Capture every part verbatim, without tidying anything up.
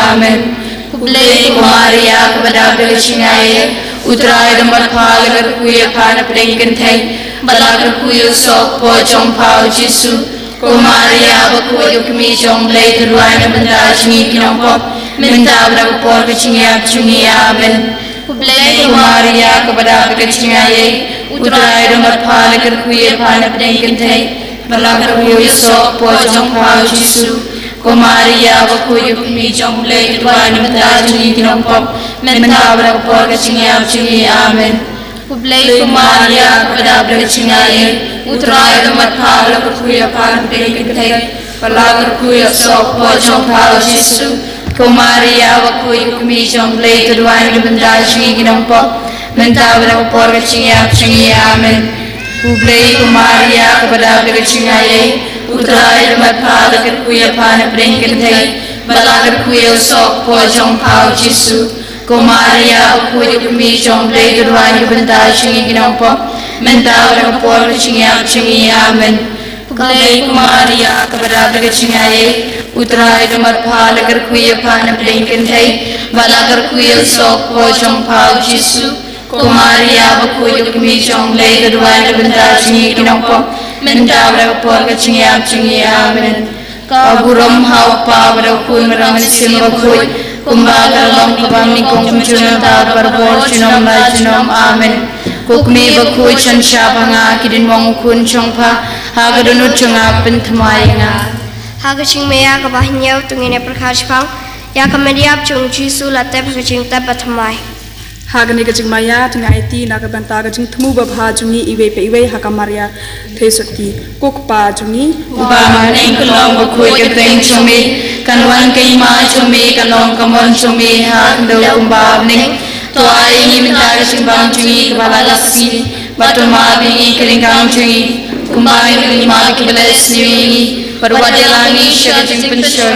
Amen. Khublei ko Maria, kaba dap da ka jingaiei, U Trai u don bad pha, la kyrkhu ïa pha na pdeng kynthei, bad la kyrkhu ïa u soh ka kpoh jong pha u Jisu. Ko Maria, bakhuid, u kmie jong U Blei, to duwai na ka bynta jong ngi ki nongpop, mynta bad ha ka por ka jingïap jong ngi. Amen. Khublei ko Maria, kaba dap da ka jingaiei, U Trai u don bad pha, la kyrkhu ïa pha na pdeng kynthei, bad la kyrkhu ïa u soh ka kpoh jong pha u Jisu. Ko Maria, bakhuid, u kmie jong U Blei, to duwai na ka bynta jong ngi ki nongpop, mynta bad ha ka por ka jingïap jong ngi. Amen. Khublei ko Maria, kaba dap da ka jingaiei, U Trai u don bad pha, la kyrkhu ïa pha na pdeng kynthei, bad la kyrkhu ïa u soh ka kpoh jong pha u Jisu. Ko Maria, bakhuid, u kmie jong U Blei, to duwai na ka bynta jong ngi ki nongpop, mynta bad ha ka por ka jingïap jong ngi. Amen. Khublei ko Maria, kaba dap da ka jingaiei, U Trai u don bad pha, la kyrkhu ïa pha na pdeng kynthei, bad la kyrkhu ïa u soh ka kpoh jong pha u Jisu. Ko Maria, bakhuid, u kmie jong U Blei, to duwai na ka bynta jong ngi ki nongpop, mynta bad ha ka por ka jingïap jong ngi. Amen. Khublei ko Maria, kaba dap da ka jingaiei, U Trai u don bad pha, la kyrkhu ïa pha na pdeng kynthei, bad la kyrkhu ïa u soh ka kpoh jong pha u Jisu. Ko Maria, bakhuid, u kmie jong U Blei, to duwai na ka bynta jong ngi ki nongpop, mynta bad ha ka por ka jingïap jong ngi. Amen. Ka burom ha U Kpa bad ha U Khun bad ha U Mynsiem Bakhuid, kumba ka la long, ka bym nyngkong, kumjuh, mynta, barabor, junom la junom. Amen. Ko Kmie bakhuid, jan shah ba nga ki dien mong u khun jong pha ha ka dohnud jong nga, pynthymmai ïa nga. Ha ka jingmaïa kaba hynñiew to ngin ïa pyrkhat shaphang ïa ka met ïap jong u Jisu la tep ha ka jingtep bathymmai. Ha kane ka jingmaïa to ngin aiti na ka bynta ka jingthmu babha jong ngi iwei pa iwei ha ka Maria Theisotti. Ko Kpa jong ngi uba ha bneng, kan long bakhuid ka kyrteng jong me, kan wan ka hima jong me, kan long ka mon jong me ha ka khyndew kumba ha bneng. To ai ïa ngi mynta ka jingbam jong ngi kaba la ka sngi, bad to map ïa ngi ka ryngkang jong ngi, kumba ngi ruh ngi map ïa kiba leh sniew ïa ngi, bad wat ïalam ngi sha ka jingpynshoi,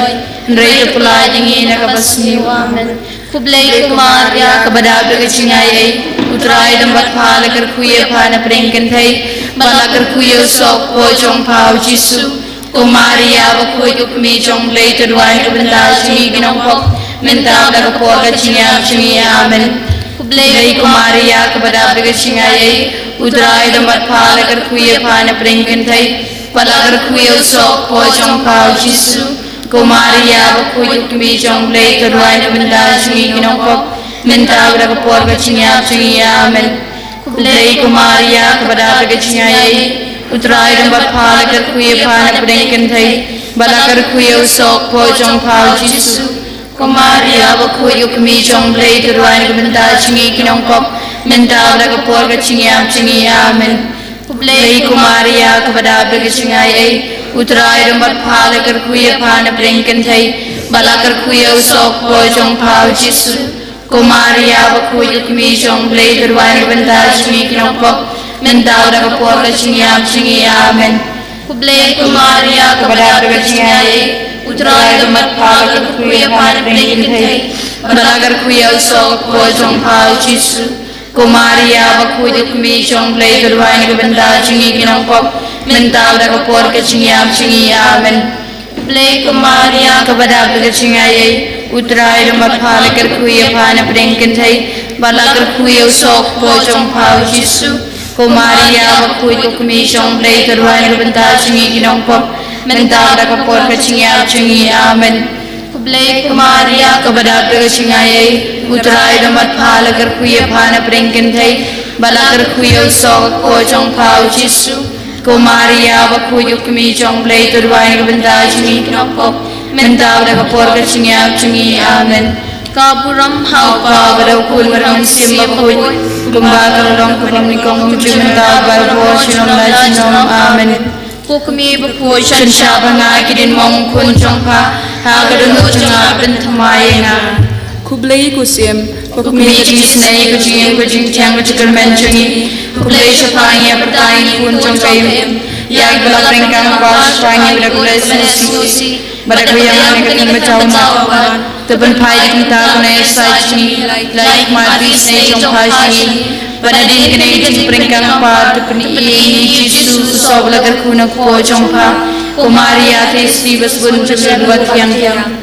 hynrei to pyllait ïa ngi na kaba sniew. Amen. Khublei ko Maria, kaba dap da ka jingaiei, U Trai u don bad pha, la kyrkhu ïa pha na pdeng kynthei, bad la kyrkhu ïa u soh ka kpoh jong pha u Jisu. Ko Maria bakhuid, u Kmie jong U Blei, to duwai na ka bynta jong ngi ki nongpop, mynta bad ha ka por ka jingïap jong ngi. Amen. Khublei ko Maria, kaba dap da ka jingaiei, U Trai u don bad pha, la kyrkhu ïa pha na pdeng kynthei, bad la kyrkhu ïa u soh ka kpoh jong pha u Jisu. Ko Maria bakhuid, u Kmie jong U Blei, to duwai na ka bynta jong ngi ki nongpop, mynta bad ha ka por ka jingïap jong ngi. Amen. Khublei ko Maria, kaba dap da ka jingaiei, U Trai u don bad pha, la kyrkhu ïa pha na pdeng kynthei, bad la kyrkhu ïa u soh ka kpoh jong pha u Jisu. Ko Maria bakhuid, u Kmie jong U Blei, to duwai na ka bynta jong ngi ki nongpop, mynta bad ha ka por ka jingïap jong ngi. Amen. Khublei ko Maria, kaba dap da ka jingaiei, U Trai u don bad pha, la kyrkhu ïa pha na pdeng kynthei, bad la kyrkhu ïa u soh ka kpoh jong pha u Jisu. Ko Maria bakhuid, u Kmie jong U Blei, to duwai na ka bynta jong ngi ki nongpop, mynta bad ha ka por ka jingïap jong ngi. Amen. Khublei ko Maria, kaba dap da ka jingaiei, U Trai u don bad pha, la kyrkhu ïa pha na pdeng kynthei, bad la kyrkhu ïa u soh ka kpoh jong pha u Jisu. Ko Maria bakhuid, u Kmie jong U Blei, to duwai na ka bynta jong ngi ki nongpop, mynta bad ha ka por ka jingïap jong ngi. Amen. Khublei ko Maria, kaba dap da ka jingaiei, U Trai u don bad pha, la kyrkhu ïa pha na pdeng kynthei, bad la kyrkhu ïa u soh ka kpoh jong pha u Jisu. Ko Maria bakhuid, u Kmie jong U Blei, to duwai na ka bynta jong ngi ki nongpop, mynta bad ha ka por ka jingïap jong ngi. Amen. Khublei ko Maria, kaba dap da ka jingaiei, U Trai u don bad pha, la kyrkhu ïa pha na pdeng kynthei, bad la kyrkhu ïa u soh ka kpoh jong pha u Jisu. Ko Maria bakhuid, u Kmie jong U Blei, to duwai na ka bynta jong ngi ki nongpop, mynta bad ha ka por ka jingïap jong ngi. Amen. Ka burom ha U Kpa bad ha U Khun bad ha U Mynsiem Bakhuid, kumba ka la long, ka bym nyngkong, kumjuh, mynta, barabor, junom la junom. Amen. Ko Kmie bakhuid, jan shah ba nga ki dien mong u khun jong pha ha ka dohnud jong nga, pynthymmai ïa nga. Khublei ko Syiem, ko Kmie jingisynei, ko jingim, ko jingthiang, ko jingkyrmen jong ngi. Khublei shaphang ïa ka pyrthei, ïa u khun jong ka Im, ïa kiba la pyrkhat shaphang ïa u da ka Blessed Lucy, bad da ka Yang Kane Ka Ktien Bajao Mawhap. To pynphai ïa ka bynta kane ka ïasaid jong ngi, la ïa ka mat ka isynei jong pha sha ngi. Bad hadien kane ka jingpyrkhat, to pyni ïa ngi Jisu, u soh ba la kyrkhu na ka kpoh jong pha. Ko Maria Theisotti, ba sbun jong ka Blei, wat thiang ïa ngi.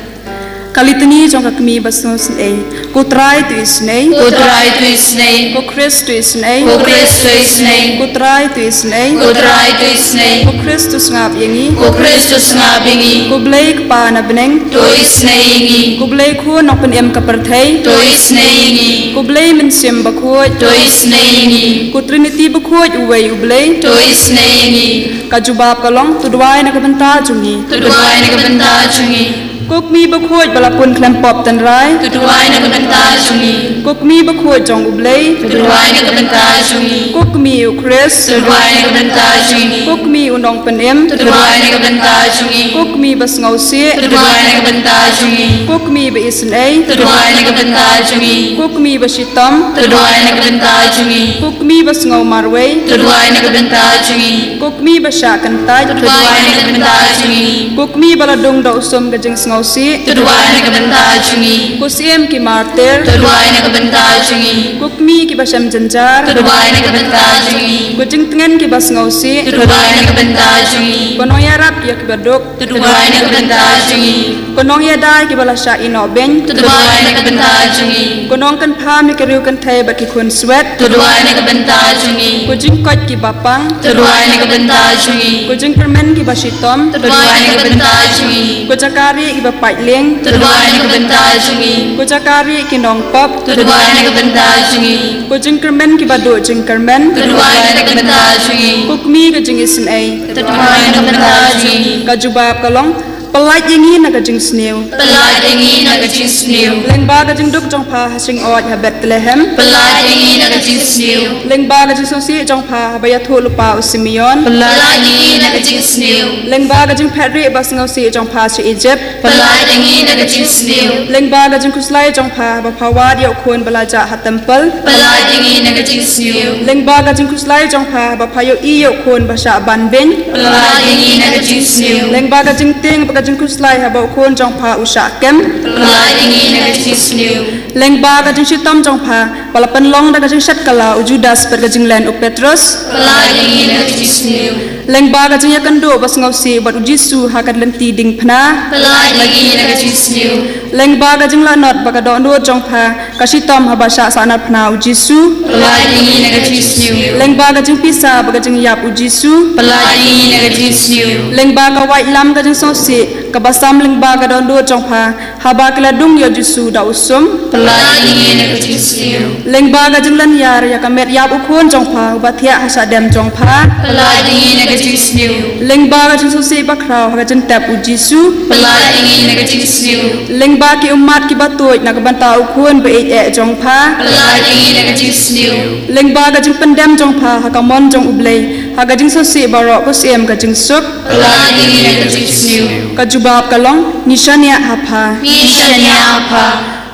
Ka litani jong ka kmie ba sngewsynei. Ko Trai, to isynei. Ko Trai, to isynei. Ko Khrist, to isynei. Ko Khrist, to isynei. Ko Trai, to isynei. Ko Trai, to isynei. Ko Khrist, to sngap ïa ngi. Ko Khrist, to sngap ïa ngi. Ko Blei Kpa na bneng, to isynei ïa ngi. Ko Blei Khun Nongpynim ka pyrthei, to isynei ïa ngi. Ko Blei Mynsiem Bakhuid, to isynei ïa ngi. Ko Trinity Bakhuid uwei U Blei, to isynei ïa ngi. Ka jubab ka long, to duwai na ka bynta jong ngi. To duwai na ka bynta jong ngi. Ko kmie bakhuid ba la pun khlem pop tynrai, to duwai na ka bynta jong ngi. Ko kmie bakhuid jong U Blei, to duwai na ka bynta jong ngi. Ko kmie U Khrist, to duwai na ka bynta jong ngi. Ko kmie U Nongpynim, to duwai na ka bynta jong ngi. Ko kmie ba sngewsih, to duwai na ka bynta jong ngi. Ko kmie ba isynei, to duwai na ka bynta jong ngi. Ko kmie ba shitom, to duwai na ka bynta jong ngi. Ko kmie ba sngew marwei, to duwai na ka bynta jong ngi. Ko kmie ba shah kyntait, to duwai na ka bynta jong ngi. Ko kmie ba la dung da u sum ka jingsngewsih, to duwai na ka bynta jong ngi. Ko Syiem ki martir, to duwai na ka bynta jong ngi. Ko kmie kiba shem jynjar, to duwai na ka bynta jong ngi. Ko jingtngen kiba sngewsih, to duwai na ka bynta jong ngi. Ko nongïarap ïa kiba duk, to duwai na ka bynta jong ngi. Ko nongïada ïa kiba la shah ïehnoh beiñ, to duwai na ka bynta jong ngi. Ko nongkynpham ïa ki riew kynthei bad ki khun swet, to duwai na ka bynta jong ngi. Ko jingkoit kiba pang, to duwai na ka bynta jong ngi. Ko jingkyrmen kiba shitom, to duwai na ka bynta jong ngi. Ko jaka rieh kiba pait lieng, to duwai na ka bynta jong ngi. Ko jaka rieh ki nongpop, to duwai na ka bynta jong ngi. Ko jingkyrmen kiba duh jingkyrmen, to duwai na ka bynta jong ngi. Ko kmie ka jingisynei, to duwai na ka bynta jong ngi. Ka jubab ka long, pyllait ïa ngi na ka jingsniew. Pyllait ïa ngi na ka jingsniew. Lyngba ka jingduk jong pha ha shyngoid ha Bethlehem, pyllait ïa ngi na ka jingsniew. Lyngba ka jingsngewsih jong pha haba ïathuh lypa u Simeon, pyllait ïa ngi na ka jingsniew. Lyngba ka jingphet rieh ba sngewsih jong pha sha Egypt, pyllait ïa ngi na ka jingsniew. Lyngba ka jingkhuslai jong pha haba pha wad ïa u khun ba la jah ha templ, pyllait ïa ngi na ka jingsniew. Lyngba ka jingkhuslai jong pha haba pha ïohi ïa u khun ba shah ban beiñ, pyllait ïa ngi na ka jingsniew. Lyngba ka jingtieng bad ka jingkhuslai haba u khun jong pha u shah kem, pyllait ïa ngi na ka jingsniew. Lyngba ka jingshitom jong pha ba la pynlong da ka jingshet kylla u Judas bad ka jinglen u Petros, pyllait ïa ngi na ka jingsniew. Lyngba ka jingïakynduh ba sngewsih bad u Jisu ha ka lynti diengphna, pyllait ïa ngi na ka jingsniew. Lyngba ka jinglanot bad ka dohnud jong pha ka shitom haba shah sahnarphna u Jisu, pyllait ïa ngi na ka jingsniew. Lyngba ka jingpisa bad ka jingïap u Jisu, pyllait ïa ngi na ka jingsniew. Lyngba ka waitlam ka jingsngewsih kaba sam lyngba ka dohnud jong pha haba ki la dung ïa u Jisu da u sum, pyllait ïa ngi na ka jingsniew. Lyngba ka jinglynñiar ïa ka met ïap u khun jong pha uba thiah ha shadem jong pha, pyllait ïa ngi na ka jingsniew. Lyngba ka jingsngewsih bakhraw ha ka jingtep u Jisu, pyllait ïa ngi na ka jingsniew. Lyngba ki ummat kiba tuid na ka bynta u khun ba ïeit eh jong pha, pyllait ïa ngi na ka jingsniew. Lyngba ka jingpyndem jong pha ha ka mon jong U Blei ha ka jingsngewsih baroh, ko Syiem ka jingsuk, pyllait ïa ngi na ka jingsniew. Ka jubab ka long, ngi shaniah ha pha. Ngi shaniah ha pha.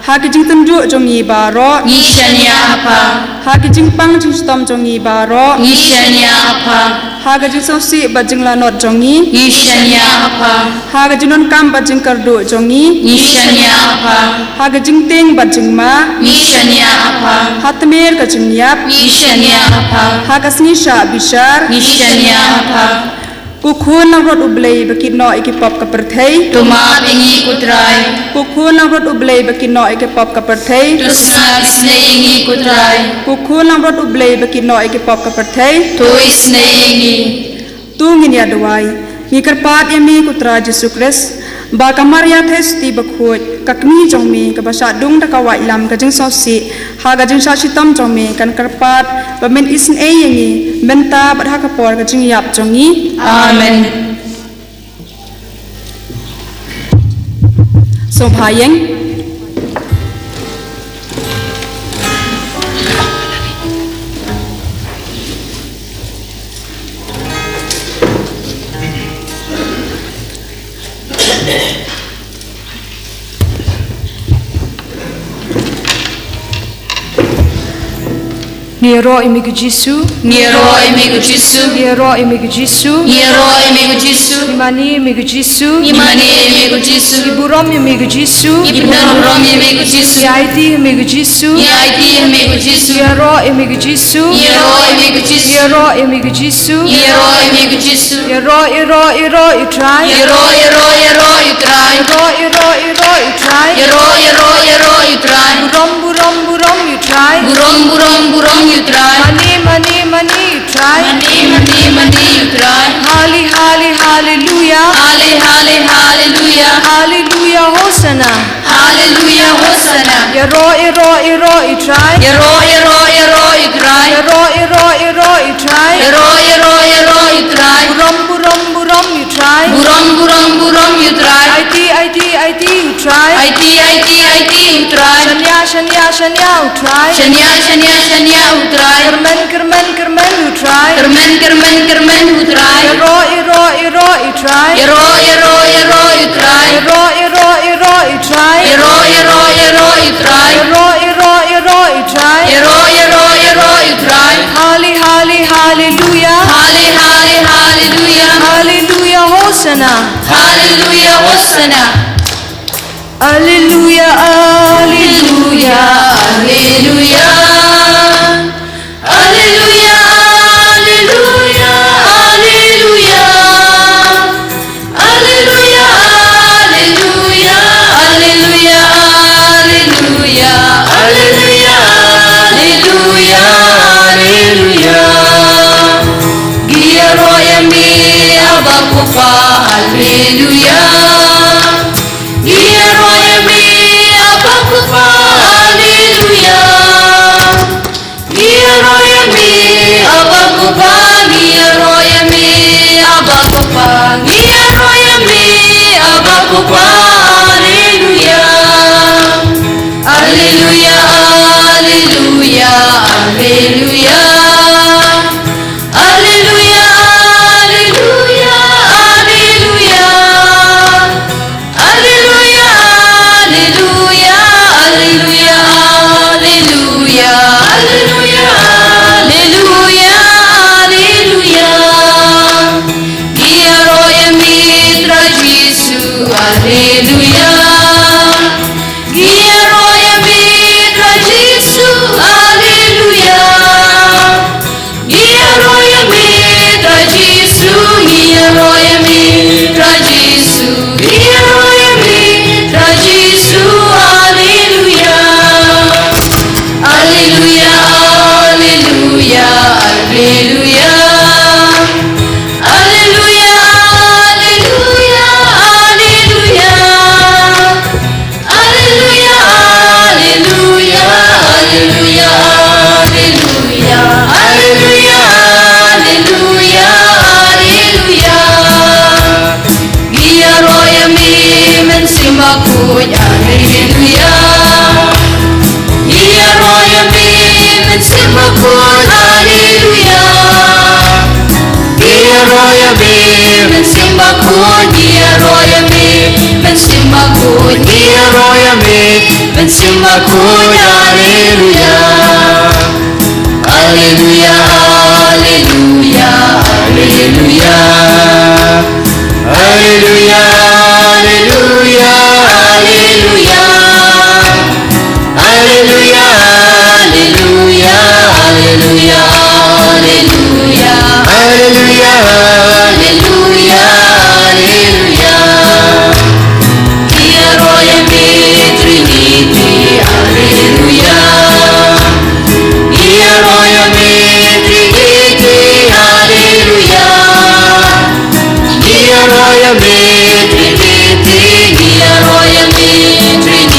Ha ki jingtynjuh jong ngi baroh, ngi shaniah ha pha. Ha ki jingpang jingshitom jong ngi baroh, ngi shaniah ha pha. Ha ka jingsngewsih bad jinglanot jong ngi, ngi shaniah ha pha. Ha ka jingdonkam bad jingkyrduh jong ngi, ngi shaniah ha pha. Ha ka jingtieng bad jingma, ngi shaniah ha pha. Ha tmier ka jingïap, ngi shaniah ha pha. Ha ka sngi shah bishar, ngi shaniah ha pha. Ko Khun langbrot U Blei ba kit noh ïa ki pop ka pyrthei, to map ïa ngi ko Trai. Ko Khun langbrot U Blei ba kit noh ïa ki pop ka pyrthei, to sngap isynei ïa ngi ko Trai. Ko Khun langbrot U Blei ba kit noh ïa ki pop ka pyrthei, to isynei ïa ngi. To ngin ïa duwai. Ngi kyrpad ïa me ko Trai Jisu Khrist, ba ka Maria Theisotti bakhuid, ka kmie jong me kaba shah dung da ka waitlam ka jingsngewsih ha ka jingshah shitom jong me, kan kyrpad ba men isynei ïa ngi mynta bad ha ka por ka jingïap jong ngi. Amen. Sngewbha ïeng. Ngi ïaroh ïa me ko Jisu. Ngi ïaroh ïa me ko Jisu. Ngi ïaroh ïa me ko Jisu. Ngi ïaroh ïa me ko Jisu. Ngi mane ïa me ko Jisu. Ngi mane ïa me ko Jisu. Ngi burom ïa me ko Jisu. Ngi pyndonkam burom ïa me ko Jisu. Ngi aiti ïa me ko Jisu. Ngi aiti ïa me ko Jisu. Ngi ïaroh ïa me ko Jisu. Ngi ïaroh ïa me ko Jisu. Ngi ïaroh ïa me ko Jisu. Ngi ïaroh ïa me ko Jisu. Ngi ïaroh, ïaroh, ïaroh ïa u Trai. Ngi ïaroh, ïaroh, ïaroh ïa u Trai. Ngi ïaroh, ïaroh, ïaroh ïa u Trai. Ngi ïaroh, ïaroh, ïaroh ïa u Trai. Burom, burom, burom ïa u Trai. Burom, burom, burom ïa u Trai. Mane, mane, mane ïa u Trai. Mane, mane, mane ïa u Trai. Hali, hali, haleluya. Hali, hali, haleluya. Haleluya, hosana. Haleluya, hosana. Ïaroh, ïaroh, ïaroh ïa u Trai. Ïaroh, ïaroh, ïaroh ïa u Trai. Ïaroh, ïaroh, ïaroh ïa u Trai. Ïaroh, ïaroh, ïaroh ïa u Trai. Burom, burom, burom ïa u Trai. Burom, burom, burom ïa u Trai. Aiti, aiti, aiti ïa u Trai. Aiti, aiti, aiti ïa u Trai. Shaniah, shaniah, shaniah ïa u Trai. Shaniah, shaniah, shaniah ïa u Trai. Kyrmen, kyrmen, kyrmen ïa u Trai. Kyrmen, kyrmen, kyrmen ïa u Trai. Ïaroh, ïaroh, ïaroh ïa u Trai. Ïaroh, ïaroh, ïaroh ïa u Trai. Ïaroh, ïaroh, ïaroh ïa u Trai. Ïaroh, ïaroh, ïaroh ïa u Trai. Ïaroh, ïaroh, ïaroh ïa u Trai. Ïaroh, ïaroh, ïaroh ïa u Trai. Hali, hali, haleluya. Hali, hali, haleluya. Haleluya, hosana. Haleluya, hosana. Alleluia, alleluia, alleluia. Alleluia, alleluia, alleluia. Alleluia, alleluia, alleluia, alleluia. Alleluia, alleluia, alleluia. Ngi ïaroh ïa me Abba Papa, alleluia. Ngi ïaroh ïa me Abba Papa, alleluia. Ngi ïaroh ïa me Abba Papa, ngi ïaroh ïa me Abba Papa, ngi ïaroh ïa me Abba Papa, alleluia. Alleluia, alleluia, alleluia. Alleluia, alleluia, alleluia. Alleluia, alleluia, alleluia, alleluia. Alleluia, alleluia, alleluia. Ngi ïaroh ïa me Trai Jisu, alleluia. Ngi ïaroh ïa me Trai Jisu, alleluia. Ngi ïaroh ïa me Trai Jisu, ngi ïaroh ïa me Trai Jisu, ngi ïaroh ïa me Trai Jisu, alleluia. Alleluia, alleluia, alleluia. Alleluia, alleluia, alleluia. Alleluia, alleluia, alleluia, alleluia. Alleluia, alleluia, alleluia. Ngi ïaroh ïa me Mynsiem Bakhuid, alleluia. Ngi ïaroh ïa me Mynsiem Bakhuid, alleluia. Ngi ïaroh ïa me Mynsiem Bakhuid, ngi ïaroh ïa me Mynsiem Bakhuid, ngi ïaroh ïa me Mynsiem Bakhuid, alleluia. Alleluia, alleluia, alleluia. Alleluia, alleluia, alleluia. Alleluia, alleluia, alleluia, alleluia. Alleluia, alleluia, alleluia. Ngi ïaroh ïa me Trinity, alleluia. Ngi ïaroh ïa me Trinity, alleluia. Ngi ïaroh ïa me Trinity, ngi ïaroh ïa me Trinity,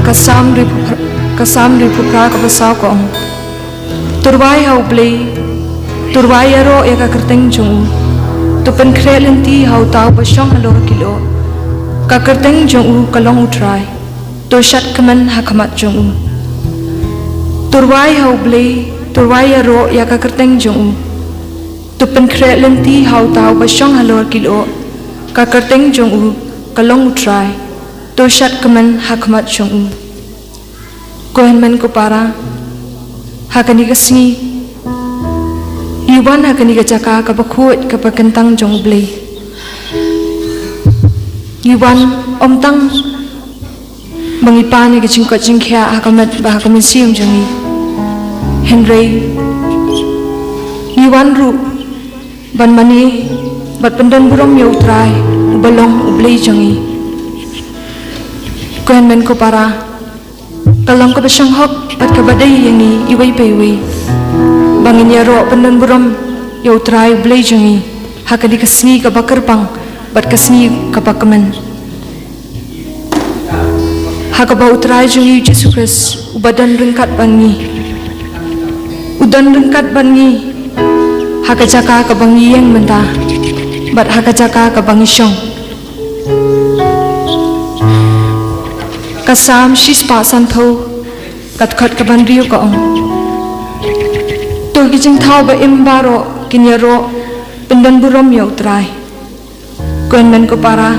Ka Salm hynriewphew phra, ka Salm hynriewphew phra ka ba saw ka ong: To rwai ha U Blei, to rwai ïaroh ïa ka kyrteng jong u. To pynkhreh lynti ha uta uba shong halor ki lyoh. Ka kyrteng jong u ka long U Trai. To shad kmen ha khmat jong u. To rwai ha U Blei, to rwai ïaroh ïa ka kyrteng jong u. To pynkhreh lynti ha uta uba shong halor ki lyoh. Ka kyrteng jong u ka long U Trai. To shad kmen ha khmat jong u. Ko hynmen ko para, ha kane ka sngi ngi wan ha kane ka jaka kaba khuid kaba kyntang jong U Blei. Ngi wan ym tang ba ngi pan ïa ka jingkoit jingkhiah ha ka met bad ha ka mynsiem jong ngi, hynrei ngi wan ruh ban mane bad pyndonburom ïa U Trai uba long U Blei jong ngi. Ko hynmen ko para, ka long kaba shong hok bad kaba dei ïa ngi iwei pa iwei ba ngin ïaroh pyndonburom ïa U Trai U Blei jong ngi ha kane ka sngi kaba kyrpang bad ka sngi kaba kmen, ha kaba U Trai jong ngi U Jisu Khrist uba don ryngkat bad ngi, u don ryngkat bad ngi ha ka jaka kaba ngi ïeng mynta bad ha ka jaka kaba ngi shong. Ka Salm shispah sanphew, ka dkhot kaba hynriew ka ong: To ki jingthaw ba im baroh kin ïaroh pyndonburom ïa U Trai. Ko hynmen ko para,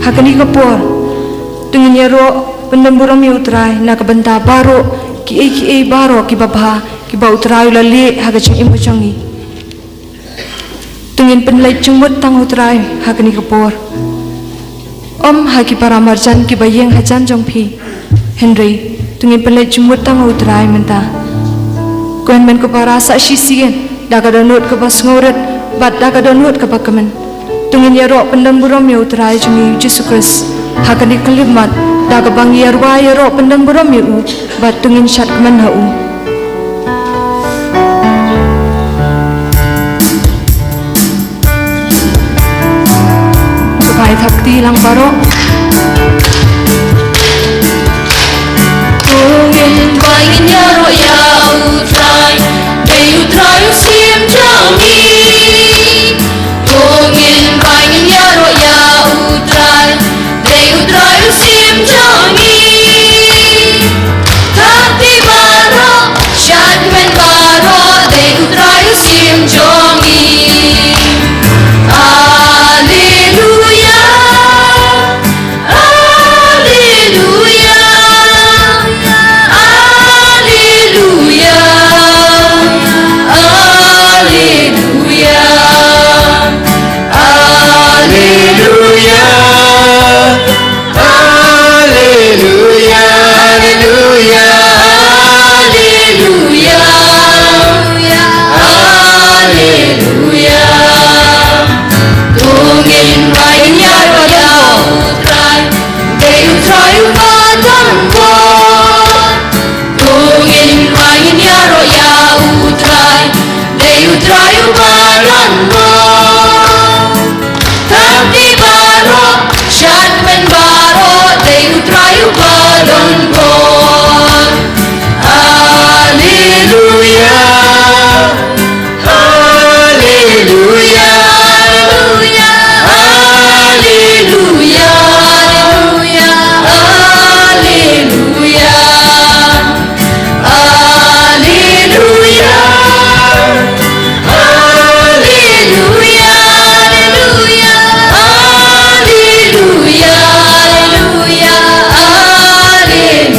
ha kane ka por to ngin ïaroh pyndonburom ïa U Trai na ka bynta baroh kiei kiei baroh kiba bha kiba U Trai u la leh ha ka jingim ka jong ngi. To ngin pynleit jingmut tang ha U Trai ha kane ka por, ym ha ki para marjan kiba ïeng hajan jong phi. Hynrei to ngin pynleit jingmut tang ha U Trai mynta. Kmen, men ko para, sa shisien da ka dohnud kaba sngewrit bad da ka dohnud kaba kmen, to ngin ïaroh pyndonburom ïa U Trai jong ngi U Jisu Khrist ha kane ka khyllipmat da kaba ngi ïarwai ïaroh pyndonburom ïa u, bad to ngin shad kmen ha u. Sngewbha ïa thap kti lang baroh. To ngin bai ngin ïaroh ïa U Trai, dei U Trai u Syiem jong ngi. To ngin bai ngin ïaroh ïa U Trai, dei U Trai u Syiem jong ngi. Thap kti baroh, shad kmen baroh, dei U Trai u Syiem jong ngi. Alleluia. Alleluia. Alleluia. Alleluia. Alleluia. Alleluia. Alleluia. Alleluia. Alleluia. To ngin bai ngin ïaroh ïa U Trai, dei U Trai uba don bor. To ngin bai ngin ïaroh ïa U Trai, dei U Trai uba don bor. Thap kti baroh, shad kmen baroh, dei U Trai uba don bor. Alleluia. Alleluia. Alleluia. Alleluia. Alleluia. Alleluia. Alleluia. Alleluia. Alleluia. Alleluia.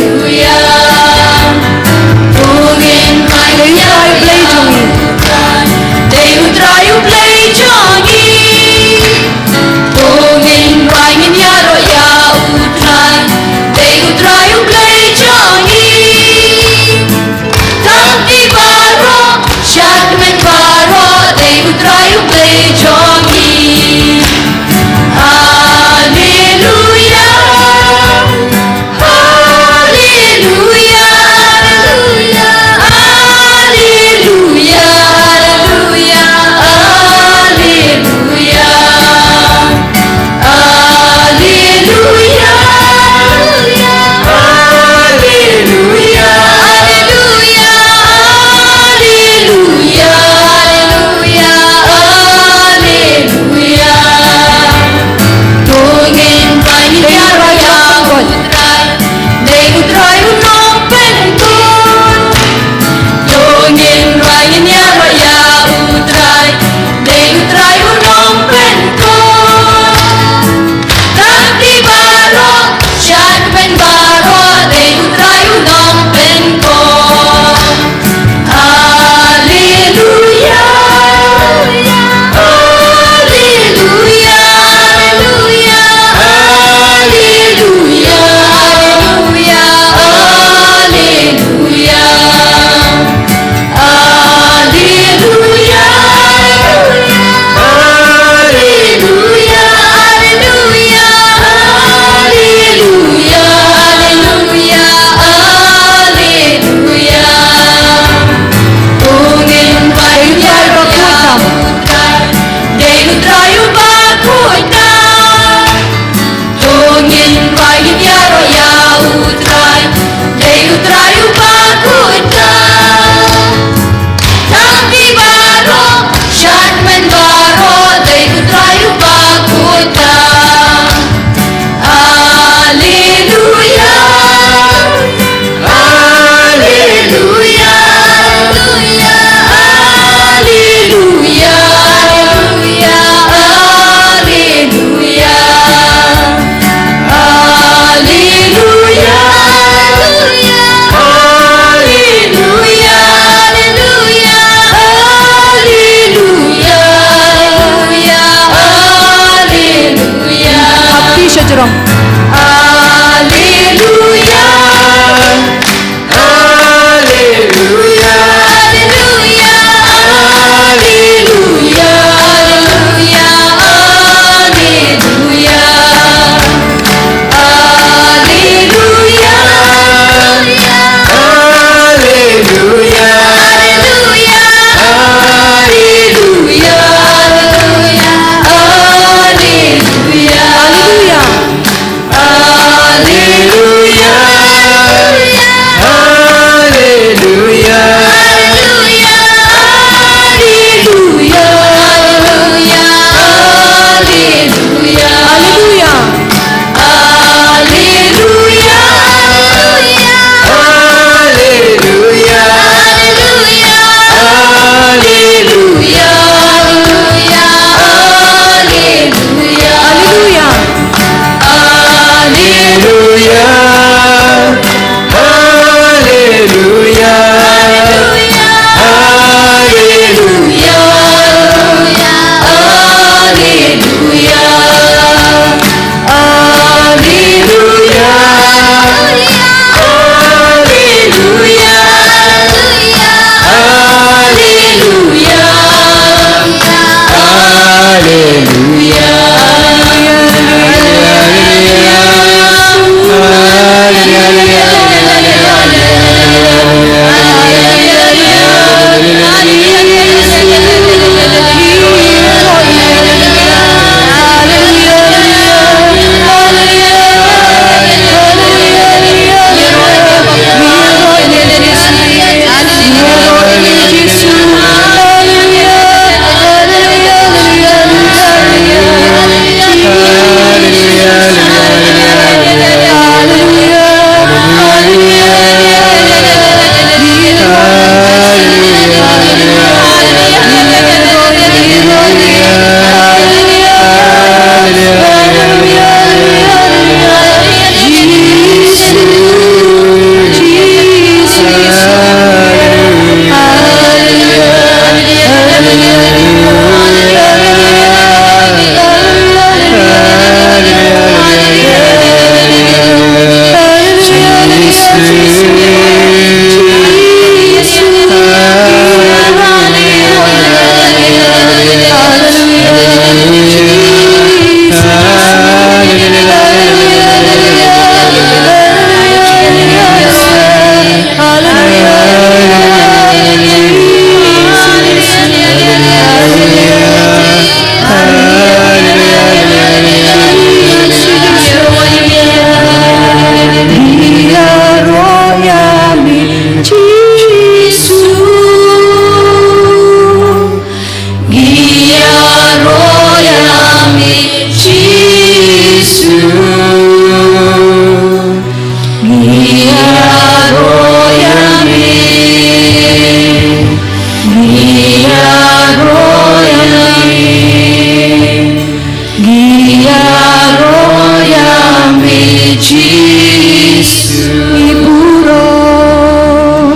Ïaroh ïa me Jisu. Ngi burom,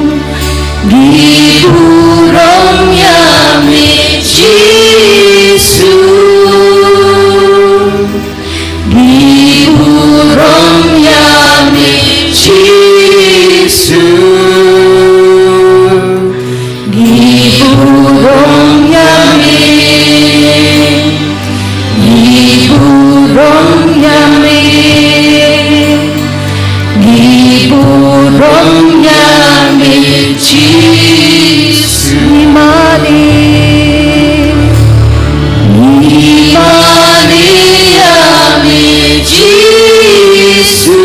ngi burom ïa me Jisu. Ngi burom ïa me Jisu. Ngi burom ïa me. Ngi burom ïa me. Ngi burom ïa me Jisu. Ngi mane. Ngi mane ïa me Jisu.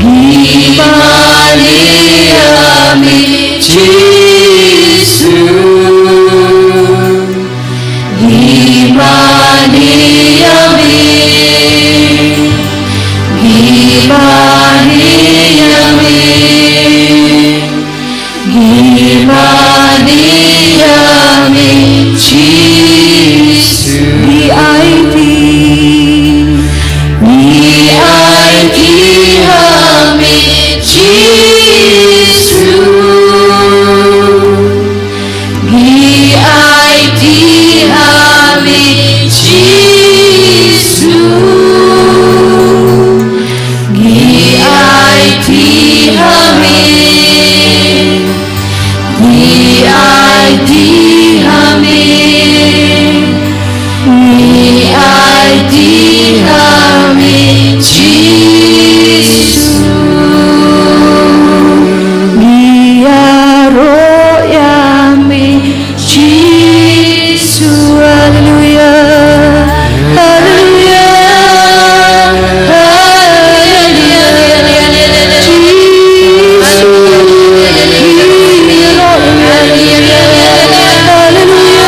Ngi mane ïa me Jisu. Ngi mane ïa me. Ngi mane ïa me. Ngi mane ïa me Jisu. Ngi aiti. Ngi aiti ha me Jisu. Ngi aiti ha me Jisu. Ngi aiti ha me. Ngi aiti ha me. Ngi aiti ha me Jisu. Ngi ïaroh ïa me Jisu. Haleluya. Haleluya. Haleluya. Jisu. Haleluya.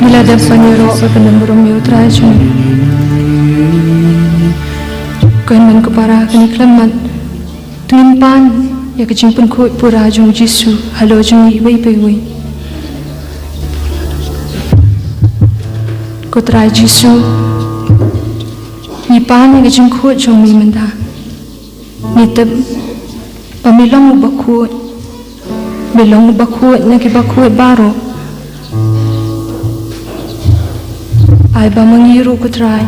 Ngi la dep ban ïaroh bad ban burom ïa U Trai jong ngi. Ko hynmen ko para, ha kane ka khyllipmat to ngin pan ïa ka jingpynkhuid pura jong U Jisu halor jong ngi iwei pa iwei. Ko Trai Jisu, ngi pan ïa ka jingkhuid jong me mynta. Ngi tip ba me long uba khuid. Me long uba khuid na kiba khuid baroh. Ai ba ma ngi ruh, ko Trai,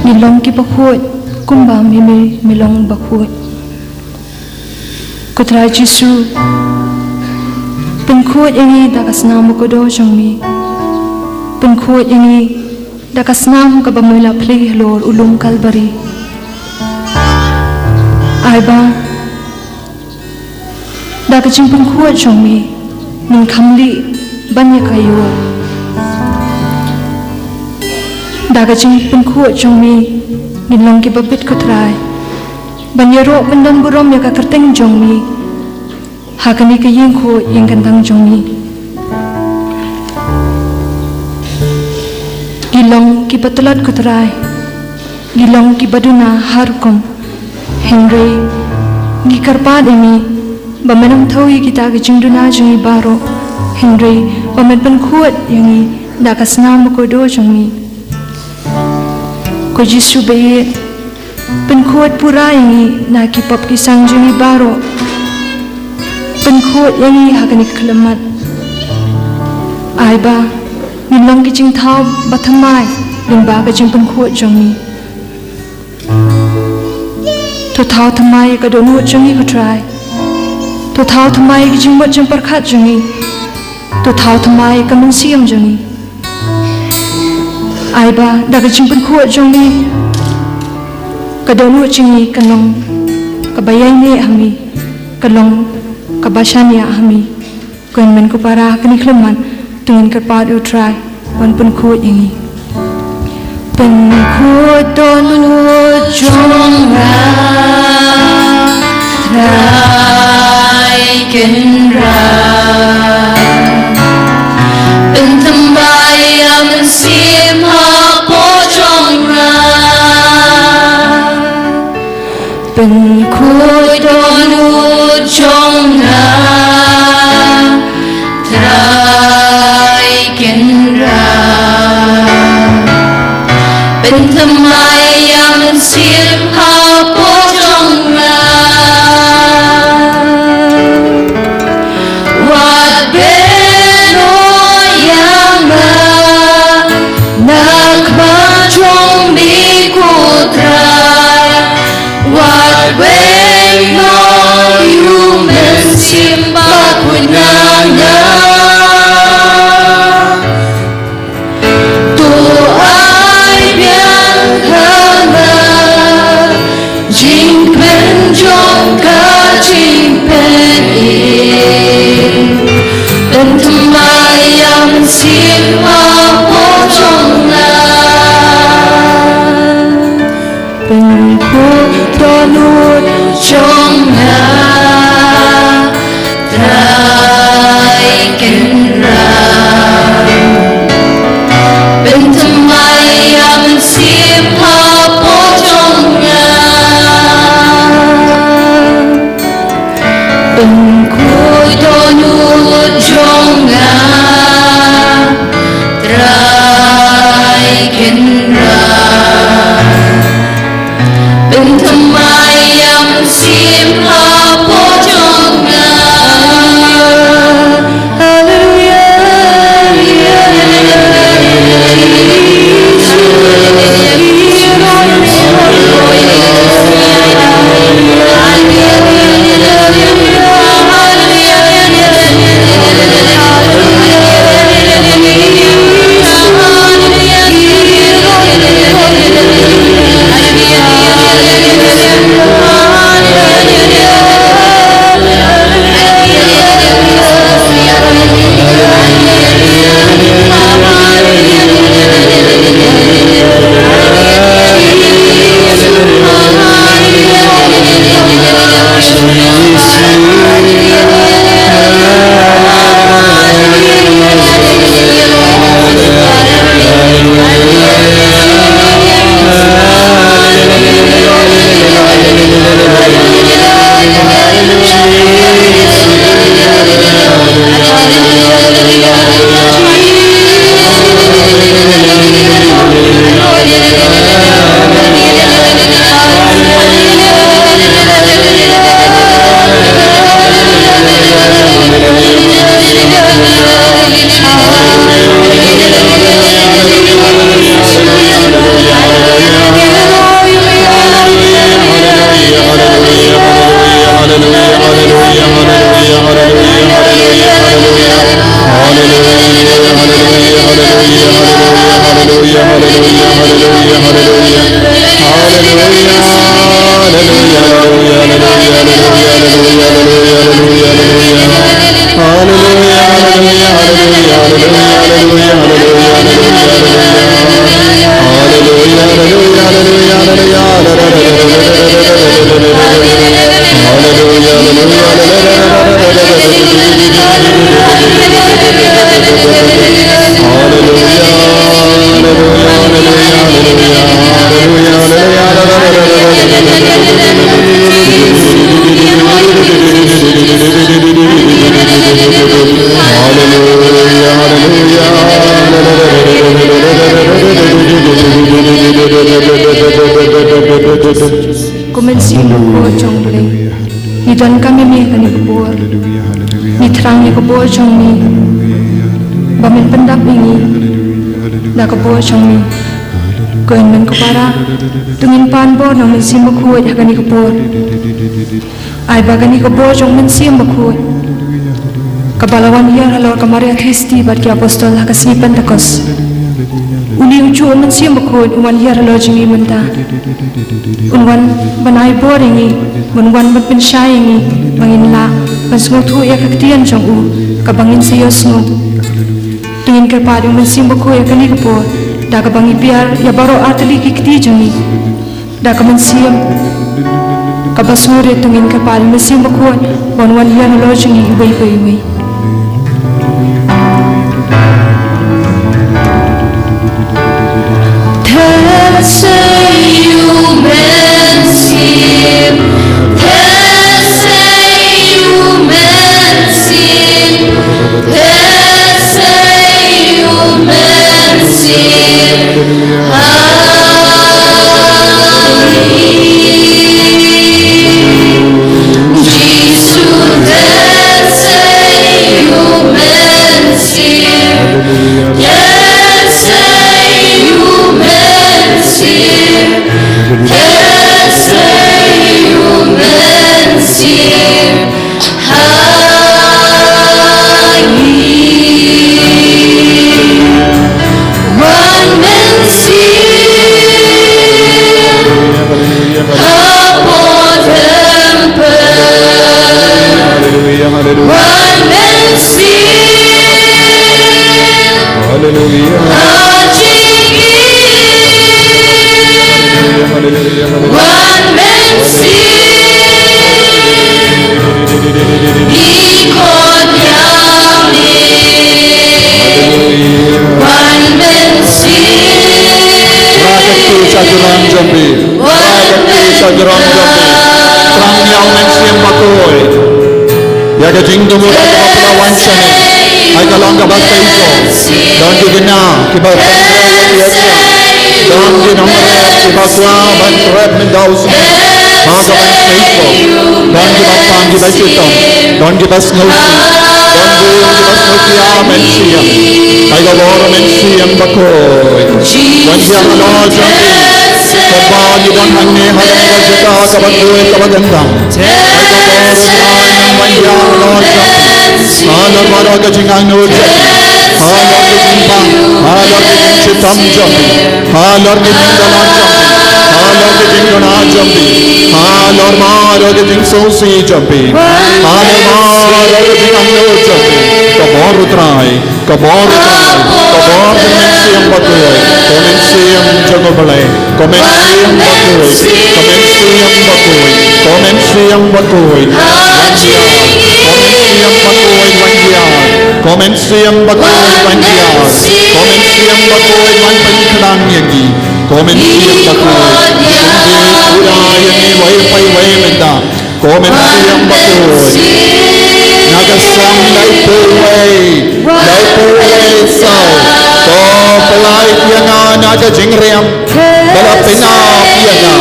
ngi long kiba khuid kumba me, me, me long uba khuid. Ko Trai Jisu, pynkhuid ïa ngi da ka snam bakordor jong me. Pynkhuid ïa ngi da ka snam kaba me la plie halor u lum Kalbari. Ai ba da ka jingpynkhuid jong me ngin kham lih ban ïa ka ïoh. Da ka jingpynkhuid jong me ngin long kiba bit, ko Trai, ban ïaroh ban don burom ïa ka kyrteng jong me ha kane ka ïing khuid ïing kyntang jong me. Ngi long kiba tlot, ko Trai. ngi long kiba duna har kum. Hynrei ngi kyrpad ïa me ba men ym thew ïa kita ki jingduna jong ngi baroh, hynrei ba men pynkhuid ïa ngi da ka snam bakhuid jong me. Ko Jisu ba ïeit, pynkhuid pura ïa ngi na ki pop ki sang jong ngi baroh. Pynkhuid ïa ngi ha kane ka khyllipmat. Ai ba ngin long ki jingthaw ba thymmai lyngba ka jingpynkhuid jong me. To thaw thymmai ïa ka dohnud jong ngi, ko Trai. To thaw thymmai ïa ka jingmut jingpyrkhat jong ngi. To thaw thymmai ïa ka mynsiem jong ngi. Ai ba da ka jingpynkhuid jong me, ka dohnud jong ngi kan long kaba ïaineh ha me, kan long kaba shaniah ha me. Ko Hynmen ko Para, ha kane ka khyllipmat to ngin kyrpad ïa u Trai ban pynkhuid ïa ngi. Pynkhuid dohnud jong nga, Trai Kynrad. Pynthymmai ïa u Mynsiem hapoh jong nga. Pynkhuid dohnud jong nga, Trai Kynrad. Pynthymmai ïa u Mynsiem hapoh jong nga. Wat bynroi ïa nga na khmat jong me, ko Trai. Wat weng noh ïa u Mynsiem Bakhuid na nga. To ai biang ha nga jingkmen jong ka jingpynim. Pynthymmai ïa u Mynsiem hapoh jong nga. Pynkhuid dohnud jong nga, Trai Kynrad. Pynthymmai ïa u Mynsiem hapoh jong nga. Pynkhuid dohnud jong nga, Trai Kynrad. Pynthymmai ïa u Mynsiem hapoh jong nga. Haleluia. Ko Mynsiem Bakhuid jong U Blei, ngi donkam ïa me ha kane ka por. Ngi thrang ïa ka bor jong me ba men pyndap ïa ngi da ka bor jong me. Ko Hynmen ko para, to ngin pan bor na U Mynsiem Bakhuid ha kane ka por. Ai ba kane ka bor jong U Mynsiem Bakhuid, kaba la wan hiar halor ka Maria Theisotti bad ki apostol ha ka sngi Pentekost, une u juh U Mynsiem Bakhuid un wan hiar halor jong ngi mynta. Un wan ban ai bor ïa ngi, un wan ban pynshai ïa ngi ba ngin lah ban sngewthuh ïa ka ktien jong u kaba ngin sa ïohsngew. To ngin kyrpad ïa U Mynsiem Bakhuid ha kane ka por da kaba ngi pdiang ïa baroh artylli ki kti jong ngi. Da ka mynsiem kaba sngewrit, to ngin kyrpad ïa U Mynsiem Bakhuid ban wan hiar halor jong ngi iwei pa iwei. Haleluya, haleluya. Haleluya, haleluya, haleluya. Haleluya. Rah ka kti sha jrong jong phi. Rah ka kti sha jrong jong phi. Thrang ïa U Mynsiem Bakhuid. Ïa ka jingdum u da kaba pynwan shane. Ai ka long kaba seisoh. Don ki khynnah kiba pynrem ïa ki ïa. Don ki nongrep kiba kwah ban rep mynta u sngi. Ha kaba seisoh. Don kiba pang kiba shitom. Don kiba sngewsih. Don kiba sngewsih ïa U Mynsiem. Ai ka bor U Mynsiem Bakhuid. Wan ïa halor jong phi. Kaba ngi don hangne ha kane ka jaka kaba khuid kaba kyntang. Halor baroh ka jingangnud jong phi, halor ka jingpang, halor ka jingshitom jong phi, halor ka jingduna jong phi, halor ka jingduna jong phi, halor baroh ka jingsngewsih jong phi, halor baroh ka jingangnud jong phi. Ka bor U Trai. Ka bor U Trai, ka bor jong U Mynsiem Bakhuid, ka Mynsiem jong U Blei, ka Mynsiem Bakhuid, ka Mynsiem Bakhuid, ka Mynsiem Bakhuid, wan ïa, ka Mynsiem Bakhuid wan ïa, ka Mynsiem Bakhuid wan ïa, ka Mynsiem Bakhuid wan pynkhnang ïa ngi, ka Mynsiem Bakhuid, wan ïa ngi wei pa wei mynta. Ko Mynsiem Bakhuid. Na ka song laiphew wei, laiphew wei saw. Ko pynlait ïa nga na ka jingriam. Ba la pynap ïa nga.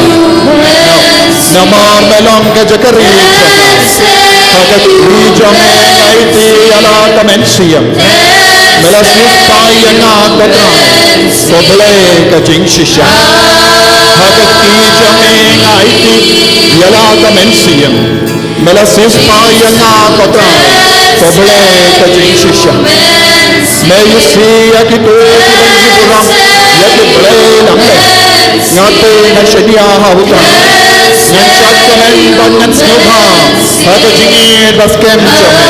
Namar me long ka jaka ri jong nga. Ha ka jaka ri jong me nga aiti ïa la ka mynsiem. Me la siewspah ïa nga ko Trai, ko Blei ka jingshisha. Ha ka kti jong me nga aiti ïa la ka mynsiem. Me la siewspah ïa nga ko Trai, ko Blei ka jingshisha. Me ïohi ïa kito kiba ngi burom ïa ki blei nongleh. Nga te nga shaniah ha U Trai. Ngan shad kmen bad ngan sngewbha ha ka jingïeit ba skhem jong me.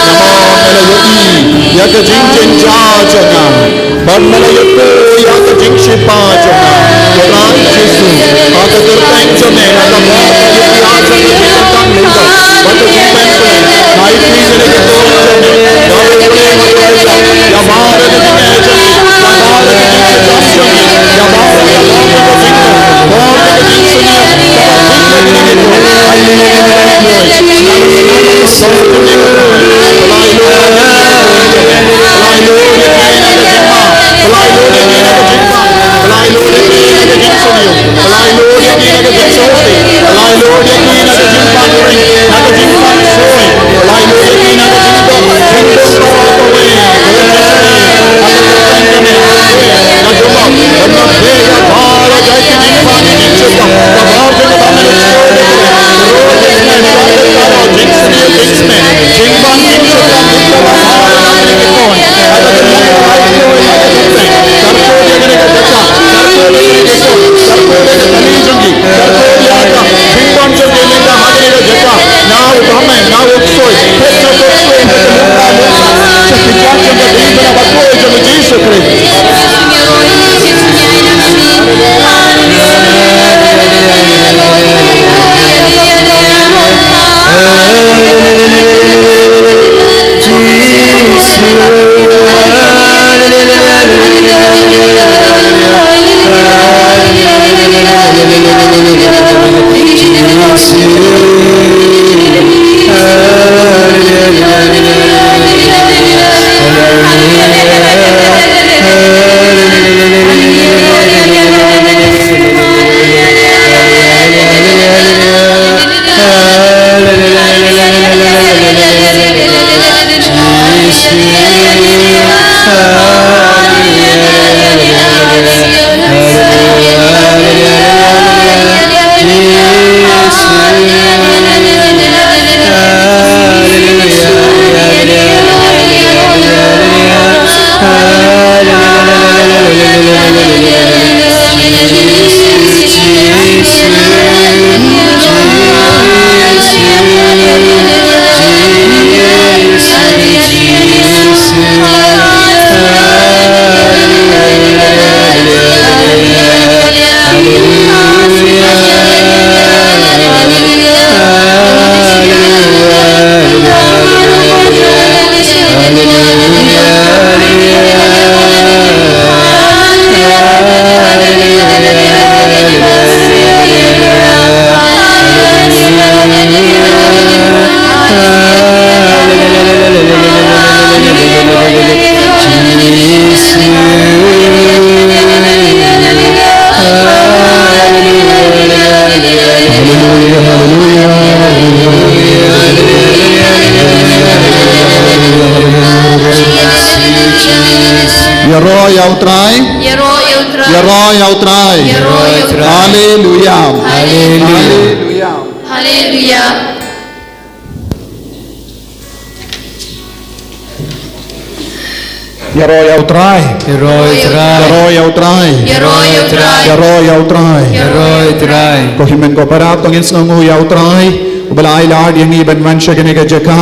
Namar me la ïohi ïa ka jingjynjar jong nga. Bad me la ïathuh ïa ka jingshitom jong nga. Ko Trai Jisu, ha ka kyrteng jong me, ha ka bor ka jingpyllait jong ka jingkyntang lyngdoh bad ka jingpynpyllait, nga aiti ïa la ka jingpynpyllait jong me. Nga aiti ïa la ka jingpynpyllait jong me. Nga aiti ïa la ka jingpynpyllait jong me. Nga aiti ïa la ka jingpynpyllait jong me. Kali jong ki, kyrkhu ïa ka jingwan jong ki mynta ha kane ka jaka. Nga u Brahman, nga u Ksuid, peit sha ka ksuid, ka jingwan jong ka, sha ki jaka jong ka, dei ba la bakhuid jong u Jisu Khrist. Haleluya, haleluya, haleluya. Ïaroh ïa U Trai. Ïaroh ïa U Trai. Ïaroh ïa U Trai. Ïaroh ïa U Trai. Haleluya. Haleluya. Haleluya. Haleluya. Ïaroh ïa U Trai. Ïaroh ïa U Trai. Ïaroh ïa U Trai. Ïaroh ïa U Trai. Ïaroh ïa U Trai. Ïaroh ïa U Trai. Ko hynmen ko para, to ngin sngewnguh ïa U Trai uba la ai lad ïa ngi ban wan sha kane ka jaka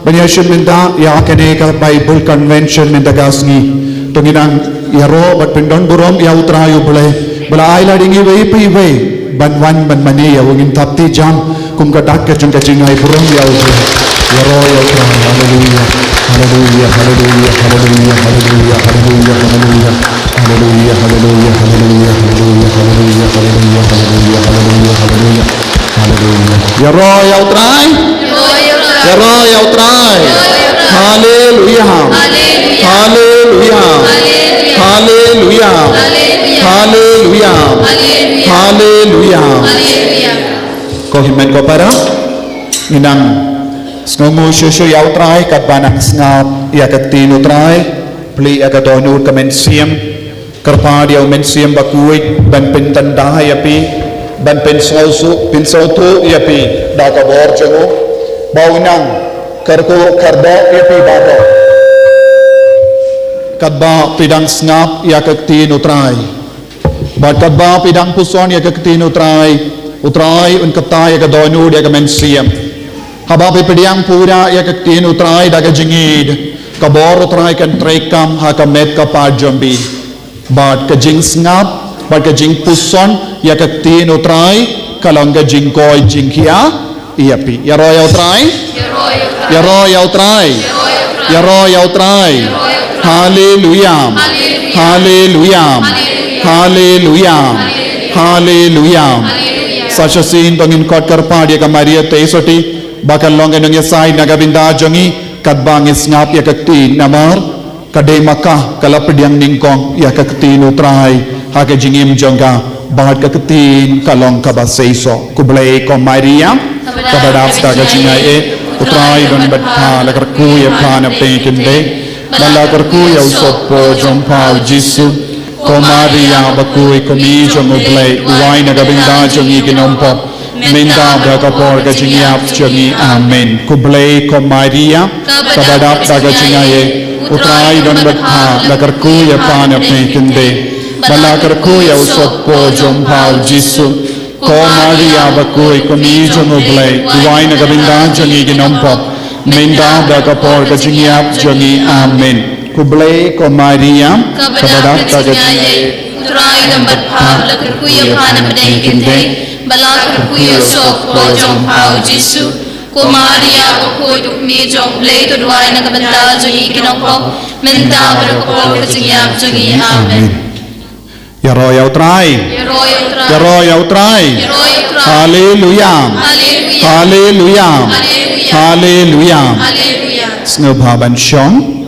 ban ïashim bynta ïa kane ka Bible Convention mynta ka sngi. To ngin nang ïaroh bad pyndonburom ïa U Trai U Blei ba la ai lad ïa ngi iwei pa iwei ban wan ban mane ïa u. Ngin thap ti jam kum ka dak ka jong ka jingai burom ïa U Blei. Ïaroh ïa U Trai. Haleluya. Haleluya, haleluya, haleluya, haleluya, haleluya, haleluya. Haleluya, haleluya, haleluya, haleluya, haleluya, haleluya, haleluya, haleluya, haleluya. Haleluya. Ïaroh ïa U Trai. Ïaroh ïa U Trai. Haleluya. Haleluya. Haleluya. Haleluya. Haleluya. Ko hynmen ko para, ngin nang sngewnguh shuh shuh ïa U Trai katba nang sngap ïa ka ktien U Trai. Plie ïa ka dohnud ka mynsiem. Kyrpad ïa U Mynsiem Bakhuid ban pyntynda ïa phi, ban pynsngewthuh, pynsngewthuh ïa phi da ka bor jong u, ba u nang kyrkhu kyrdoh ïa phi baroh katba phi dang sngap ïa ka ktien U Trai. Bad katba phi dang puson ïa ka ktien U Trai, U Trai un kyntait ïa ka dohnud ïa ka mynsiem. Haba phi pdiang pura ïa ka ktien U Trai da ka jingïeid, ka bor U Trai kan treikam ha ka met ka phad jong phi. Bad ka jingsngap bad ka jingpuson ïa ka ktien U Trai ka long ka jingkoit jingkhiah ïa phi. Ïaroh ïa U Trai. Ïaroh ïa U Trai. Ïaroh ïa U Trai. Haleluya. Haleluya. Haleluya. Haleluya. Sa shisien to ngin khot kyrpad ïa ka Maria Theisotti ba kan long ka nongïasaid na ka bynta jong ngi katba ngi sngap ïa ka ktien, namar ka dei ma ka ka la pdiang nyngkong ïa ka ktien U Trai ha ka jingim jong ka, bad ka ktien ka long kaba seisoh. Khublei ko Maria, kaba dap da ka jingaiei, U Trai u don bad pha, la kyrkhu ïa pha na pdeng ki khyndai, bad la kyrkhu ïa u sohpop jong pha u Jisu. Ko Maria bakhuid, ko Kmie jong U Blei, duwai na ka bynta jong ngi ki nongpop, mynta bad ha ka por ka jingïap jong ngi. Amen. Khublei ko Maria, kaba dap da ka jingaiei, U Trai u don bad pha, la kyrkhu ïa pha na pdeng ki khyndai, Ba la kyrkhu ïa u sopor jong pha u Jisu. Ko Maria bakhuid, ko Kmie jong u Blei, duwai na ka bynta jong ngi ki nongpop, mynta bad ha ka por ka jingïap jong ngi. Amen. Khublei ko Maria, kaba dap ka jingïaid, U Trai u don bad pha, la kyrkhu ïa pha na pdeng ki kynthei, ba la kyrkhu ïa u sopor jong pha u Jisu. Ko Maria bakhuid, ko Kmie jong u Blei, to duwai na ka bynta jong ngi ki nongpop, mynta bad ha ka por ka jingïap jong ngi. Amen. Ïaroh ïa u Trai. Ïaroh ïa u Trai. Ïaroh ïa u Trai. Ïaroh ïa u Trai. Haleluia. Haleluia. Haleluia. Haleluia. Haleluia. Sngewbha ban shong.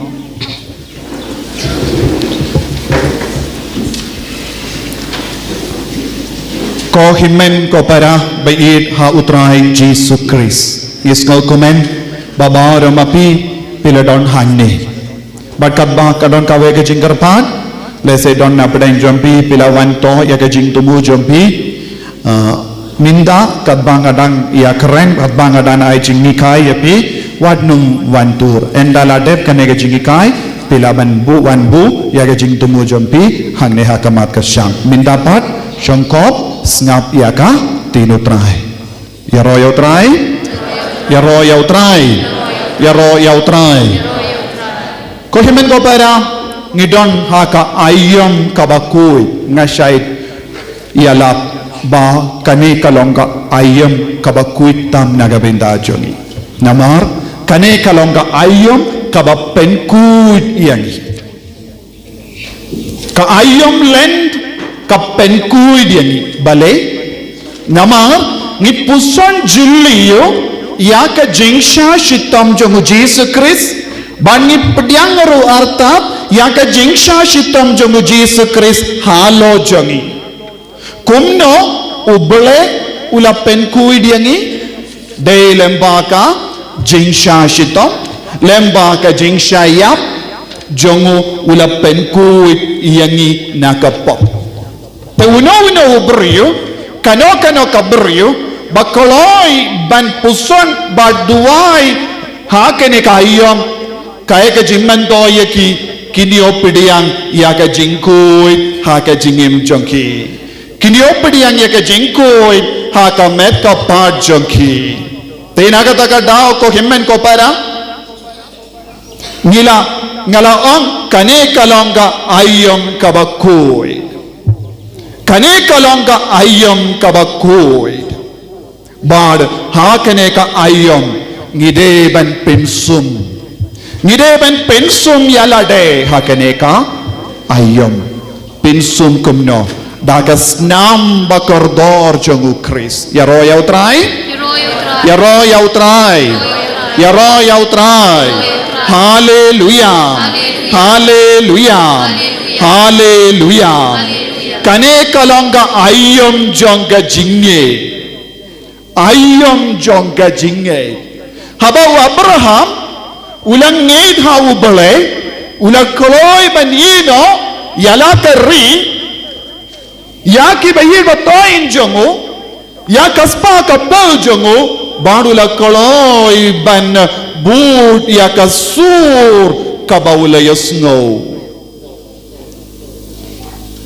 Ko hynmen ko para ba ïeit ha u Trai Jisu Khrist, ngi sngewkmen ba baroh ma phi phi la don hangne. Bad katba ka don kawei ka jingkyrpad, lehse don na pdeng jong phi, phi la wan thoh ïa ka jingthmu jong phi. Ah, mynta katba nga dang ïakren, katba nga dang ai jinghikai ïa phi, wat nym wan tur. Ynda la dep kane ka jinghikai, phi lah ban buh, wan buh ïa ka jingthmu jong phi hangne ha khmat ka shyiap. Mynta pat, shongkop, sngap ïa ka ktien u Trai. Ïaroh ïa u Trai. Ïaroh ïa u Trai. Ïaroh ïa u Trai. Ko hynmen ko para, ngi don ha ka aïom kaba khuid, nga shait ïalap ba kane ka long ka aïom kaba khuid tam na ka bynta jong ngi. Namar kane ka long ka aïom kaba pynkhuid ïa ngi. Ka aïom Lent ka pynkhuid ïa ngi. Balei? Namar ngi puson jylliew ïa ka jingshah shitom jong u Jisu Khrist, bad ngi pdiang ruh artap ïa ka jingshah shitom jong u Jisu Khrist halor jong ngi. Kumno U Blei u la pynkhuid ïa ngi? Dei lyngba ka jingshah shitom, lyngba ka jingshah ïap jong u, u la pynkhuid ïa ngi na ka pop. Te uno uno u briew, kano kano ka briew ba kloi ban puson bad duwai ha kane ka aïom, kaei ka jingmyntoi ïa ki? Kin ïoh pdiang ïa ka jingkhuid ha ka jingim jong ki. Kin ïoh pdiang ïa ka jingkhuid ha ka met ka phad jong ki. Te na kata ka daw, ko hynmen ko para, ngi la, nga la ong kane ka long ka aïom kaba khuid. Kane ka long ka aïom kaba khuid. Bad ha kane ka aïom ngi dei ban pynsum. Ngi dei ban pynsum ïa lade ha kane ka aïom. Pynsum kumno? Da ka snam ba kordor jong u Khrist. Ïaroh ïa u Trai. Ïaroh ïa u Trai. Ïaroh ïa u Trai. Haleluia. Haleluia. Haleluia. Kane ka long ka aïom jong ka jingngeit. Aïom jong ka jingngeit. Haba u Abraham u la ngeit ha U Blei, u la kloi ban ïehnoh ïa la ka ri, ïa kiba ïeit ba thoh jong u, ïa ka spah ka pul jong u, bad u la kloi ban bud ïa ka sur kaba u la ïohsngew.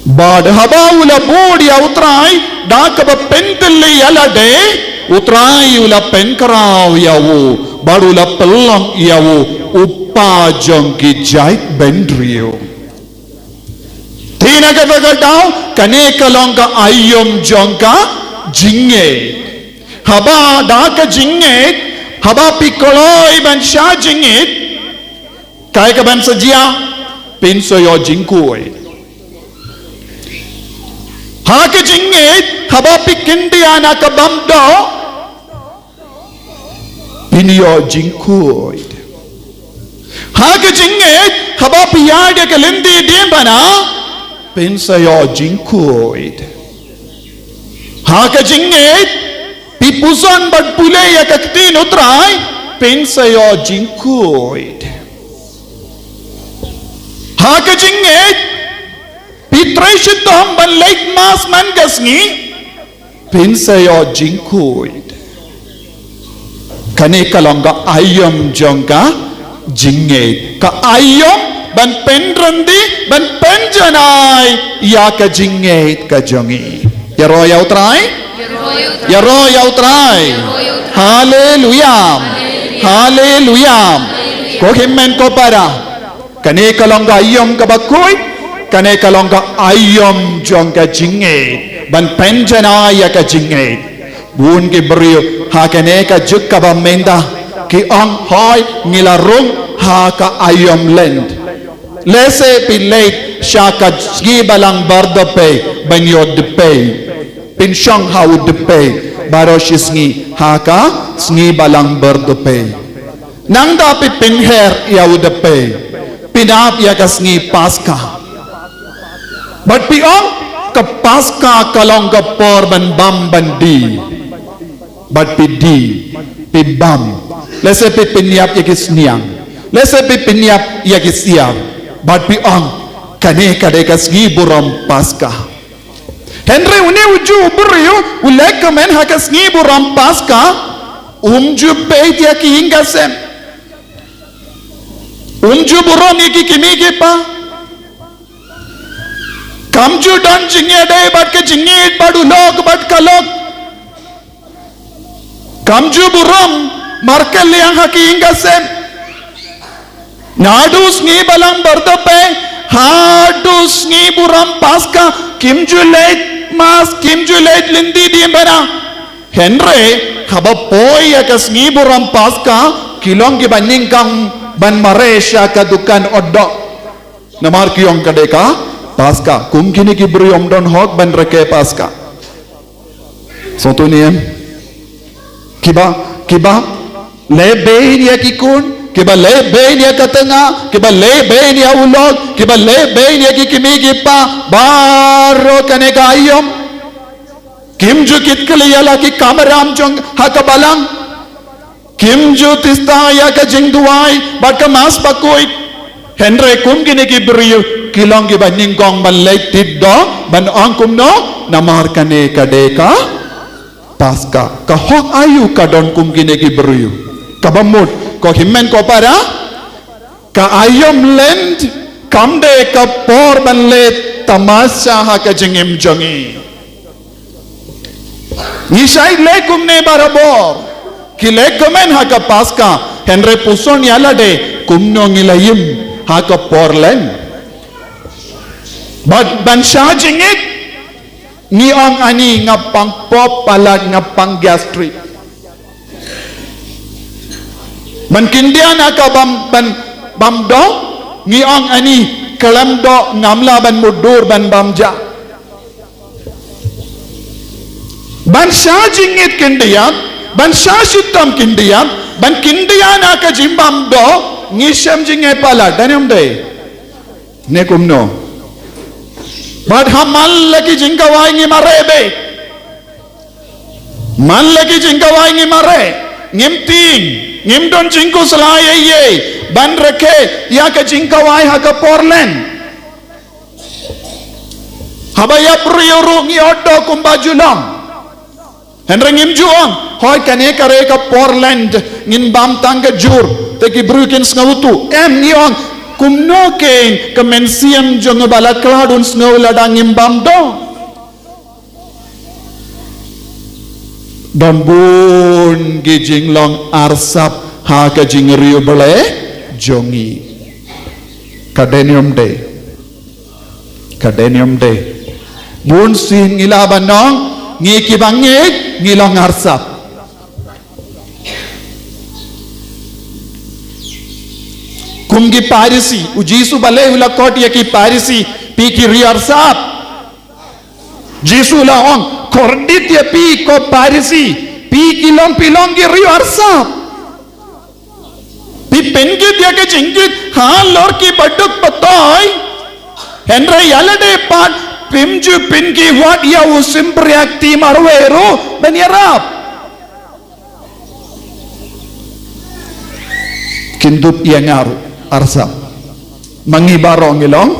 Bad haba u la bud ïa u Trai da kaba pyntylli ïa lade, u Trai u la pynkhraw ïa u, bad u la pynlong ïa u u kpa jong ki jaitbynriew. Te na kata ka daw, kane ka long ka aïom jong ka jingngeit. Haba da ka jingngeit, haba phi kloi ban shah jingngeit, kaei kaban sa jia? Phin sa ïoh jingkhuid. Ha ka jingngeit, haba phi kyndit na ka bym doh, phin ïoh jingkhuid. Ha ka jingngeit, haba phi ïaid ïa ka lynti diengphna, phin sa ïoh jingkhuid. Ha ka jingngeit, phi puson bad pule ïa ka ktien u Trai, phin sa ïoh jingkhuid. Ha ka jingngeit, phi trei shitom ban leit mass man ka sngi, phin sa ïoh jingkhuid. Kane ka long ka aïom jong ka jingngeit. Ka aïom ban pynryndi, ban pynjanai ïa ka jingngeit ka jong ngi. Ïaroh ïa U Trai. Ïaroh ïa U Trai. Haleluya. Haleluya. Ko hynmen ko para, kane ka long ka aïom kaba khuid, kane ka long ka aïom jong ka jingngeit, ban pynjanai ïa ka jingngeit. Bun ki briew ha kane ka juk kaba mynta ki ong, hooid, ngi la rung ha ka aïom Lent. Lehse phi leit sha ka sngi Balang Bar Dpei ban ïoh dpei, pynshong ha u dpei baroh shi sngi ha ka sngi Balang Bar Dpei. Nangta phi pynher ïa u dpei, phin ap ïa ka sngi Paska. Bad phi ong, ka Paska ka long ka por ban bam ban die. Bad phi die, phi bam. Lehse phi pynïap ïa ki sniang, lehse phi pynïap ïa ki siar. Bad phi ong, kane ka dei ka sngi burom Paska. Hynrei une u juh u briew u lehkmen ha ka sngi burom Paska, um ju peit ïa ki ïing ki sem, um ju burom ïa ki kmie ki kpa. Kam ju don jingïadei bad ka jingïeit bad u lok bad ka lok. Kam ju burom markylliang ha ki ïing ki sem. Naduh sngi Balang Bar Dpei haduh sngi burom Paska, kim ju leit mass, kim ju leit lynti diengphna. Hynrei haba poi ïa ka sngi burom Paska, ki long kiba nyngkong ban mareh sha ka dukan ot doh. Namar ki ong ka dei ka Paska. Kum kine ki briew ym don hok ban rakhe Paska. Sngewthuh ne em? Kiba, kiba leh beiñ ïa ki khun, kiba leh beiñ ïa ka tnga, kiba leh beiñ ïa u lok, kiba leh beiñ ïa ki kmie ki kpa, baroh kane ka aïom. Kim ju kit kylli ïa la ki kamram jong ha ka balang. Kim ju tista ïa ka jingduwai bad ka mass bakhuid. Hynrei kum kine ki briew ki long kiba nyngkong ban leit tied doh, ban ong kumno, namar kane ka dei ka Paska. Ka hok aïu ka don kum kine ki briew? Kaba mut, ko hynmen ko para, ka aïom Lent kam dei ka por ban leh tamasha ha ka jingim jong ngi. Ngi shait leh kumne barabor, ki lehkmen ha ka Paska, hynrei puson ïa lade kumno ngi la im ha ka por Lent. Bad ban shah jingit, ngi ong ani nga pang pop palat, nga pang gastric. Ban khyndiat na ka bam, ban bam doh, ngi ong ani khlem doh ngam lah ban mutdur ban bam ja. Ban shah jingit khyndiat, ban shah shitom khyndiat, ban khyndiat na ka jingbam doh, ngi shem jingeh palat, dei ne ym dei? Ne kumno? Bad ha man la ki jingkhawai ngi mareh beit. Man la ki jingkhawai ngi mareh. Ngim tieng, ngim don jingkhuslai ei ei ban rakhe ïa ka jingkhawai ha ka por Lent. Haba ïap briew ruh ngi ot doh kumba ju long. Hynrei ngim ju ong, hooid kane ka dei ka por Lent, ngin bam tang ka jur, te ki briew kin sngewthuh. Em, ngi ong, kumno kein ka mynsiem jong u ba la khlad un sngew lada ngim bam doh? Don bun ki jinglong arsap ha ka jingriewblei jong ngi. Ka dei ne ym dei? Ka dei ne ym dei? Bun sien ngi lah ban ong, ngi kiba ngeit ngi long arsap. Kum ki Pharisi, u Jisu balei u la khot ïa ki Pharisi, phi ki riew arsap. Jisu la ong, khordit ïa phi ko Pharisi, phi ki long, phi long ki riew arsap. Phi pynkit ïa ka jingkit halor ki baduk batoi. Hynrei ïa lade pat phim ju pynkhih wat ïa u shympriahti marwei ruh ban ïarap. Kin dup ïa nga ruh arsap. Ma ngi baroh ngi long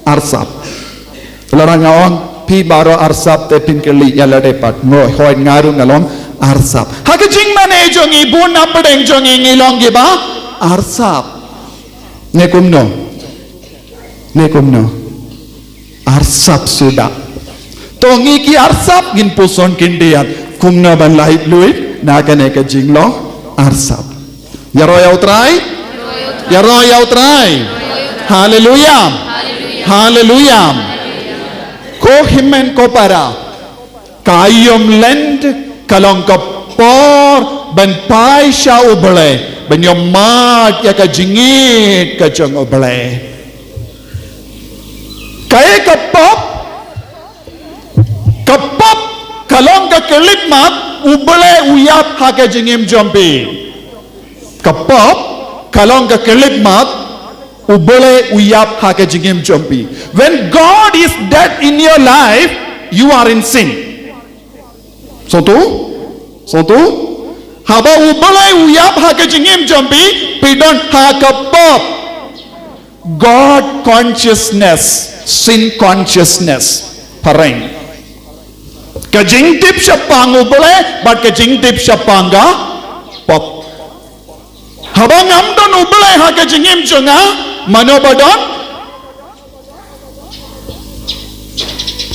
arsap. Lada nga ong phi baroh arsap te phin kylli ïa lade pat, nga, hooid nga ruh nga long arsap. Ha ka jingmane jong ngi bun na pdeng jong ngi ngi long kiba arsap. Ne kumno? Ne kumno? Arsap suda. To ngi ki arsap ngin puson khyndiat kumno ban laitluid na kane ka jinglong arsap. Ïaroh ïa U Trai. Ïaroh ïa U Trai. Haleluya. Haleluya. Ko hynmen ko para. Ka aïom Lent ka long ka por ban phai sha U Blei, ban ïohmad ïa ka jingïeit ka jong U Blei. Kaei ka pop? Ka pop ka long ka khyllipmat U Blei u ïap ha ka jingim jong phi. Ka pop ka long ka khyllipmat U Blei u ïap ha ka jingim jong phi. When God is dead in your life, you are in sin. Sngewthuh? Sngewthuh? Haba U Blei u ïap ha ka jingim jong phi, phi don ha ka pop. God consciousness, sin consciousness. Phareng. Ka jingtip shaphang U Blei bad ka jingtip shaphang ka pop. Haba ngam don U Blei ha ka jingim jong nga, mano ba don?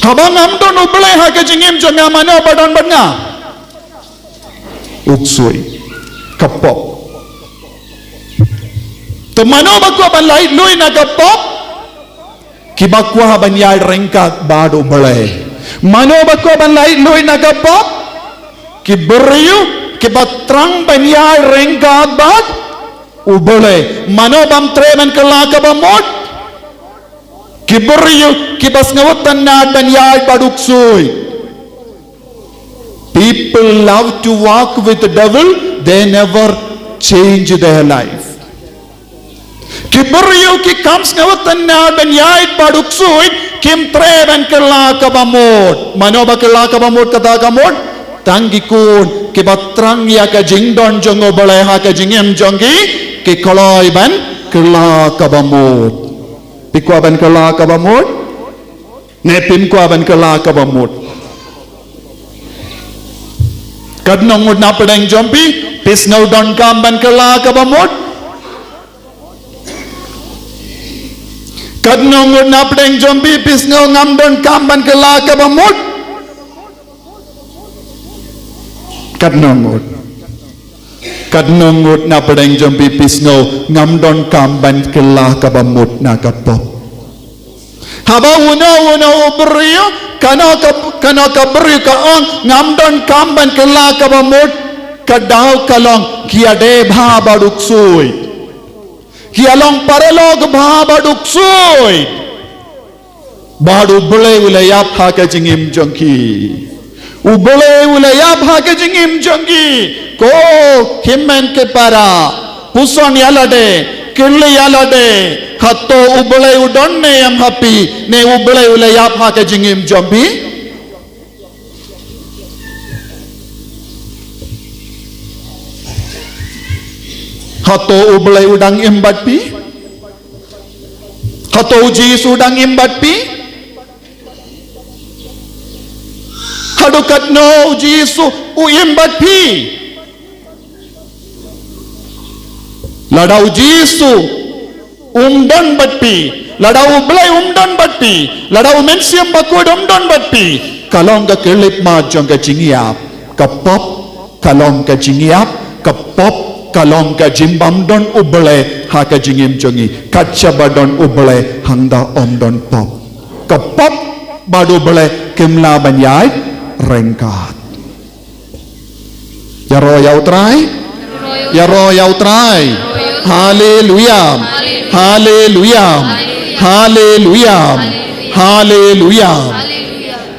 Haba ngam don U Blei ha ka jingim jong nga, mano ba don bad nga? U ksuid, ka pop. To mano ba kwah ban laitluid na ka pop? Kiba kwah ban ïaid ryngkat bad U Blei. Mano ba kwah ban laitluid na ka pop? Ki briew kiba thrang ban ïaid ryngkat bad U Blei. Mano bym treh ban kylla kaba mut? Ki briew kiba sngewtynnad ban ïaid bad u ksuid. People love to walk with the devil, they never change their life. Ki briew ki kam sngewtynnad ban ïaid bad u ksuid, kim treh ban kylla kaba mut. Mano ba kylla kaba mut, kata ka mut? Tang ki khun kiba thrang ïa ka jingdon jong U Blei ha ka jingim jong ki, ki kloi ban kylla kaba mut. Phi kwah ban kylla kaba mut? Ne phim kwah ban kylla kaba mut? Katno ngut na pdeng jong phi, phi sngew donkam ban kylla kaba mut? Katno ngut na pdeng jong phi, phi sngew ngam donkam ban kylla kaba mut? Katno ngut? Katno ngut na pdeng jong phi, phi sngew ngam donkam ban kylla kaba mut na ka pop? Haba uno uno u briew, kano ka, kano ka briew ka ong ngam donkam ban kylla kaba mut, ka daw ka long ki ïadei bha bad u ksuid. Ki ïalong paralok bha bad u ksuid. Bad U Blei u la ïap ha ka jingim jong ki. U Blei u la ïap ha ka jingim jong ki. Ko hynmen ko para, puson ïa lade, kylli ïa lade, hato U Blei u don ne em ha phi, ne U Blei u la ïap ha ka jingim jong phi? Hato U Blei u dang im bad phi? Hato U Jisu u dang im bad phi? Haduh katno U Jisu u im bad phi? Lada U Jisu um don bad phi, lada U Blei um don bad phi, lada U Mynsiem Bakhuid um don bad phi, ka long ka khyllipmat jong ka jingïap. Ka pop ka long ka jingïap, ka pop ka long ka jingbym don U Blei ha ka jingim jong ngi. Kat shaba don U Blei hangta ym don pop. Ka pop bad U Blei kim lah ban ïaid ryngkat. Ïaroh ïa U Trai. Ïaroh ïa U Trai. Haleluya. Haleluya. Haleluya. Haleluya.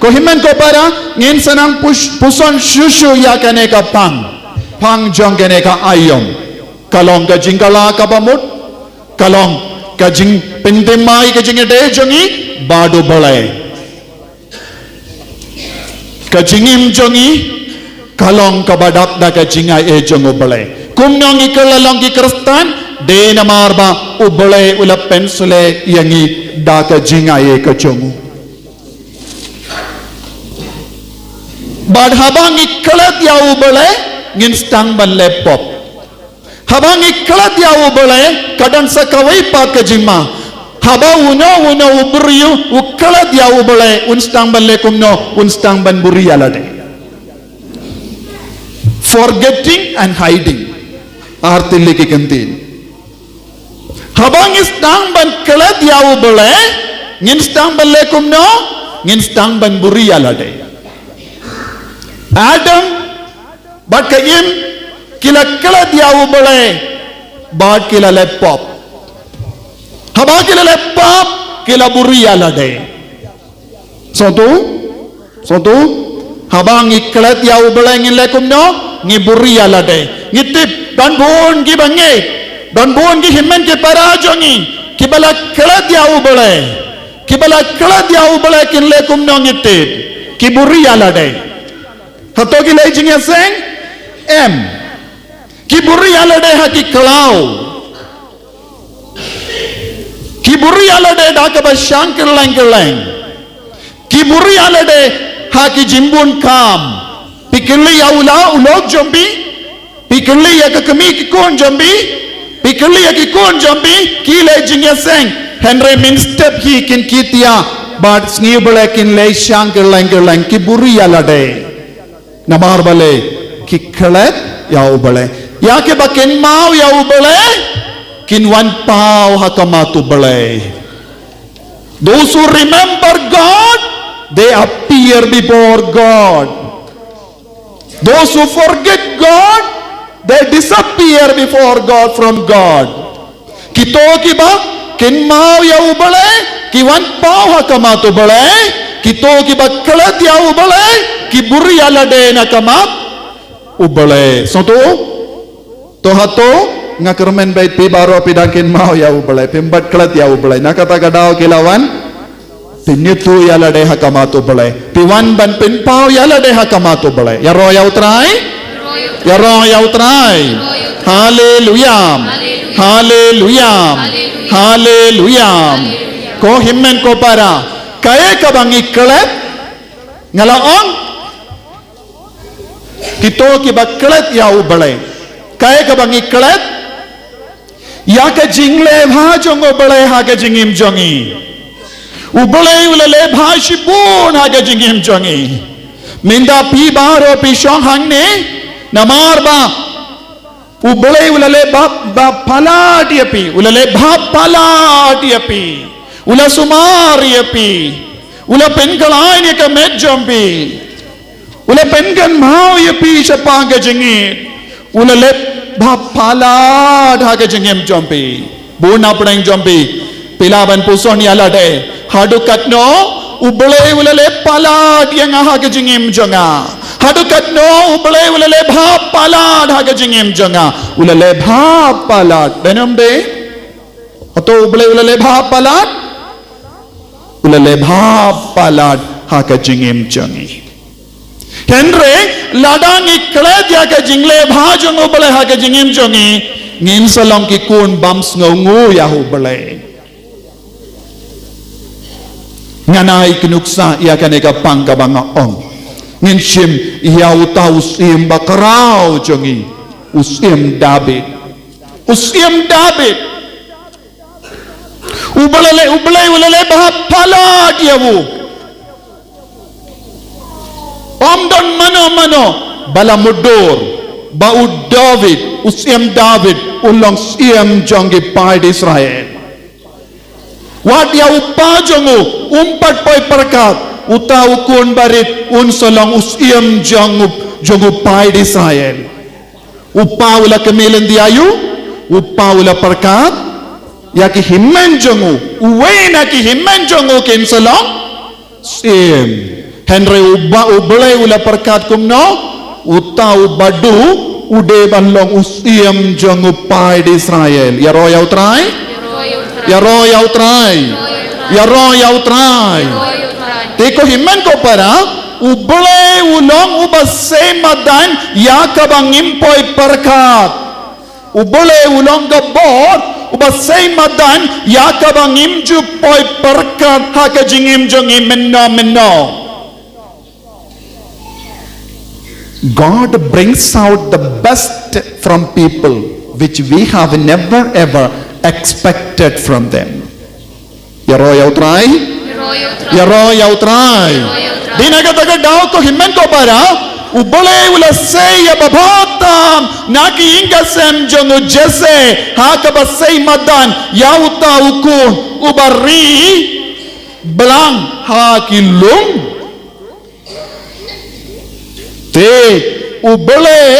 Ko hynmen ko para, ngin sa nang pus-, puson shuh shuh ïa kane ka phang. Phang jong kane ka aïom. Ka long ka jingkylla kaba mut. Ka long ka jingpynthymmai ka jingïadei jong ngi bad U Blei. Ka jingim jong ngi ka long kaba dap da ka jingai jong U Blei. Kumno ngi kylla long ki Khristan? Dei namar ba U Blei u la pynsleh ïa ngi da ka jingai ka jong u. Bad haba ngi klet ïa U Blei, ngin sdang ban leh pop. Haba ngi klet ïa U Blei, ka don sa kawei pat ka jingma. Haba uno uno u briew u klet ïa U Blei, un sdang ban leh kumno? Un sdang ban buhrieh ïa lade. Forgetting and hiding. Ar tylli ki kyntien. Haba ngi sdang ban klet ïa U Blei, ngin sdang ban leh kumno? Ngin sdang ban buhrieh ïa lade. Adam bad ka Im ki la klet ïa U Blei bad ki la leh pop. Haba ki la leh pop, ki la buhrieh ïa lade. Sngewthuh? Sngewthuh? Haba ngi klet ïa U Blei ngin leh kumno? Ngi buhrieh ïa lade. Ngi tip don bun kiba ngeit, don bun ki hynmen ki para jong ngi kiba la klet ïa U Blei. Kiba la klet ïa U Blei kin leh kumno ngi tip? Ki buhrieh ïa lade. Hato ki leh jingïaseng? Em. Ki buhrieh ïa lade ha ki khlaw. Ki buhrieh ïa lade da kaba shang kylleng kylleng. Ki buhrieh ïa lade ha ki jingbun kam. Phi kylli ïa u la u lok jong phi, phi kylli ïa ka kmie ki khun jong phi, phi kylli ïa ki khun jong phi, ki leh jingïaseng. Hynrei mynstep hi kin kit ïa bad sngi U Blei kin leh shang kylleng kylleng. Ki buhrieh ïa lade. Namar balei? Ki klet ïa U Blei. Ïa kiba kynmaw ïa U Blei kin wan paw ha khmat U Blei. Those who remember God, they appear before God. Those who forget God, they disappear before God, from God. Kito kiba kynmaw ïa U Blei ki wan paw ha khmat U Blei. Kito kiba klet ïa U Blei ki buhrieh ïa lade na khmat U Blei. Sngewthuh? To hato nga kyrmen bad phi baroh phi dang kynmaw ïa U Blei, phim pat klet ïa U Blei. Na kata ka daw ki la wan pynithuh ïa lade ha khmat U Blei. Phi wan ban pynpaw ïa lade ha khmat U Blei. Ïaroh ïa U Trai. Ïaroh ïa U Trai. Haleluya. Haleluya. Haleluya. Ko hynmen ko para, kaei kaba ngi klet? Nga la ong, kito kiba klet ïa U Blei. Kaei kaba ngi klet? Ïa ka jingleh bha jong U Blei ha ka jingim jong ngi. U Blei u la leh bha shibun ha ka jingim jong ngi. Mynta phi baroh phi shong hangne namar ba U Blei u la leh bha, bha palat ïa phi, u la leh bha palat ïa phi, u la sumar ïa phi, u la pynkhlaiñ ïa ka met jong phi. U la pynkynmaw ïa phi shaphang ka jingngeit. U la leh bha palat ha ka jingim jong phi. Bun na pdeng jong phi, phi lah ban puson ïa lade, haduh katno U Blei u la leh palat ïa nga ha ka jingim jong nga? Haduh katno U Blei u la leh bha palat ha ka jingim jong nga? U la leh bha palat, dei ne em dei? Hato U Blei u la leh bha palat? U la leh bha palat ha ka jingim jong ngi. Hynrei lada ngi klet ïa ka jingleh bha jong U Blei ha ka jingim jong ngi, ngin sa long ki khun bym sngewnguh ïa U Blei. Ngan ai ka nuksa ïa kane ka pang kaba nga ong. Ngin shim ïa uta u syiem bakhraw jong ngi, u syiem David. U syiem David. U Blei, U Blei u la leh bha palat ïa u. Ym don mano mano ba la mutdur ba u David, u syiem David, un long syiem jong ki paid Israel. Wat ïa u pa jong u, um pat poi pyrkhat, uta u khun barit un sa long u syiem jong u, jong u paid Israel. U pa u la kmie lynti aïu? U pa u la pyrkhat ïa ki hynmen jong u, uwei na ki hynmen jong u kin sa long syiem. Hynrei uba U Blei u la pyrkhat kumno? Uta u badu u dei ban long u syiem jong u paid Israel. Ïaroh ïa U Trai. Ïaroh ïa U Trai. Ïaroh ïa U Trai. Te ko hynmen ko para, U Blei u long uba sei madan ïa kaba ngim poi pyrkhat. U Blei u long ka bor uba sei madan ïa kaba ngim ju poi pyrkhat ha ka jingim jong ngi mynno mynno. God brings out the best from people which we have never ever expected from them. Ïaroh ïa U Trai. Ïaroh ïa U Trai. Dei na kata ka daw ko hynmen ko para, U Blei u la sei ïa ba bha tam na ki ïing ka sem jong u Jesse, ha kaba sei madan ïa uta u khun uba ri blang ha ki lum. Te U Blei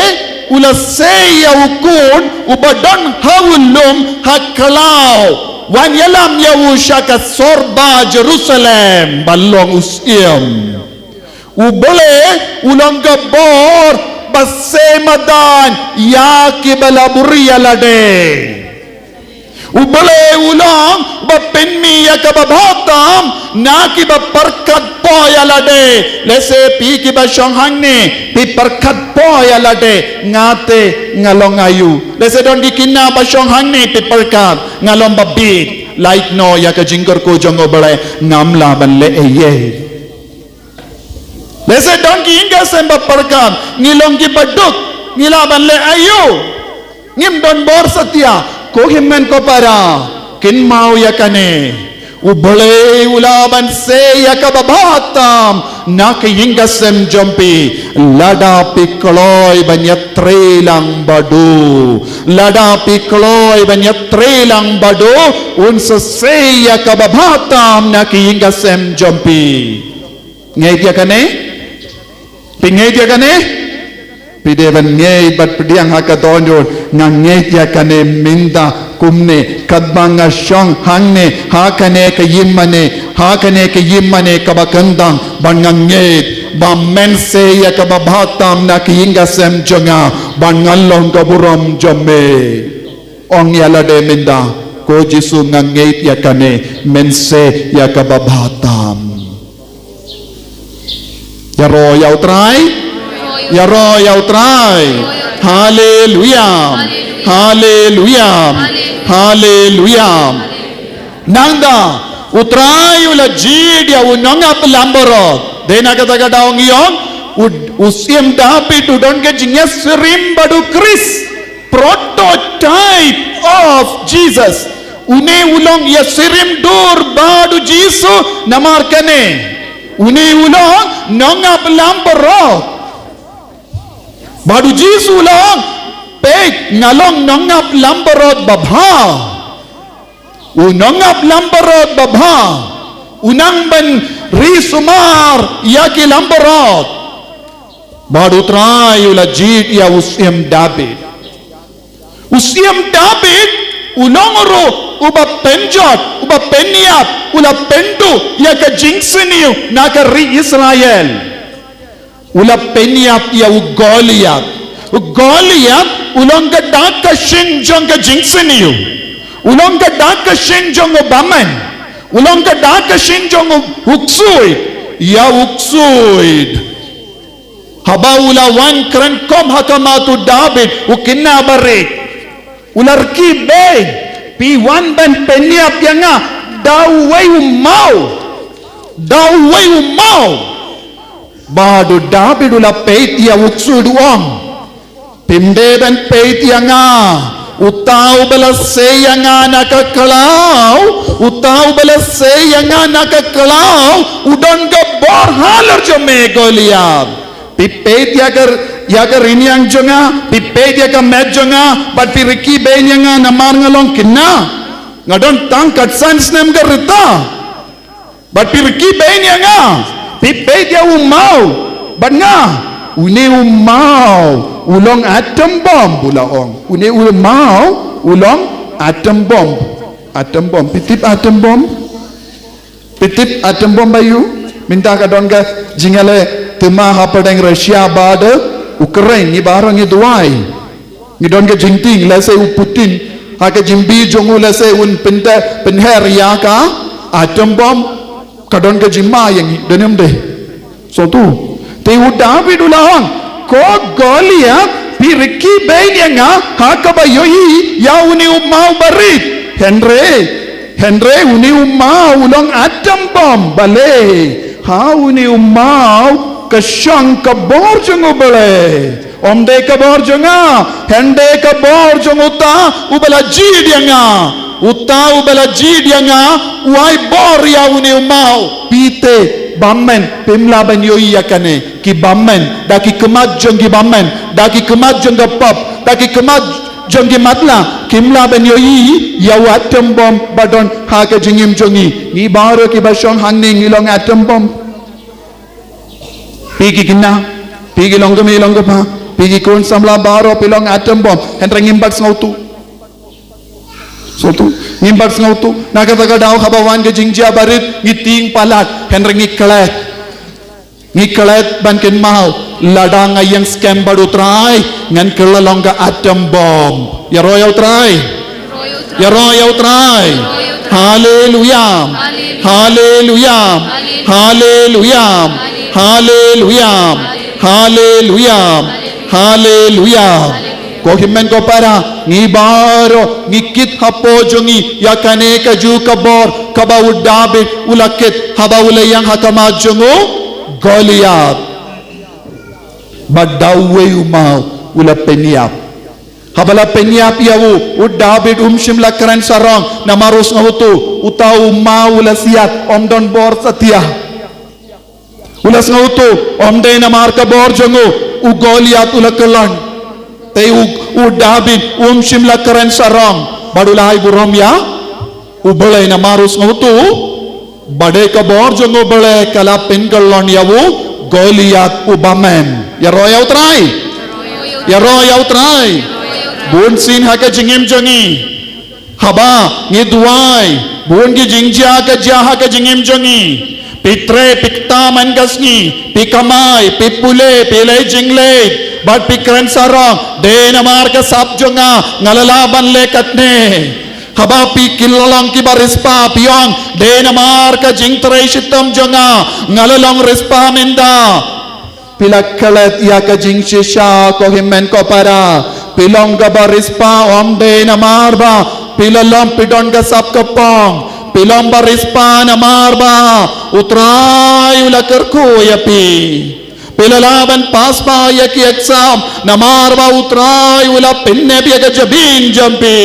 u la sei ïa u khun uba don ha u lum ha khlaw, wan ïalam ïa u sha ka sor ba Jerusalem ban long u syiem. U Blei u long ka bor ba sei madan ïa kiba la buhrieh ïa lade. U Blei u long ba pynmih ïa kaba bha tam na kiba pyrkhat poi ïa lade. Lehse phi kiba shong hangne phi pyrkhat poi ïa lade, nga te nga long aïu. Lehse don ki khynnah ba shong hangne, phi pyrkhat, nga long ba bieit, lait noh ïa ka jingkyrkhu jong U Blei, ngam lah ban leh ei ei. Lehse don ki ïing ka sem ba pyrkhat, ngi long kiba duk, ngi lah ban leh aïu. Ngim don bor satia, ko hynmen ko para, kynmaw ïa kane. U Blei u lah ban sei ïa kaba bha tam na ki ïing ka sem jong phi, lada phi kloi ban ïatrei lang bad u. Lada phi kloi ban ïatrei lang bad u, un sa sei ïa kaba bha tam na ki ïing ka sem jong phi. Ngeit ïa kane? Phi ngeit ïa kane? Phi dei ban ngeit bad pdiang ha ka dohnud, nga ngeit ïa kane mynta kumne, katba nga shong hangne ha kane ka ïingmane, ha kane ka ïingmane kaba kyndang, bad nga ngeit ba men sei ïa kaba bha tam na ki ïing ka sem jong nga, bad ngan long ka burom jong me. Ong ïa lade mynta, ko Jisu, nga ngeit ïa kane, men sei ïa kaba bha tam. Ïaroh ïa U Trai. Ïaroh ïa U Trai. Haleluya. Haleluya. Haleluya. Nangta U Trai u la jied ïa u nongap lambarot. Dei na kata ka daw ngi ong, u, u Syiem David u don ka jingïasyriem bad u Khrist. Prototype of Jesus. Une u long ïasyriem dur bad u Jisu namar kane. Une u long nongap lambarot. Bad u Jisu u long, peit, nga long nongap lambarot babha. U nongap lambarot babha u nang ban ri sumar ïa ki lambarot. Bad U Trai u la jied ïa u Syiem David. U Syiem David u long ruh uba pynjot, uba pynïap, u la pynduh ïa ka jingsniew na ka ri Israel. U la pynïap ïa u Goliath. U Goliath u long ka dak ka shyieng jong ka jingsniew. U long ka dak ka shyieng jong u bymman. U long ka dak ka shyieng jong u, u ksuid. Ïa u ksuid. Haba u la wan kren kum ha khmat u David, u khynnah barit. U la rkhie beiñ, phi wan ban pynïap ïa nga da uwei u maw. Da uwei u maw. Bad u David u la peit ïa u ksuid u ong, phim dei ban peit ïa nga. Uta uba la sei ïa nga na ka khlaw, uta uba la sei ïa nga na ka khlaw, u don ka bor halor jong me Goliath. Phi peit ïa ka, ïa ka rynïeng jong nga, phi peit ïa ka met jong nga, bad phi rkhie beiñ ïa nga namar nga long khynnah. Nga don tang khatsan snem ka rta. Bad phi rkhie beiñ ïa nga, phi peit ïa u maw, bad nga, une u maw u long atom bomb, u la ong. Une u maw u long atom bomb. Atom bomb. Phi tip atom bomb? Phi tip atom bomb ba ïoh? Mynta ka don ka jingïaleh thma hapdeng Russia bad Ukraine, ngi baroh ngi duwai. Ngi don ka jingtieng, lehse u Putin ha ka jingbi jong u lehse un pynte, pynher ïa ka atom bomb, ka don ka jingma ïa ngi, don ne ym dei? Sotu. Te u David u la ong, ko Goliath, phi rkhie beiñ ïa nga ha kaba ïohi ïa une u maw barit. Hynrei, hynrei une u maw u long atom bomb, balei? Ha une u maw ka shong ka bor jong U Blei. Ym dei ka bor jong nga, hynrei ka bor jong uta uba la jied ïa nga. Uta uba la jied ïa nga u ai bor ïa une u maw. Phi te bymmen phim lah ban ïohi ïa kane. Ki bymmen da ki khmat jong ki bymmen, da ki khmat jong ka pop, da ki khmat jong ki matlah, kim lah ban ïohi ïa u atom bom ba don ha ka jingim jong ngi. Ngi baroh kiba shong hangne ngi long atom bom. Phi ki khynnah, phi ki long kmie long kpa, phi ki khun samla baroh phi long atom bom. Hynrei ngim pat sngewthuh. Sngewthuh. Ngim pat sngewthuh. Na kata ka daw haba wan ka jingjia barit ngi tieng palat, hynrei ngi klet. Ngi klet ban kynmaw, lada nga ïeng skhem bad U Trai ngan kylla long ka atom bom. Ïaroh ïa U Trai. Ïaroh ïa U Trai. Haleluya. Haleluya. Haleluya. Haleluya. Haleluya. Ko hynmen ko para, ngi baroh ngi kit hapoh jong ngi ïa kane kajuh ka bor kaba u David u la kit haba u la ïeng ha khmat jong u Goliath. Bad da uwei u maw u la pynïap. Haba la pynïap ïa u, u David um shym la kren sarong namar u sngewthuh uta u maw u la siat, ym don bor satia. U la sngewthuh ym dei namar ka bor jong u u Goliath u la kyllon. Te u, u David um shym la kren sarong bad u la ai burom ïa U Blei namar u sngewthuh ba dei ka bor jong U Blei ka la pynkyllon ïa u Goliath u bymmen. Ïaroh ïa U Trai. Ïaroh ïa U Trai. Bun sien ha ka jingim jong ngi, haba ngi duwai, bun ki jingjia ka jia ha ka jingim jong ngi. Phi trei, phi kta man ka sngi, phi kamai, phi pule, phi leit jingleit bad phi kren sarong, dei namar ka sap jong nga nga la lah ban leh katne. Haba phi ki la long kiba riewspah, phi ong, dei namar ka jingtrei shitom jong nga nga la long riewspah mynta. Phi la klet ïa ka jingshisha, ko hynmen ko para. Phi long kaba riewspah ym dei namar ba phi la long, phi don ka sap ka pong. Phi long ba riewspah namar ba U Trai u la kyrkhu ïa phi. Phi la lah ban pass bha ïa ki exam namar ba U Trai u la pynnep ïa ka jabieng jong phi.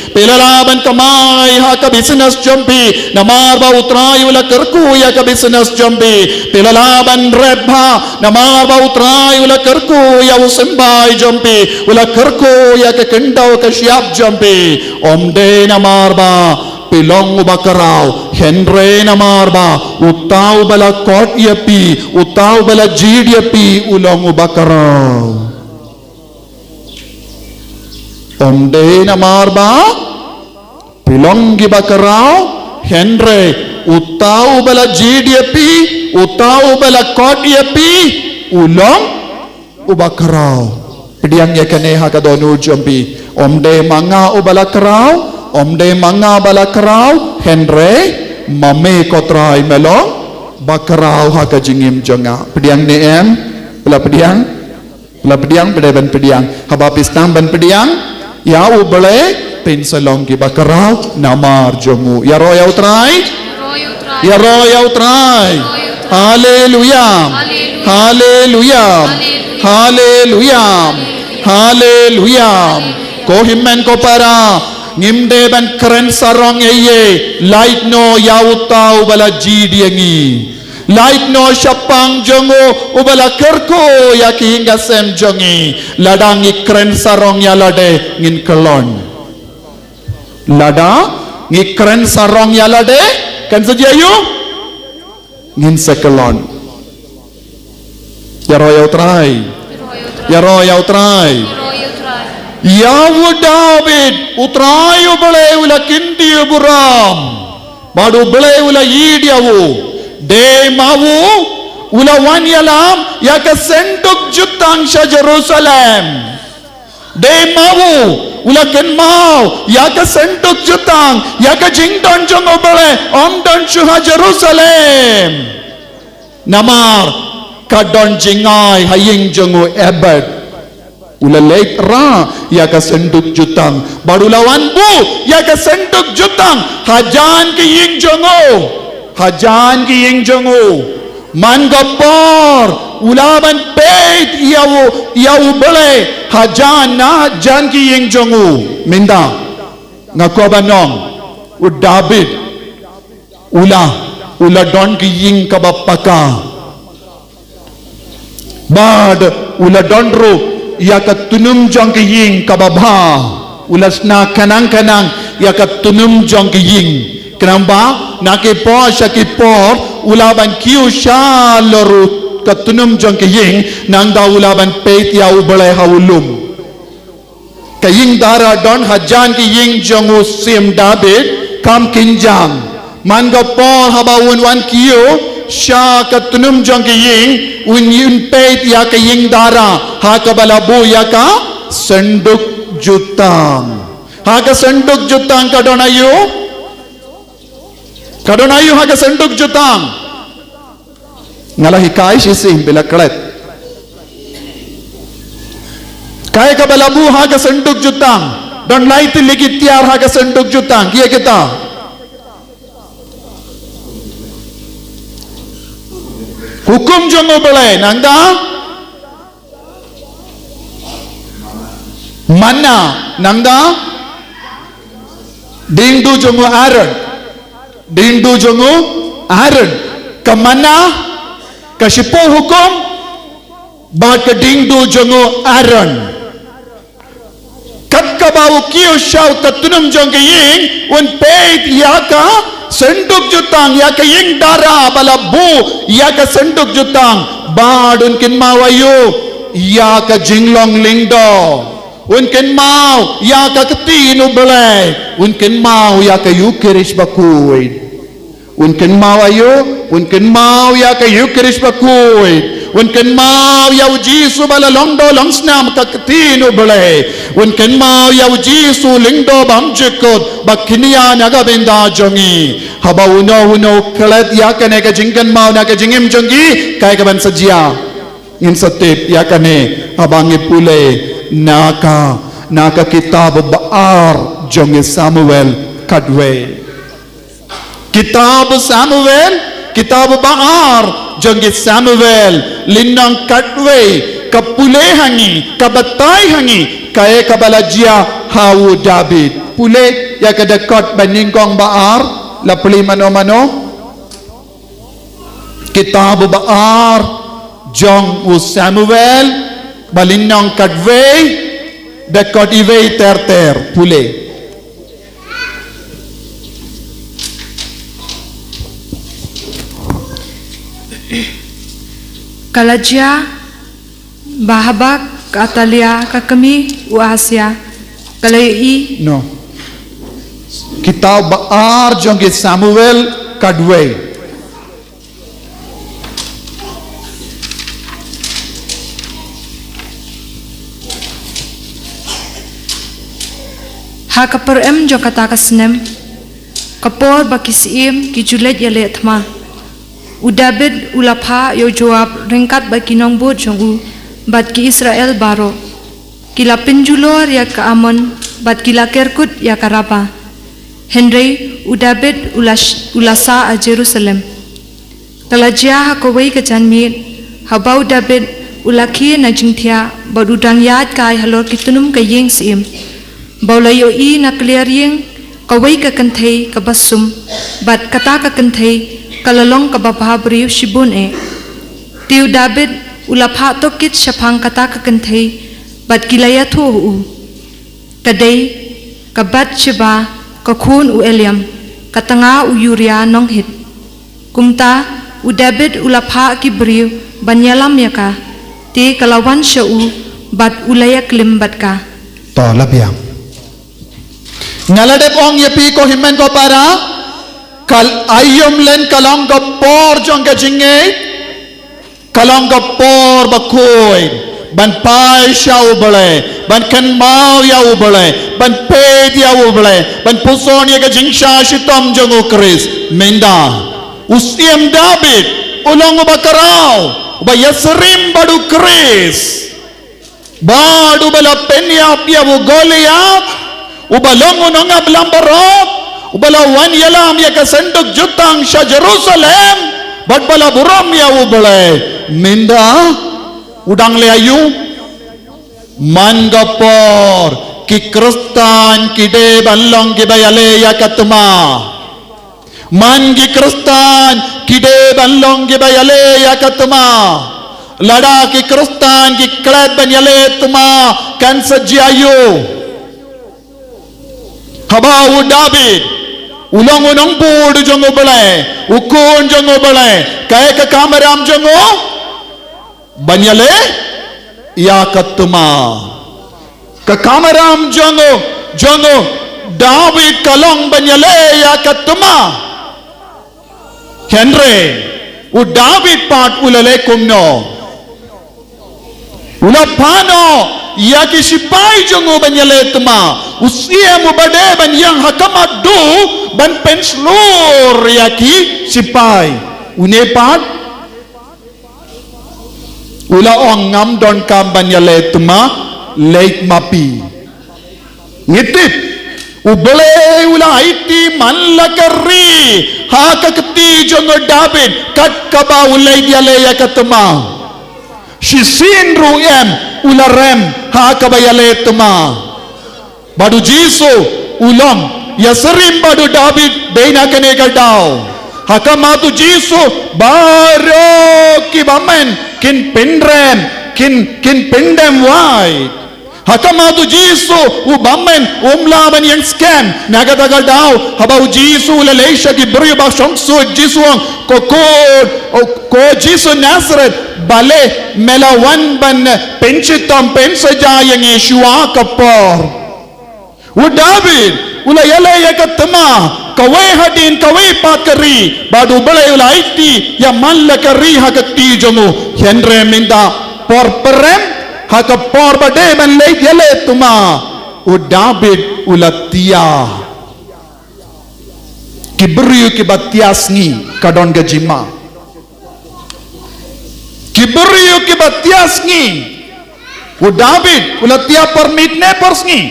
Phi la lah ban kamai ha ka business jong phi namar ba U Trai u la kyrkhu ïa ka business jong phi. Phi la lah ban rep bha namar ba U Trai u la kyrkhu ïa u symbai jong phi, u la kyrkhu ïa ka khyndew ka shyiap jong phi. Ym dei namar ba phi long uba khraw, hynrei namar ba uta uba la khot ïa phi, uta uba la jied ïa phi u long uba khraw. Ym dei namar ba phi long kiba khraw, hynrei uta uba la jied ïa phi, uta uba la khot ïa phi u long uba khraw. Pdiang ïa kane ha ka dohnud jong phi. Ym dei ma nga uba la khraw, ym dei ma nga ba la khraw, hynrei ma me ko Trai me long ba khraw ha ka jingim jong nga. Pdiang ne em? Phi la pdiang? Phi la pdiang, phi dei ban pdiang. Haba phi sdang ban pdiang ïa U Blei, phin sa long kiba khraw namar jong u. Ïaroh ïa U Trai. Ïaroh ïa U Trai. Haleluya. Haleluya. Haleluya. Haleluya. Ko hynmen ko para, ngim dei ban kren sarong ei ei, lait noh ïa uta uba la jied ïa ngi. Lait noh shaphang jong u uba la kyrkhu ïa ki ïing ki sem jong ngi. Lada ngi kren sarong ïa lade ngin kyllon. Lada ngi kren sarong ïa lade, kan sa jia ïa u? Ngin sa kyllon. Ïaroh ïa U Trai. Ïaroh ïa U Trai. Ïa u David, U Trai U Blei u la kyntiew burom. Bad U Blei u la ïeit ïa u. Dei ma u u la wan ïalam ïa ka synduk jutang sha Jerusalem. Dei ma u u la kynmaw ïa ka synduk jutang, ïa ka jingdon jong U Blei, ym don shuh ha Jerusalem. Namar ka don jingai ha ïing jong u Ebed. U la leit rah ïa ka synduk jutang bad u la wan buh ïa ka synduk jutang hajan ki ïing jong u. Hajan ki ïing jong u. Man ka por u la ban peit ïa u, ïa U Blei hajan na jan ki ïing jong u. Mynta nga kwah ban ong, U Dabid u la, u la don ka ïing kaba paka. Bad u la don ruh ïa ka tnum jong ka ïing kaba bha. U la shna khnang khnang ïa ka tnum jong ka ïing. Khnang ba na ki por sha ki por u lah ban kiew shalor ka tnum jong ka ïing, nangta u lah ban peit ïa U Blei ha u lum. Ka ïing dara don hajan ka ïing jong u Syiem Dabid, kam kynjang. Man ka por haba un wan kiew sha ka tnum jong ka ïing, un ïoh peit ïa ka ïing dara ha kaba la buh ïa ka synduk jutang. Ha ka synduk jutang ka don aïu? Ka don aïu ha ka synduk jutang? Nga la hikai shisien, phi la klet. Kaei kaba la buh ha ka synduk jutang? Don lai tylli ki tiar ha ka synduk jutang. Kiei kita? Hukum jong U Blei, nangta manna, nangta diengdu jong u Aaron. Diengdu jong u Aaron. Ka manna, ka shiphew hukum, bad ka diengdu jong u Aaron. Kat kaba u kiew sha ka tnum jong ka ïing, un peit ïa ka synduk jutang, ïa ka ïing dara ba la buh ïa ka synduk jutang. Bad un kynmaw aïu? Ïa ka jinglong lyngdoh. Un kynmaw ïa ka ktien U Blei. Un kynmaw ïa ka Ïukharist bakhuid. Un kynmaw aïu? Un kynmaw ïa ka Ïukharist bakhuid. Un kynmaw ïa U Jisu ba la long doh long snam ka ktien U Blei. Un kynmaw ïa U Jisu lyngdoh bymjukut ba kñia na ka bynta jong ngi. Haba uno uno u klet ïa kane ka jingkynmaw na ka jingim jong ngi, kaei kaban sa jia? Ngin sa tip ïa kane haba ngi pule na ka, na ka kitab ba ar jong i Samuel khatwei. Kitab Samuel, kitab ba ar jong i Samuel, lynnong khatwei, ka pule ha ngi, ka batai ha ngi kaei kaba la jia ha u Dabid. Pule ïa ka dkhot ba nyngkong ba ar, la plie mano mano. Kitab ba ar jong u Samuel, ba lynnong khatwei, dkhot iwei ter ter, pule. Ka la jia ba haba ka Atalia ka kmie u Ahazia ka la ïohi. No. Kitab ba ar jong i Samuel khatwei. Ha ka pyrem jong kata ka snem, ka por ba ki syiem ki ju leit ïaleh thma, u Dabid u la phah ïa u Joab ryngkat bad ki nongbud jong u bad ki Israel baroh. Ki la pynjulor ïa ka Ammon bad ki la kerkut ïa ka Rabba. Hynrei u Dabid u la sh-, u la sah ha Jerusalem. Ka la jia ha kawei ka janmiet, haba u Dabid u la khie na jingthiah bad u dang ïaid kai halor ki tnum ka ïing syiem, ba u la ïohi na kliar ïing kawei ka kynthei kaba sum, bad kata ka kynthei ka la long kaba bhabriew shibun eh. Te u Dabid u la phah tohkit shaphang kata ka kynthei, bad ki la ïathuh ha u. Ka dei ka Bathsheba, ka khun u Eliam, ka tnga u Uria nong Hit. Kumta u Dabid u la phah ki briew ban ïalam ïa ka, te ka la wan sha u bad u la ïaklim bad ka. To la biang. Nga la dep ong ïa phi ko hynmen ko para, ka aïom lane ka long ka por jong ka jingngeit, ka long ka por bakhuid ban phai sha U Blei, ban kynmaw ïa U Blei, ban peit ïa U Blei, ban puson ïa ka jingshah shitom jong U Khrist. Mynta u Syiem Dabid u long uba khraw, uba ïasyriem bad U Khrist. Bad uba la pynïap ïa u Goliath, uba long u nongap lam baroh, uba la wan ïalam ïa ka synduk jutang sha Jerusalem, bad ba la burom ïa U Blei. Mynta u dang leh aïu? Man ka por Ki Khristan ki dei ban long kiba ïaleh ïa ka tma. Man ki Khristan ki dei ban long kiba ïaleh ïa ka tma. Lada ki Khristan ki klet ban ïaleh tma, kan sa jia aiu? Haba u David u long u nongbud jong U Blei, u khun jong U Blei, kaei ka kamram jong u? Ban ïaleh ïa ka tma. Ka kamram jong u, jong u David ka long ban ïaleh ïa ka tma. Hynrei u David pat u la leh kumno? U la phah noh ïa ki sipai jong u ban ïaleh tma. U siem uba dei ban ïeng ha khmat duh ban pynshlur ïa ki sipai. Une pat u la ong, ngam donkam ban ïaleh tma, leit ma phi. Ngi tip, U Blei u la aiti man la ka ri ha ka kti jong u David kat kaba u leit ïaleh ïa ka tma. Shisien ruh em u la rem ha kaba ïaleh tma. Bad u Jisu u long ïasyriem bad u David beit na kane ka daw. Ha khmat u Jisu baroh ki bymman kin pynrem, kin, kin pyndem wai. Ha khmat u Jisu u bymman um lah ban ïeng skhem. Na kata ka daw haba u Jisu u la leit sha ki briew ba shong suit, Jisu u ong, ko khun, o, ko Jisu Nasaret, balei me la wan ban pynshitom pynshitom ïa ngi shuwa ka por? U David u la ïaleh ïa ka tma kawei hadien kawei pat ka ri, bad U Blei u la aiti ïa man la ka ri ha ka kti jong u. Hynrei mynta por pyrem, ha ka por ba dei ban leit ïaleh tma, u David u la tiaw. Ki briew kiba tiaw sngi ka don ka jingma. Ki briew kiba tiaw sngi. U David u la tiaw por miet ne por sngi?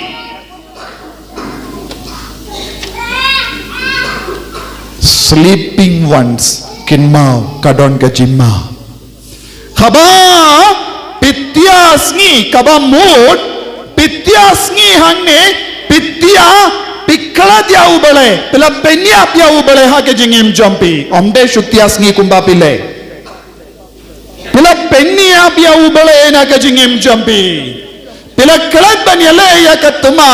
Sleeping ones, kynmaw ka don ka jingma. Haba phi tiaw sngi, kaba mut phi tiaw sngi hangne, phi tiaw, phi klet ïa U Blei, phi la pynïap ïa U Blei ha ka jingim jong phi. Ym dei shu tiaw sngi kumba phi leh. Phi la pynïap ïa U Blei na ka jingim jong phi. Phi la klet ban ïaleh ïa ka tma.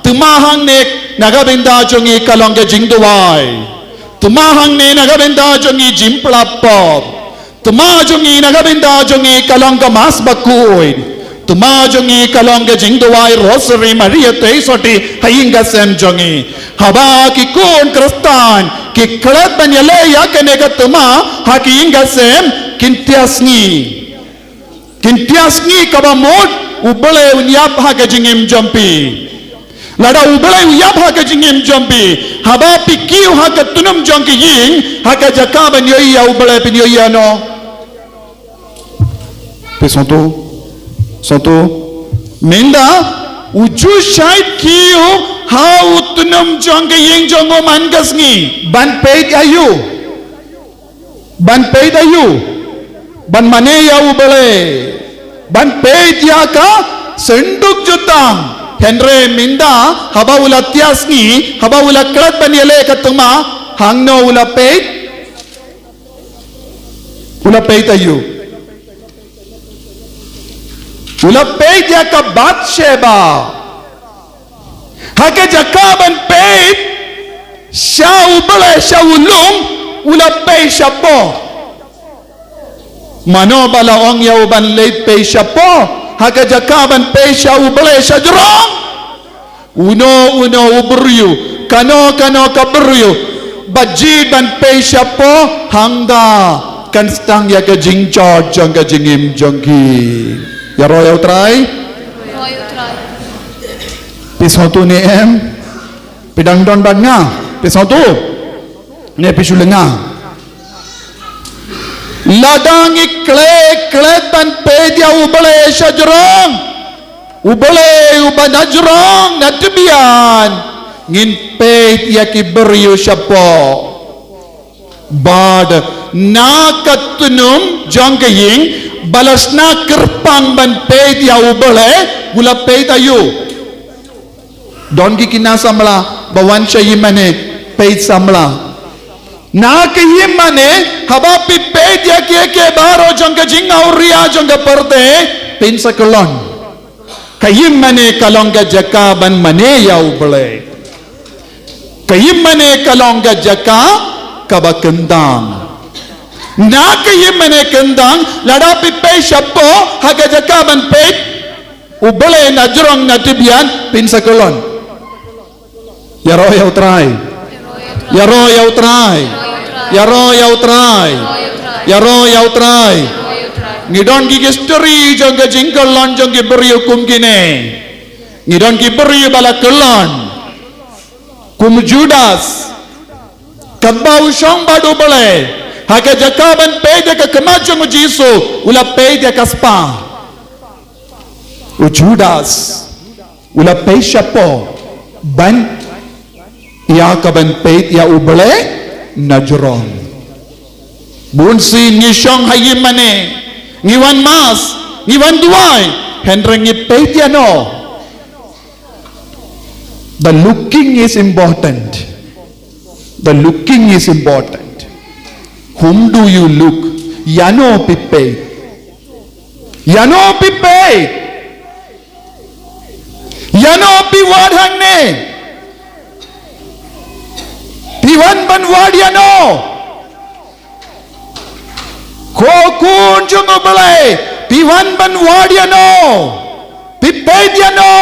Tma hangne na ka bynta jong ngi ka long ka jingduwai. Tma hangne na ka bynta jong ngi jingpyrkhat pop. Tma jong ngi na ka bynta jong ngi ka long ka Mass bakhuid. Tma jong ngi ka long ka jingduwai Rosary Maria Theisotti ha ïing ka sem jong ngi. Haba ki khun Khristan ki klet ban ïaleh ïa kane ka tma ha ki ïing ka sem, kin tiaw sngi. Kin tiaw sngi kaba mut U Blei un ïap ha ka jingim jong phi. Lada U Blei u ïap ha ka jingim jong phi, haba phi kiew ha ka tnum jong ka ïing, ha ka jaka ban ïohi ïa U Blei phin ïohi ïano? Phi sngewthuh? Sngewthuh? Mynta u ju shait kiew ha u tnum jong ka ïing jong u man ka sngi ban peit ïa u. Ban peit ïa u, ban mane ïa U Blei, ban peit ïa ka synduk jutang. Hynrei mynta haba u la tiaw sngi, haba u la klet ban ïaleh ka tma, hangno u la peit? U la peit ïa u. U la peit ïa ka Bathsheba. Ha ka jaka ban peit sha U Blei sha u lum, u la peit shapoh. Mano ba la ong ïa u ban leit peit shapoh? Ha ka jaka ban peit sha U Blei shajrong. Uno uno u briew, kano kano ka briew ba jied ban peit shapoh, hangta kan sdang ïa ka jingjot jong ka jingim jong ki. Ïaroh ïa U Trai. Phi sngewthuh ne em? Phi dang don bad nga? Phi sngewthuh ne phi shu lyngngoh? Lada ngi klet klet ban peit ïa U Blei shajrong, U Blei uba na jrong na tbian, ngin peit ïa ki briew shapoh. Bad na ka tnum jong ka ïing, ba la shna kyrpang ban peit ïa U Blei, u la peit ïa u. Don ki khynnah samla ba wan sha ïingmane, peit samla. Na ka ïingmane, haba phi peit ïa kiei kiei baroh jong ka jingawria jong ka pyrthei, phin sa kyllon. Ka ïingmane ka long ka jaka ban mane ïa U Blei. Ka ïingmane ka long ka jaka kaba kyndang. Na ka ïingmane kyndang, lada phi peit shapoh ha ka jaka ban peit U Blei na jrong na tbian, phin sa kyllon. Ïaroh ïa U Trai. Ïaroh ïa U Trai. Ïaroh ïa U Trai. Ïaroh ïa U Trai. Ngi don ki history jong ka jingkyllon jong ki briew kum kine. Ngi don ki briew ba la kyllon. Kum u Judas. Katba u shong bad U Blei, ha ka jaka ban peit ïa ka khmat jong U Jisu, u la peit ïa ka spah. U Judas, u la peit shapoh, ban ïa ka ban peit ïa U Blei na jrong. Bun sien ngi shong ha ïingmane, ngi wan mass, ngi wan duwai, hynrei ngi peit ïano? The looking is important. The looking is important. Whom do you look? Ïano phi peit? Ïano phi peit? Ïano phi wad hangne? Phi wan ban wad ïano? Ko khun jong U Blei, phi wan ban wad ïano? Phi peit ïano?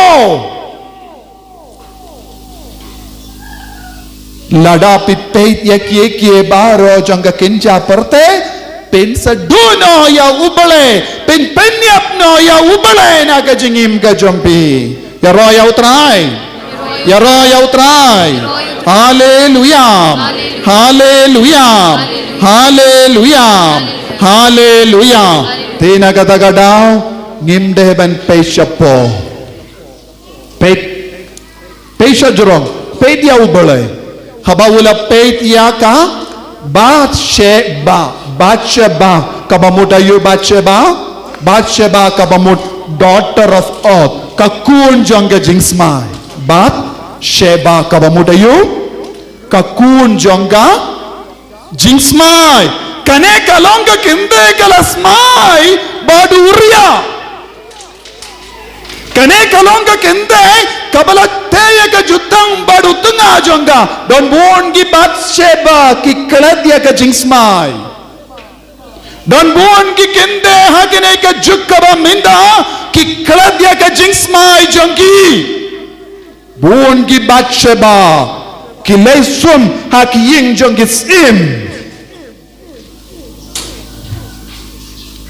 Lada phi peit ïa kiei kiei baroh jong ka kynja pyrthei, phin sa duh noh ïa U Blei, phin pynïap noh ïa U Blei na ka jingim ka jong phi. Ïaroh ïa U Trai. Ïaroh ïa U Trai. Haleluya. Haleluya. Haleluya. Haleluya. Te na kata ka daw ngim dei ban peit shapoh. Peit, peit sha jrong, peit ïa U Blei. Haba u la peit ïa ka Bathsheba, Bathsheba, kaba mut aïu Bathsheba? Bathsheba kaba mut daughter of oath, ka khun jong ka jingsmai. Bathsheba kaba mut aïu? Ka khun jong ka jingsmai. Kane ka long ka kynthei ka la smai bad u Uriah. Kane ka long ka kynthei kaba la tei ïa ka jutang bad u tnga jong ka. Don bun ki Bathsheba ki klet ïa ka jingsmai. Don bun ki kynthei ha kane ka juk kaba mynta ki klet ïa ka jingsmai jong ki. Bun ki Bathsheba ki leit sum ha ki ïing jong ki syiem.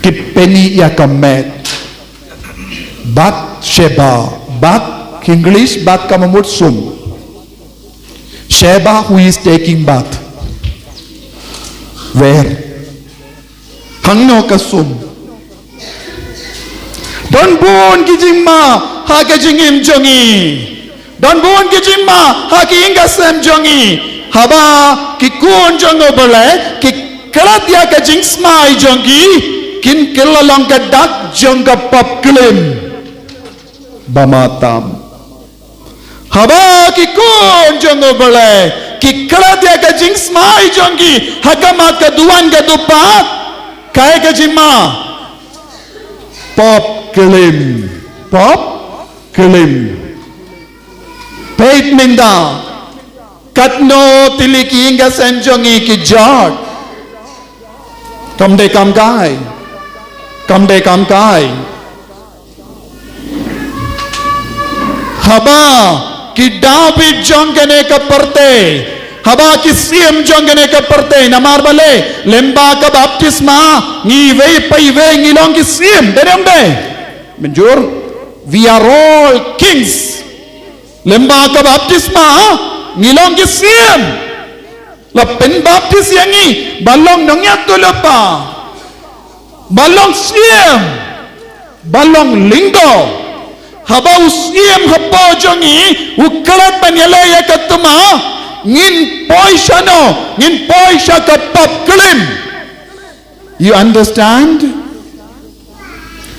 Ki pyni ïa ka met. Bathsheba, bath, English, bath ka mut sum. Sheba, who is taking bath. Where? Hangno ka sum. Don bun ki jingma ha ka jingim jong ngi. Don bun ki jingma ha ki ïing ka sem jong ngi. Haba ki khun jong U Blei ki klet ïa ka jingsmai jong ki, kin kylla long ka dak jong ka pop klim. Ba ma tam. Haba ki khun jong U Blei ki klet ïa ka jingsmai jong ki ha khmat ka duwan ka dupat, kaei ka jingma? Pop klim. Pop klim. Peit mynta. Katno tylli ki ïing ka sem jong ngi ki jot. Kam dei kam kai. Kam dei kam kai. Haba ki David jong kane ka pyrthei, haba ki syiem jong kane ka pyrthei, namar balei? Lyngba ka baptisma ngi iwei pa iwei ngi long ki syiem, dei ne em dei? Mynjur, we are all kings. Lyngba ka baptisma ngi long ki syiem. La pynbaptis ïa ngi ban long nongïathuhlypa, ban long syiem, ban long lyngdoh. Haba u syiem hapoh jong ngi u klet ban ïaleh ïa ka thma, ngin poi shano? Ngin poi sha ka pop klim. You understand?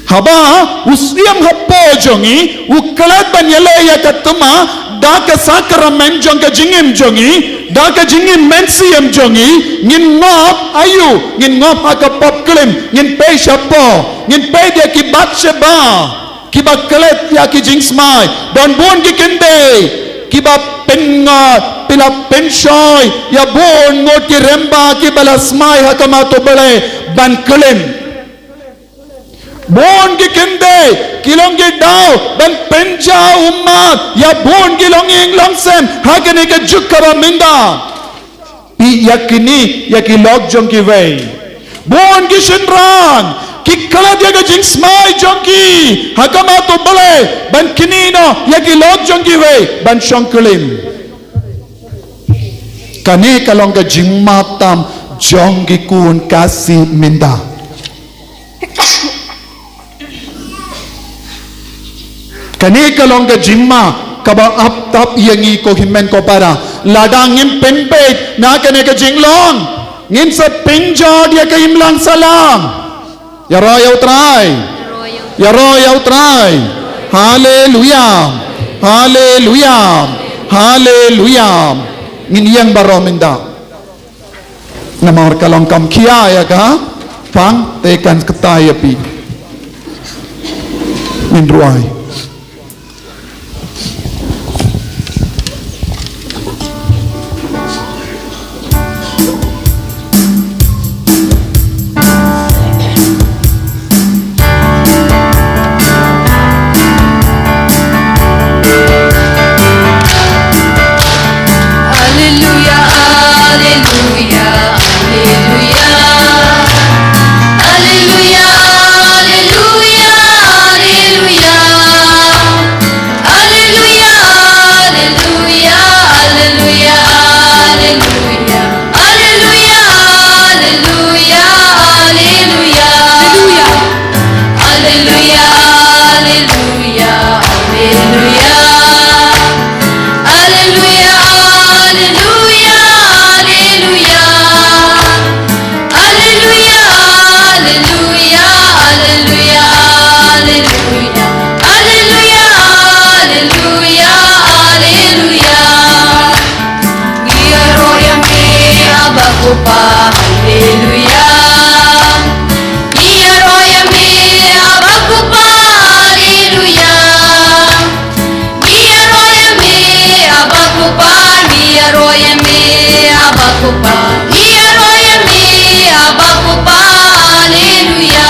Haba u Syiem hapoh jong ngi u klet ban ïaleh ïa ka tma da ka sakramen jong ka jingim jong ngi, da ka jingim mynsiem jong ngi, ngin ngop aïu? Ngin ngop ha ka pop klim, ngin peit shapoh, ngin peit ïa ki Bathsheba kiba klet ïa ki jingsmai. Don bun ki kynthei kiba pynngor, kiba la pynshoi ïa bun ngut ki rymba kiba la smai ha khmat U Blei ban klim. Bun ki kynthei ki long ki daw ban pynjaw ummat ïa bun ki longïing longsem ha kane ka juk kaba mynta. Peit ïa kine, ïa ki lok jong kiwei. Bun ki shynrang ki klet ïa ka jingsmai jong ki ha khmat U Blei ban knieh noh ïa ki lok jong kiwei ban shong klim. Kane ka long ka jingmap tam jong ki khun Khasi mynta. Kane ka long ka jingma kaba ap tap ïa ngi ko hynmen ko para. Lada ngim pynbeit na kane ka jinglong, ngin sa pynjot ïa ka imlang sahlang. Ïaroh ïa U Trai. Ïaroh ïa U Trai. Haleluia. Haleluia. Haleluia. Ngin ïeng baroh mynta. Namar ka long kam khia ïa ka pang te kan kata ïa phi. Ngin rwai. Alleluia, alleluia, alleluia. Alleluia, alleluia, alleluia. Alleluia, alleluia, alleluia, alleluia. Alleluia, alleluia, alleluia. Alleluia, alleluia, alleluia. Alleluia, alleluia, alleluia. Alleluia, alleluia, alleluia, alleluia. Alleluia, alleluia, alleluia. Ngi ïaroh ïa me, Abba Kpa, haleluia. Ngi ïaroh ïa me, Abba Kpa, haleluia. Ngi ïaroh ïa me, Abba Kpa, ngi ïaroh ïa me, Abba Kpa. Ngi ïaroh ïa me, Abba Kpa, haleluia.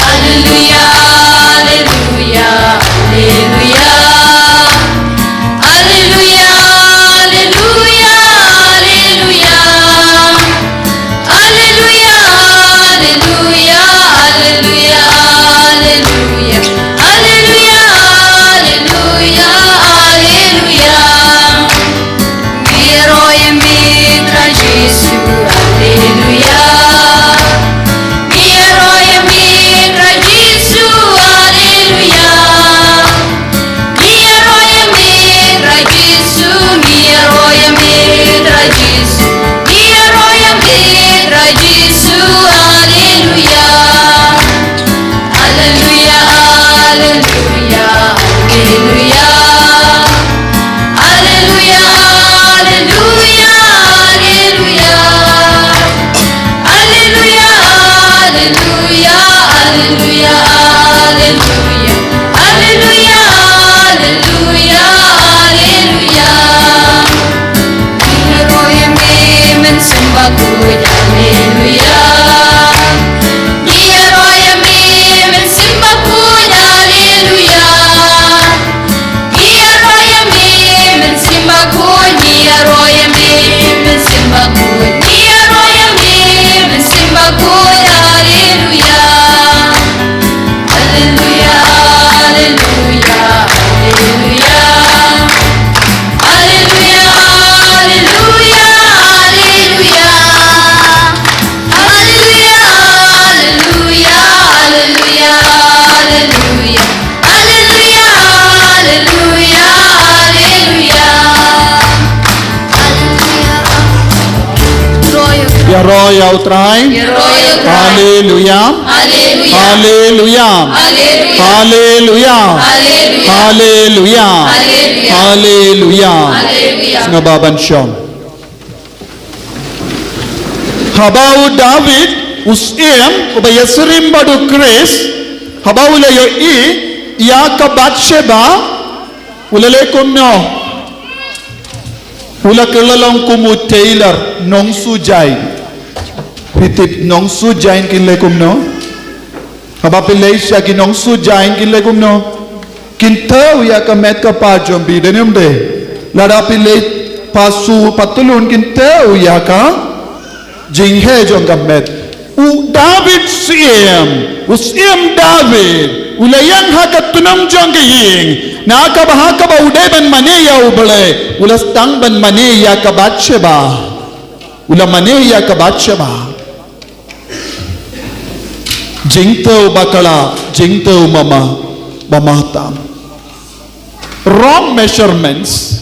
Alleluia, alleluia, alleluia. Alleluia, alleluia, alleluia. Alleluia, alleluia, alleluia, alleluia. Alleluia, alleluia, alleluia. Ngi ïaroh ïa me, Ïaroh ïa U Trai. Ïaroh ïa U Trai. Haleluya. Haleluya. Haleluya. Haleluya. Haleluya. Haleluya. Haleluya. Haleluya. Sngewbha ban shong. Haba u David, u syiem, uba ïasyriem bad u Khrist, haba u la ïohi ïa ka Bathsheba, u la leh kumno? U la kylla long kum u tailor, nongsuhjaiñ. Phi tip nongsuhjaiñ kin leh kumno? Haba phi leit sha ki nongsuhjaiñ kin leh kumno? Kin thew ïa ka met ka phad jong phi, dei ne ym dei? Lada phi leit pha suh pha tyllun kin thew ïa ka jingheh jong ka met. U David syiem, u syiem David, u la ïeng ha ka tnum jong ka ïing, na kaba ha kaba u dei ban mane ïa U Blei, u la sdang ban mane ïa ka Bathsheba. U la mane ïa ka Bathsheba. Jingthew bakla, jingthew mama, ba mata. Wrong measurements.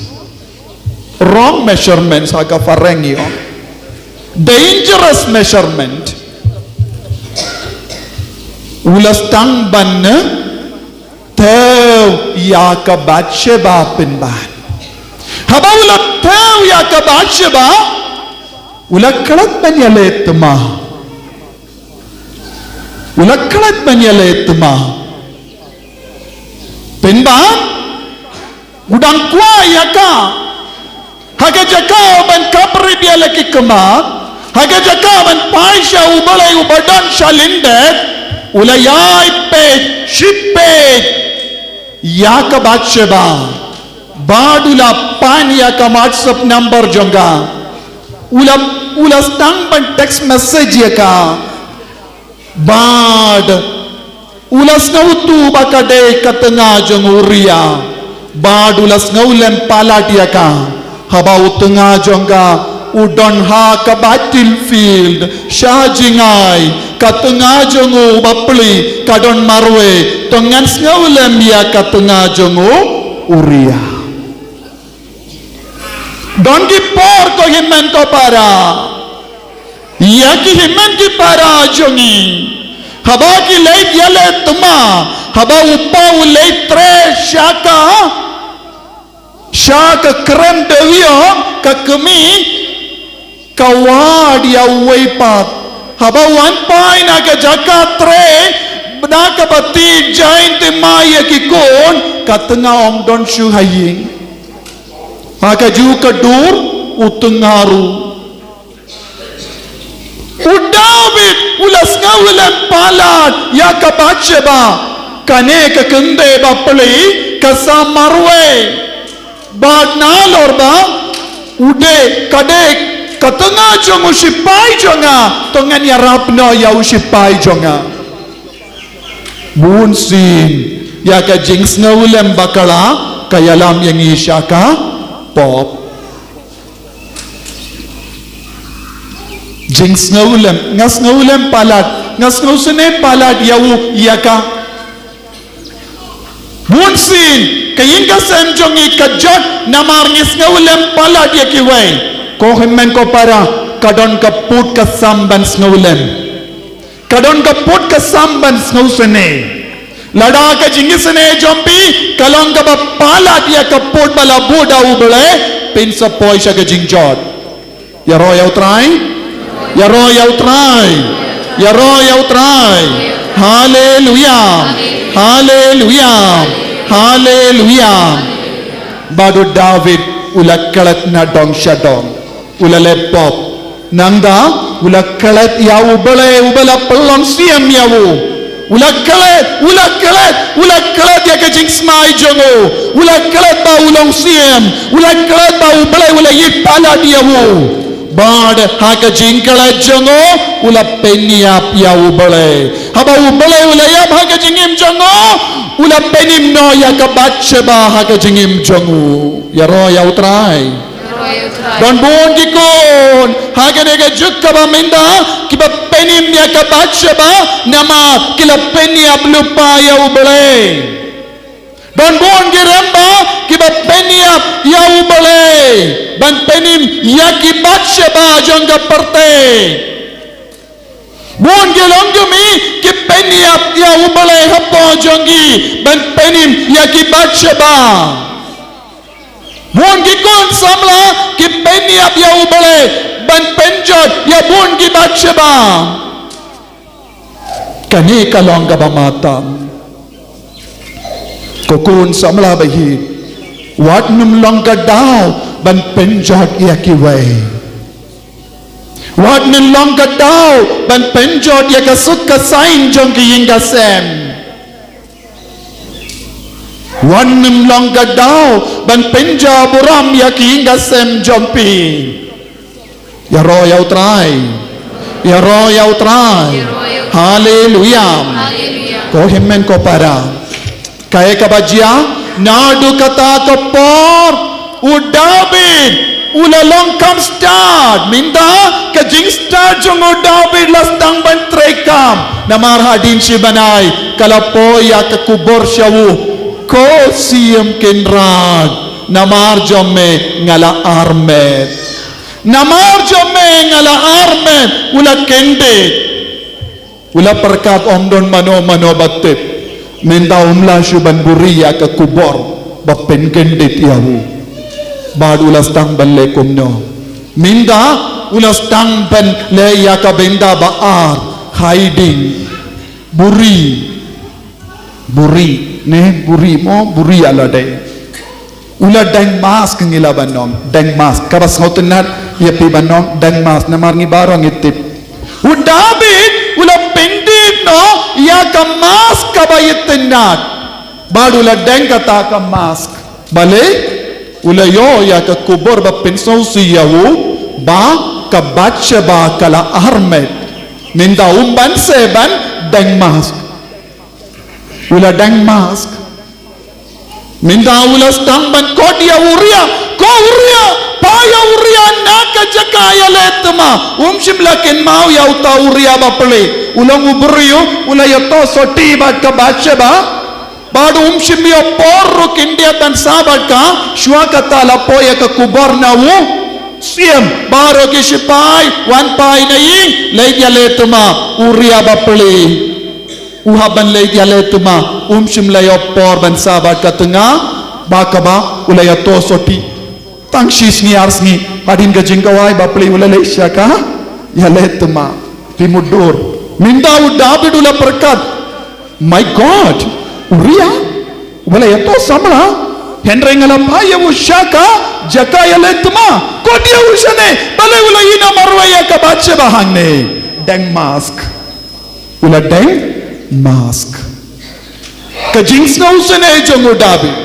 Wrong measurements ha ka phareng ïoh. Dangerous measurement. U la sdang ban thew ïa ka Bathsheba pynban. Haba u la thew ïa ka Bathsheba, u la klet ban ïaleh thma. U la klet ban ïaleh thma. Pynban, u dang kwah ïa ka. Ha ka jaka ban kap ribia la ki khmat, ha ka jaka ban phai sha U Blei uba don sha lyndet, u la ïai peit, shipeit ïa ka Bathsheba. Bad u la pan ïa ka WhatsApp number jong ka. U la, u la sdang ban text message ïa ka. Bad u la sngewthuh ba ka dei ka tnga jong u Uria. Bad u la sngewlem palat ïa ka. Haba u tnga jong ka u don ha ka battlefield, sha jingai, ka tnga jong u bapli ka don marwei, to ngan sngewlem ïa ka tnga jong u Uria. Don ki por ko hynmen ko para. Ïa ki hynmen ki para jong ngi. Haba ki leit ïaleh thma, haba u pa u leit treh sha ka, sha ka kren dewïong ka kmie, ka wad ïa uwei pat. Haba u wan phai na ka jaka treh, bad kaba tied jaiñ thma ïa ki khun, ka tnga ym don shuh ha ïing. Ha kajuh ka dur, u tnga ruh. U David u la sngewlem palat ïa ka Bathsheba, kane ka kynthei bapli ka sam marwei. Bad nalor ba u dei, ka dei ka tnga jong u shipai jong nga, to ngan ïarap noh ïa u shipai jong nga. Bunsien ïa ka jingsngewlem bakla ka ïalam ïa ngi sha ka pop. Jingsngewlem, nga sngewlem palat, nga sngewsynei palat ïa u ïa ka. Bunsien ka ïing ka sem jong ngi ka jot namar ngi sngewlem palat ïa kiwei. Ko hynmen ko para, ka don ka pud ka sam ban sngewlem. Ka don ka pud ka sam ban sngewsynei. Lada ka jingisynei jong phi ka long kaba palat ïa ka pud ba la buh da U Blei, phin sa poi sha ka jingjot. Ïaroh ïa U Trai. Ïaroh ïa U Trai. Ïaroh ïa U Trai. Haleluya. Haleluya. Haleluya. Bad u David u la klet na dong sha dong. U la leh pop. Nangta u la klet ïa U Blei uba la pynlong siem ïa u. U la klet, u la klet, u la klet ïa ka jingsmai jong u. U la klet ba u long siem. U la klet ba U Blei u la ïeit palat ïa u. Bad ha ka jingklet jong u, u la pynïap ïa U Blei. Haba U Blei u la ïap ha ka jingim jong u, u la pynim noh ïa ka Bathsheba ha ka jingim jong u. Ïaroh ïa U Trai. Don bun ki khun ha kane ka juk kaba mynta kiba pynim ïa ka Bathsheba namar ki la pynïap lypa ïa U Blei. Don bun ki rangbah kiba pynïap ïa U Blei. ban pynim ïa ki Bathsheba jong ka pyrthei. Bun ki longkmie ki pynïap ïa U Blei hapoh jong ki ban pynim ïa ki Bathsheba. Bun ki khun samla ki pynïap ïa U Blei ban pynjot ïa bun ki Bathsheba. Kane ka long kaba matam. Ko khun samla ba ïeit, wat nym long ka daw ban pynjot ïa kiwei. Wat nym long ka daw ban pynjot ïa ka suk ka saiñ jong ki ïing ka sem. Wat nym long ka daw ban pynjot burom ïa ki ïing ka sem jong phi. Ïaroh ïa U Trai. Ïaroh ïa U Trai. Haleluia. Ko hynmen ko para. Kaei kaba jia, naduh kata ka por, u David u la long kham stad. Mynta ka jingstad jong u David la sdang ban treikam. Namar hadien shi bnai ka la poi ïa ka khubor sha u, ko Syiem Kynrad, namar jong me nga la armet. Namar jong me nga la armet, u la kyndit. U la pyrkhat ym don mano mano ba tip. Mynta um lah shuh ban buhrieh ïa ka khubor ba pynkyndit ïa u. Bad u la sdang ban leh kumno? Mynta u la sdang ban leh ïa ka bynta ba ar, hiding. Buhrieh. Buhrieh, ne, buhrieh mo, buhrieh ïa lade. U la deng mask, ngi lah ban ong, deng mask. Kaba sngewtynnat ïa phi ban ong deng mask, namar ngi baroh ngi tip. U David u la pyndit noh ïa ka mask kaba ïatynnat. Bad u la deng kata ka mask. Balei? U la ïoh ïa ka khubor ba pynsngewsih ïa u ba ka Bathsheba ka la armet. Mynta um banse ban deng mask. U la deng mask. Mynta u la sdang ban khot ïa u Uriah. Ko Uriah, phai ïa u Uriah na ka jaka ïaleh thma. Um shym la kynmaw ïa uta u Uriah bapli. U long u briew u la ïathoh sotti bad ka Bathsheba. Bad um shym ïoh por ruh khyndiat ban sah bad ka. Shuwa kata la poi ïa ka khubor na u syiem. Baroh ki shipai wan phai na ïing, leit ïaleh thma. U Uriah bapli u hap ban leit ïaleh thma, um shym la ïoh por ban sah bad ka tnga ba kaba u la ïathoh sotti. Tang shi sngi ar sngi hadien ka jingkhawai bapli u la leit sha ka ïaleh thma. Phi mutdur. Mynta u David u la pyrkhat, "My God, Uriah uba la ïathoh samla, hynrei nga la phai ïa u sha ka jaka ïaleh thma. Khot ïa u shane, balei u la ïehnoh marwei ïa ka Bathsheba hangne?" Deng mask. U la deng mask. Ka jingsngewsynei jong u David,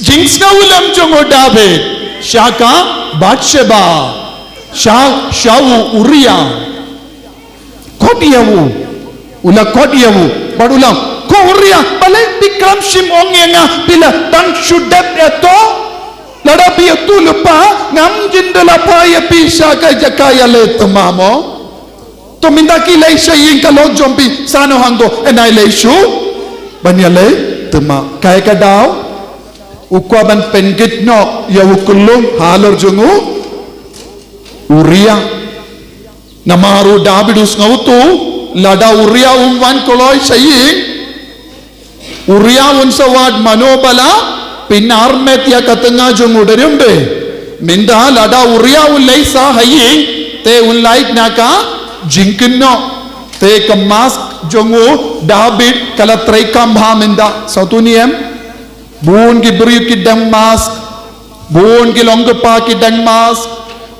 jingsngewlem jong u David sha ka Bathsheba, sha, sha u Uriah. Khot ïa u. U la khot ïa u. Bad u la, "Ko Uriah, balei phi khlem shym ong ïa nga, phi la dang shu dep ïathoh? Lada phi ïathuh lypa, ngam jin da la phai ïa phi sha ka jaka ïaleh thma mo." To mynta khie leit sha ïing, ka lok jong phi, sa noh hangto, eh, nai leit shuh ban ïaleh thma. Kaei ka daw? U kwah ban pynkit noh ïa u khyllung halor jong u Uriah. Namar u David u sngewthuh, lada u Uriah um wan kloi sha ïing, u Uriah un sa wad mano ba la pynarmet ïa ka tnga jong u, dei ne ym dei? Mynta lada u Uriah u leit sah ha ïing, te un lait na ka jingkynnoh. Te ka mask jong u David ka la treikam bha mynta. Sngewthuh ne em? Bun ki briew ki deng mask. Bun ki longkpa ki deng mask.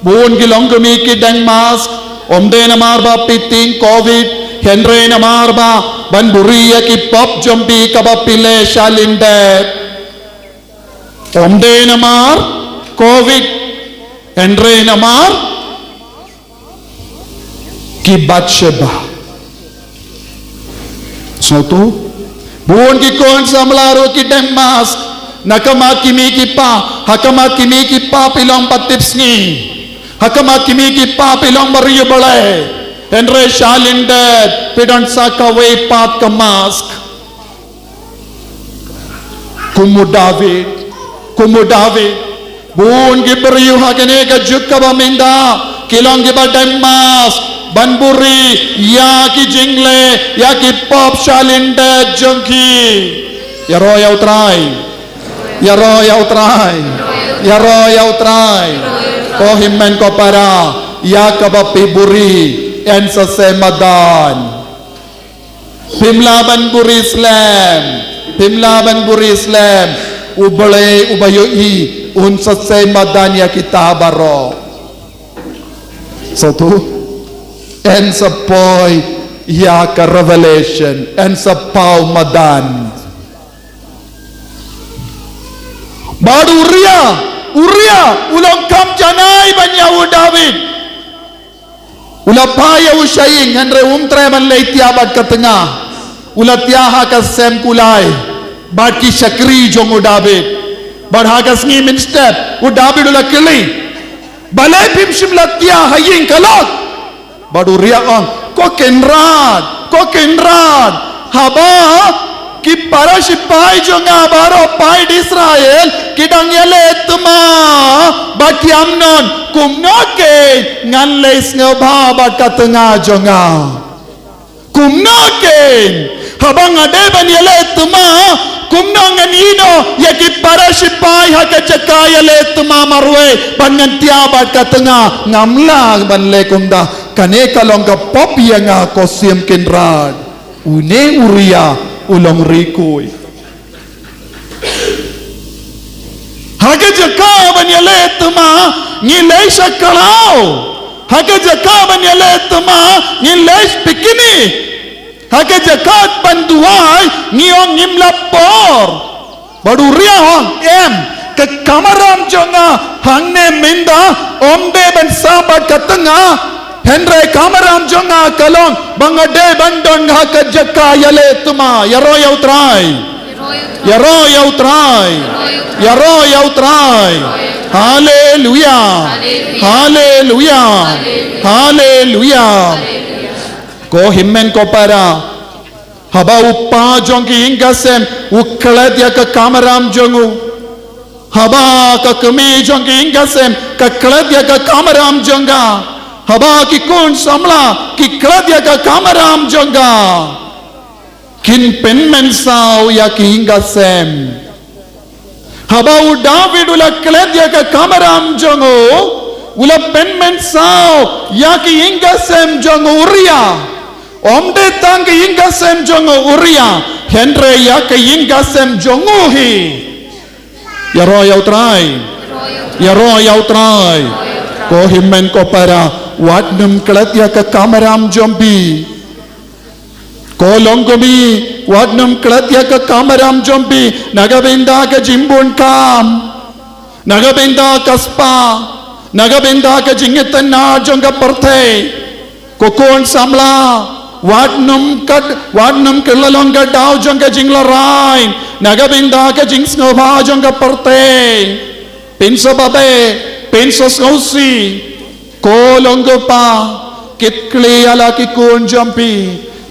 Bun ki longkmie ki deng mask. Ym dei namar ba phi tieng covid, hynrei namar ba ban buhrieh ïa ki pop jong phi kaba phi leh sha lyndet. Ym dei namar covid, hynrei namar ki Bathsheba. Sngewthuh? Bun ki khun samla ruh ki deng mask. Na ka mat ki mei ki pa, ha ka mat ki mei ki pa phi long ba tipsngi. Ha ka mat ki mei ki pa phi long ba riewblei. Hynrei sha lyndet phi don sa kawei pat ka mask. Kum u David, kum u David. Bun ki briew ha kane ka juk kaba mynta ki long kiba dei mask ban buri ïa ki jingleh, ïa ki pop shalyndet jong ki. Ïaroh ïa U Trai. Ïaroh ïa U Trai. Ïaroh ïa U Trai. Ko hynmen ko para, ïa kaba phi buri yn sa sei madan. Phim lah ban buri slem. Phim lah ban buri slem. U Blei uba ïohi un sa sei madan ïa kita baroh. Sngewthuh? Yn sa poi ïa ka revelation, yn sa paw madan. Bad Uria, Uria u long kham janai ban ïa u David. U la phah ïa u sha ïing, hynrei um treh ban leit thiah bad ka tnga. U la thiah ha ka sem kulai bad ki shakri jong u David. Bad ha ka sngi mynstep u David u la kylli, balei phim shym la thiah ha ïing ka lok? Bad Uria ong, ko Kynrad, ko Kynrad, haba ki para shipai jong nga baroh paid Israel ki dang ïaleh thma bad ki Amnon, kumno keiñ ngan leh sngewbha bad ka tnga jong nga? Kumno keiñ haba nga dei ban ïaleh thma, kumno ngan ïehnoh ïa ki para shipai ha ka jaka ïaleh thma marwei bad ngan thiah bad ka tnga? Ngam lah ban leh kumta. Kane ka long ka pop ïa nga, ko Syiem Kynrad. Une Uria u long rikuid. Ha ka jaka ban ïaleh thma ngi leit sha khlaw. Ha ka jaka ban ïaleh thma ngi leit picnic. Ha ka jaka ban duwai ngi ong ngim lap por. Bad Uria u ong, em, ka kamram jong nga hangne mynta ym dei ban sah bad ka tnga. Hynrei kamram jong nga ka long ba nga dei ban don ha ka jaka ïaleh thma. Ïaroh ïa U Trai. Ïaroh ïa U Trai. Ïaroh ïa U Trai. Haleluia. Haleluia. Haleluia. Ko hynmen ko para, haba u pa jong ki ïing ka sem u klet ïa ka kamram jong u, haba ka kmie jong ki ïing ka sem ka klet ïa ka kamram jong ka, haba ki khun samla ki klet ïa ka kamram jong ka, kin pynmynsaw ïa ki ïing ka sem. Haba u David u la klet ïa ka kamram jong u, u la pynmynsaw ïa ki ïing ka sem jong u Uria. Ym dei tang ki ïing ka sem jong u Uria, hynrei ïa ki ïing ka sem jong u hi. Ïaroh ïa U Trai. Ïaroh ïa U Trai. Ko hynmen ko para, wat nym klet ïa ka kamram jong phi. Ko longkmie, wat nym klet ïa ka kamram jong phi na ka bynta ka jingbun kam, na ka bynta ka spa, na ka bynta ka jingitynnad jong ka pyrthei. Ko khun samla, wat nym kat, wat nym kylla long ka daw jong ka jinglehrain na ka bynta ka jingsngewbha jong ka pyrthei. Pynsababe, pynsngewsih. Ko long ko pa, kitkhlieh ïa la ki khun jong phi,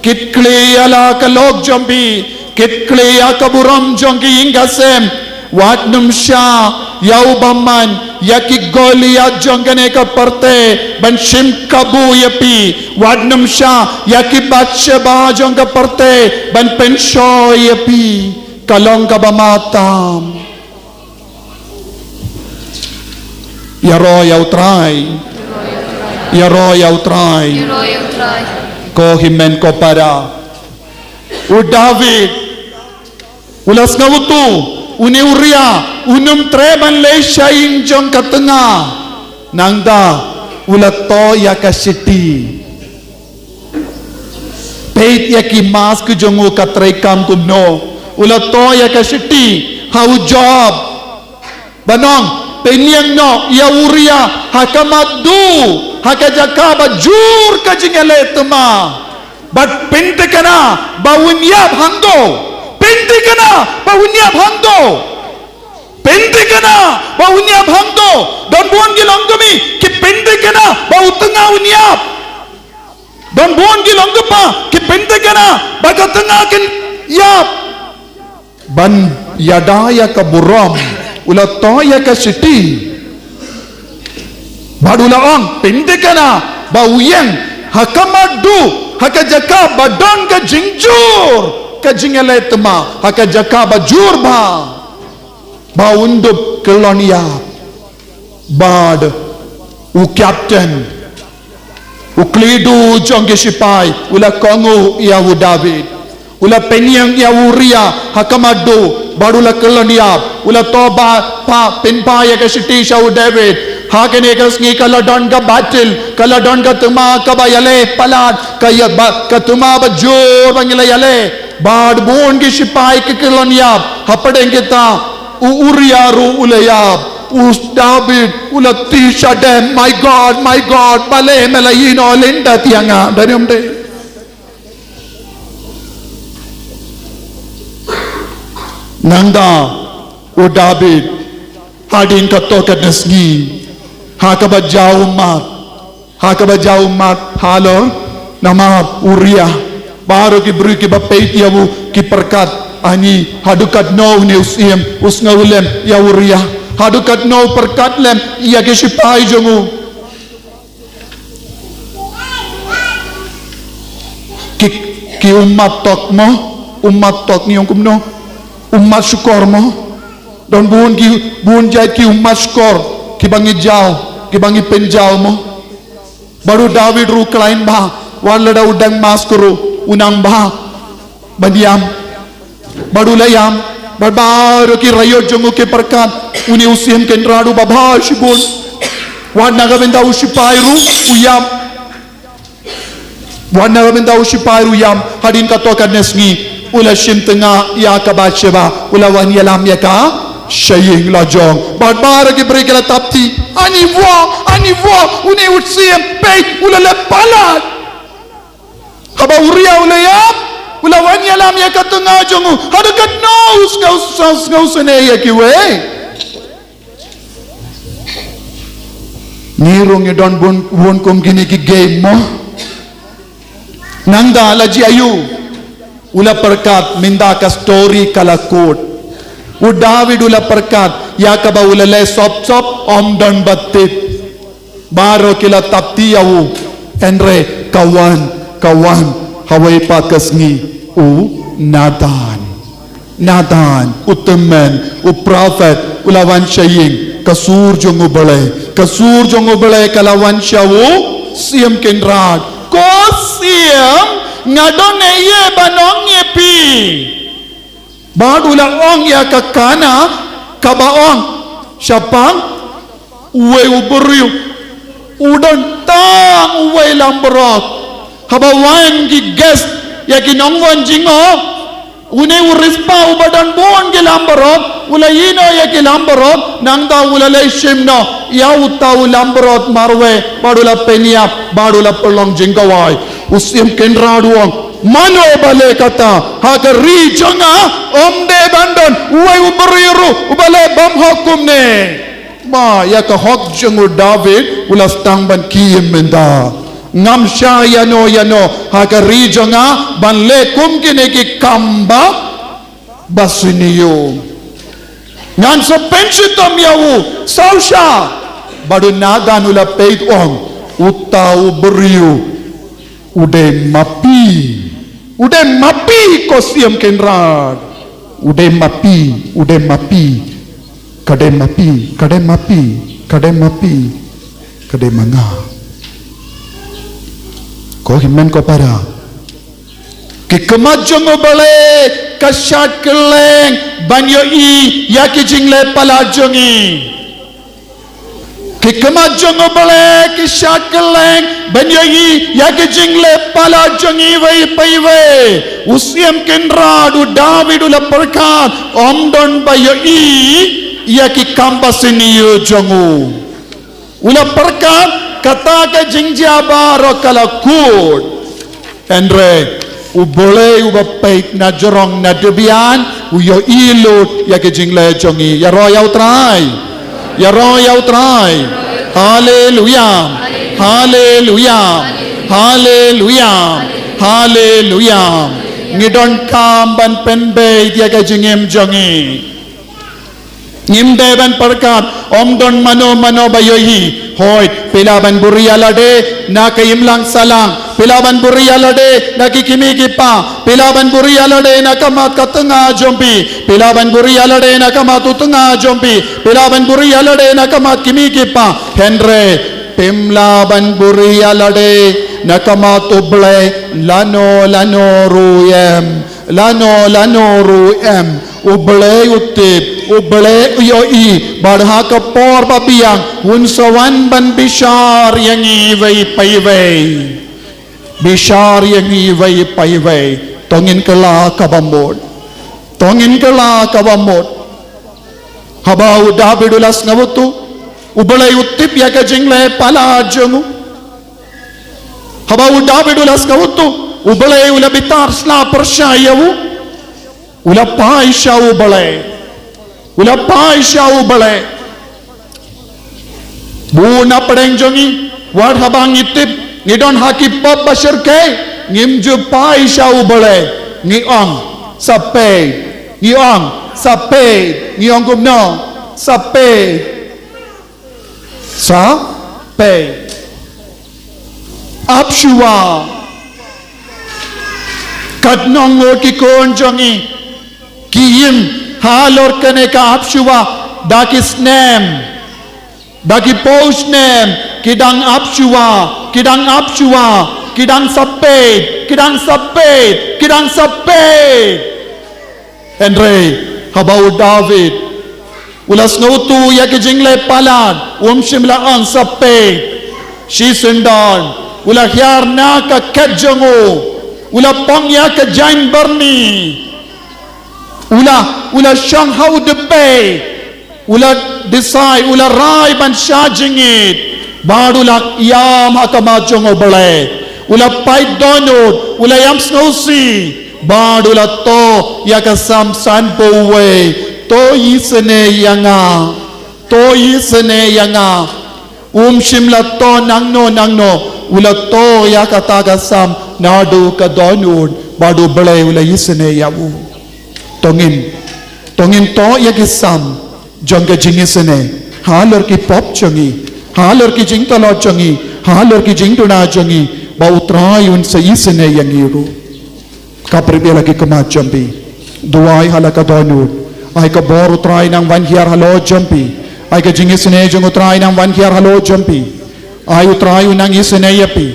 kitkhlieh ïa la ka lok jong phi, kitkhlieh ïa ka burom jong ki ïing ka sem. Wat nym shah ïa u bymman, ïa ki Goliath jong kane ka pyrthei ban shim kabu ïa phi. Wat nym shah ïa ki Bathsheba jong ka pyrthei ban pynshoi ïa phi. Ka long kaba ma tam. Ïaroh ïa U Trai. Ïaroh ïa U Trai. Ko hynmen ko para, u David u la sngewthuh, une Uria un ym treh ban leit sha ïing jong ka tnga. Nangta u la thoh ïa ka shithi. Peit ïa ki mask jong u ka treikam kumno. U la thoh ïa ka shithi ha u Joab. Ba ong, pynïeng noh ïa u Uria ha ka mat duh, ha ka jaka ba jur ka jingïaleh thma. Bad pynthikna ba un ïap hangto. Pynthikna ba un ïap hangto. Pynthikna ba un ïap hangto. Don bun ki longkmie ki pynthikna ba u tnga un ïap. Don bun ki long ki pa ki pynthikna ba ka tnga kin ïap. Ban ïada ïa ka burom, u la thoh ïa ka shithi Bad u la ong, pynthikna ba u ïeng ha ka madu, ha ka jaka ba don ka jingjur, ka jingïaleh thymmai, ha ka jaka ba jur bha, ba un dup kyllon ïap. Bad u captain, u khlieh jong ki shipai, u la kohnguh ïa u David. U la pynïeng ïa u Uriah ha ka madu, bad u la kyllon ïap. U la thoh ba, pynpaw ïa ka shithi sha u David. Ha kane ka sngi ka la don ka battle, ka la don ka thymmai kaba ïaleh palat, ka ïa ba, ka thymmai ba jur ba ngi la ïaleh. Bad bun ki shipai ki kyllon ïap. Hapdeng kita, u Uriah ruh u la ïap. U David u la tieng shadem, "My God, my God, balei me la ïehnoh lyndet ïa nga?" Dei ne em dei? Nangta u David, hadien katto katne sngi, ha kaba jaw ummat, ha kaba jaw ummat halor, namar u Uriah. Baroh ki briew kiba peit ïa u ki pyrkhat, ani haduh katno une u syiem u sngewlem ïa u Uriah? Haduh katno u pyrkhat lem ïa ki shipai jong u? Ki, ki ummat tok mo, ummat tok ngi ong kumno? Ummat shukor mo. Don bun ki, bun jait ki ummat shukor kiba ngi jaw, kiba ngi pynjaw mo. Bad u David ruh u khlaiñ bha, wat lada u dang maskor ruh u nang bha ban ïam. Bad u la ïam, bad baroh ki raiot jong u ki pyrkhat, une u syiem kynrad u babha shibun. Wat na ka bynta u shipai ruh u ïam. Wat na ka bynta u shipai ruh u ïam, hadien katto katne sngi, u la shim tnga ïa ka Bathsheba, u la wan ïalam ïa ka sha ïing la jong. Bad baroh ki briew ki la tap kti, ani wa, ani wa, une u syiem, peit, u la leh palat. Haba u Uriah u la ïap, u la wan ïalam ïa ka tnga jong u. Haduh katno u sngew, sngew, sngewsynei ïa kiwei. Ngi ruh ngi don bun, bun kum kine ki game mo. Nangta la jia ïa u. U la pyrkhat mynta ka story ka la kut. U David u la pyrkhat ïa kaba u la leh sop sop ym don ba tip. Baroh ki la tap kti ïa u. Hynrei ka wan, ka wan ha kawei pat ka sngi u Nathan. Nathan, u tymmen, u prophet, u la wan sha ïing, ka sur jong u Blei, ka sur jong u Blei ka la wan sha u syiem kynrad. Ko syiem, nga don ei ei ban ong ïa phi? Bad u la ong ïa ka khana kaba ong, shaphang uwei u briew u don tang uwei lambrot. Haba wan ki guest, ïa ki nongwan jingïoh, une u Rizpah uba don bun ki lambrot, u la ïehnoh ïa ki lambrot, nangta u la leit shim noh ïa uta u lambrot marwei, bad u la pynïap, bad u la pynlong jingkhawai. U syiem kynrad u ong, mano ba leh kata? Ha ka ri jong nga ym dei ban don uwei u briew ruh uba leh bymhok kumne. Ba ïa ka hok jong u David u la sdang ban khie mynta. Ngam shah ïano ïano ha ka ri jong nga ban leh kum kine ki kam ba, ba sniew. Ngan sa pynshitom ïa u, saw sha. Bad u Nathan u la peit, u ong, uta u briew u dei ma phi. U dei ma phi ko syiem kynrad. U dei ma phi, u dei ma phi. Ka dei ma phi, ka dei ma phi, ka dei ma phi, ka dei ma nga. Ko hynmen ko para. Ki khmat jong u Blei ka shad kylleng ban ïohi ïa ki jingleh palat jong ngi. Ki khmat jong u Blei ki shad kylleng ban ïohi ïa ki jingleh palat jong ngi iwei pa iwei. U syiem kynrad u David u la pyrkhat, ym don ba ïohi ïa ki kam ba sniew jong u. U la pyrkhat, kata ka jingjia baroh ka la kut. Hynrei u Blei uba peit na jrong na dbian, u ïohi lut ïa ki jingleh jong ngi. Ïaroh ïa u Trai. Ïaroh ïa u Trai. Haleluia. Haleluia. Haleluia. Haleluia. Ngi donkam ban pynbeit ïa ka jingim jong ngi. Ngim dei ban pyrkhat, ym don mano mano ba ïohi. Hooid, phi lah ban buhrieh ïa lade na ka imlang sahlang, phi lah ban buhrieh ïa lade na ki kmie ki kpa, phi lah ban buhrieh ïa lade na ka mat ka tnga jong phi, phi lah ban buhrieh ïa lade na ka mat u tnga jong phi, phi lah ban buhrieh ïa lade na ka mat kmie ki kpa. Hynrei phim lah ban buhrieh ïa lade na ka mat U Blei lano lano ruh em. Lano lano ruh em, U Blei u tip, U Blei u ïohi, bad ha ka por ba biang un sa wan ban bishar ïa ngi iwei pa iwei. Bishar ïa ngi iwei pa iwei. To ngin kylla kaba mut. To ngin kylla kaba mut. Haba u David u la sngewthuh, U Blei u tip ïa ka jingleh palat jong u. Haba u David u la sngewthuh, U Blei u la bitar sla pyrshah ïa u. U la phai sha U Blei. U la phai sha U Blei. Bun na pdeng jong ngi, wat haba ngi tip ngi don ha ki pop ba shyrkhei, ngim ju phai sha U Blei. Ngi ong, sa peit. Ngi ong, sa peit. Ngi ong kumno, sa peit. Sa peit. Ap shuwa. Katno ngut ki khun jong ngi ki im halor kane ka ap shuwa, da ki snem, da ki phew snem, ki dang ap shuwa, ki dang ap shuwa, ki dang sa peit, ki dang sa peit, ki dang sa peit. Hynrei haba u David u la sngewthuh ïa ka jingleh palat, um shym la ong sa peit. Shisyndon u la hiar na ka khet jong u, u la pang ïa ka jaiñ byrni, u la, u la shong ha u dpei. U la decide, u la rai ban shah jingit, bad u la ïam ha khmat jong U Blei. U la pait dohnud, u la ïam sngewsih, bad u la thoh ïa ka Salm sanphew wei, to isynei ïa nga, to isynei ïa nga. Um shym la thoh nangno nangno, u la thoh ïa kata ka Salm naduh ka dohnud, bad U Blei u la isynei ïa u. To ngin, to ngin thoh ïa ki Salm jong ka jingisynei halor ki pop jong ngi, halor ki jingtlot jong ngi, halor ki jingduna jong ngi, ba U Trai un sa isynei ïa ngi ruh. Ka pyrshah la ki khmat jong phi. Duwai ha la ka dohnud. Ai ka bor U Trai nang wan hiar halor jong phi. Ai ka jingisynei jong U Trai nang wan hiar halor jong phi. Ai U Trai u nang isynei ïa phi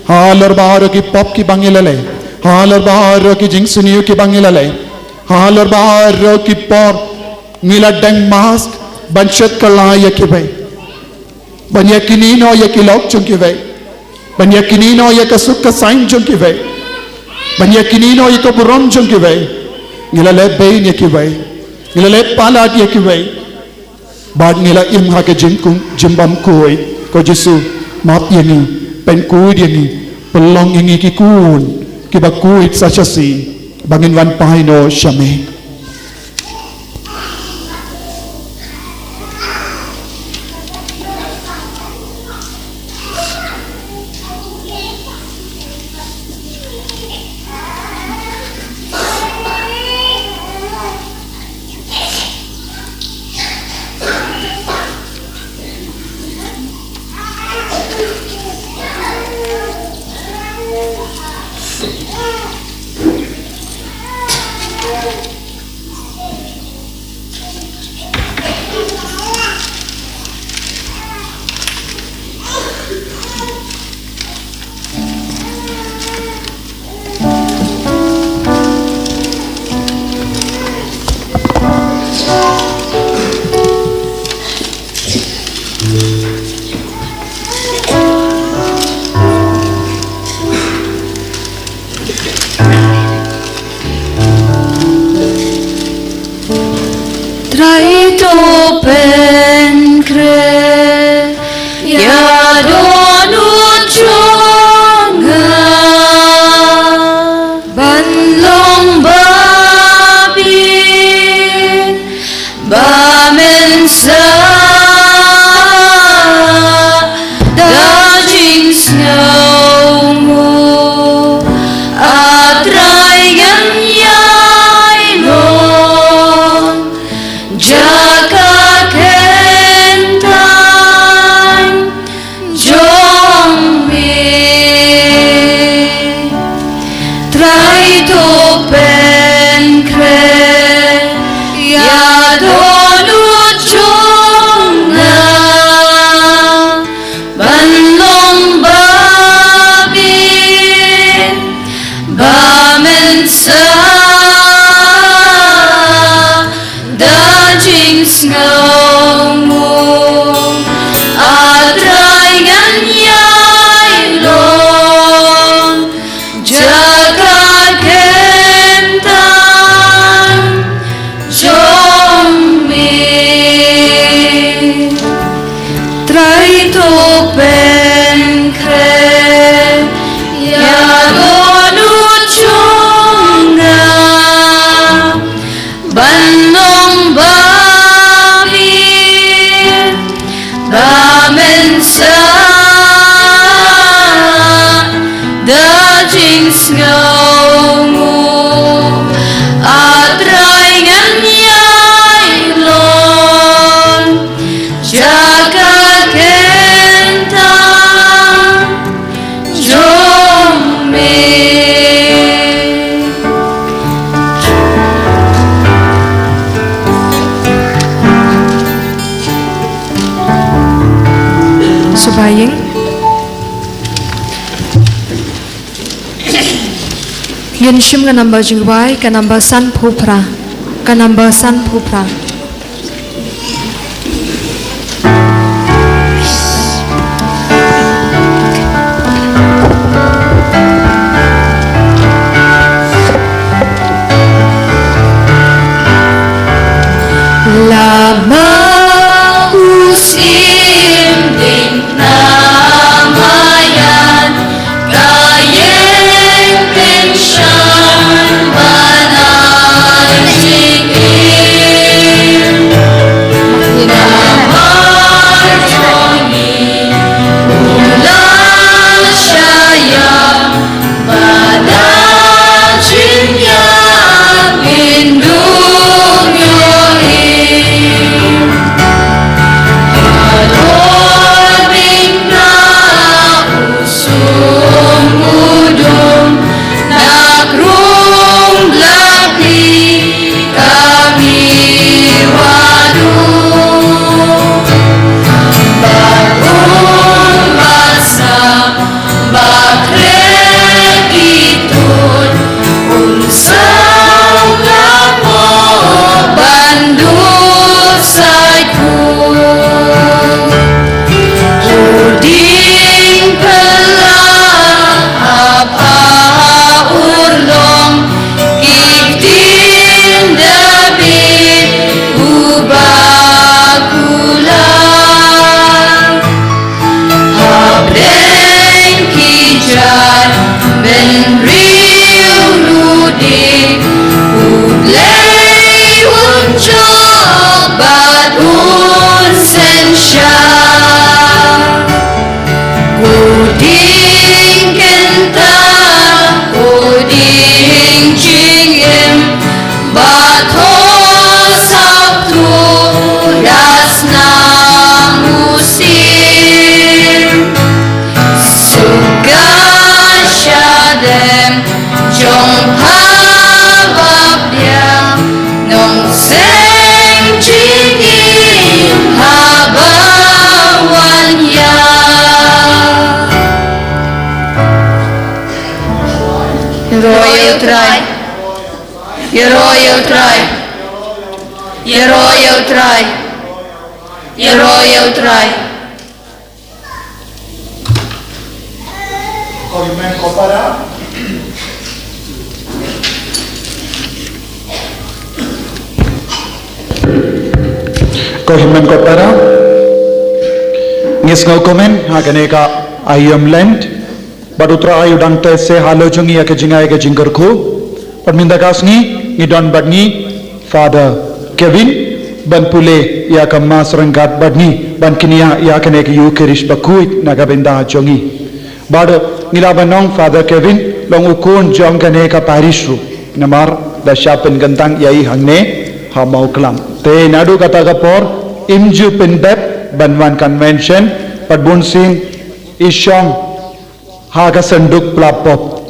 halor baroh ki pop kiba ngi la leh, halor baroh ki jingsniew kiba ngi la leh, halor baroh ki por ngi la deng mask ban shet kylla ïa kiwei, ban ïa kynnoh ïa ki lok jong kiwei, ban ïa kynnoh ïa ka suk ka saiñ jong kiwei, ban ïa kynnoh ïa ka burom jong kiwei. Ngi la leh beiñ ïa kiwei, ngi la leh palat ïa kiwei. Bad ngi la im ha ka jingkung, jingbymkhuid. Ko Jisu, map ïa ngi, pynkhuid ïa ngi, pynlong ïa ngi ki khun kiba khuid sa shisha, ba ngin wan phai noh sha me. Nga u ngu, A Trai, ngan ïai lon jaka kyntang jong me. Sngewbha ïing. Ngin shim ka number jingrwai, ka number sanphew phra. Ka number sanphew phra. Lama u syiem ding na maïan, ka ïeng kynshan ban ai jingim. Namar jong ngi u la shah ïap, bad da jingïap ngin ym ïohi. Halor ding na u sum u dum, na krung Blaklieh ka mih haduh. Bad um basa ba khreh ki tuid, un saw ka pop ban dup sait khuid. U dieng pla hap ha urlong, ki ktien Dabid uba kular. Hapdeng ki jait bynriew ruh de, U Blei un jop bad un synshar. Ko dieng kyntang, ko dieng jingim, bad ho sawdong da snam u syiem. Suk ka shadem jong pha ba biang, nong seng jingim haba wan ïa. Ïaroh ïa U Trai. Ïaroh ïa U Trai. Ïaroh ïa U Trai. Ïaroh ïa U Trai. Ko hynmen ko para. Ko hynmen ko para. Ngi sngewkmen ha kane ka Aïom Lent. Bad U Trai u dang teh se halor jong ngi ïa ka jingai ka jingkyrkhu. Bad mynta ka sngi ngi don bad ngi Father Kevin ban pule ïa ka Mass ryngkat bad ngi, ban kñia ïa kane ka Eucharist bakhuid na ka bynta jong ngi. Bad ngi lah ban ong Father Kevin long u khun jong kane ka parish ruh, namar da shah pynkyntang ïa i hangne ha Mawklam. Te naduh kata ka por im ju pyndep ban wan convention, bad bunsien i shong ha ka synduk pla pop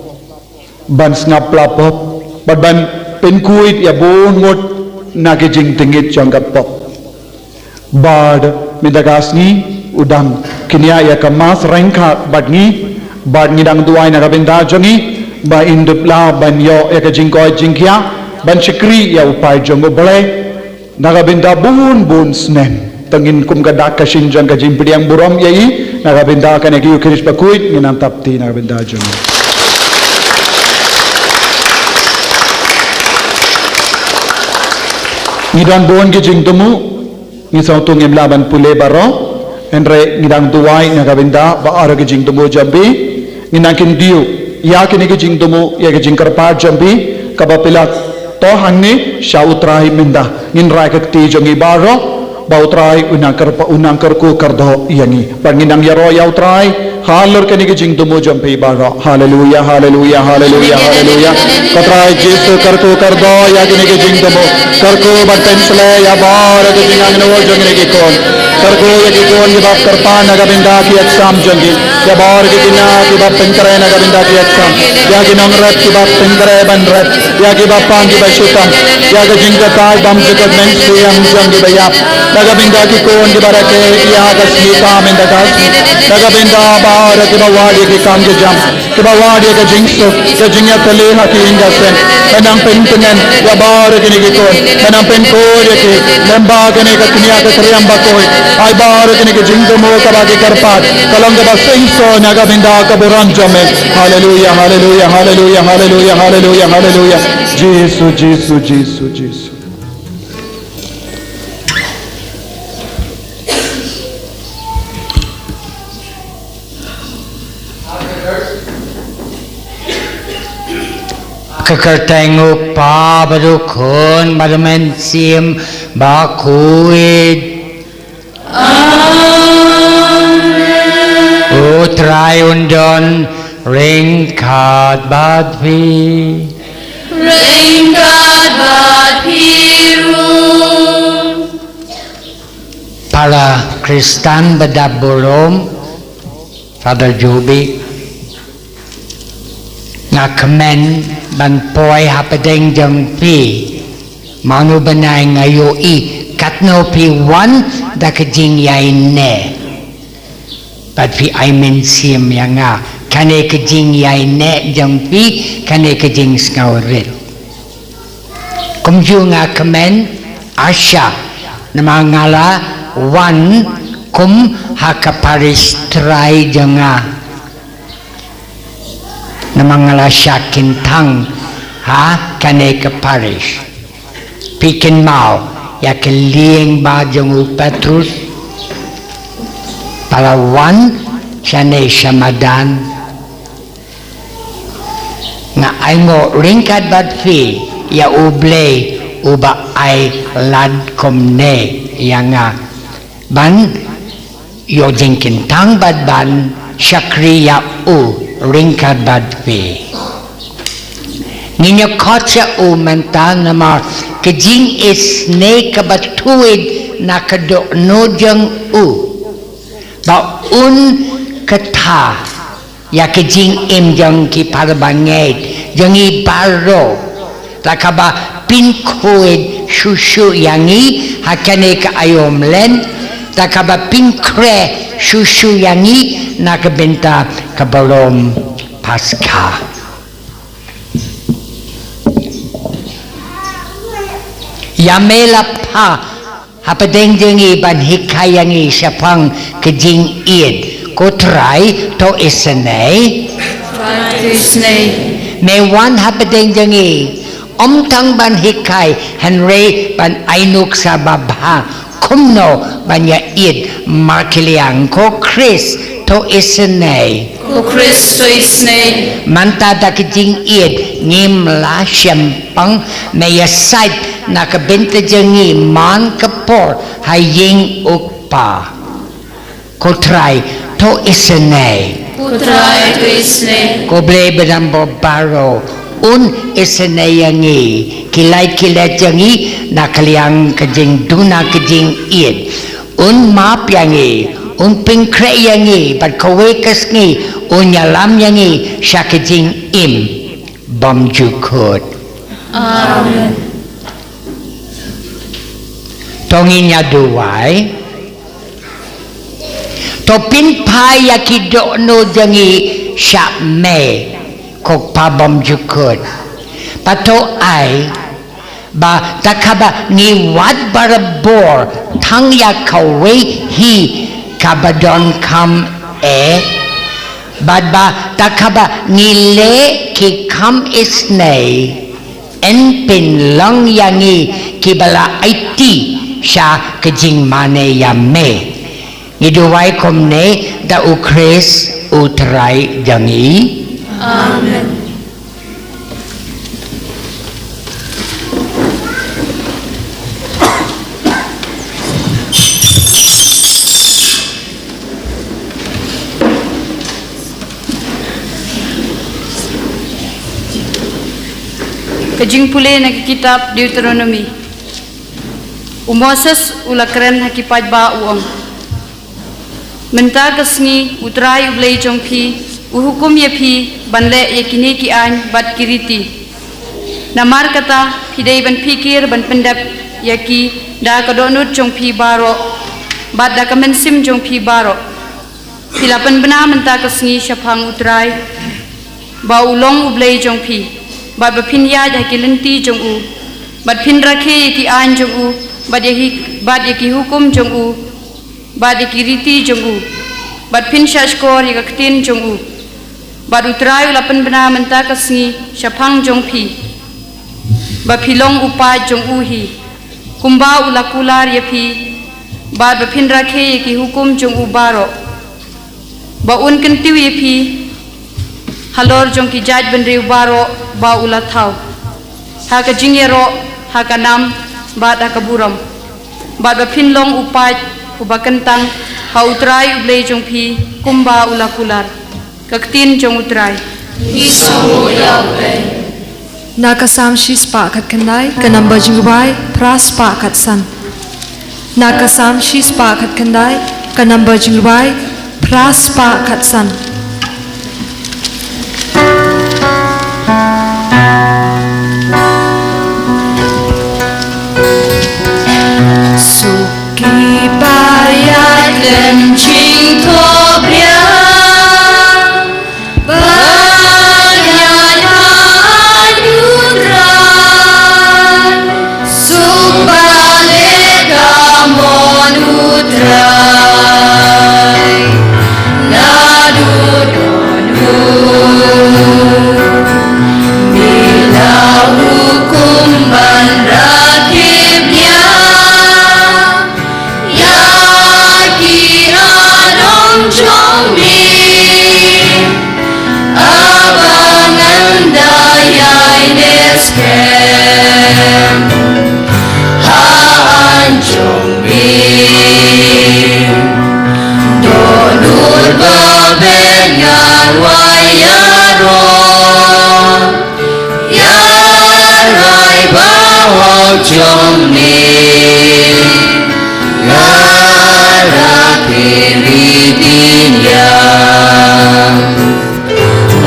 ban sngap pla pop, bad ban pynkhuid ïa bun ngut na ki jingtngit jong ka pop. Bad mynta ka sngi u dang kñia ïa ka Mass ryngkat bad ngi, bad ngi dang duwai na ka bynta jong i ba in dup lah ban ïoh ïa ka jingkoit jingkhiah ban shakri ïa u paid jong U Blei na ka bynta bun bun snem. Te ngin kum ka dak ka shin jong ka jingpdiang burom ïa i na ka bynta kane ka Eucharist bakhuid, ngin nang tap kti na ka bynta jong i. Ngi don bun ki jingthmu, ngi sngewthuh ngim lah ban pule baroh, hynrei ngi dang duwai na ka bynta baroh ki jingthmu jong phi. Ngin nang kyntiew ïa kine ki jingthmu, ïa ki jingkyrpad jong phi, kaba phi la thoh hangne sha U Trai mynta. Ngin rai ka kti jong ngi baroh ba U Trai un nang kyrpa, un nang kyrkhu kyrdoh ïa ngi. Bad ngin nang ïaroh ïa U Trai Halor kane ka jingthmu jong phi baroh. Haleluya, haleluya, haleluya, haleluya. Ko Trai Jisu, kyrkhu kyrdoh ïa kane ka jingthmu. Kyrkhu ban pynshlei ïa baroh ka jingangnud jong kine ki khun. Kyrkhu ïa ki khun kiba kyrpad na ka bynta ki exam jong ki. Ïa baroh ki khynnah kiba pynkhreh na ka bynta ki exam. Ïa ki nongrep kiba pynkhreh ban rep. Ïa kiba pang kiba shu tam. Ïa ka jingkyrkhu bymjukut mynsiem jong kiba ïap. Na ka bynta ki khun kiba rakhe ïa ka sngi ka mynta ka sngi. Na ka bynta baroh kiba wad ïa ki kam ki jam. Kiba wad ïa ka jingsuk, ka jingïatylli ha ki ïing ka sem. Men nang pyntngen ïa baroh kine ki khun. Men nang pynkhuid ïa ki. Lem bad kane ka kñia ka kriam bakhuid. Ai baroh kine ki jingthmu kaba ki kyrpad. Ka long kaba sngewsih na ka bynta ka burom jong me. Haleluya, haleluya, haleluya, haleluya, haleluya, haleluya. Jisu, Jisu, Jisu, Jisu. Ka kyrteng u Kpa bad u Khun bad u Mynsiem Bakhuid. Amen. U Trai un don ryngkat bad phi. Ryngkat bad phi ruh. Para Khristan ba dap burom, Father Jobi, nga kmen ban poi hapdeng jong phi. Mano bnai nga ïohi katno phi wan da ka jingïaineh. Bad phi ai mynsiem ïa nga. Kane ka jingïaineh jong phi, kane ka jingsngewrit. Kumjuh nga kmen, Asha, namar nga la wan kum ha ka parish trai jong nga. Namar nga la shah kynthang ha kane ka parish. Phi kynmaw ïa ka lieng ba jong u Petrus. Ba la wan shane sha madan. Nga ainguh ryngkat bad phi ïa U Blei uba ai lad kumne ïa nga. Ban ïoh jingkynthang bad ban shakri ïa u ryngkat bad phi. Ngin ïa khot ïa u mynta namar ka jingisynei kaba thuid na ka dohnud jong u. Ba un kata ïa ka jingim jong ki para bangeit, jong ngi baroh. Da kaba pynkhuid shuh shuh ïa ngi ha kane ka aïom Lent, da kaba pynkhreh shuh shuh ïa ngi na ka bynta ka burom Paskha. Ïa me la phah hapdeng jong ngi ban hikai ïa ngi shaphang ka jingïeid. Ko Trai, to isynei. Trai, to isynei. Me wan hapdeng jong ngi, ym tang ban hikai, hynrei ban ai nuksa babha kumno ban ïaieit markylliang. Ko Khrist, to isynei. Ko Khrist, to isynei. Mynta da ka jingïeid ngim lah shempang, me ïasaid na ka bynta jong ngi man ka por ha ïing U Kpa. Ko Trai, to isynei. Ko Trai, to isynei. Ko Blei badonbor baroh, un isynei ïa ngi, ki lait ki leit jong ngi na ka liang ka jingduna ka jingïeid. Un map ïa ngi, un pynkhreh ïa ngi bad kawei ka sngi un ïalam ïa ngi sha ka jingim bymjukut. Amen. To ngin ïa duwai. To pynphai ïa ki dohnud jong ngi sha me, ko Kpa bymjukut. Bad to ai ba da kaba ngi wad barabor tang ïa kawei hi kaba donkam eh, bad ba da kaba ngi leh ki kam isynei, yn pynlong ïa ngi kiba la aiti sha ka jingmane ïa me. Ngi duwai kumne da U Khrist U Trai jong ngi. Amen. Ka jingpule na ka kitab Deuteronomi. U Moses u la kren ha ki paidbah u ong, mynta ka sngi U Trai U Blei jong phi u hukum ïa phi ban leh ïa kine ki aiñ bad ki riti. Namar kata phi dei ban phikir ban pyndep ïa ki da ka dohnud jong phi baroh bad da ka mynsiem jong phi baroh. Phi la pynbna mynta ka sngi shaphang U Trai ba u long U Blei jong phi, bad ba phin ïaid ha ki lynti jong u, bad phin rakhe ïa ki aiñ jong u, bad ïa ki, bad ïa ki hukum jong u, bad ïa ki riti jong u, bad phin shahshkor ïa ka ktien jong u. Bad U Trai u la pynbna mynta ka sngi shaphang jong phi ba phi long u paid jong u hi, kumba u la kular ïa phi, bad ba phin rakhe ïa ki hukum jong u baroh, ba un kyntiew ïa phi halor jong ki jaitbynriew baroh ba u la thaw, ha ka jingïaroh, ha ka nam, bad ha ka burom, bad ba phin long u paid uba kyntang ha U Trai U Blei jong phi, kumba u la kular. Ka ktien jong U Trai. Na ka Salm shispah khatkhyndai, ka number jingrwai phra spah khatsan. Na ka Salm shispah khatkhyndai, ka number jingrwai phra spah khatsan. Suki ba ïaid lem jingthok bia, ba ïaid ha aiñ U Trai. Suk ba leh ka mon U Trai. Naduh don u, mi la hukum ban rakhe bniah ïa ki ahnong jong mi. Haba ngan da ïaineh skhem ha aiñ jong mi, dohnud ba beit ngan wai ïaroh ïa rai bahok jong mi. Nga rakhe riti niam,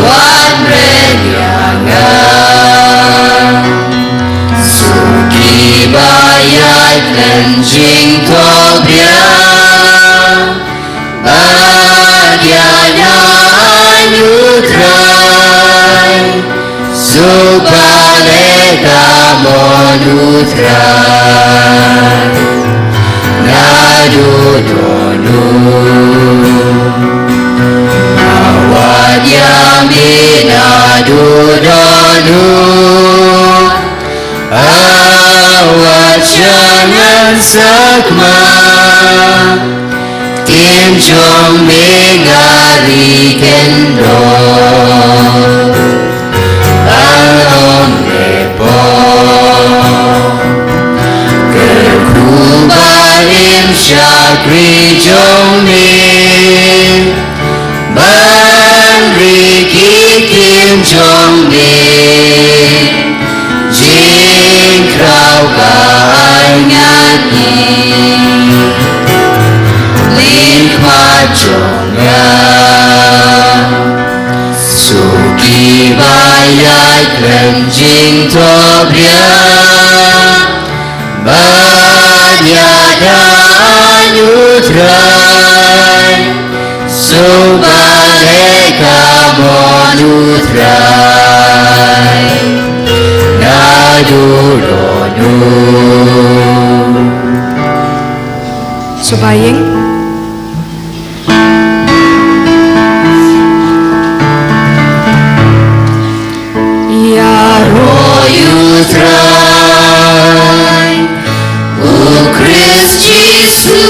wat bret ïa nga. Suki ba ïaid lem jingthok bia, ba ïaid ha aiñ U Trai. Suk ba leh ka mon U Trai. Naduh don u, nga wad ïa mi. Naduh don u, nga wad sha ngan sakma. Ktien jong mi nga ri kyndoh, ban ym leh pop. Kyrkhu barim shakri jong mi, ban ri ki ktien jong mi. Jingkraw ka aiñ ngan ïoh, lyngkhmat jong nga. Suki ba ïaid lem jingthok bia, ba ïaid ha aiñ U Trai. Suk ba leh ka mon U Trai. Naduh don u, suba ïeng. Ïaroh ïa U Trai, U Khrist Jisu.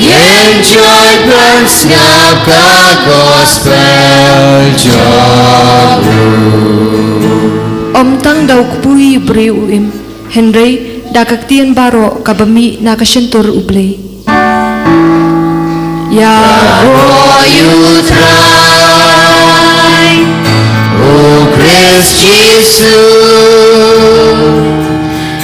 Ïeng jot ban sngap ka gospel jong u. Ym tang da u kpu hi u briew u im, hynrei da ka ktien baroh kaba mih na ka shyntur U Blei. Ïaroh ïa U Trai, U Khrist Jisu,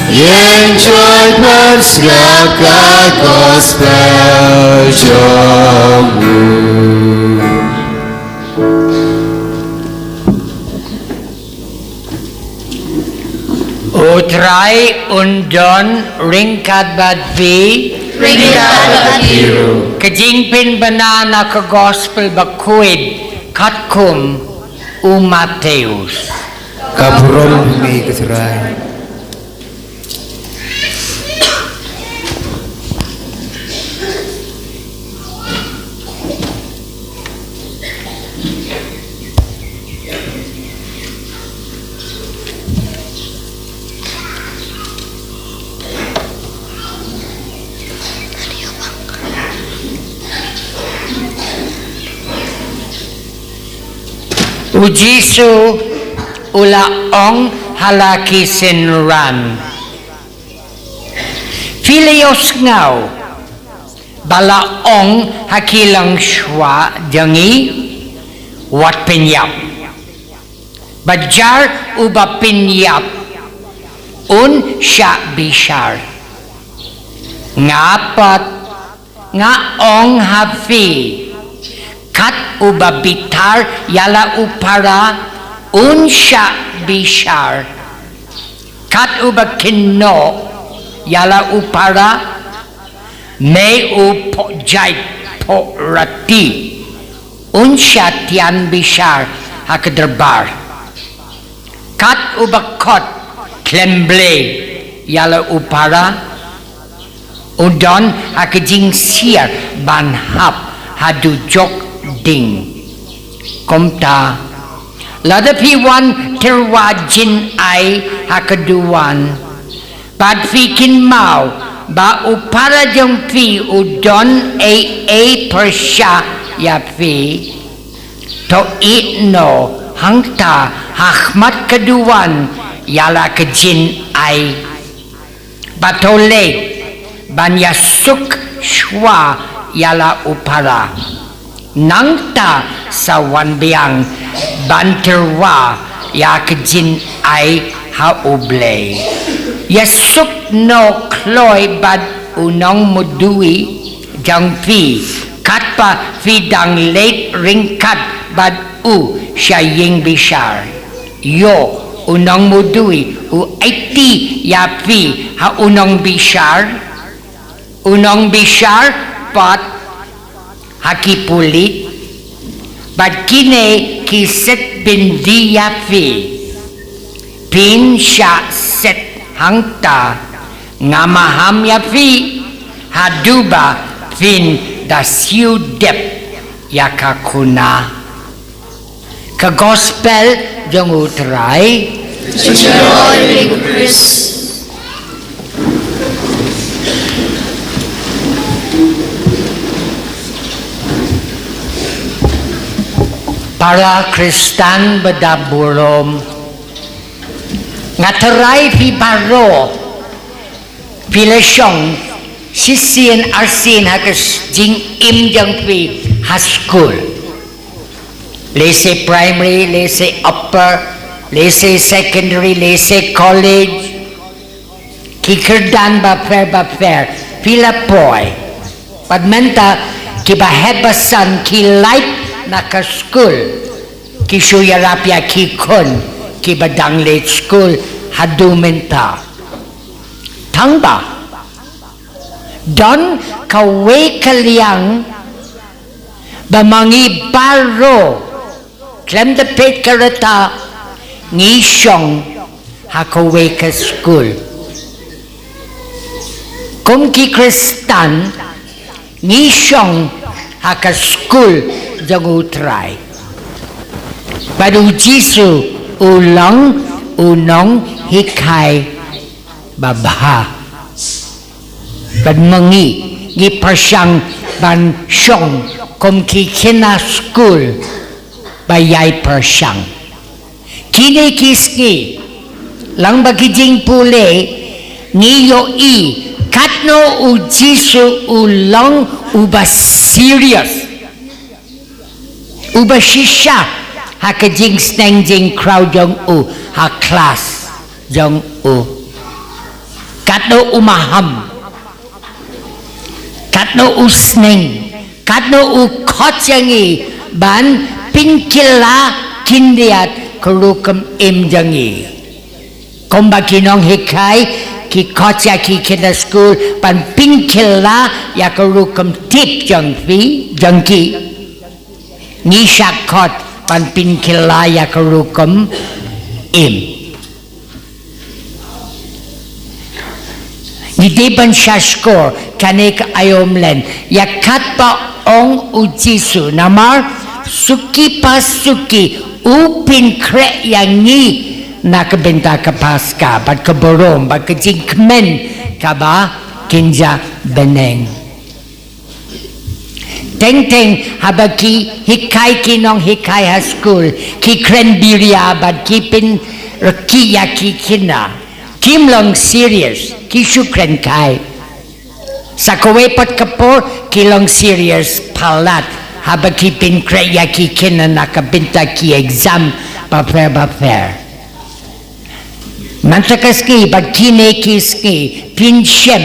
ïeng joit ban sngap ka gospel jong u. U Trai un don ryngkat bad phi. Ryngkat bad phi ruh. Ka jingpynbna na ka gospel bakhuid katkum u Mathaios. Ka burom ha me ko Trai. U Jisu u la ong ha la ki synran, phi la ïohsngew ba la ong ha ki longshuwa jong ngi, wat pynïap, bad jar uba pynïap un shah bishar. Nga pat nga ong ha phi, kat uba bitar ïa la u para un shah bishar, kat uba kynnoh ïa la u para, mei u phohjait phohrati, un shah tian bishar ha ka dorbar. Kat uba khot khlem blei ïa la u para, u don ha ka jingsiar ban hap ha dujok ding. Kumta, lada phi wan tyrwa jynai ha ka duwan, bad phi kynmaw ba u para jong phi u don ei ei pyrshah ïa phi, to ïeh noh hangta ha khmat ka duwan ïa la ka jynai, bad to leit ban ïasuk shuwa ïa la u para. Nangta sa wan biang ban tyrwa ïa ka jynai ha U Blei. Ïasuk noh kloi bad u nongmudui jong phi katba phi dang leit ryngkat bad u sha ïing bishar. Ïoh u nongmudui u aiti ïa phi ha u nongbishar, u nongbishar pat ha ki pulit, bad kine ki set byndi ïa phi. Phin shah set hangta, nga maham ïa phi haduh ba phin da siew dep ïa ka khuna. Ka gospel jong U Trai. Jingïaroh ïa U Khrist. Para Khristan ba da burom, nga tharai phi baroh phi la shong shisien arsien ha ka jingim jong phi ha skul. Lehse primary, lehse upper, lehse secondary, lehse college. Ki kyrdan bapher bapher phi la poi. Bad mynta kiba heh ba san ki lait na ka skul, ki shu ïarap ïa ki khun kiba dang leit skul haduh mynta. Tangba don kawei ka liang ba ma ngi baroh khlem da peit ka rta ngi shong ha kawei ka skul. Kum ki Khristan ngi shong ha ka skul jong U Trai. Bad U Jisu u long u nonghikai babha. Bad ma ngi ngi pyrshang ban shong kum ki khynnah skul ba ïai pyrshang. Kine ki sngi lang ba ki jingpule ngi ïohi katno U Jisu u long uba serious, uba shisha ha ka jingsneng jingkhraw jong u ha klas jong u. Katno u maham, katno u sneng, katno u khot ïa ngi ban pynkylla khyndiat ka rukom im jong ngi. Kumba ki nonghikai ki khot ïa ki khyndiat skul ban pynkylla ïa ka rukom tip jong phi, jong ki. Ngi shah khot ban pynkylla ïa ka rukom im. Ngi dei ban shah shkor kane ka aïom len ïa kat ba ong u Jisu, namar suki pa suki u pynkhreh ïa ngi na ka bynta ka Paska bad ka burom bad ka jingkmen kaba kynja bneng. Teng teng haba ki hikai ki nonghikai ha skul, ki kren biria bad ki pynrkhie ïa ki khynnah. Kim long serious, ki shu kren kai. Sa kawei pat ka por ki long serious palat haba ki pynkhreh ïa ki khynnah na ka bynta ki exam bapher bapher. Mynta ka sngi bad kine ki sngi phin shem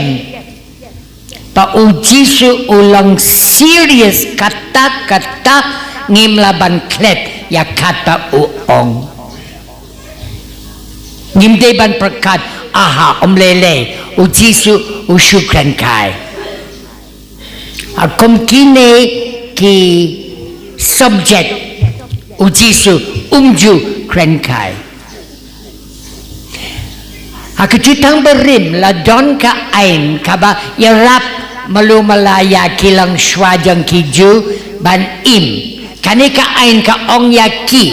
ba u Jisu u long serious katta katta, ngim lah ban klet ïa kat ba u ong. Ngim dei ban pyrkhat, aha, ym lei lei, u Jisu u shu kren kai. Ha kum kine ki subject u Jisu um ju kren kai. Ha ka Jutang Barim la don ka aiñ kaba ïarap malu mala ïa ki longshuwa jong ki Jiw ban im. Kane ka aiñ ka ong ïa ki,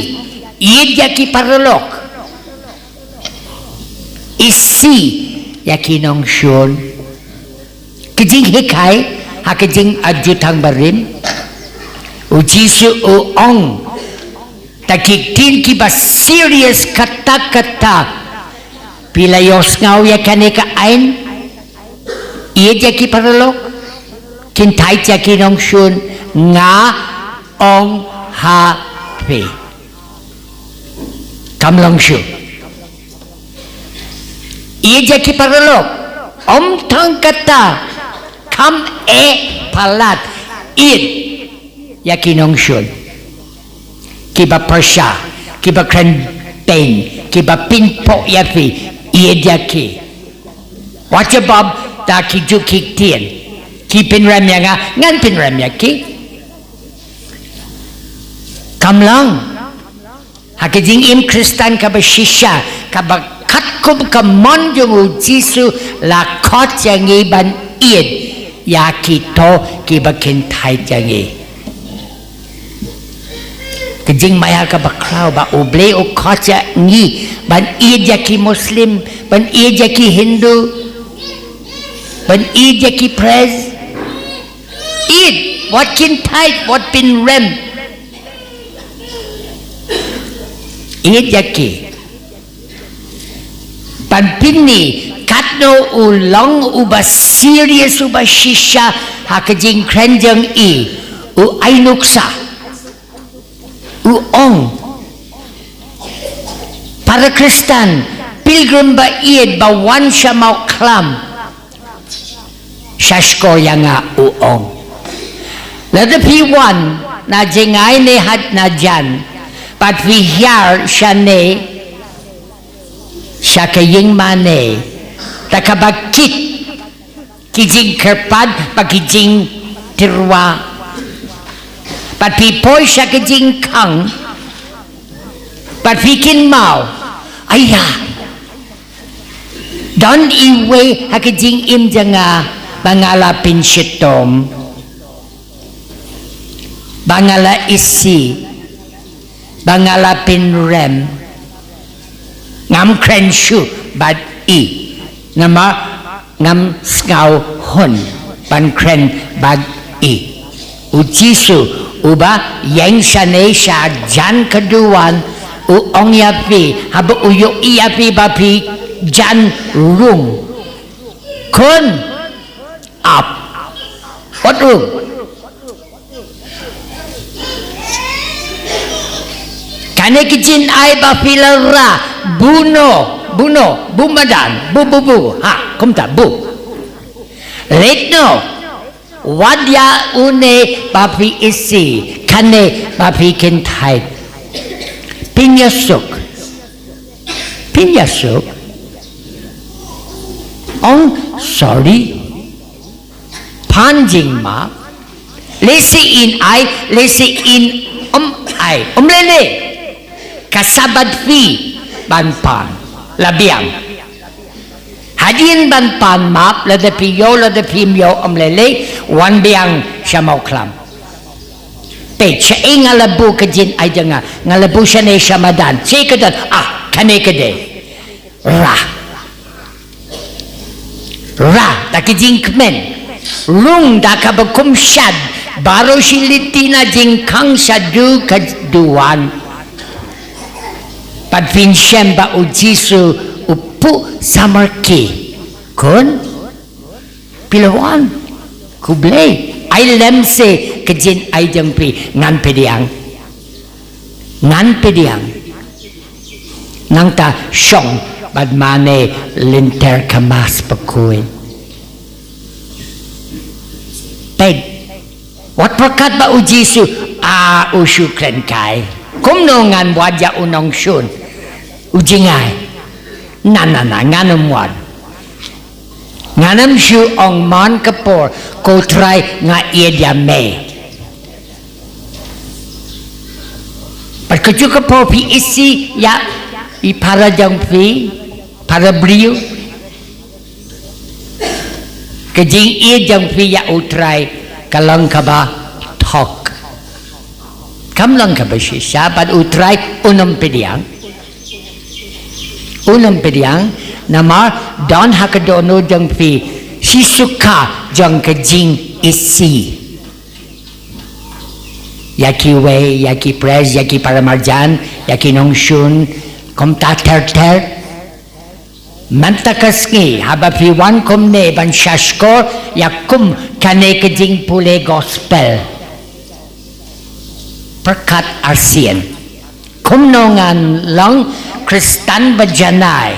ïeit ïa ki paralok, isih ïa ki nongshun. Ka jinghikai ha ka jing, ha Jutang Barim, u Jisu u ong, ta ki ktien kiba serious katta katta. Phi la ïohsngew ïa kane ka aiñ, ïeit ïa ki paralok, kyntait ïa ki nongshun, nga ong ha phi, kam long shuh. Ïeit ïa ki paralok, ym tang katta, kam eh palat, ïeit ïa ki nongshun. Kiba pyrshah, kiba kren beiñ, kiba pynpoh ïa phi, ïeit ïa ki. Wat ïa bam da ki ju ki ktien. Ki pynrem ïa nga, ngan pynrem ïa ki. Kam long. Ha ka jingim Khristan kaba shisha, kaba katkum ka mon jong u Jisu la khot ïa ngi ban ïeit ïa kito kiba kyntait ïa ngi. Ka jingmaya kaba khraw ba U Blei u khot ïa ngi ban ïeit ïa ki Muslim, ban ïeit ïa ki Hindu, ban ïeit ïa ki Pres. Ïeit, wat kyntait, wat pynrem. Ïeit ïa ki. Ban pyni katno u long uba serious, uba shisha ha ka jingkren jong i, u ai nuksa. U ong, para Khristan, pilgrim ba ïeit ba wan sha Mawkhlam, sha shkor ïa nga, u ong. Lada phi wan na jngai ne ha na jan, bad phi hiar shane sha ka ïing mane, da kaba kit ki jingkyrpad bad ki jingtyrwa, bad phi poi sha ka jingkhang, bad phi kynmaw, aïa, don iwei ha ka jingim jong nga ba nga la pynshitom, ba nga la isih, ba nga la pynrem. Ngam kren shuh bad i, namar ngam sngewhun ban kren bad i. U Jisu uba ïeng shane sha jan ka duwan, u ong ïa phi, haba u ïohi ïa phi ba phi jan rung, khun, ap. Wat rung. Kane ka jingai ba phi la rah, buh noh, buh noh, buh madan, buh, buh, buh, ha, kumta, buh. Leit noh, wad ïa une ba phi isih, kane ba phi kyntait. Pynïasuk. Pynïasuk. Ong sorry. Pan jingmap. Lehse in ai, lehse in ym ai. Ym lei lei. Ka Sabbath phi ban pan. La biang. Hadien ban pan map, lada phi ïoh, lada phim ïoh, ym lei lei, wan biang sha Mawkhlam. Peit, shaei nga la buh ka jingai jong nga, nga la buh shane sha madan, shaei ka don, ah, kane ka dei. Rah. Rah, da ka jingkmen. Rung da kaba kumshad, baroh shi lynti na jingkhang shaduh ka duwan. Bad phin shem ba u Jisu u buh samrkhie. Khun, phi la wan. Khublei. Ai lem seh ka jingai jong phi, ngan pdiang. Ngan pdiang. Nangta shong bad mane lynter ka Mass bakhuid. Peit. Wat pyrkhat ba u Jisu, ah, u shu kren kai. Kumno ngan wad ïa u nongshun? U jingai. Na, na, na, ngan ym wad. Ngan ym shu ong man ka por, ko Trai nga ïeit ïa me. Bad kajuh ka por phi isih ïa i para jong phi, para briew. Ka jingïeit jong phi ïa u Trai ka long kaba thok. Kam long kaba shisha, bad u Trai un ym pdiang. Un ym pdiang, namar don ha ka dohnud jong phi shi sukkha jong ka jingisih. Ïa kiwei, ïa ki pres, ïa ki paramarjan, ïa ki nongshun, kumta ter ter. Mynta ka sngi, haba phi wan kumne ban shahshkor ïa kum kane ka jingpule gospel. Pyrkhat arsien. Kumno ngan long Khristan ba janai?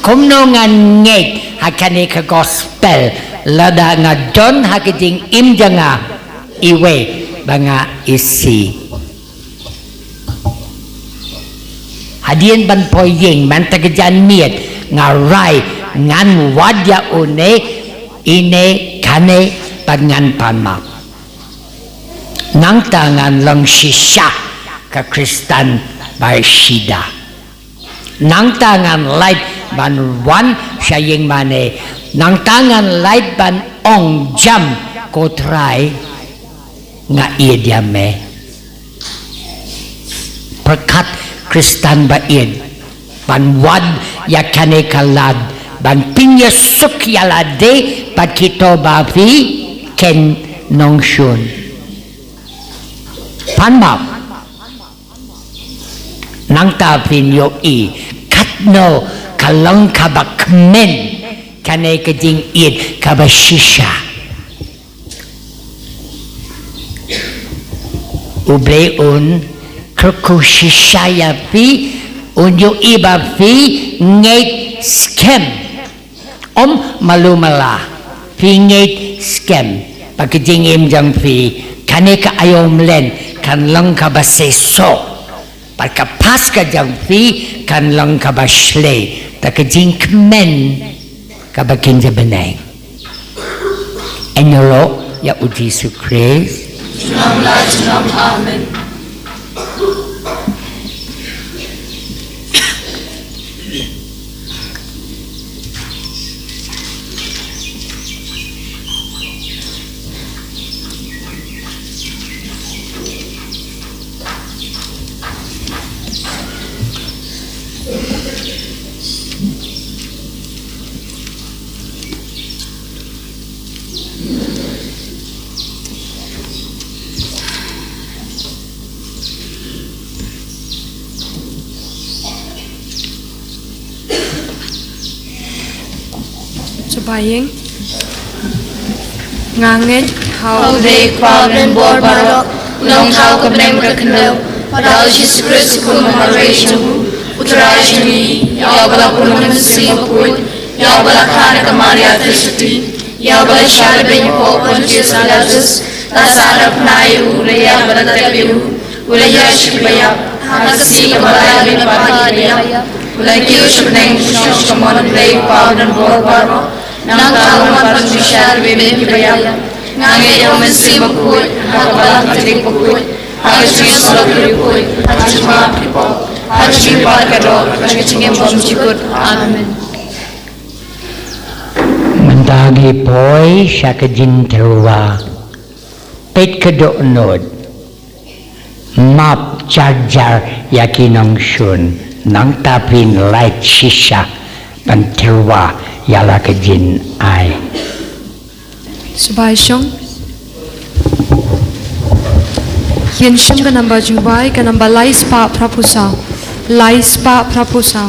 Kumno ngan ngeit ha kane ka gospel lada nga don ha ka jingim jong nga iwei ba nga isih? Hadien ban poi ïing mynta ka janmiet nga rai ngan wad ïa une, ine, kane bad ngan pan map. Nangta ngan long shisha ka Khristan ba shida. Nangta ngan lait ban wan sha ïing mane. Nangta ngan lait ban ong jam, ko Trai, nga ïeit ïa me. Pyrkhat Khristan ba ïeit, ban wad ïa kane ka lad, ban pynïasuk ïa lade bad kito ba phi ken nongshun. Pan map. Nangta phin ïohi katno ka long kaba kmen kane ka jingïeit kaba shisha. U Blei un kyrkhu shisha ïa phi, un ïohi ba phi ngeit skhem. Ym malu mala, phi ngeit skhem ba ka jingim jong phi, kane ka aïom lent kan long kaba seisoh. Bad ka Paskha jong phi kan long kaba shlei da ka jingkmen kaba kynja bneng. Ainguh ïa u Jisu Khrist. Junom la junom, amen. Jubab ïing. Nga ngeit ha U Blei Kpa Uba Bor Baroh, U Nongthaw ka bneng bad ka khyndew, Bad da u Jisu Khrist u khun u marwei jong u, u Trai jong ngi, ïa uba la pun na u Mynsiem Bakhuid, ïa uba la kha na ka Maria Theisotti, ïa uba la shah da beiñ hapoh Pontius Pilatus, la sah na pnai u, la ïap bad la tep ïa u, u la ïaid sha ki baïap, ha ka sngi kaba lai bad ki baïap, u la kiew sha bneng, u shong sha ka mon U Blei U Kpa uba don bor baroh. Nangta un wan ban bishar ïa ki baïap. Nga ngeit ïa u Mynsiem Bakhuid, ha ka balang Katholik bakhuid, ha ka jingïasyllok bakhuid, ha ka jingmap ki pop, ha ka jingpynbeit ka doh, ha ka jingim bymjukut. Amen. Mynta ngi poi sha ka jingtyrwa. Peit ka dohnud. Map jar jar ïa ki nongshun, nangta phin lait shisha ban tyrwa ïa la ka jingai. Shu bai shong. Ïen shim ka namba jingbai, ka namba lai spah phra phew saw. Lai spah phra phew saw.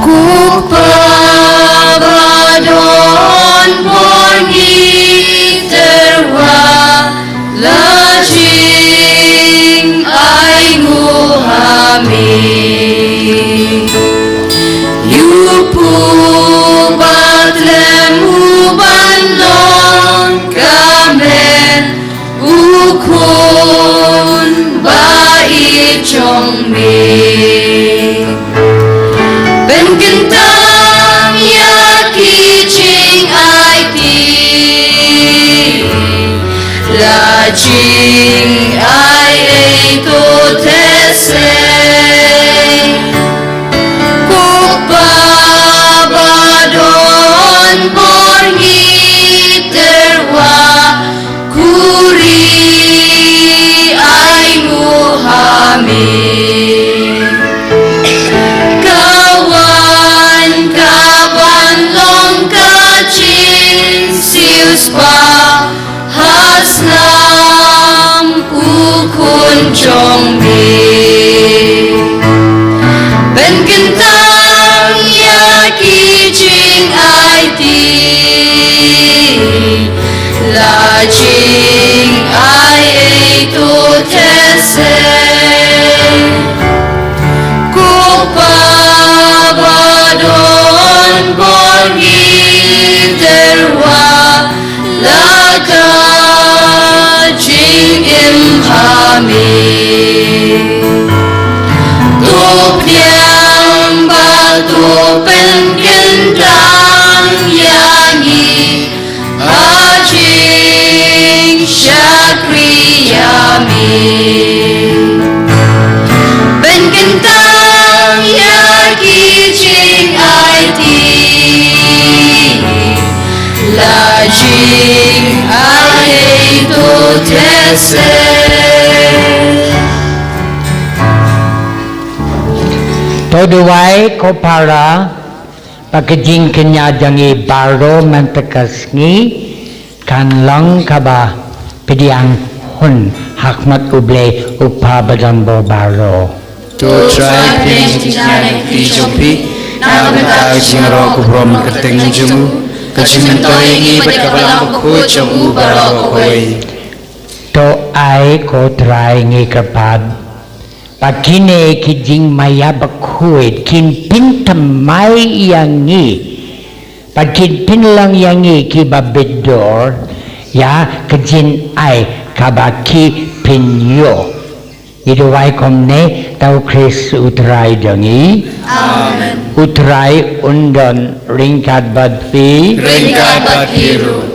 Ko Pa ba don bor, ngi tyrwa la jingainguh ha me. Ïa u pyrthei u ban long ka met, u khun ba ïeit jong me. Pynkyntang ïa ki jingaiti, la jingai ei to te se. Ko Pa ba don bor, ngi tyrwa, khuri ainguh ha me. Ka wan ka ban long ka jingsiewspah ha slam u khun jong me. Pynkyntang ïa ki jingaiti, la jingai ei to te se. Ko Pa ba don bor, ngi tyrwa, la ka jingim ha me. To pdiang bad to pynkyntang ïa ngi ha jingshakri ïa me. Pynkyntang ïa ki jingaiti, la jingai ei to te se. To duwai ko para, ba ka jingkñia jong ngi baroh mynta ka sngi kan long kaba pdiang hun ha khmat U Blei U Kpa badonbor baroh. To Trai, pdiang jingkñia na ki kti jong phi na ka bynta ka jingïaroh ka burom kyrteng jong u, ka jingmyntoi ïa ngi bad ka Balang Bakhuid jong u baroh kawei. To ai ko Trai ngi kyrpad ba kine ki jingmaïa bakhuid kin pynthymmai ïa ngi, ba kin pynlong ïa ngi kiba bit dur ïa ka jingai kaba ki pynïoh. Ngi duwai kumne da U Khrist U Trai jong ngi. Amen. U Trai un don ryngkat bad phi. Ryngkat bad phi ruh.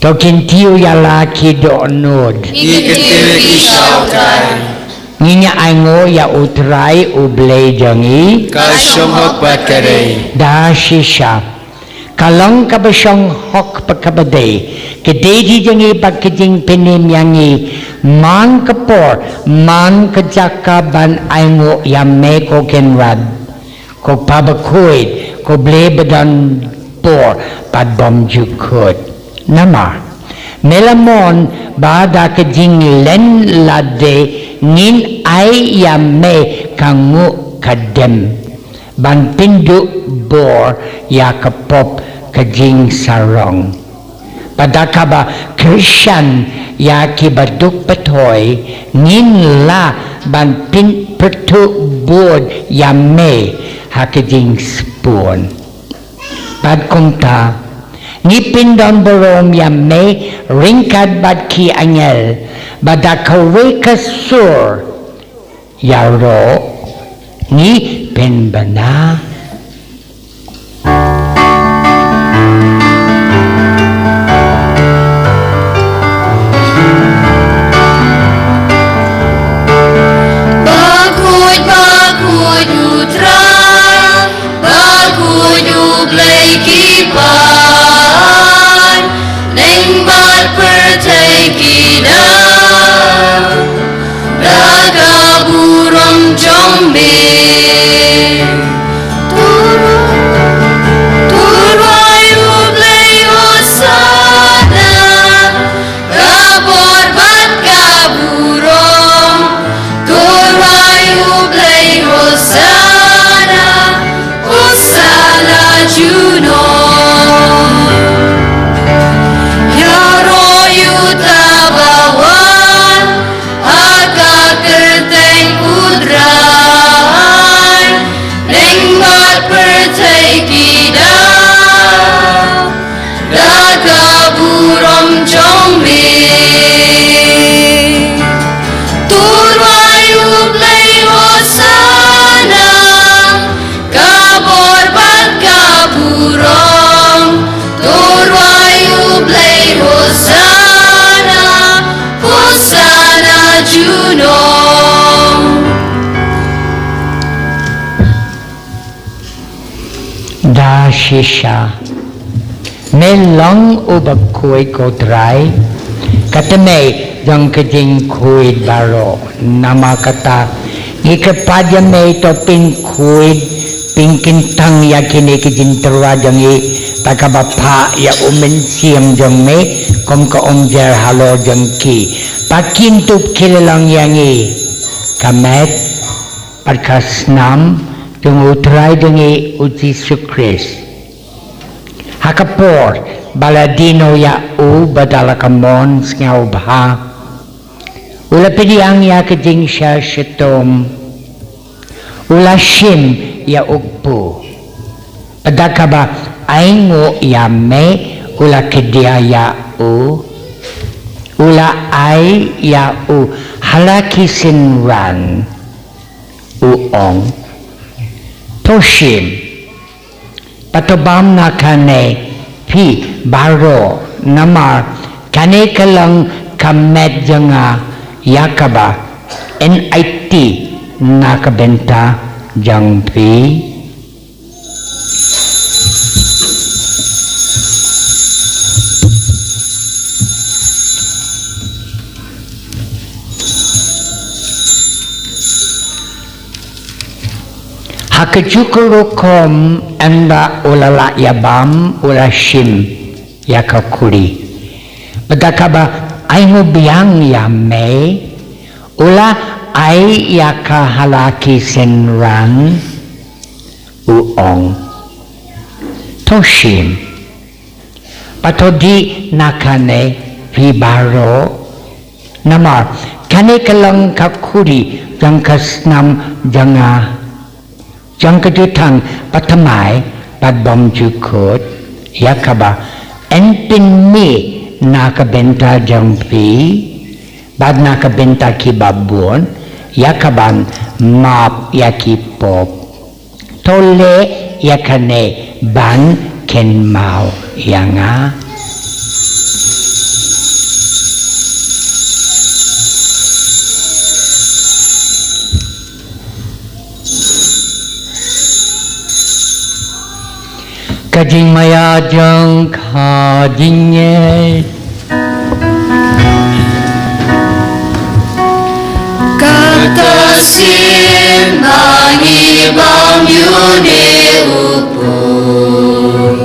To kyntiew ïa la ki dohnud. Ngi kyntiew ïa ki sha U Trai. Ngin ïa ainguh ïa U Trai U Blei jong ngi. Ka shong hok bad ka dei. Da shisha. Ka long kaba shong hok bad kaba dei. Ka dei jong ngi bad ka jingpynim ïa ngi man ka por, man ka jaka ban ainguh ïa me ko Kynrad, ko Kpa bakhuid, ko Blei badonbor. bor bad bymjukut. Namar me la mon ba da ka jinglen lade ngin ai ïa me ka nguh ka dem ban pynduh bor ïa ka pop ka jingsarong. Bad da kaba kyrshan ïa kiba duk pathoi, ngin lah ban pynpyrthuh bud ïa me ha ka jingsbun. Bad kumta ngi pyndonburom ïa me ryngkat bad ki angel, bad da kawei ka sur ïaroh ngi pynbna. Bakhuid, bakhuid U Trai, bakhuid U Blei ki paid, neng bad pyrthei ki dei da ka burom jong me. To rwai, to rwai U Blei, Hosana, ka bor bad ka burom. To rwai U Blei, Hosana, Hosana junom. Ïaroh ïa uta uba wan ha ka kyrteng U Trai, neng bad pyrthei ki dei da ka burom jong me. To rwai U Blei, Hosana, ka bor bad ka burom. To rwai U Blei, Hosana, Hosana junom. Da shisha me long u bakhuid, ko Trai, ka tmei jong ka jingkhuid baroh. Namar kata ngi kyrpad ïa me, to pynkhuid, pynkyntang ïa kine ki jingtyrwa jong ngi, da kaba phah ïa U Mynsiem jong me kum ka umjer halor jong ki, ba kin tup khie long ïa ngi ka met bad ka snam jong U Trai jong ngi U Jisu Khrist. Ha ka por ba la die noh ïa u, bad da la ka mon sngewbha, u la pdiang ïa ka jingshah shitom, u la shim ïa u kpu, bad da kaba ainguh ïa me u la kdiah ïa u, u la ai ïa u ha la ki synran. U ong, to shim bad to bam na kane phi baroh, namar kane ka long ka met jong nga, ïa kaba yn aiti na ka bynta jong phi. Ha kajuh ka rukom, ynda u la lah ïa bam, u la shim ïa ka khuri, bad da kaba ainguh biang ïa me, u la ai ïa ka ha la ki synran, u ong, to shim bad to dih na kane phi baroh, namar kane ka long ka khuri jong ka snam jong nga, jong ka jutang bathymmai bad bymjukut, ïa kaba yn pynmih na ka bynta jong phi bad na ka bynta kiba bun, ïa kaban map ïa ki pop. To leh ïa kane ban kynmaw ïa nga. Ka jingmaïa jong ka jingngeit. Kata sien ba ngi bam ïa une u pud.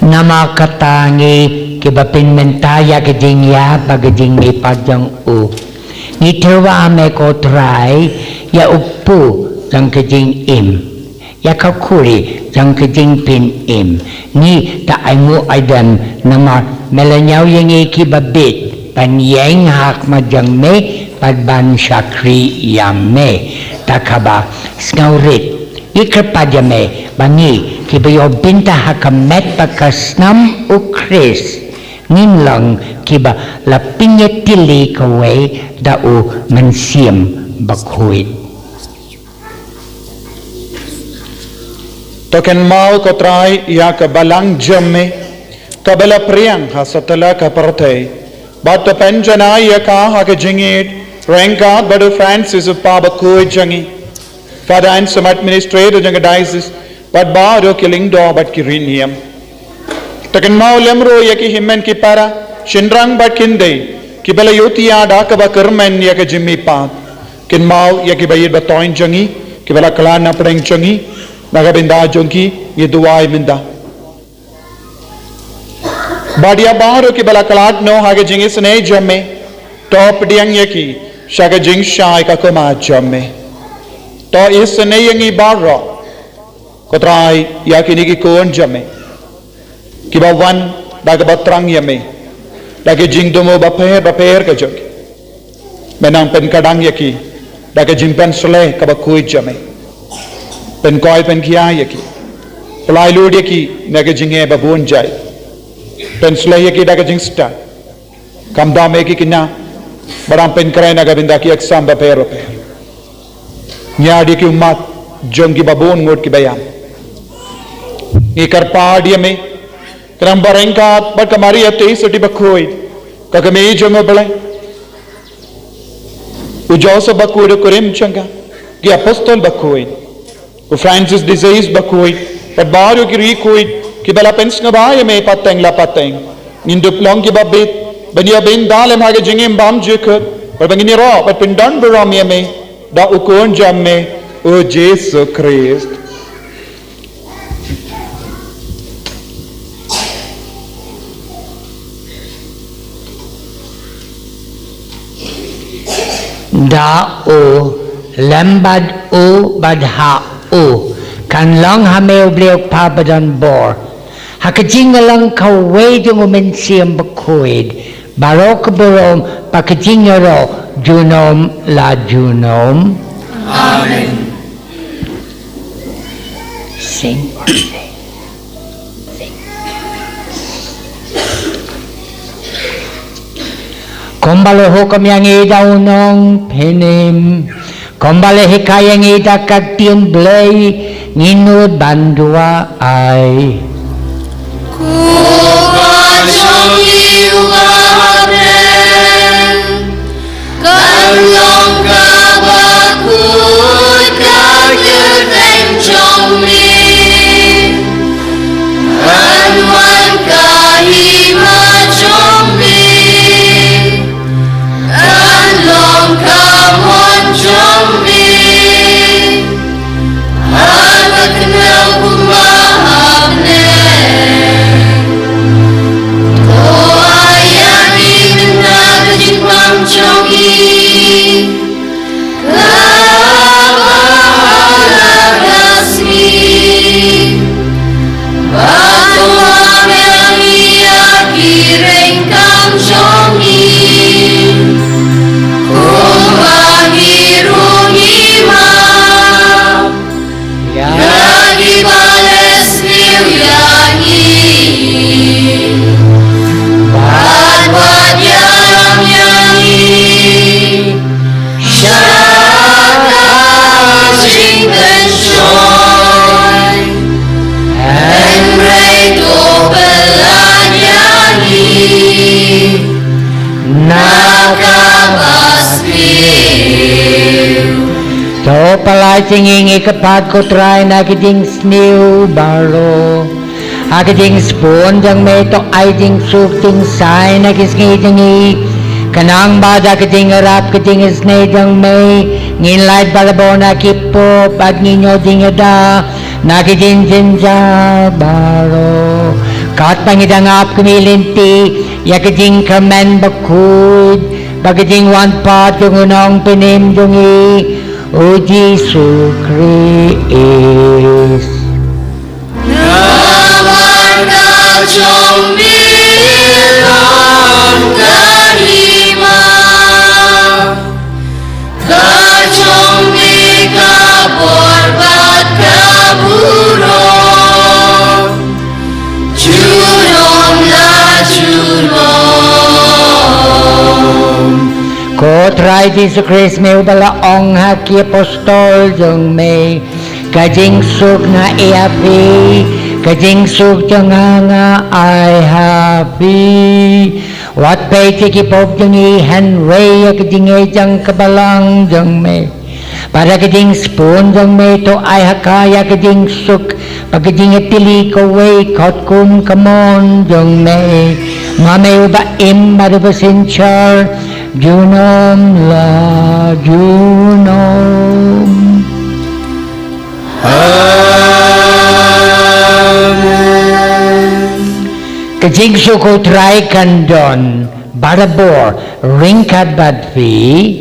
Namar kata ngi kiba pynmynta ïa ka jingïap bad ka jingmihpat jong u, ngi thew ba me ko Trai, ïa u kpu jong ka jingim, ïa ka khuri jong ka jingpynim. Ngi da ai nguh ai dem namar me la ñiew ïa ngi kiba bieit ban ïeng ha khmat jong me bad ban shakri ïa me. Da kaba sngewrit, ngi kyrpad ïa me ba ngi kiba ïoh bynta ha ka met bad ka snam U Khrist ngin long kiba la pynïatylli kawei da U Mynsiem Bakhuid. To kynmaw ko Trai ïa ka balang jong me kaba la phriang ha satlak ka pyrthei, bad to pynjanai ïa ka ha ka jingïeit ryngkat bad u Francis u kpa bakhuid jong ngi, Father Anselm, administrator jong ka diocese, bad baroh ki lyngdoh bad ki riewniam. To kynmaw lem ruh ïa ki hynmen ki para, shynrang bad khyndai kiba la ïohthiah da kaba kyrmen ïa ka jingmihpat. Kynmaw ïa kiba ïeit ba thoiñ jong ngi kiba la khlad na pdeng jong ngi. Na ka bynta jong ki ngi duwai mynta. Bad ïa baroh kiba la khlad noh ha ka jingisynei jong me, to pdiang ïa ki sha ka jingshai ka khmat jong me. To isynei ïa ngi baroh ko Trai ïa kine ki khun jong me kiba wan da kaba thrang ïa me da ki jingthmu bapher bapher ka jong ki. Me nang pynkhdang ïa ki da ka jingpynshlei kaba khuid jong me. Pynkhuid pynkhia ïa ki. Pynlait lut ïa ki na ka jingeh ba bun jait. Pynshlei ïa ki da ka jingstad. Khamtam ïa ki khynnah ba dang pynkhreh na ka bynta ki exam bapher bapher. Ñiad ïa ki ummat jong ki ba bun ngut kiba ïam. Ngi kyrpad ïa me, khnang ba ryngkat bad ka Maria Theisotti bakhuid, ka kmie jong U Blei, u Joseph bakhuid u kurim jong ka, ki apostol bakhuid, u Francis de Sales bakhuid, bad baroh ki riewkhuid kiba la pynsngewbha ïa me pateng la pateng, ngin dup long kiba bieit ban ïoh bynta lem ha ka jingim bymjukut, bad ba ngin ïaroh bad pyndonburom ïa me da u Khun jong me, u Jisu Khrist. Da u, lem bad u, bad ha u, kan long ha me U Blei U Kpa badonbor, ha ka jinglong kawei jong U Mynsiem Bakhuid, baroh ka burom bad ka jingïaroh junom la junom. Amen. Sing. Kumba la hukum ïa ngi da u Nongpynim, kumba la hikai ïa ngi da ka ktien Blei, ngin nud ban duwai. Ko Kpa jong ngi uba ha bneng, kan long kaba khuid ka kyrteng jong me. Kan wan ka hima jong me. Kan long ka mon jong me. Ha ka kyrteng kumba ha bneng. To ai ïa ngi mynta ka jingbam jong ngi. Kaba ha la ka sngi. Bad to ïa ngi ïa ki ryngkam jong ngi. Kumba ngi ruh ngi map ïa kiba leh sniew ïa ngi. Bad wat ïalam ïa ngi sha ka jingpynshoi, hynrei to pyllait ïa ngi na kaba sniew. To pyllait ïa ngi, ngi kyrpad ko Trai, na ka jingsniew baroh. Ha ka jingsbun jong me to ai jingsuk jingsaiñ na ka sngi jong ngi. Khnang ba da ka jingïarap ka jingisynei jong me ngin lait barabor na ki pop bad ngin ïoh jingïada na ki jingjynjar baroh. Katba ngi dang ap kmie lynti ïa ka jingkyrmen bakhuid bad ka jingwan pat jong u Nongpynim jong ngi, u Jisu Khrist. Namar ka jong me long ka hima, ka jong me ka bor bad ka burom, junom la junom. Ko Trai Jisu Khrist, me uba la ong ha ki apostol jong me, ka jingsuk nga ai ha phi, ka jingsuk jong nga nga ai ha phi. Wat peit ïa ki pop jong ngi, hynrei ïa ka jingïeit jong ka balang jong me. Bad da ka jingsbun jong me to ai ha ka ïa ka jingsuk bad ka jingïatylli kawei kot kum ka mon jong me. Ma me uba im bad uba synshar junom la junom. Amen. Ka jingsuk U Trai kan don barabor ryngkat bad phi.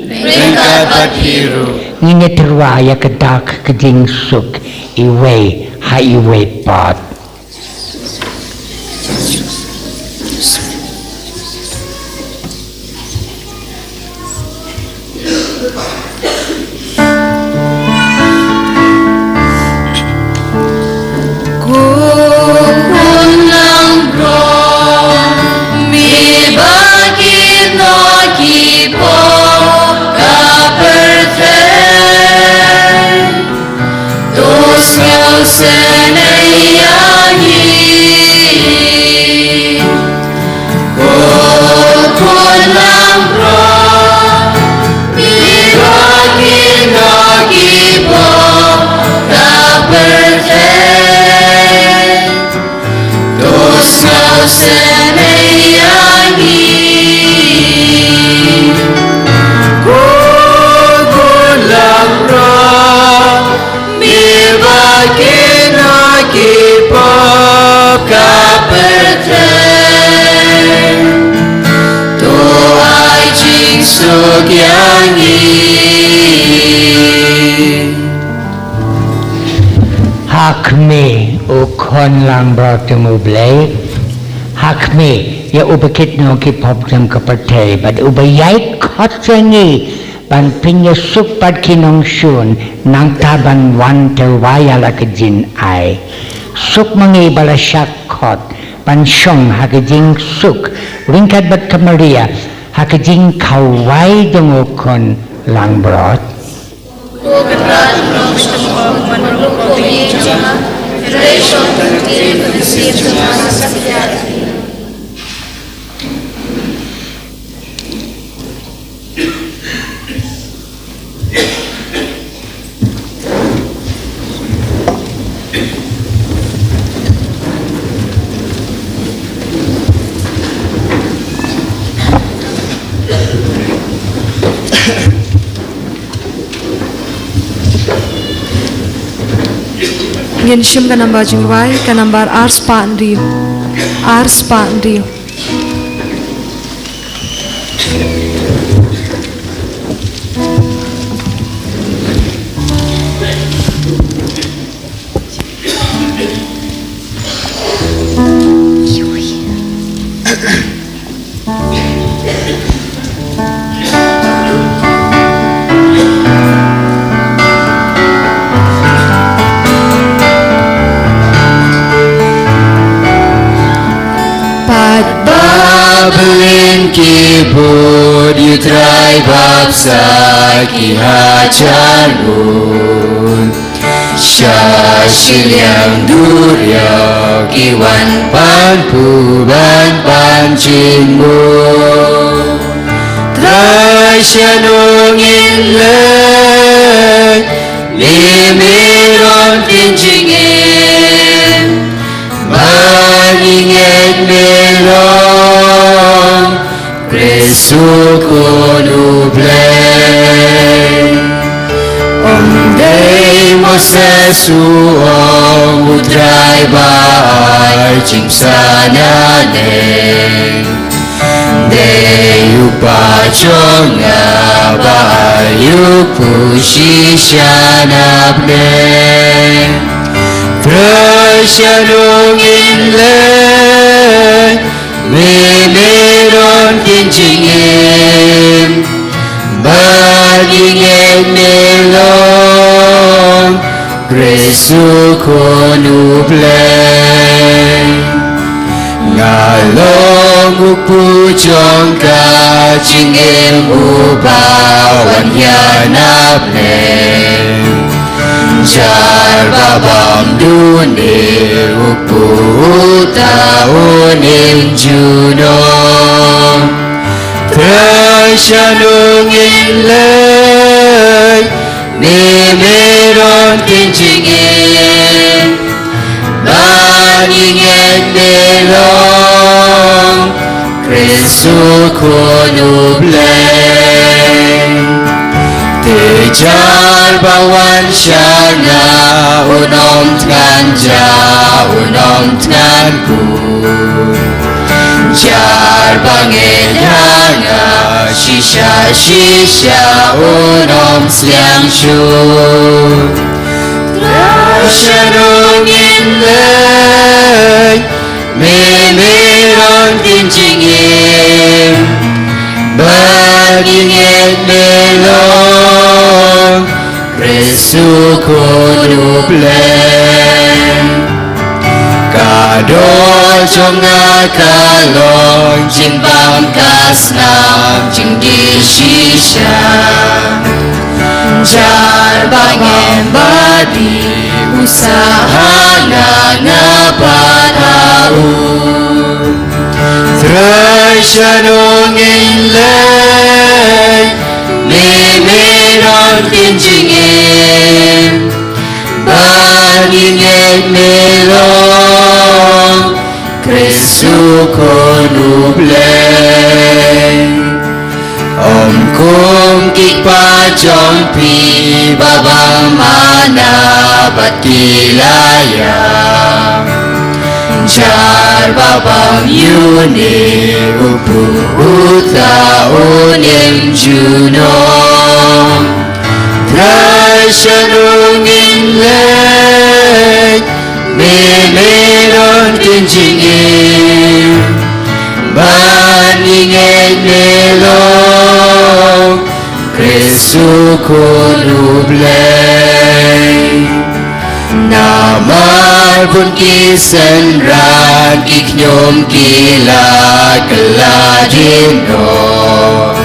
Ryngkat bad phi ruh. Ngin ïatyrwa ïa ka dak ka jingsuk iwei ha iwei pat. Ko Khun langbrot, me ba kin noh ki pop ka pyrthei, to sngewsynei ïa ngi. Ko Khun langbrot, me ba kin noh ki pop ka pyrthei, to sngewsynei ïa ngi. Ko Khun langbrot, me ba kin noh ki pop ka pyrthei, to ai jingsuk ïa ngi. Ha khmih, U Khun langbrot jong U Blei. Ha khmih ïa uba kit noh ki pop jong ka pyrthei bad uba ïai khot ïa ngi ban pynïasuk bad ki nongshun, nangta ban wan tyrwa ïa la ka jingai. Suk ma ngi ba la shah khot ban shong ha ka jingsuk ryngkat bad ka Maria ha ka jingkhawai jong U Khun langbrot. Ngin shim ka nambar jingrwai, ka nambar ar spah hynriew. Ar spah hynriew. Pat ba bylin ki bud ïa U Trai bapsa ki hajar ngut. Sha shiliang duriaw ki wan pan pub ban pan jingmut. Trai, shano ngin leit? Lim ïa ki jingim ba ngi ngeit me long Khrist Khrist U Khun U Blei. Ym dei Moses u ong, U Trai ba ai jingpynsah nangne. Dei u Kpa jong nga ba ai u kpu shisha na bneng. Trai, shano ngin leit? Me, me don ktien jingim, bad ngi ngeit me long Khrist U Khun U Blei. Nga long u kpu jong ka jingim uba wan ïa na bneng. Jar ba bam dune u kpu uta un im junom. Trai, shano ngin leit? Me, me don ktien jingim, bad ngi ngeit me long Khrist U Khun U Blei. Te jar ba wan sha nga un ym thngan ja, un ym thngan kut. Jar ba ngeit ha nga shisha shisha un ym sliang shuh. Trai, shano ngin leit? Me, me don ktien jingim, bad ngi ngeit me long Khrist U Khun U Blei. Ka doh jong nga ka long jingbam ka snam jingdie shisha. Jar ba ngeit ba dei u sah ha nga, nga pat ha u. Trai, shano ngin leit? Me, me don ktien jingim, bad ngi ngeit me long Khrist U Khun U Blei. Ym kum ki kpa jong phi ba bam manna bad ki la ïap. Jar ba bam ïa une u kpu uta un im junom. Trai, shano ngin leit? Me, me don ktien jingim, bad ngi ngeit me long Khrist U Khun U Blei. Namar bun ki synran ki khñium ki la kylla dien noh.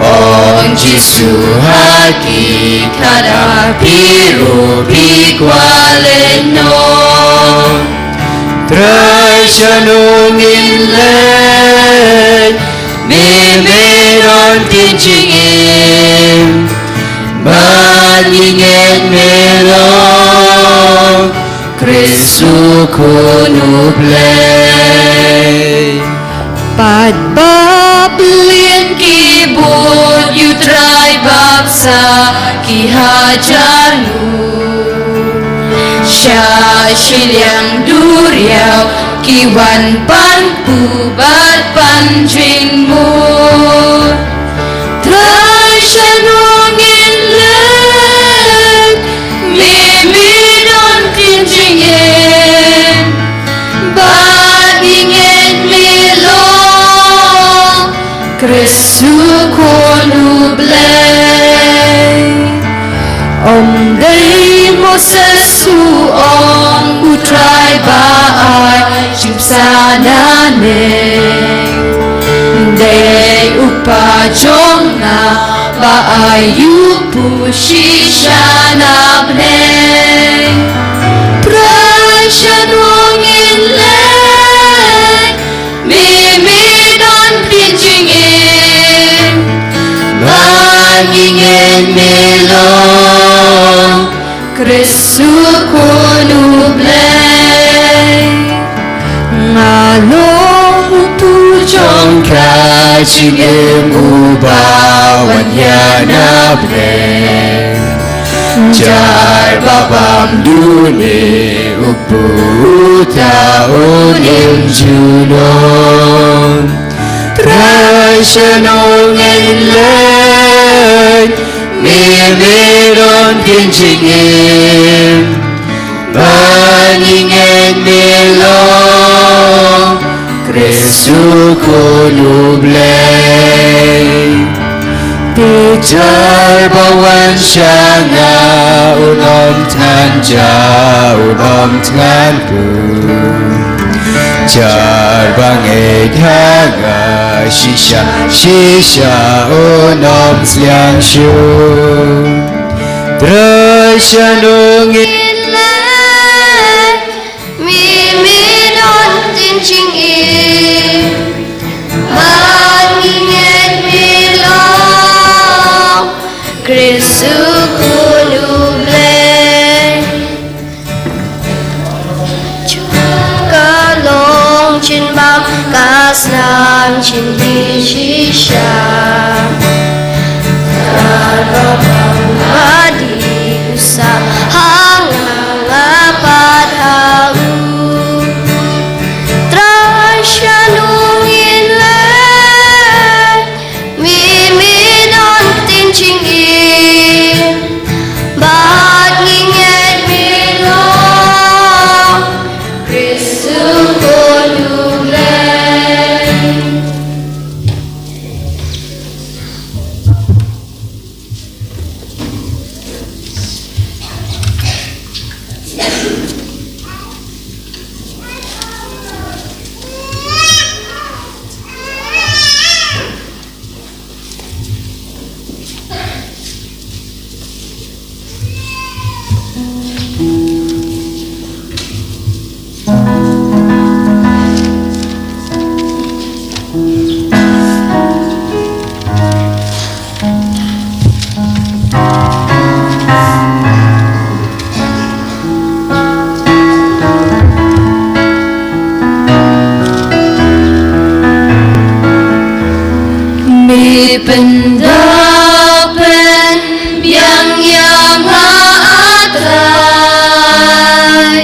Ong Jisu ha ki, khadar phi ruh phi kwah leit noh. Trai, shano ngin leit? Me, me don ktien jingim, bad ngi ngeit me long Khrist U Khun U Blei. Bad ba pynlong ki bud ïa U Trai bapsa ki hajar ngut. Sha shiliang duriaw ki wan pan kpu bad pan jingmut. Trai, shano ngin leit? Me, me don ktien jingim, bad ngi ngeit me long Khrist U Khun U Blei. Ym dei Moses u ong, U Trai ba ai jingpynsah nangne. Dei u Kpa jong nga ba ai u kpu shisha na bneng. Trai, shano ngin leit? Me, me don ktien jingim, bad ngi ngeit me long Khrist U Khun U Blei. Nga long u kpu jong ka jingim uba wan ïa na Blei. Jar ba bam dune u puta un im junom. Trai sha no ngin leit, me me don kin jingim. Ba ngi ngeit me long Khrist u Khun u Blei. Te jar ba wan sha nga un ym than ja, un ym than pu. Jar ba ngeit ha nga shisha shisha un ym sliang shuh. Trai sha no ngin leit, me me don kin jingim. Ba ngi ngeit me long Khrist u Khun u Blei. Ka long jingbam, ka snam jingïeit shisha. Ka long ba dei u sah ha nga, nga pat ha u. Trai sha no ngin leit, me me don kin jingim. Ba ngi ngeit me long Khrist u Khun u Blei. Me pyndap pynbiang ïa nga, A Trai,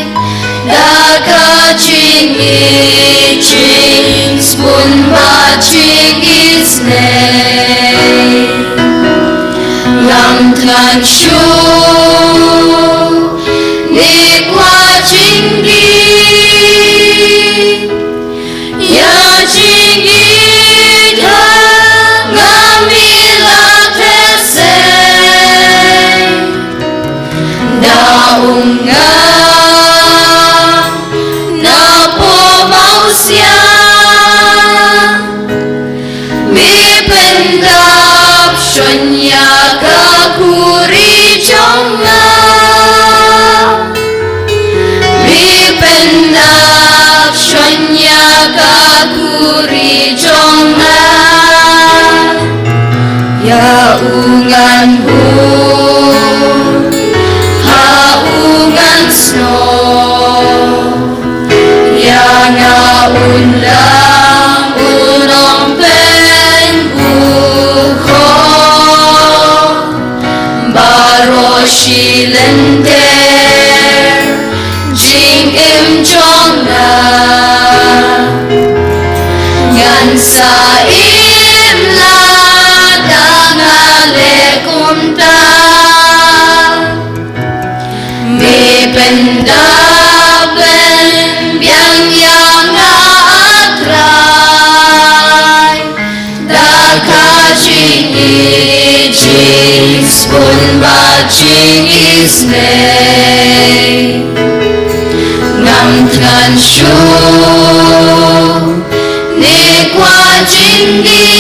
da ka jingïeit, jingsbun bad jingisynei. Ngam thngan shuh ne kwah jingdih. Ïa jingïeit ha nga me la theh sei. Da um nga na pop mawsiang. Me pyndap shon ïa ka khuri jong nga. Me pyndap shon ïa ka khuri jong nga. Ïa u ngan bun ha u ngan snoh. Ïa nga un lang un ong pynbukor. Baroh shi lynter jingim jong nga. Ngan sa im lada nga leh kumta. Me pyndap pynbiang ïa nga, A Trai. Da ka jingïeit, jingsbun bad jingisynei. Ngam thngan shuh ne kwah jingdih.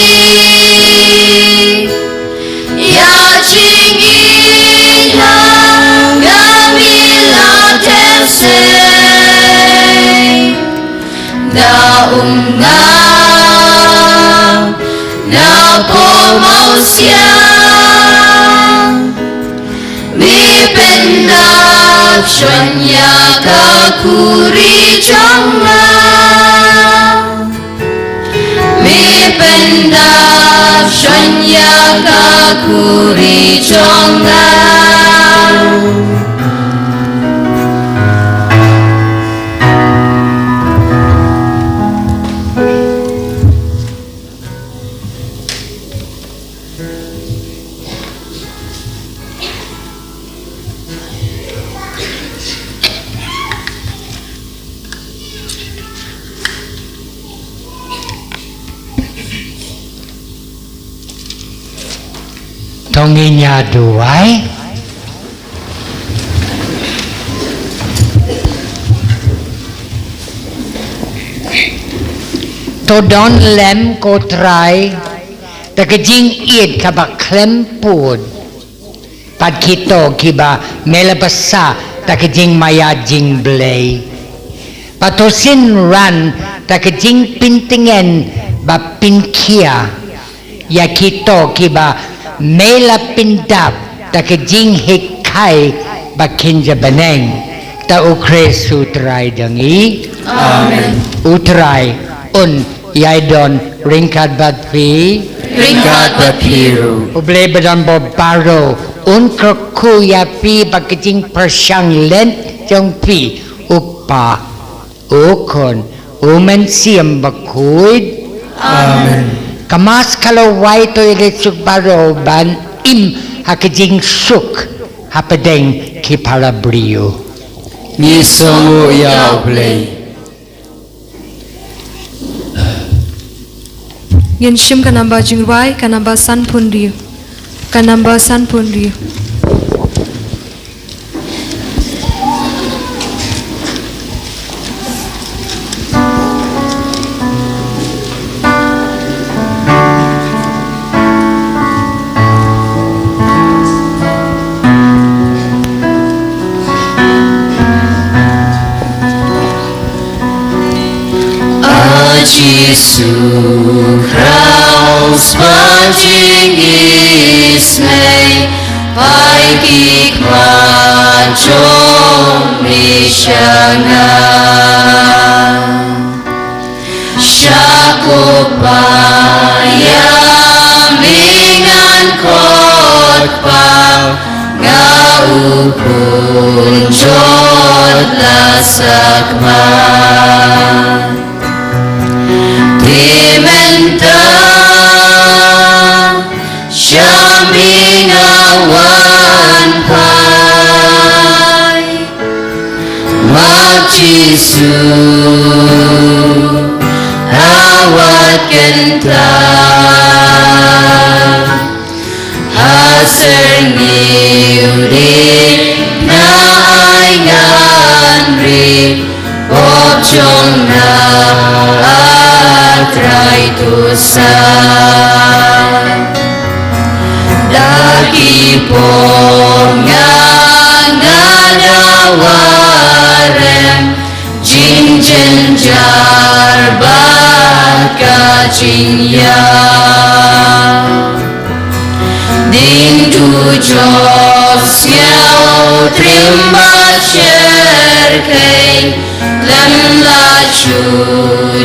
Ïa jingïeit ha nga me la theh sei. Da um nga na pop mawsiang. Me pyndap shon ïa ka khuri jong nga. Me Pyndap shon ïa ka khuri jong nga. To ngin ïa duwai. To don lem ko Trai da ka jingïeit kaba khlem pud. Bad kito kiba me la bsa da ka jingmaïa jingblei. Bad to synran da ka jingpyntngen ba pynkhia ïa kito kiba me la pyndap da ka jinghikai ba kynja bneng. Da U Khrist U Trai jong ngi. Amen. U Trai un ïai don ryngkat bad phi. Ryngkat bad phi ruh. U Blei badonbor baroh un kyrkhu ïa phi bad ka jingpyrshang lem jong phi, U Kpa, U Khun, U Mynsiem Bakhuid. Amen. Ka Mass ka la wai, to ïaleit suk baroh ban im ha ka jingsuk hapdeng ki para briew. Ngi sngewnguh ïa U Blei. Ngin shim ka namba jingrwai, ka namba sanphew hynriew. Ka namba sanphew hynriew. A Jisu Kraist, ba jingïeit pynpaw ki khmat jong me sha nga. Sha ko Kpa ïa me ngan khot Kpa, nga u khun jot la sakma. Te mynta sha me nga wan phai. Ma Jisu, ha wat kynta. Ha syrngiew dei na ai ngan ri, pop jong nga A Trai to sa. Da ki pop nga nga da warem, jingjynjar bad ka jingïap. Ding dujok sngewtriem bad shyrkhei, lem la shu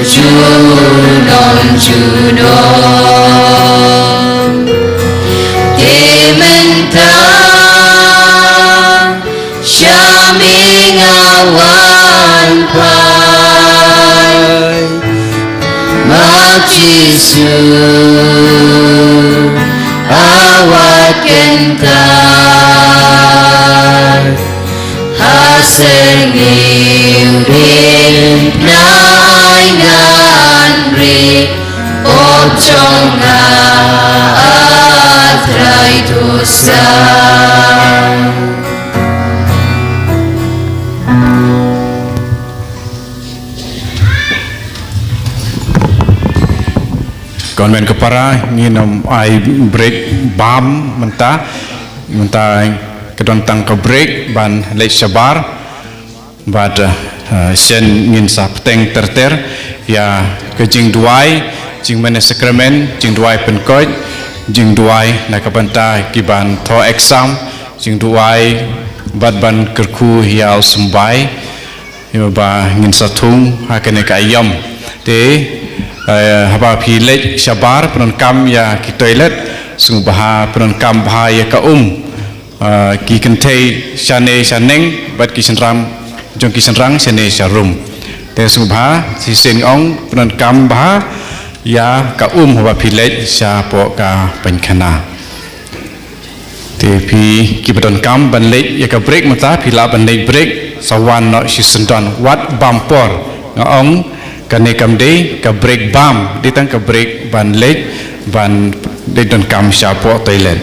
junom junom. Te mynta sha me nga wan phai. Ma Jisu, ha wat kynta. Ha syrngiew dei na ai ngan ri, pop jong nga A Trai to sa. Kynmaw ko para, ngin ym ai break bam mynta. Mynta ka don tang ka break ban leit shabar. Bad, eh, shen ngin sa bteng ter ter ïa ka jingduwai, jingmane sakramen, jingduwai pynkoit, jingduwai na ka bynta ki ban thoh exam, jingduwai bad ban kyrkhu ïa u symbai, ïa ba ngin sa thung ha kane ka aïom. Te, Eh, haba phi leit shabar pyndonkam ïa ki toilet, sngewbha pyndonkam bha ïa ka um. Eh, ki kynthei shane shaneng bad ki shynrang jong ki shynrang shane sharum. Te sngewbha shisien ong pyndonkam bha ïa ka um haba phi leit shapoh ka paikhana. Te phi kiba donkam ban leit ïa ka break mynta phi lah ban leit break sa wan noh shisyndon wat bam por. Nga ong kane kam dei ka break bam, dei tang ka break ban leit, ban leit donkam shapoh toilet.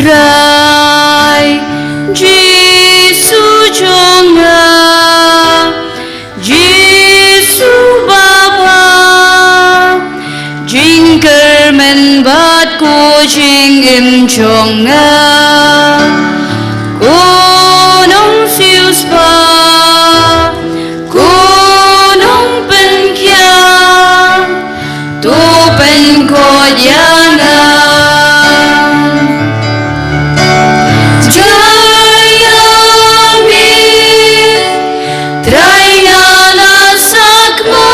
Trai, Jisu jong nga, Jisu Baba, jingkyrmen bad ko jingim jong nga, ko nongsiewspah, ko nongpynkiang, to pynkhuid ïa nga. Jai ïa me, Trai nga la sakma,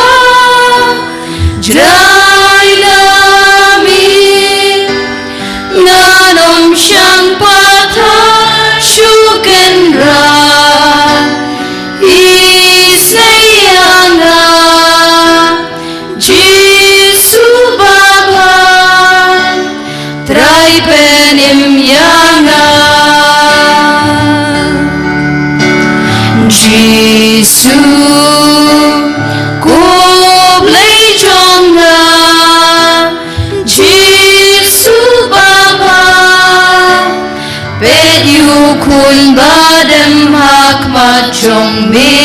jai ïa me, ngan ym shang pathar shu kynrad, isynei ïa nga, Jisu Baba, Trai pynim ïa nga. Jisu, ko Blei jong nga, Jisu Baba, peit ïa u khun ba dem ha khmat jong me.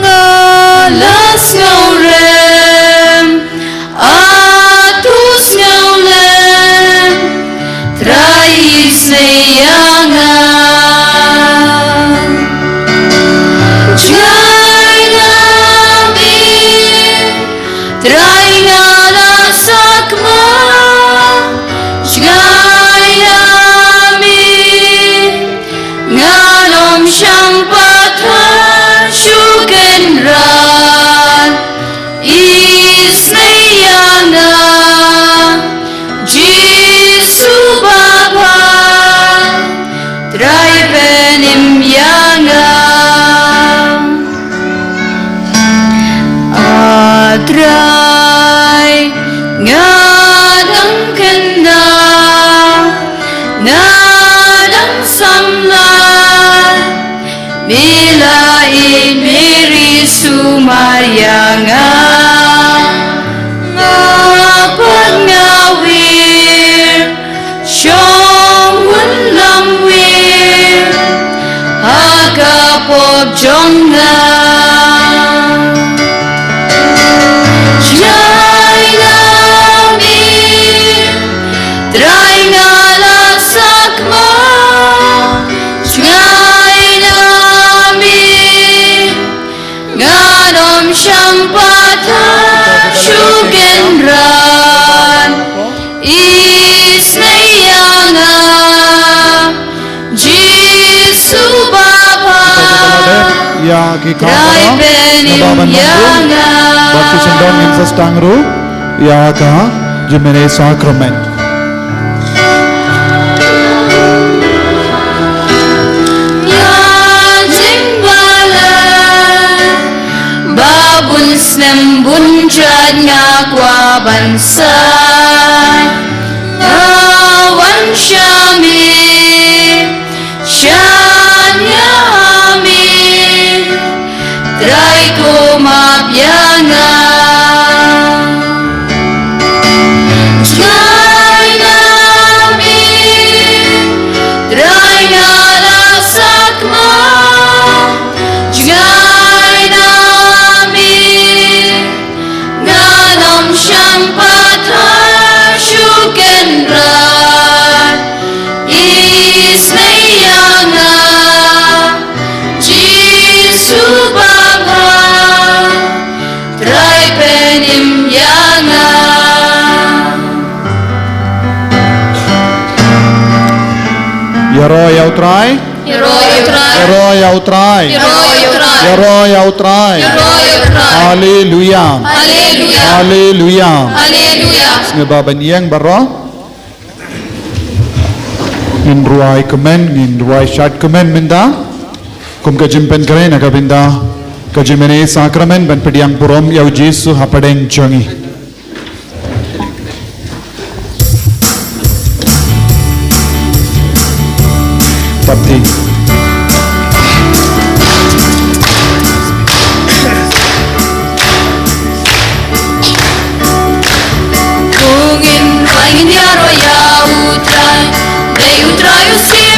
Nga la sngewrem, atu sngewlem, Trai isynei ïa nga. Jngai na me, Trai nga la sakma, jngai na me, ngan ym shang pathar shu kynrad, isynei ïa nga, Jisu Baba, Trai pynim ïa nga. A Trai, nga dang kynda, nga dang samla, me la ïeit, me riewsumar ïa nga. Nga pat nga wir, shong hun lam wir ha ka pop jong nga. Jngai na me, Trai nga la sakma, jngai na me, ngan ym shang pathar shu kynrad, isynei ïa nga, Jisu Baba, ïa ki kam Trai pynim ïa nga. Bad ki sngewdon ngin sa sdang ruh ïa ka jingmane sakramen. Ïa jingbalan ba bun snem bun jait nga kwah ban sait, nga wan sha me, shaniah ha me, Trai ko map ïa nga. Jngai na me, Trai nga la sakma, jngai na me, ngan ym shang pathar shu kynrad, isynei ïa nga, Jisu Baba, Trai pynim ïa nga. Ïaroh ïa U Trai. Ïaroh ïa U Trai. Ïaroh ïa U Trai. Haleluya. Haleluya. Haleluya. Sngewbha ban ïeng baroh. Ngin rwai kmen, ngin rwai shad kmen mynta. Kum ka jingpynkhreh na ka bynta ka jingmane sakramen ban pdiang burom ïa U Jisu hapdeng jong ngi. Tap ti. Ko ngin rwai ngin ïaroh ïa U Trai.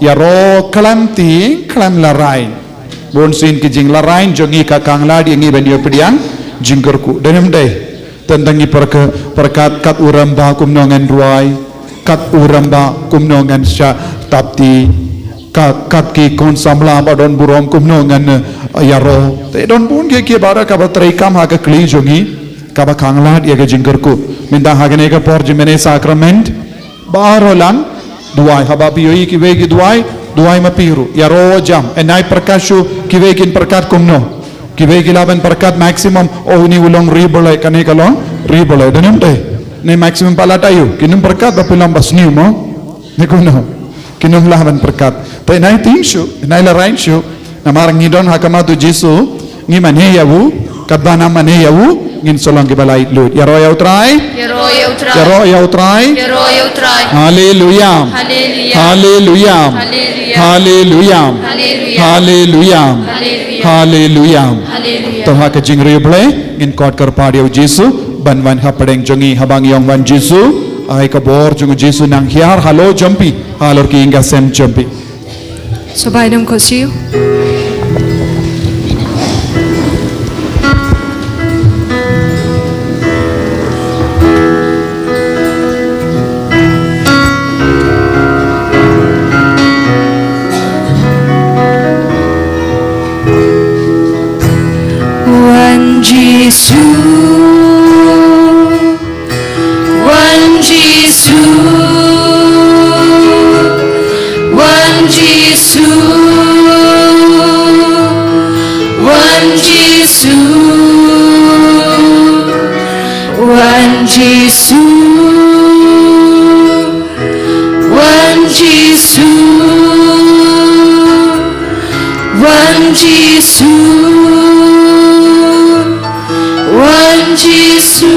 Ïaroh khlem tieng, khlem laraiñ. Bun sien ki jinglaraiñ jong ngi ka khang lad ïa ngi ban ïoh pdiang jingkyrkhu. Dei ne ym dei? Tang ngi pyrkhat, pyrkhat kat u rangbah kumno ngan duwai, kat u rangbah kumno ngan shah tap kti, kat, kat ki khun samla ba don burom kumno ngan, eh, ïaroh. Te don bun ki, ki baroh kaba treikam ha ka khlieh jong ngi, kaba khang lad ïa ka jingkyrkhu. Mynta ha kane ka por jingmane sakrament, baroh lang duwai, haba phi ïohi kiwei ki duwai, duwai ma phi ruh. Ïaroh jam, eh, nai pyrkhat shuh, kiwei kin pyrkhat kumno. Kiwei ki lah ban pyrkhat maximum, oh, une u long ri Blei, kane ka long ri Blei. Dei ne ym dei? Ne maximum palat aïu, kin ym pyrkhat ba phi long ba sniew mo? Ne kumno? Kin ym lah ban pyrkhat. Te nai tieng shuh, nai laraiñ shuh. Namar ngi don ha khmat u Jisu, ngi mane ïa u, katba nang mane ïa u, ngin sa long kiba la ïeit lut. Ïaroh ïa u Trai. Ïaroh ïa u Trai. Ïaroh ïa u Trai. Ïaroh ïa u Trai. Haleluia. Haleluia. Haleluia. Haleluia. Haleluia. Haleluia. Haleluia. Haleluia. Haleluia. To ha ka jingriewblei, ngin khot kyrpad ïa u Jisu ban wan hapdeng jong ngi, haba ngi ong, Wan Jisu, ai ka bor jong u Jisu nang hiar halor jong phi, halor ki ïing ki sem jong phi. Sngewbha ïa ngi khot shuh. Wan Jisu, Wan Jisu, Wan Jisu, Wan Jisu, Wan Jisu, Wan Jisu, Wan Jisu.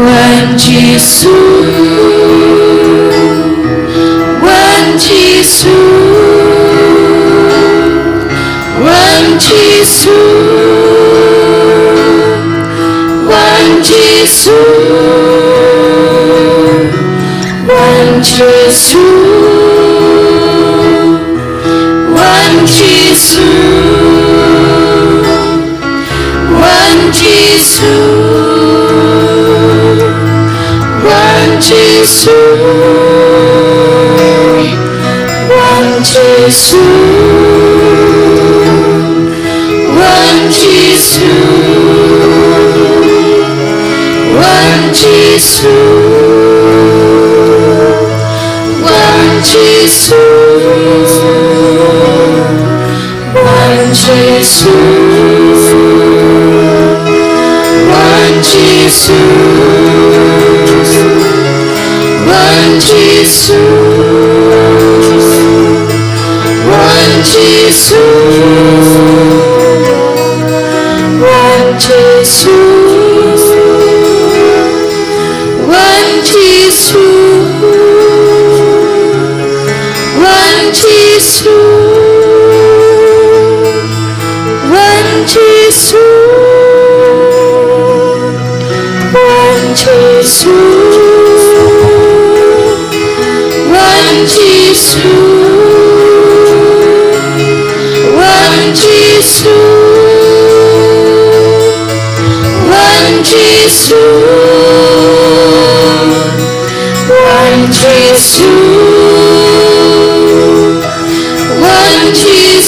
Wan Jisu, Wan Jisu, Wan Jisu, Wan Jisu, Wan Jisu, Wan Jisu. Wan Jisu, Wan Jisu, Wan Jisu, Wan Jisu, Wan Jisu, Wan Jisu. Wan Jisu, Wan Jisu, Wan Jisu, Wan Jisu, Wan Jisu, Wan Jisu. Wan Jisu, Wan Jisu, Wan Jisu, Wan Jisu, Wan Jisu, Wan Jisu. Wan Jisu, Wan Jisu,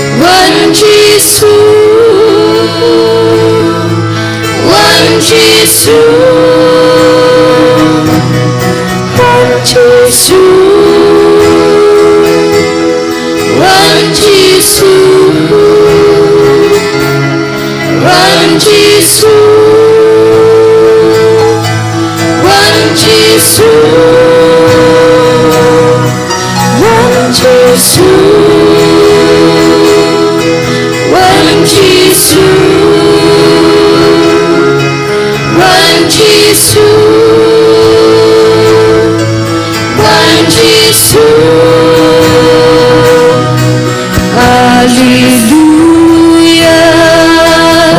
Wan Jisu, Wan Jisu, Wan Jisu, Wan Jisu. Wan Jisu, Wan Jisu, Wan Jisu, Wan Jisu, Wan Jisu, Wan Jisu, Wan Jisu. Haleluia.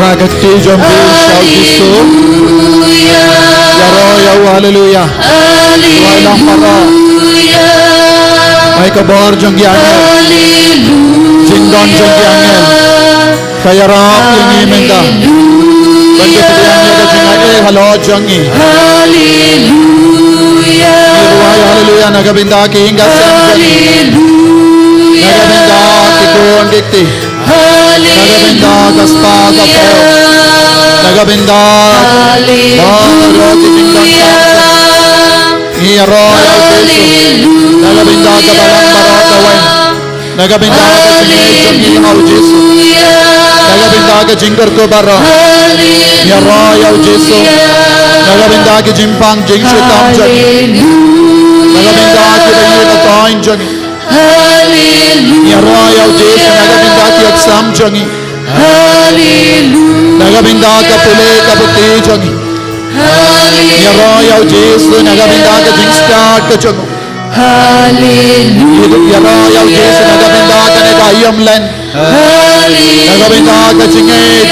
Ra Ka kti jong phi sha u Jisu. Ïaroh ïa u, haleluya. Duwai lang baroh. Ai ka bor jong ki angel. Jingdon jong ki angel. Ka ïarap ïa ngi mynta. Ban pdiang ïa ka jingai halor jong ngi. Ngi duwai haleluya na ka bynta ki ïing ka sem jong ngi. Na ka bynta ki khun ki kti. Na ka bynta ka spah ka por. Na ka bynta baroh ki jingdon. Ngi ïaroh ïa u Jisu. Na ka bynta ka balang baroh kawei. Na ka bynta ka jingngeit jong ngi ha u Jisu. Na ka bynta ka jingkyrkhu baroh. Ngi ïaroh ïa u Jisu. Na ka bynta ki jingpang jingshitom jong ngi. Na ka bynta ki ba ïeit ba toiñ jong ngi. Ngi ïaroh ïa u Jisu na ka bynta ki ïaksam jong ngi. Na ka bynta ka pule ka puthi jong ngi. Ngi ïaroh ïa u Jisu na ka bynta ka jingstad ka jong ngi. Ngi ïaroh ïa u Jisu na ka bynta kane ka ïamlen. Na ka bynta ka jingngeit.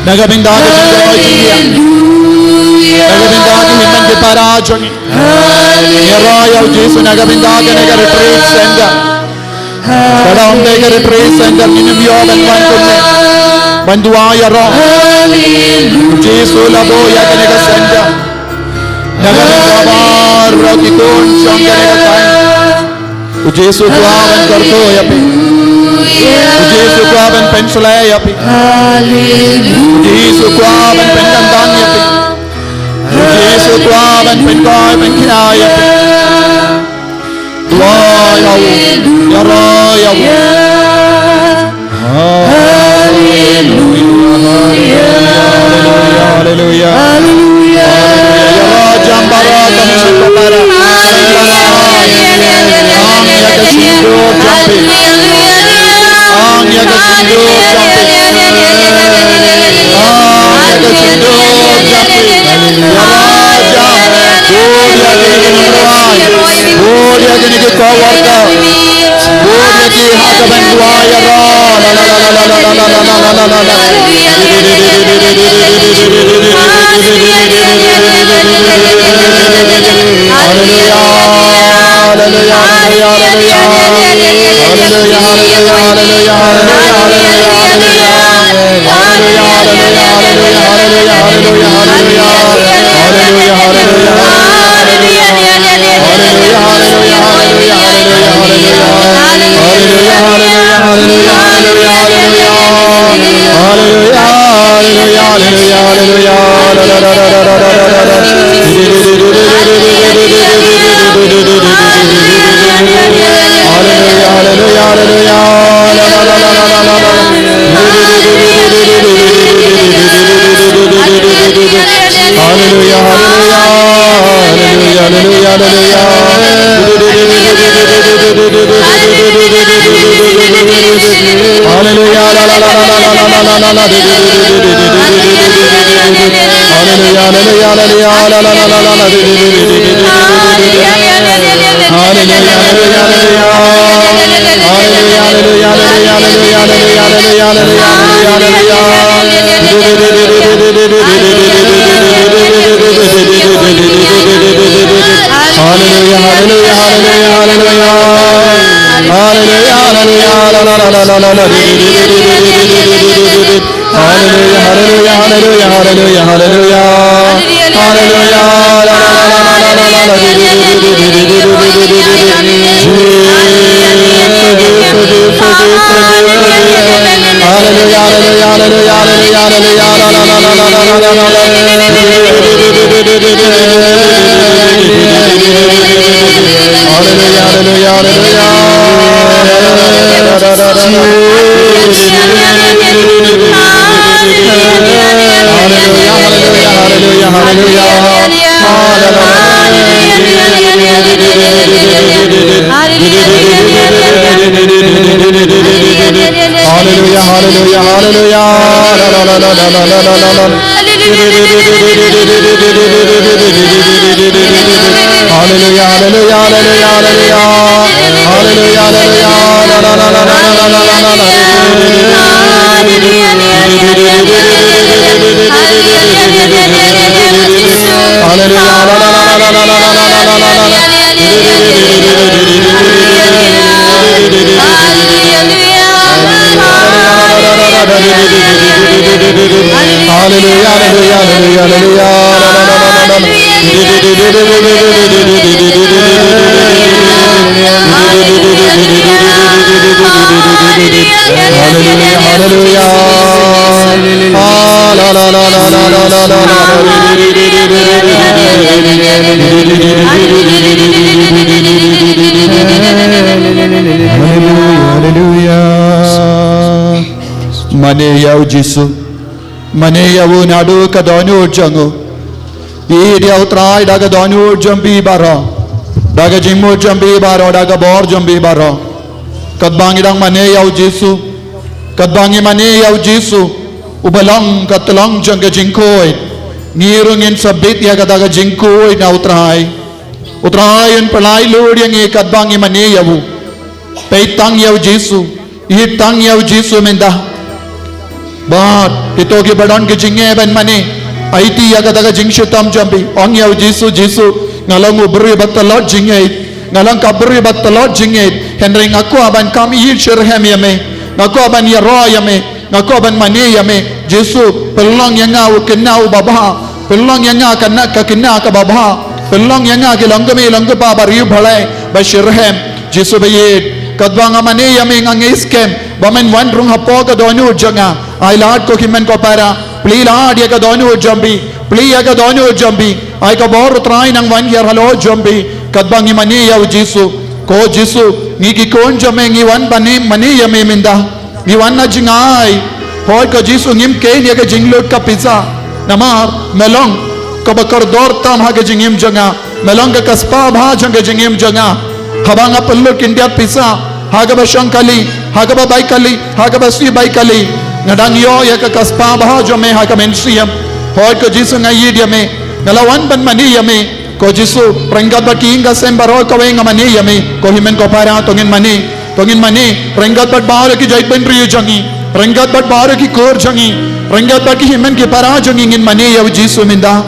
Na ka bynta ka jingduwai jingïeit. Na ka bynta ki hynmen ki para jong ngi. Ngi ïaroh ïa u Jisu na ka bynta kane ka retreat center. Lada ym dei ka retreat center ngin ym ïoh ban wan kumne ban duwai ïaroh. U Jisu la buh ïa kane ka center na ka bynta baroh ki khun jong kane ka thaiñ. U Jisu kwah ban kyrkhu ïa phi. U Jisu kwah ban pynshlei ïa phi. U Jisu kwah ban pynkyntang ïa phi. U Jisu kwah ban pynkoit pynkhia ïa phi. Duwai ïa u. Ïaroh ïa u. Haleluya, haleluya, haleluya, haleluya. Haleluya. Ïaroh jam baroh, kam shu para. Ang ïa ka jingdup jong phi. Ang ïa ka jingdup jong phi. Ang ïa ka jingdup jong phi. Ïaroh jam. Bud ïa kine ki nongrwai. Bud ïa kine ki co-worker. Bud ïa ki ha ka ban duwai ïaroh. Haleluya, haleluya, haleluya, haleluya. Haleluya, haleluya, haleluya, haleluya, haleluya. Haleluya, haleluya, haleluya, haleluya, haleluya. Haleluya, haleluya, haleluya, haleluya. Haleluya, haleluya, haleluya, haleluya. Haleluya, haleluya, haleluya, haleluya, haleluya. Haleluya, haleluya, haleluya, haleluya. Haleluya, haleluya, haleluya. Haleluya, haleluya, haleluya, haleluya. Haleluya, la, la, la. Haleluya, haleluya, haleluya, la, la, la, la, la. Haleluya, haleluya, haleluya. Haleluya, haleluya, haleluya. Haleluya, haleluya, haleluya, haleluya. Haleluya, haleluya, la, la, la, la, la, la. Haleluya, haleluya, haleluya, haleluya, haleluya. Haleluya, la, la, la. Haleluya, haleluya, haleluya, haleluya, haleluya, la, la, la. Haleluya, haleluya, haleluya. Haleluya, haleluya, haleluya, haleluya. Haleluya, haleluya, haleluya. Haleluya, haleluya, haleluya, haleluya. Haleluya, haleluya, la, la, la. Hallelujah. Hallelujah, hallelujah, hallelujah, hallelujah. Hallelujah, hallelujah. Ah, la, la, la, la, la, la, la, la, la. Hallelujah, hallelujah. Mane ïa u Jisu. Mane ïa u naduh ka dohnud jong u. Ïeit ïa u Trai da ka dohnud jong phi baroh. Da ka jingmut jong phi baroh, da ka bor jong phi baroh. Katba ngi dang mane ïa u Jisu. Katba ngi mane ïa u Jisu. Uba long ka tyllong jong ka jingkhuid. Ngi ruh ngin sa bit ïa kata ka jingkhuid na u Trai. U Trai un pynlait lut ïa ngi katba ngi mane ïa u. Peit tang ïa u Jisu. Ïeit tang ïa u Jisu mynta. Bad kito kiba don ka jingeh ban mane, aiti ïa kata ka jingshitom jong phi. Ong ïa u Jisu, Jisu, nga long u briew ba tlot jingïeit. Nga long ka briew ba tlot jingïeit. Hynrei nga kwah ban kam ïeit shitrhem ïa me. Nga kwah ban ïaroh ïa me. Nga kwah ban mane ïa me. Jisu, pynlong ïa nga u khynnah uba bha. Pynlong ïa nga ka khynnah kaba bha. Pynlong ïa nga ki long kmie long kpa ba riewblei ba shitrhem. Jisu ba ïeit, katba nga mane ïa me nga ngeit skhem ba men wan rung hapoh ka dohnud jong nga. Ai lad ko hynmen ko para, plie lad ïa ka dohnud jong phi, plie ïa ka dohnud jong phi. Ai ka bor u Trai nang wan hiar halor jong phi. Katba ngi mane ïa u Jisu, ko Jisu, ngi ki khun jong me ngi wan ban mane ïa me mynta. Ngi wan na jngai. Hooid ko Jisu ngim kheiñ ïa ka jinglut ka pisa. Namar me long kaba kordor tam ha ka jingim jong nga. Me long ka kspah bha jong ka jingim jong nga. Haba nga pynlut khyndiat pisa ha kaba shong kali, ha kaba bai kali, ha kaba siew bai kali, nga dang ïoh ïa ka kspah bha jong me ha ka mynsiem. Hooid ko Jisu nga ïeit ïa me. Nga la wan ban mane ïa me. Ko Jisu, ryngkat bad ki ïing ka sem baroh kawei nga mane ïa me. Ko hynmen ko para to ngin mane. To ngin mane ryngkat bad baroh ki jaitbynriew jong ngi, ryngkat bad baroh ki kur jong ngi, ryngkat bad ki hynmen ki para jong ngi ngin mane ïa u Jisu mynta.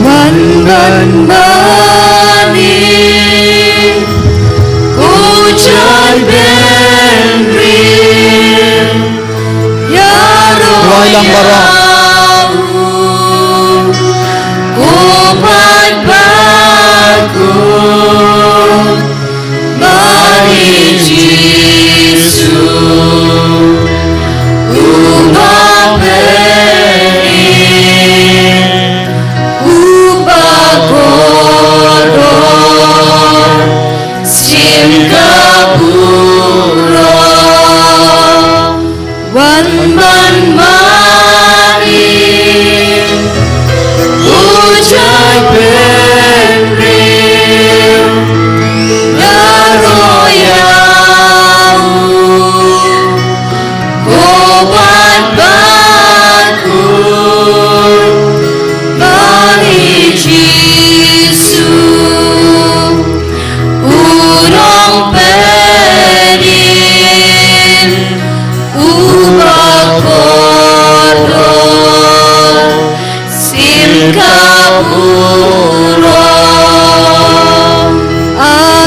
Wan ban mane, ko jaitbynriew. Ïaroh lang baroh. Ko pat ba ko mane Jisu uba pynïaid, uba kordor shim ka burom. Wan ban mane, ko jaitbynriew, ïaroh ïa u, ko pat ba ko mane Jisu. U nongpynim uba kordor shim ka burom.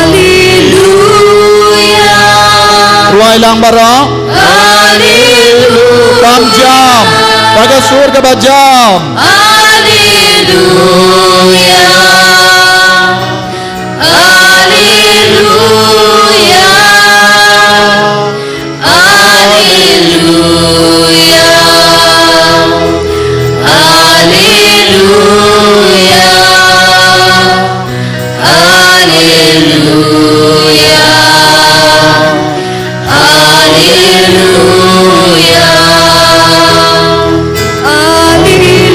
Alleluia. Ruwai lang baroh. Alleluia. Kam jam. Bad ka sur kaba jam. Alleluia. Alleluia. Alleluia. Alleluia. Alleluia. Alleluia. Alleluia.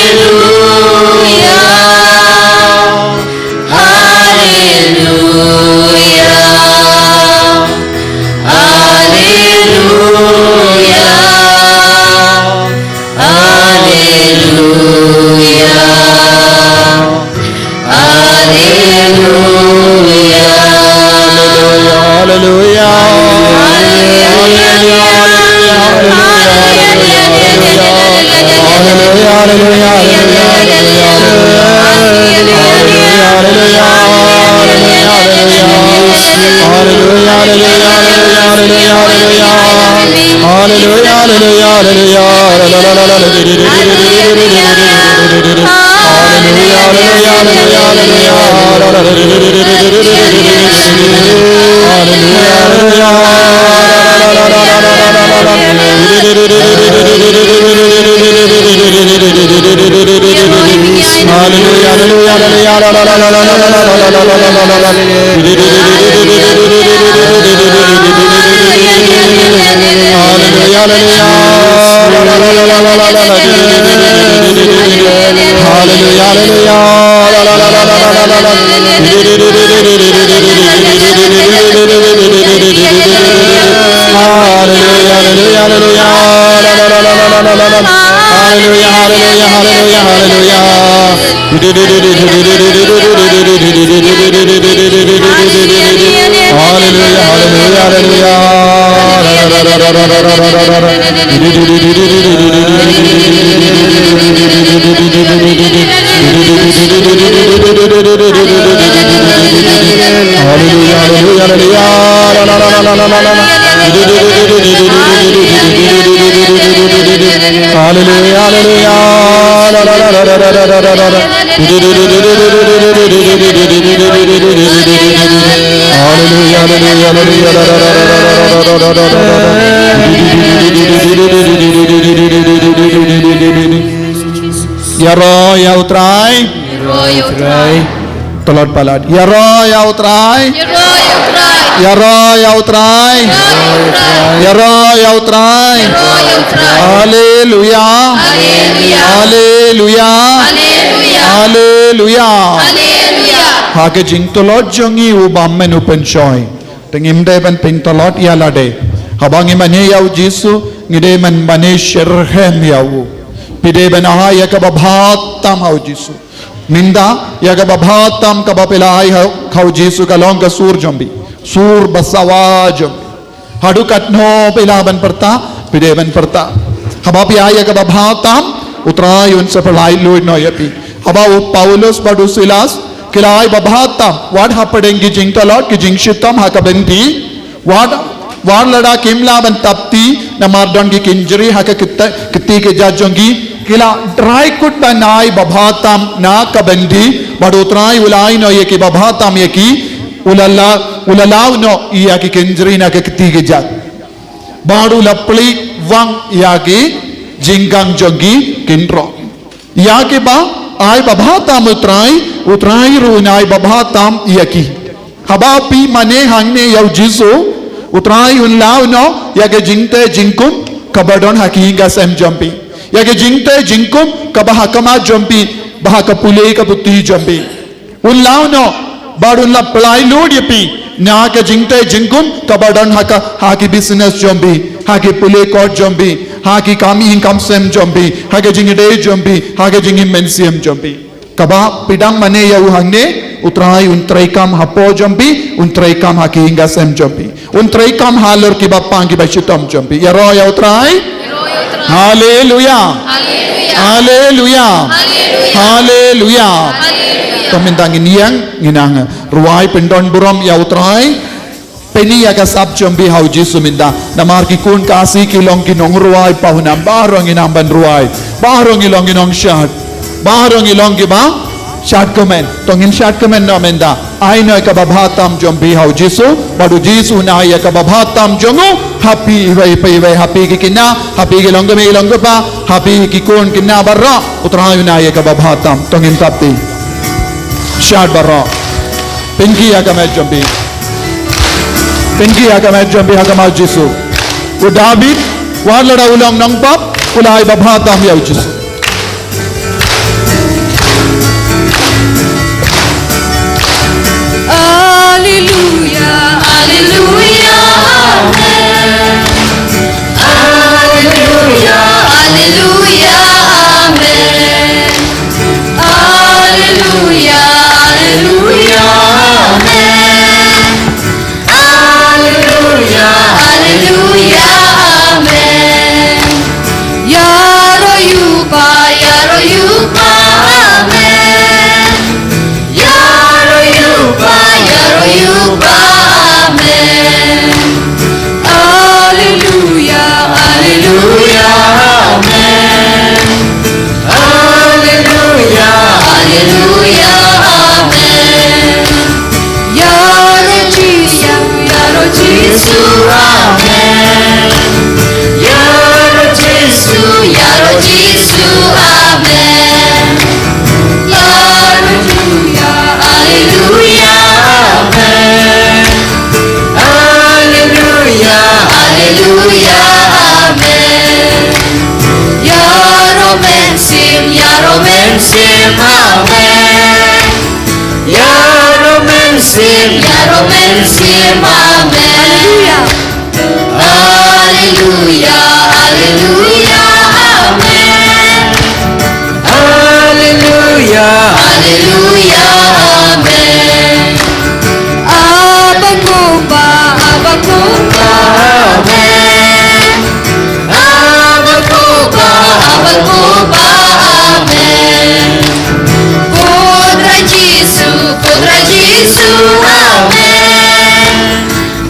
Hallelujah. Hallelujah. Hallelujah. Hallelujah. Hallelujah. Hallelujah. Hallelujah, hallelujah, hallelujah, hallelujah. Hallelujah, hallelujah, hallelujah, hallelujah. Hallelujah, hallelujah, hallelujah. Hallelujah, hallelujah, hallelujah. Hallelujah, hallelujah. Hallelujah, hallelujah, hallelujah. Ïaroh ïa U Trai. Ïaroh ïa U Trai. Tlot palat. Ïaroh ïa U Trai. Ïaroh ïa U Trai. Ïaroh ïa U Trai. Ïaroh ïa U Trai. Ïaroh ïa U Trai. Haleluya. Haleluya. Haleluya. Haleluya. Haleluya. Haleluya. Ha ka jingtlot jong ngi u bym mano pynshoi. Te ngim dei ban pyntlot ïa lade. Haba ngi mane ïa U Jisu, ngi dei ban mane shitrhem ïa u. Phi dei ban ai ïa kaba bha tam ha U Jisu. Mynta, ïa kaba bha tam kaba phi la ai ha, ha U Jisu ka long ka sur jong phi. Sur basawa jong phi. Haduh katno phi lah ban pyrta, phi dei ban pyrta. Haba phi ai ïa kaba bha tam, U Trai un sa pynlait luid noh ïa phi. Haba u Paulus bad u Silas, ki la ai ba bha tam, wat hapdeng ki jingtlot, ki jingshitom ha ka byndi, wat, wat lada kim lah ban tap kti, namar don ki kynjri ha ka kti, kti ki jait jong ki, ki la trai kut ban ai ba bha tam na ka byndi, bad U Trai u la ai noh ïa ki ba bha tam ïa ki, u la la, u la law noh ïa ki kynjri na ka kti ki jait. Bad u la plie wang ïa ki jingkhang jong ki khynroo. Ïa kiba ai ba bha tam U Trai, U Trai ruh un ai ba bha tam ïa ki. Haba phi mane hangne ïa U Jisu, U Trai un law noh ïa ka jingteh jingkum kaba don ha ki ïing ka sem jong phi. Ïa ka jingteh jingkum kaba ha khmat jong phi, ba ha ka pule ka puthi jong phi. Un law noh, bad un la pynlait luid ïa phi na ka jingteh jingkum kaba don ha ka, ha ki business jong phi, ha ki pule court jong phi, ha ki kam ïing kam sem jong phi, ha ka jingïadei jong phi, ha ka jingim mynsiem jong phi. Haba phi dang mane ïa u hangne, U Trai un treikam hapoh jong phi, un treikam ha ki ïing ka sem jong phi. Un treikam halor kiba pang kiba shitom jong phi. Ïaroh ïa U Trai. Haleluya. Haleluya. Haleluya. Haleluya. To mynta ngin ïeng, ngin nang rwai pyndonburom ïa U Trai. Pyni ïa ka sap jong phi ha U Jisu mynta. Namar ki khun Khasi ki long ki nongrwai pawnam, baroh ngi nang ban rwai. Baroh ngi long ki nongshad. Baroh ngi long kiba shad kmen. To ngin shad kmen noh mynta. Ai noh ïa kaba bha tam jong phi ha U Jisu, bad U Jisu un ai ïa kaba bha tam jong u ha phi iwei pa iwei, ha phi ki khynnah, ha phi ki longkmie ki longkpa, ha phi ki khun khynnah baroh, U Trai un ai ïa kaba bha tam. To ngin tap kti. Shad baroh. Pynkhih ïa ka met jong phi. Pynkhih ïa ka met jong phi ha khmat U Jisu. U David, wat lada u long nongpap, u la ai ba bha tam ïa U Jisu. Ïaroh ïa u Kpa, amen. Ïaroh ïa u Kpa, ïaroh ïa u Kpa, amen. Alleluia, alleluia, amen. Alleluia, alleluia, amen. Ïaroh Jisu, ïaroh Jisu, amen. Ïaroh Jisu, ïaroh Jisu, amen. Alleluia, alleluia, amen. Alleluia, alleluia, amen. Ïaroh Mynsiem, ïaroh Mynsiem, amen. Ïaroh Mynsiem, ïaroh Mynsiem, amen. Alleluia. Alleluia, alleluia, amen. Alleluia, alleluia, amen. Abba Kuba, Abba Kuba, amen. Abba Kuba, Abba Kuba, amen. Putra Jisu, Putra Jisu, amen.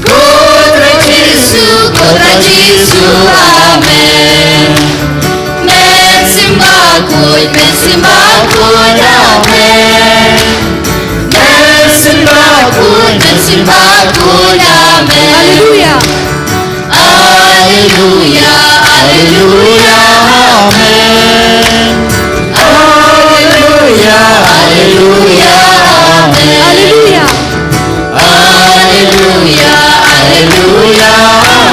Putra Jisu, Putra Jisu, amen. Mynsiem Bakhuid, Mynsiem Bakhuid, amen. Mynsiem Bakhuid, Mynsiem Bakhuid, amen. Alleluia. Alleluia, alleluia, amen. Alleluia, alleluia, amen. Alleluia. Alleluia, alleluia,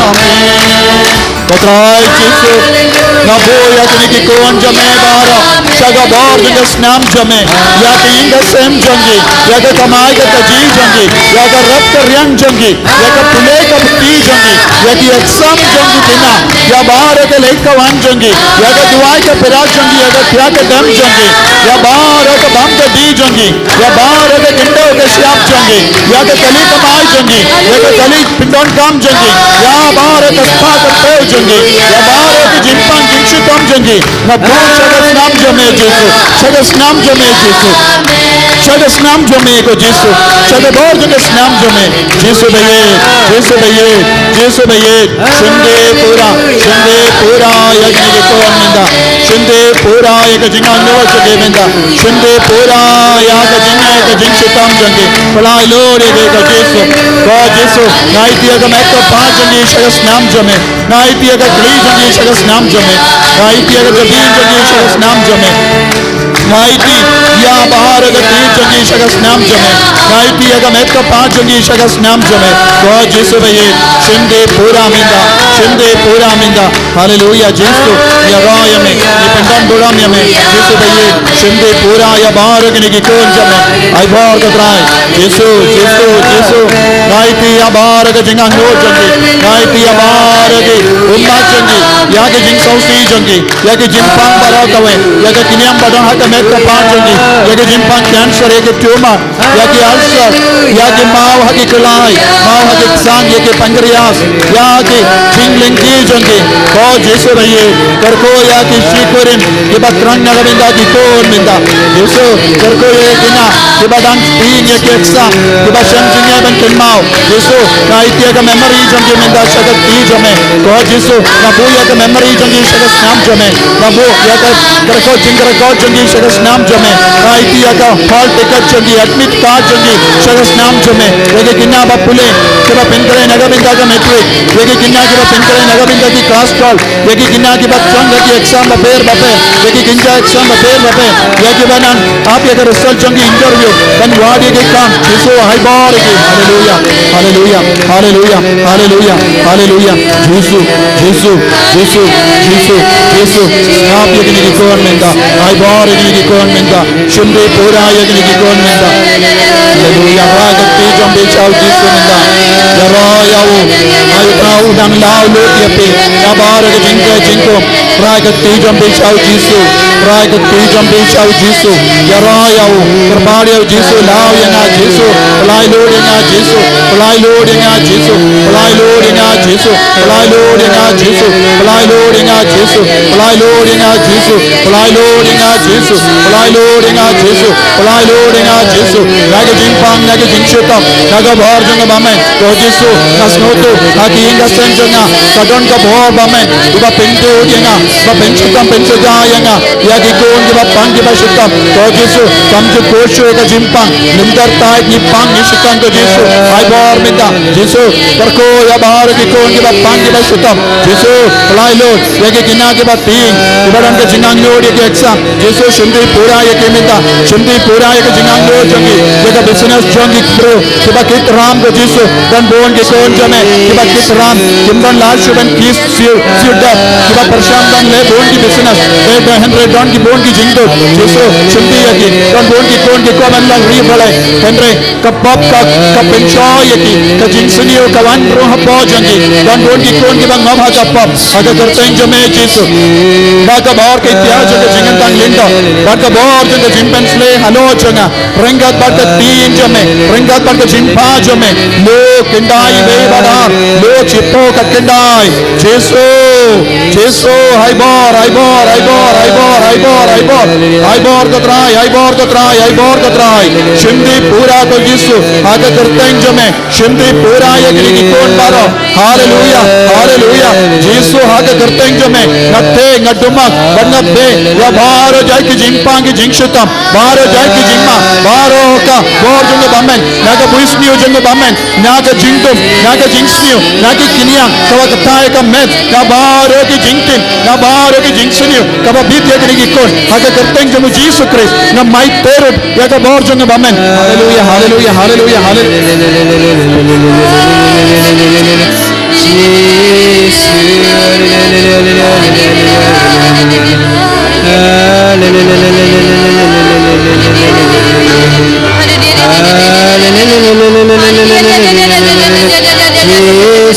amen. Ko Trai Jisu, nga buh ïa kine ki khun jong me baroh sha ka bor jong ka snam jong me, ïa ka ïing ka sem jong ki, ïa ka kamai ka kajih jong ki, ïa ka rep ka riang jong ki, ïa ka pule ka kti jong ki, ïa ki exam jong ki, kine, ïa baroh ka leit ka wan jong ki, ïa ka duwai ka pyrkhat jong ki, ïa ka thiah ka dem jong ki, ïa baroh ka bam ka dih jong ki, ïa baroh ka khyndew ka shyiap jong ki, ïa ka kali kamai jong ki, ïa ka kali pyndonkam jong ki, ïa baroh ka spah ka peu jong ki, ïa baroh ka jingpang jingshitom jong ki. Nga buh sha ka snam jong me Jisu, sha ka snam jong me Jisu, sha ka snam jong me ko Jisu, sha ka bor jong ka snam jong me. Jisu ba ïeit, Jisu ba ïeit, Jisu ba ïeit. Shim de pura, shim de pura ïa kine ki khun mynta. Shim de pura ïa ka jingangnud jong ki mynta. Shim de pura ïa ka jingeh ka jingshitom jong ki. Pynlait lut ïa ki ko Jisu. Ko Jisu, nga aiti ïa ka met ka phad jong ki sha ka snam jong me. Nga aiti ïa ka kli jong ki sha ka snam jong me. Nga aiti ïa ka jabieng jong ki sha ka snam jong me. Nga aiti ïa baroh ka kti jong ki sha ka snam jong me. Nga aiti ïa ka met ka phad jong ki sha ka snam jong me. Ko Jisu ba ïeit, shim de pura mynta, shim de pura mynta. Haleluia, Jisu, ïaroh ïa me, ngi pyndon burom ïa me, Jisu ba ïeit, shim de pura ïa baroh kine ki khun jong me. Ai bor ko Trai, Jisu, Jisu, Jisu. Nga aiti ïa baroh ka jingangnud jong ki, nga aiti ïa baroh ki ummat jong ki, ïa ki jingsngewsih jong ki. Ïa ki jingpang baroh kawei, ïa ki khñiang ba don ha ka met ka phad jong ki, ïa ki jingpang cancer, ïa ki tumor, ïa ki ulcer, ïa ki maw ha ki khlai, maw ha ki ksang, ïa ki pancreas, ïa ki jinglyngkhi jong ki. Ko Jisu ba ïeit, kyrkhu ïa ki shikurim kiba kren na ka bynta ki khun mynta. Jisu, kyrkhu ïa kine kiba dang tieng ïa ki exam, kiba shem jingeh ban kynmaw. Jisu, nga aiti ïa ka memory jong ki mynta sha ka kti jong me. Ko Jisu, nga buh ïa ka memory jong ki sha ka snam jong me. Nga buh ïa ka, ka record, jing ka record jong ki sha ka snam jong me. Nga aiti ïa ka hall ticket jong ki, admit card jong ki sha ka snam jong me. Ïa ki khynnah ba pule, kiba pyntrei na ka bynta ka matric. Ïa ki khynnah kiba pyntrei na ka bynta ki class twelve. Ïa ki khynnah kiba shong ïa ki exam bapher bapher, ïa ki kynja exam bapher bapher, ïa kiba nang ap ïa ka result jong ki interview, ban wad ïa ki kam, Jisu, ai bor ïa ki. Haleluia, haleluia, haleluia, haleluia, haleluia. Jisu, Jisu, Jisu, Jisu, Jisu. Sngap ïa kine ki khun mynta. Ai bor ïa kine ki khun mynta. Shim de pura ïa kine ki khun mynta. Haleluia. Rah ka kti jong phi sha u Jisu mynta. Ïaroh ïa u. Ai u Trai u dang law lut ïa phi. Ïa baroh ka jingkyrkhu jingkyrkhu. Rai ka kti jong phi sha u Jisu. Rai ka kti jong phi sha u Jisu. Ïarai ïa u. Kyrpad ïa u Jisu. Law ïa nga Jisu. Pynlait lut ïa nga Jisu. Pynlait lut ïa nga Jisu. Pynlait lut ïa nga Jisu. Pynlait lut ïa nga Jisu. Pynlait lut ïa nga Jisu. Pynlait lut ïa nga Jisu. Pynlait lut ïa nga Jisu. Pynlait lut ïa nga Jisu. Pynlait lut ïa nga Jisu. Na ka jingpang, na ka jingshitom, na ka bor jong nga ba men. Ko Jisu, nga sngewthuh, ha ka ïing ka sem jong nga, ka don ka bor ba men, uba pynduh ïa nga, ba pynshitom pynshitom ïa nga, ïa ki khun kiba pang kiba shitom. Ko Jisu, kam ju khuid shuh ïa ka jingpang, lynter tight ngi pang ngi shitom ko Jisu. Ai bor mynta, Jisu, kyrkhu ïa baroh ki khun kiba pang kiba shitom. Jisu, pynlait lut ïa ki khynnah kiba tieng, kiba don ka jingangnud ïa ki exam. Jisu, shim dih pura ïa ki mynta, shim dih pura ïa ka jingangnud jong ki, ïa ka business jong ki briew kiba kit ram ko Jisu. Don bun ki khun jong me kiba kit ram, kim don lad shuh ban kit siew, siew dep, kiba pyrshang ban leh bun ki business, hynrei don ki bun ki jingduk. Jisu, shim dih ïa ki. Don bun ki khun ki kwah ban long ri Blei, hynrei ka pop ka, ka pynshoi ïa ki, ka jingsniew ka wan rung hapoh jong ki. Don bun ki khun kiba ngop ha ka pop, ha ka kyrteng jong me Jisu. Bad ka bor ka ïtiar jong ka jingkyntang lyngdoh, bad ka bor jong ka jingpynshlei halor jong nga. Ryngkat bad ka ktien jong me, ryngkat bad ka jingpha jong me. Luk khyndai wei bad ar, Luk shiphew khyndai. Jisu, Jisu, ai bor, ai bor, ai bor, ai bor, ai bor, ai bor. Ai bor ko Trai, ai bor ko Trai, ai bor ko Trai. Shim dih pura ko Jisu, ha ka kyrteng jong me. Shim dih pura ïa kine ki khun baroh. Haleluya, haleluya. Jisu ha ka kyrteng jong me, nga theh, nga dumak, bad nga beh ïa baroh jait ki jingpang ki jingshitom, baroh jait ki jingma, baroh ka bor jong nga ba men, na ka bunsniew jong nga ba men, na ka jingdum, na ka jingsniew, na ki kynriang, kaba kata ïa ka met, na baroh ki jingtim, na baroh ki jingsniew kaba bit ïa kine ki khun. Ha ka kyrteng jong u Jisu Khrist nga mai turut ïa ka bor jong nga ba men. Haleluya, haleluya, haleluya, haleluya. Jisu, Jisu, Jisu. Haleluya, haleluya, haleluya, haleluya, haleluya. Haleluya. Haleluya. Haleluya. Jisu. Haleluya. Haleluya. Haleluya. Haleluya.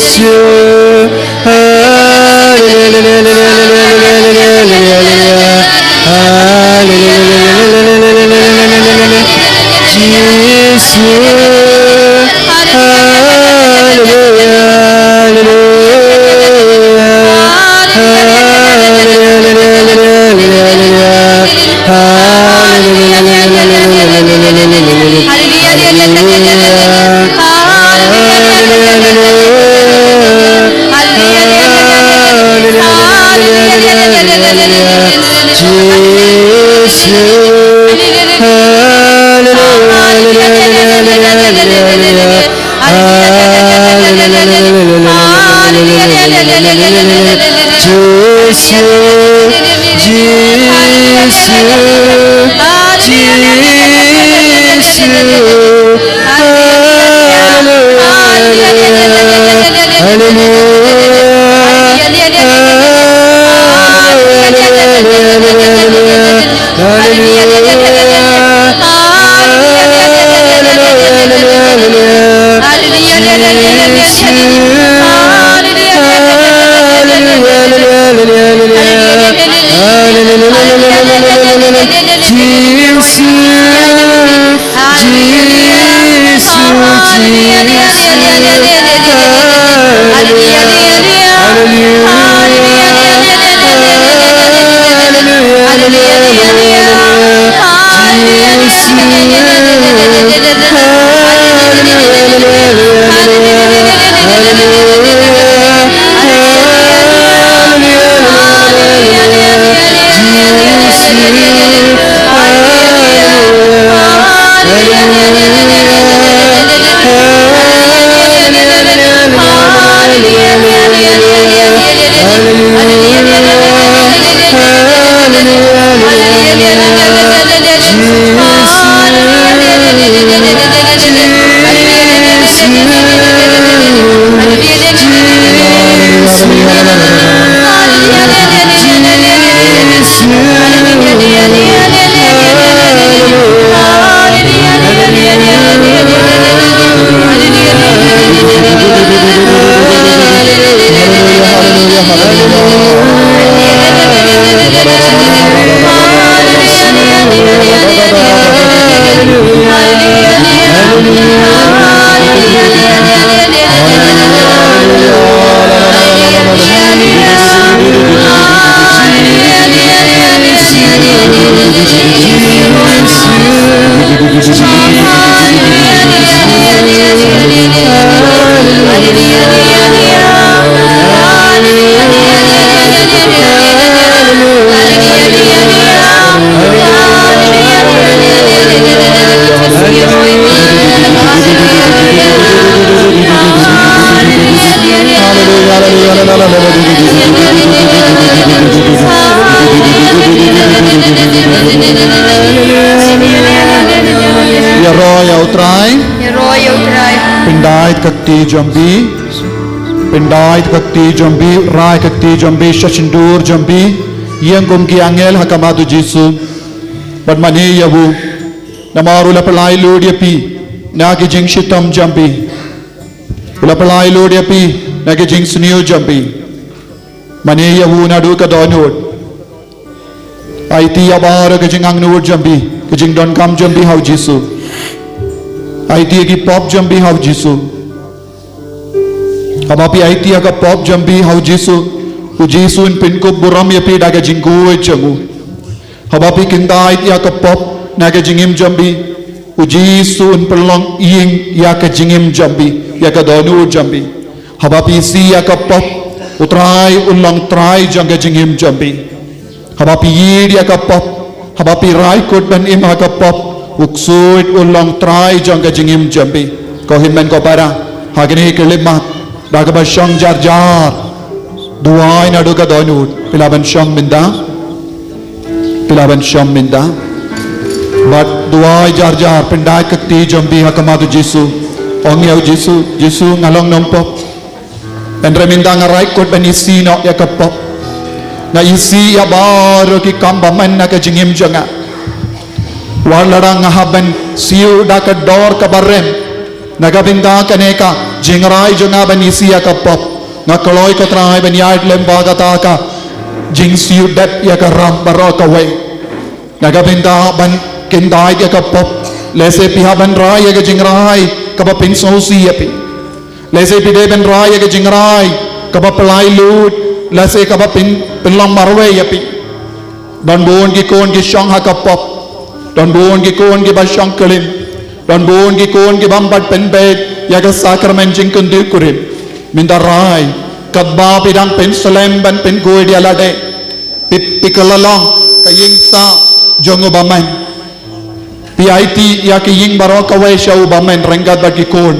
Jisu. Jisu. Jisu. Haleluya. Haleluya. Haleluya. Haleluya. Haleluya. Jisu. Haleluya. Haleluya. Haleluya. Jisu. Haleluya. Haleluya. Ïaroh ïa U Trai. Ïaroh ïa U Trai. Pyndait ka kti jong phi. Pyndait ka kti jong phi, rai ka kti jong phi, sha shyntur jong phi. Ïeng kum ki angel ha khmat U Jisu. Bad mane ïa u. Namar u la pynlait lut ïa phi na ki jingshitom jong phi. U la pynlait lut ïa phi na ki jingsniew jong phi. Mane ïa u naduh ka dohnud. Aiti ïa baroh ka jingangnud jong phi, ka jingdonkam jong phi ha U Jisu. Aiti ïa ki pop jong phi ha U Jisu. Haba phi aiti ïa ka pop jong phi ha U Jisu, U Jisu un pynkup burom ïa phi da ka jingkhuid jong u. Haba phi kyntait ïa ka pop na ka jingim jong phi, U Jisu un pynlong ïing ïa ka jingim jong phi, ïa ka dohnud jong phi. Haba phi isih ïa ka pop, U Trai un long trai jong ka jingim jong phi. Haba phi ïeit ïa ka pop, haba phi rai kut ban im ha ka pop, U Ksuid un long trai jong ka jingim jong phi. Ko hynmen ko para, ha kane ka khyllipmat, da kaba shong jar jar, duwai naduh ka dohnud, phi lah ban shong mynta. Phi lah ban shong mynta. Bad duwai jar jar, pyndait ka kti jong phi ha khmat U Jisu. Ong ïa U Jisu, Jisu nga long nongpop. Hynrei mynta nga rai kut ban isih noh ïa ka pop. Nga isih ïa baroh ki kam bymman na ka jingim jong nga. Wat la dang nga hap ban siew da ka dor kaba rem. Na ka bynta kane ka jingrai jong nga ban isih ïa ka pop. Nga kloi ko Trai ban ïaid lyngba kata ka jingsiew dep ïa ka ram baroh kawei. Na ka bynta ban kyntait ïa ka pop. Lehse phi hap ban rai ïa ka jingrai kaba pynsngewsih ïa phi. Lehse phi dei ban rai ïa ka jingrai kaba pynlait lut, lehse kaba pyn, pynlong marwei ïa phi. Don bun ki khun ki shong ha ka pop. Don bun ki khun kiba shong klim. Don bun ki khun ki bym pat pynbeit ïa ka sakramen jingkynduh kurim. Mynta rai, katba phi dang pynslem ban pynkhuid ïa lade. Phi, phi kylla long ka ïing sah jong u bymman. Phi aiti ïa ki ïing baroh kawei sha u bymman ryngkat bad ki khun.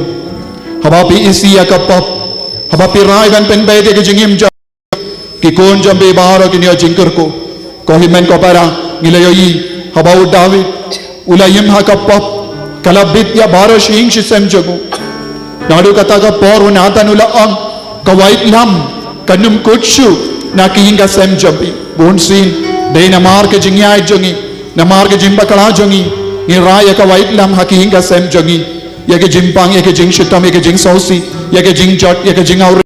Haba phi isih ïa ka pop. Haba phi rai ban pynbeit ïa ka jingim jong ki khun jong phi baroh kin ïoh jingkyrkhu. Ko hynmen ko para, ngi la ïohi haba u David u la im ha ka pop, ka la bit ïa baroh shi ïing shi sem jong u. Naduh kata ka por u Nathan u la ong, ka waitlam kan ym kut shuh na ki ïing ka sem jong phi. Bunsien dei namar ka jingïaid jong ngi, namar ka jingbakla jong ngi, ngi rai ïa ka waitlam ha ki ïing ka sem jong ngi, ïa ka jingpang, ïa ka jingshitom, ïa ka jingsngewsih, ïa ka jingjot, ïa ka jingawria.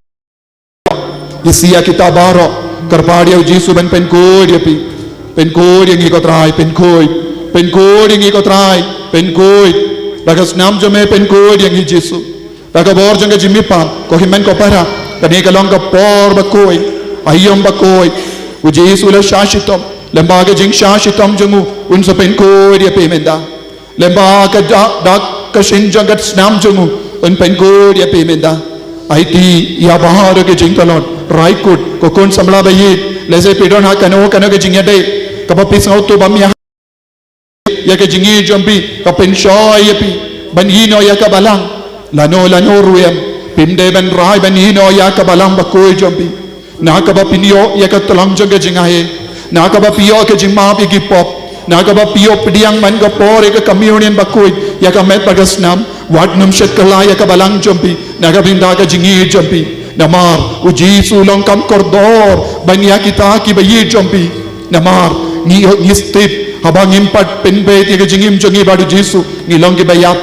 Isih ïa kita baroh, kyrpad ïa u Jisu ban pynkhuid ïa phi. Pynkhuid ïa ngi ko Trai, pynkhuid. Pynkhuid ïa ngi ko Trai, pynkhuid. Da ka snam jong me pynkhuid ïa ngi Jisu. Da ka bor jong ka jingmihpat, ko hynmen ko para, kane ka long ka por bakhuid. Aïom bakhuid. U Jisu u la shah shitom, lyngba ka jingshah shitom jong u, un sa pynkhuid ïa phi mynta. Lyngba ka dak, dak ka shin jong ka snam jong u, un pynkhuid ïa phi mynta. Aiti ïa baroh ki jingtlot, rai kut, ko khun samla ba ïeit, lehse phi don ha kano kano ka jingïadei kaba phi sngewthuh bym ïa, ïa ka jingïeit jong phi, ka pynshoi ïa phi ban ïehnoh ïa ka balang. Lano lano ruh em, phim dei ban rai ban ïehnoh ïa ka balang bakhuid jong phi. Na kaba phin ïoh ïa ka tlong jong ka jingaiei. Na kaba phi ïoh ka jingmap ïa ki pop. Na kaba phi ïoh pdiang man ka por ïa ka communion bakhuid ïa ka met bad ka snam. Wat nym shet kylla ïa ka balang jong phi. Na ka bynta ka jingïeit jong phi. Namar u Jisu u long kam kordor ban ïa kita kiba ïeit jong phi. Namar ngi ïoh, ngi step haba ngim pat pynbeit ïa ka jingim jong ngi bad u Jisu, ngi long kiba ïap.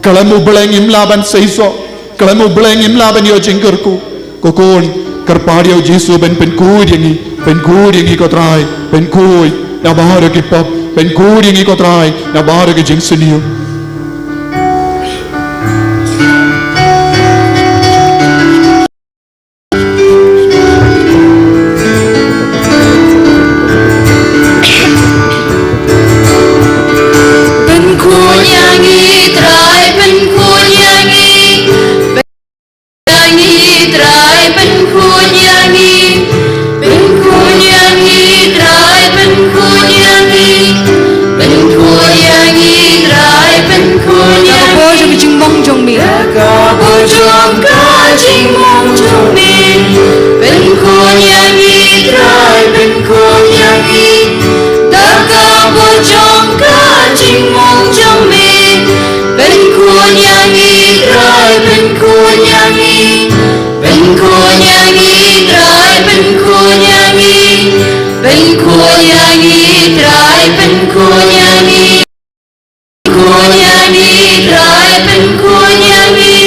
Khlem U Blei ngim lah ban seisoh. Khlem U Blei ngim lah ban ïoh jingkyrkhu. Ko khun, kyrpad ïa u Jisu ban pynkhuid ïa ngi, pynkhuid ïa ngi ko Trai, pynkhuid na baroh ki pop, pynkhuid ïa ngi ko Trai na baroh ki jingsniew. Pynkhuid ïa ngi Trai, pynkhuid ïa ngi. Ïa ngi Trai, pynkhuid ïa ngi. Pynkhuid ïa ngi Trai, pynkhuid ïa ngi. Pynkhuid ïa ngi Trai, pynkhuid ïa ngi. Da ka bor jong ka jingmong jong me. Da ka bor jong ka jingmong jong me. Pynkhuid ïa ngi Trai, pynkhuid ïa ngi. Da ka bor jong Pynkhuid ïa ngi Trai, pynkhuid ïa ngi. Pynkhuid ïa ngi Trai, pynkhuid ïa ngi. Pynkhuid ïa ngi Trai, pynkhuid ïa ngi.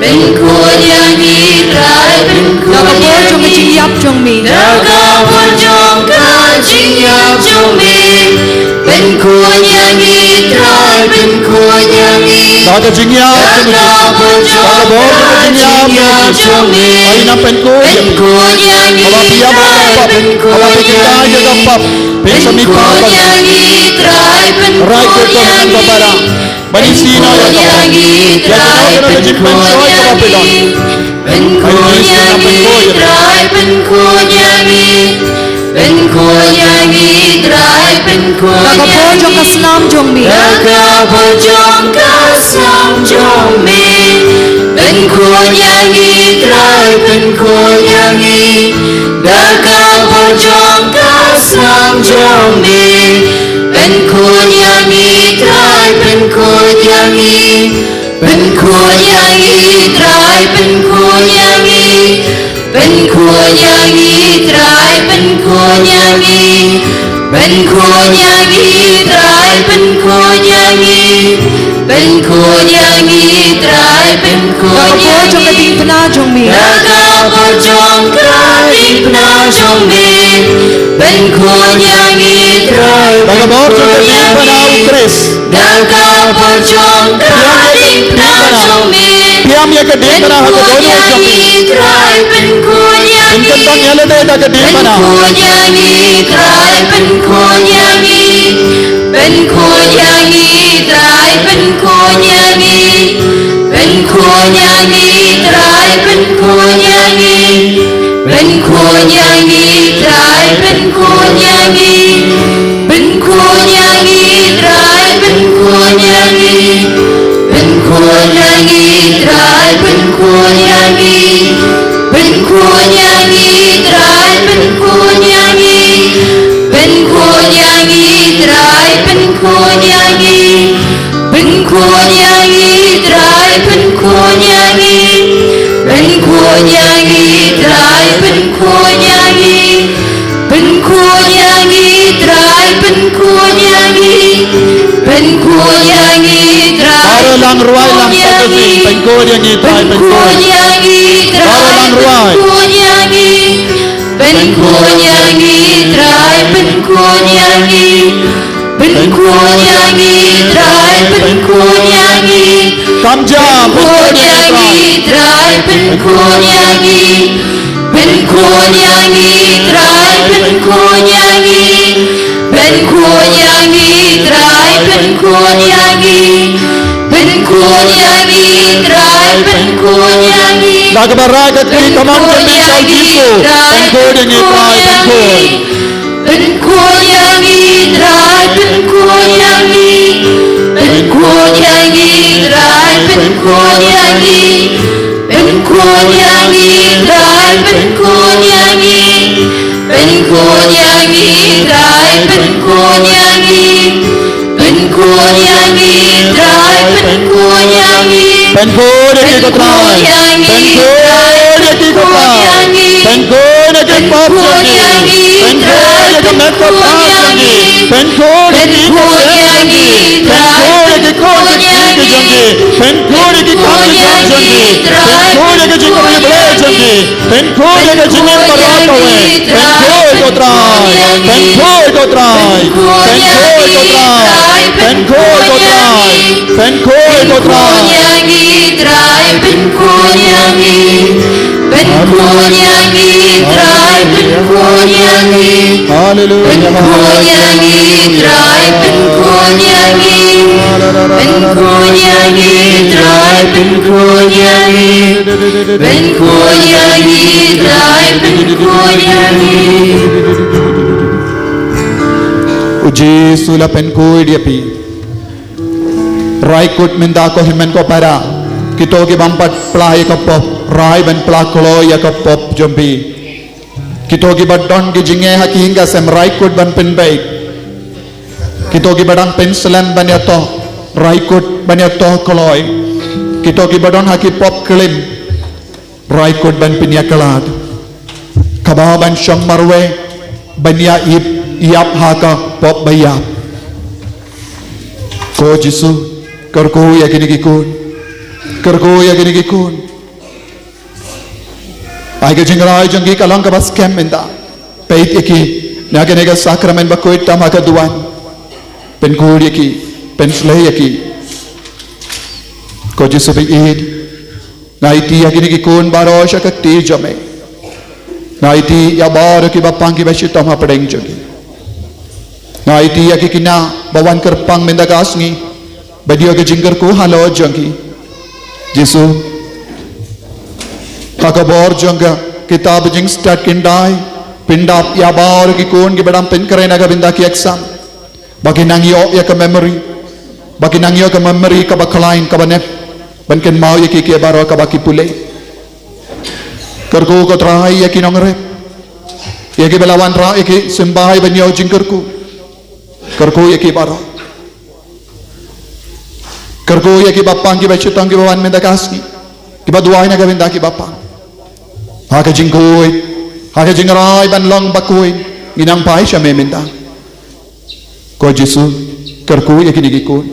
Pynkhuid ïa ngi Trai, pynkhuid ïa ngi. Da ka bor jong ka jingïap jong me. Da ka bor jong ka jingïap jong me. Pynkhuid ïa ngi Trai, pynkhuid ïa ngi. Da ka jingïap jong ka jingïap. Da ka bor jong ka jingïap jong me. Ai na pynkhuid ïa ngi. Haba phi ïam ha ka pop, haba phi kyntait ïa ka pop, phin sa mih pop. Pynkhuid ïa ngi Trai, pynkhuid ïa ngi. Ban isih noh ïa ka pop. Ïa ka pop ka jingpynshoi kaba phi don. Pynkhuid ïa ngi Trai, pynkhuid ïa ngi. Pynkhuid ïa ngi Trai, pynkhuid ïa ngi. Da ka bor jong ka snam jong me. Da ka bor jong ka snam jong me. Pynkhuid ïa ngi Trai, pynkhuid ïa ngi. Da ka bor jong ka snam jong me. Pynkhuid ïa ngi Trai, pynkhuid ïa ngi. Pynkhuid ïa ngi Trai, pynkhuid ïa ngi. Pynkhuid ïa ngi Trai, pynkhuid ïa ngi. Pynkhuid ïa ngi Trai, pynkhuid ïa ngi. Pynkhuid ïa ngi Trai, pynkhuid ïa ngi. Da ka bor jong ka diengphna jong me. Da ka bor jong ka diengphna jong me. Pynkhuid ïa ngi Trai, da ka bor jong ka diengphna u Khrist. Da ka bor jong ka diengphna jong me. Pynïam ïa ka diengphna ha ka dohnud jong me. Pynkhuid ïa ngi Trai, pynkhuid ïa ngi. Pynkyntang ïa lade da ka diengphna. Pynkhuid ïa ngi Trai, pynkhuid ïa ngi. Pynkhuid ïa ngi Trai, pynkhuid ïa ngi. Pynkhuid ïa ngi Trai, pynkhuid ïa ngi. Pynkhuid ïa ngi Trai, pynkhuid ïa ngi. Pynkhuid ïa ngi Trai, pynkhuid ïa ngi. Pynkhuid ïa ngi Trai, pynkhuid ïa ngi. Pynkhuid ïa ngi Trai, pynkhuid ïa ngi. Pynkhuid ïa ngi Trai, pynkhuid ïa ngi. Pynkhuid ïa ngi Trai, pynkhuid ïa ngi. Pynkhuid ïa ngi Trai, pynkhuid ïa ngi. Pynkhuid ïa ngi Trai, pynkhuid ïa ngi. Pynkhuid ïa ngi Trai, baroh lang rwai lang sa ka sing. Pynkhuid ïa ngi Trai, pynkhuid ïa ngi Trai, pynkhuid ïa ngi. Pynkhuid ïa ngi Trai, pynkhuid ïa ngi. Pynkhuid ïa ngi Trai, pynkhuid ïa ngi. Kam jam, pynkhuid ïa ngi Trai, pynkhuid ïa ngi. Pynkhuid ïa ngi Trai, pynkhuid ïa ngi. Pynkhuid ïa ngi Trai, pynkhuid ïa ngi. Pynkhuid ïa ngi Trai, pynkhuid ïa ngi. Da kaba rai ka kti kamon jong me sha u Jisu. Pynkhuid ïa ngi Trai, pynkhuid. Pynkhuid ïa ngi Trai, pynkhuid ïa ngi. Pynkhuid ïa ngi Trai, pynkhuid ïa ngi. Pynkhuid ïa ngi Trai, pynkhuid ïa ngi. Pynkhuid ïa ngi Trai, pynkhuid ïa ngi. Pynkhuid ïa ngi Trai, pynkhuid ïa ngi. Pynkhuid ïa ngi ko Trai. Pynkhuid ïa ngi Trai, pynkhuid ïa ngi. Pynkhuid ïa ngi pop jong ngi. Pynkhuid ïa ngi met ka pop jong ngi. Pynkhuid ïa ngi ko Trai. Pynkhuid ïa ngi ko jong ngi. Pynkhuid ïa ngi kam jong ngi. Pynkhuid ïa ngi jingkyrkhu jong ngi. Pynkhuid ïa ka jingim baroh kawei. Pynkhuid ko Trai. Pynkhuid ko Trai. Pynkhuid ko Trai. Pynkhuid ko Trai. Pynkhuid ko Trai. Pynkhuid ïa ngi Trai, pynkhuid ïa ngi. Pynkhuid ïa ngi Trai, pynkhuid ïa ngi. Haleluya. Pynkhuid ïa ngi Trai, pynkhuid ïa ngi. Pynkhuid ïa ngi Trai, pynkhuid ïa ngi. Pynkhuid ïa ngi Trai, pynkhuid ïa ngi. U Jisu la pynkhuid ïa phi. Rai kut mynta ko hynmen ko para. Kito ki bym pat pla ïa ka pop, rai ban pla kloi ïa ka pop jong phi. Kito ki ba don ki jingeh ha ki ïing ka sem, rai kut ban pynbeit. Kito ki ba dang pynslem ban ïatoh, rai kut ban ïatoh kloi. Kito ki ba don ha ki pop klim, Rai kut ban pynïakhlad. Kaba ban shong marwei ban ïa ïap ha ka pop ba ïap. Ko Jisu, kyrkhu ïa kine ki khun. Kyrkhu ïa kine ki khun. Ai ka jingrai jong ki ka long kaba skhem mynta. Peit ïa ki na kane ka sakramen ba khuid tam ha ka duwan. Pynkhur ïa ki, pynshlei ïa ki. Ko Jisu ba ïeit, nga aiti ïa kine ki khun baroh sha ka kti jong me. Nga aiti ïa baroh kiba pang kiba shitom hapdeng jong ki. Nga aiti ïa ki khynnah ba wan kyrpang mynta ka sngi ban ïoh ka jingkyrkhu halor jong ki. Jisu, ha ka bor jong ka kitab Jingstad Khyndai, pyndap ïa baroh ki khun kiba dang pynkhreh na ka bynta ki exam. Ba ki nang ïoh ïa ka memory. Ba ki nang ïoh ka memory kaba khlaiñ kaba nep ban kynmaw ïa ki, ki baroh kaba ki pule. Kyrkhu ko Trai ïa ki nongrep, ïa kiba la wanrah ïa ki symbai ban ïoh jingkyrkhu. Kyrkhu ïa ki baroh. Kyrkhu ïa kiba pang kiba shitom kiba wan mynta ka sngi, kiba duwai na ka bynta kiba pang. Ha ka jingkhuid, ha ka jingrai ban long ba khuid, ngi nang phai sha me mynta. Ko Jisu, kyrkhu ïa kine ki khun.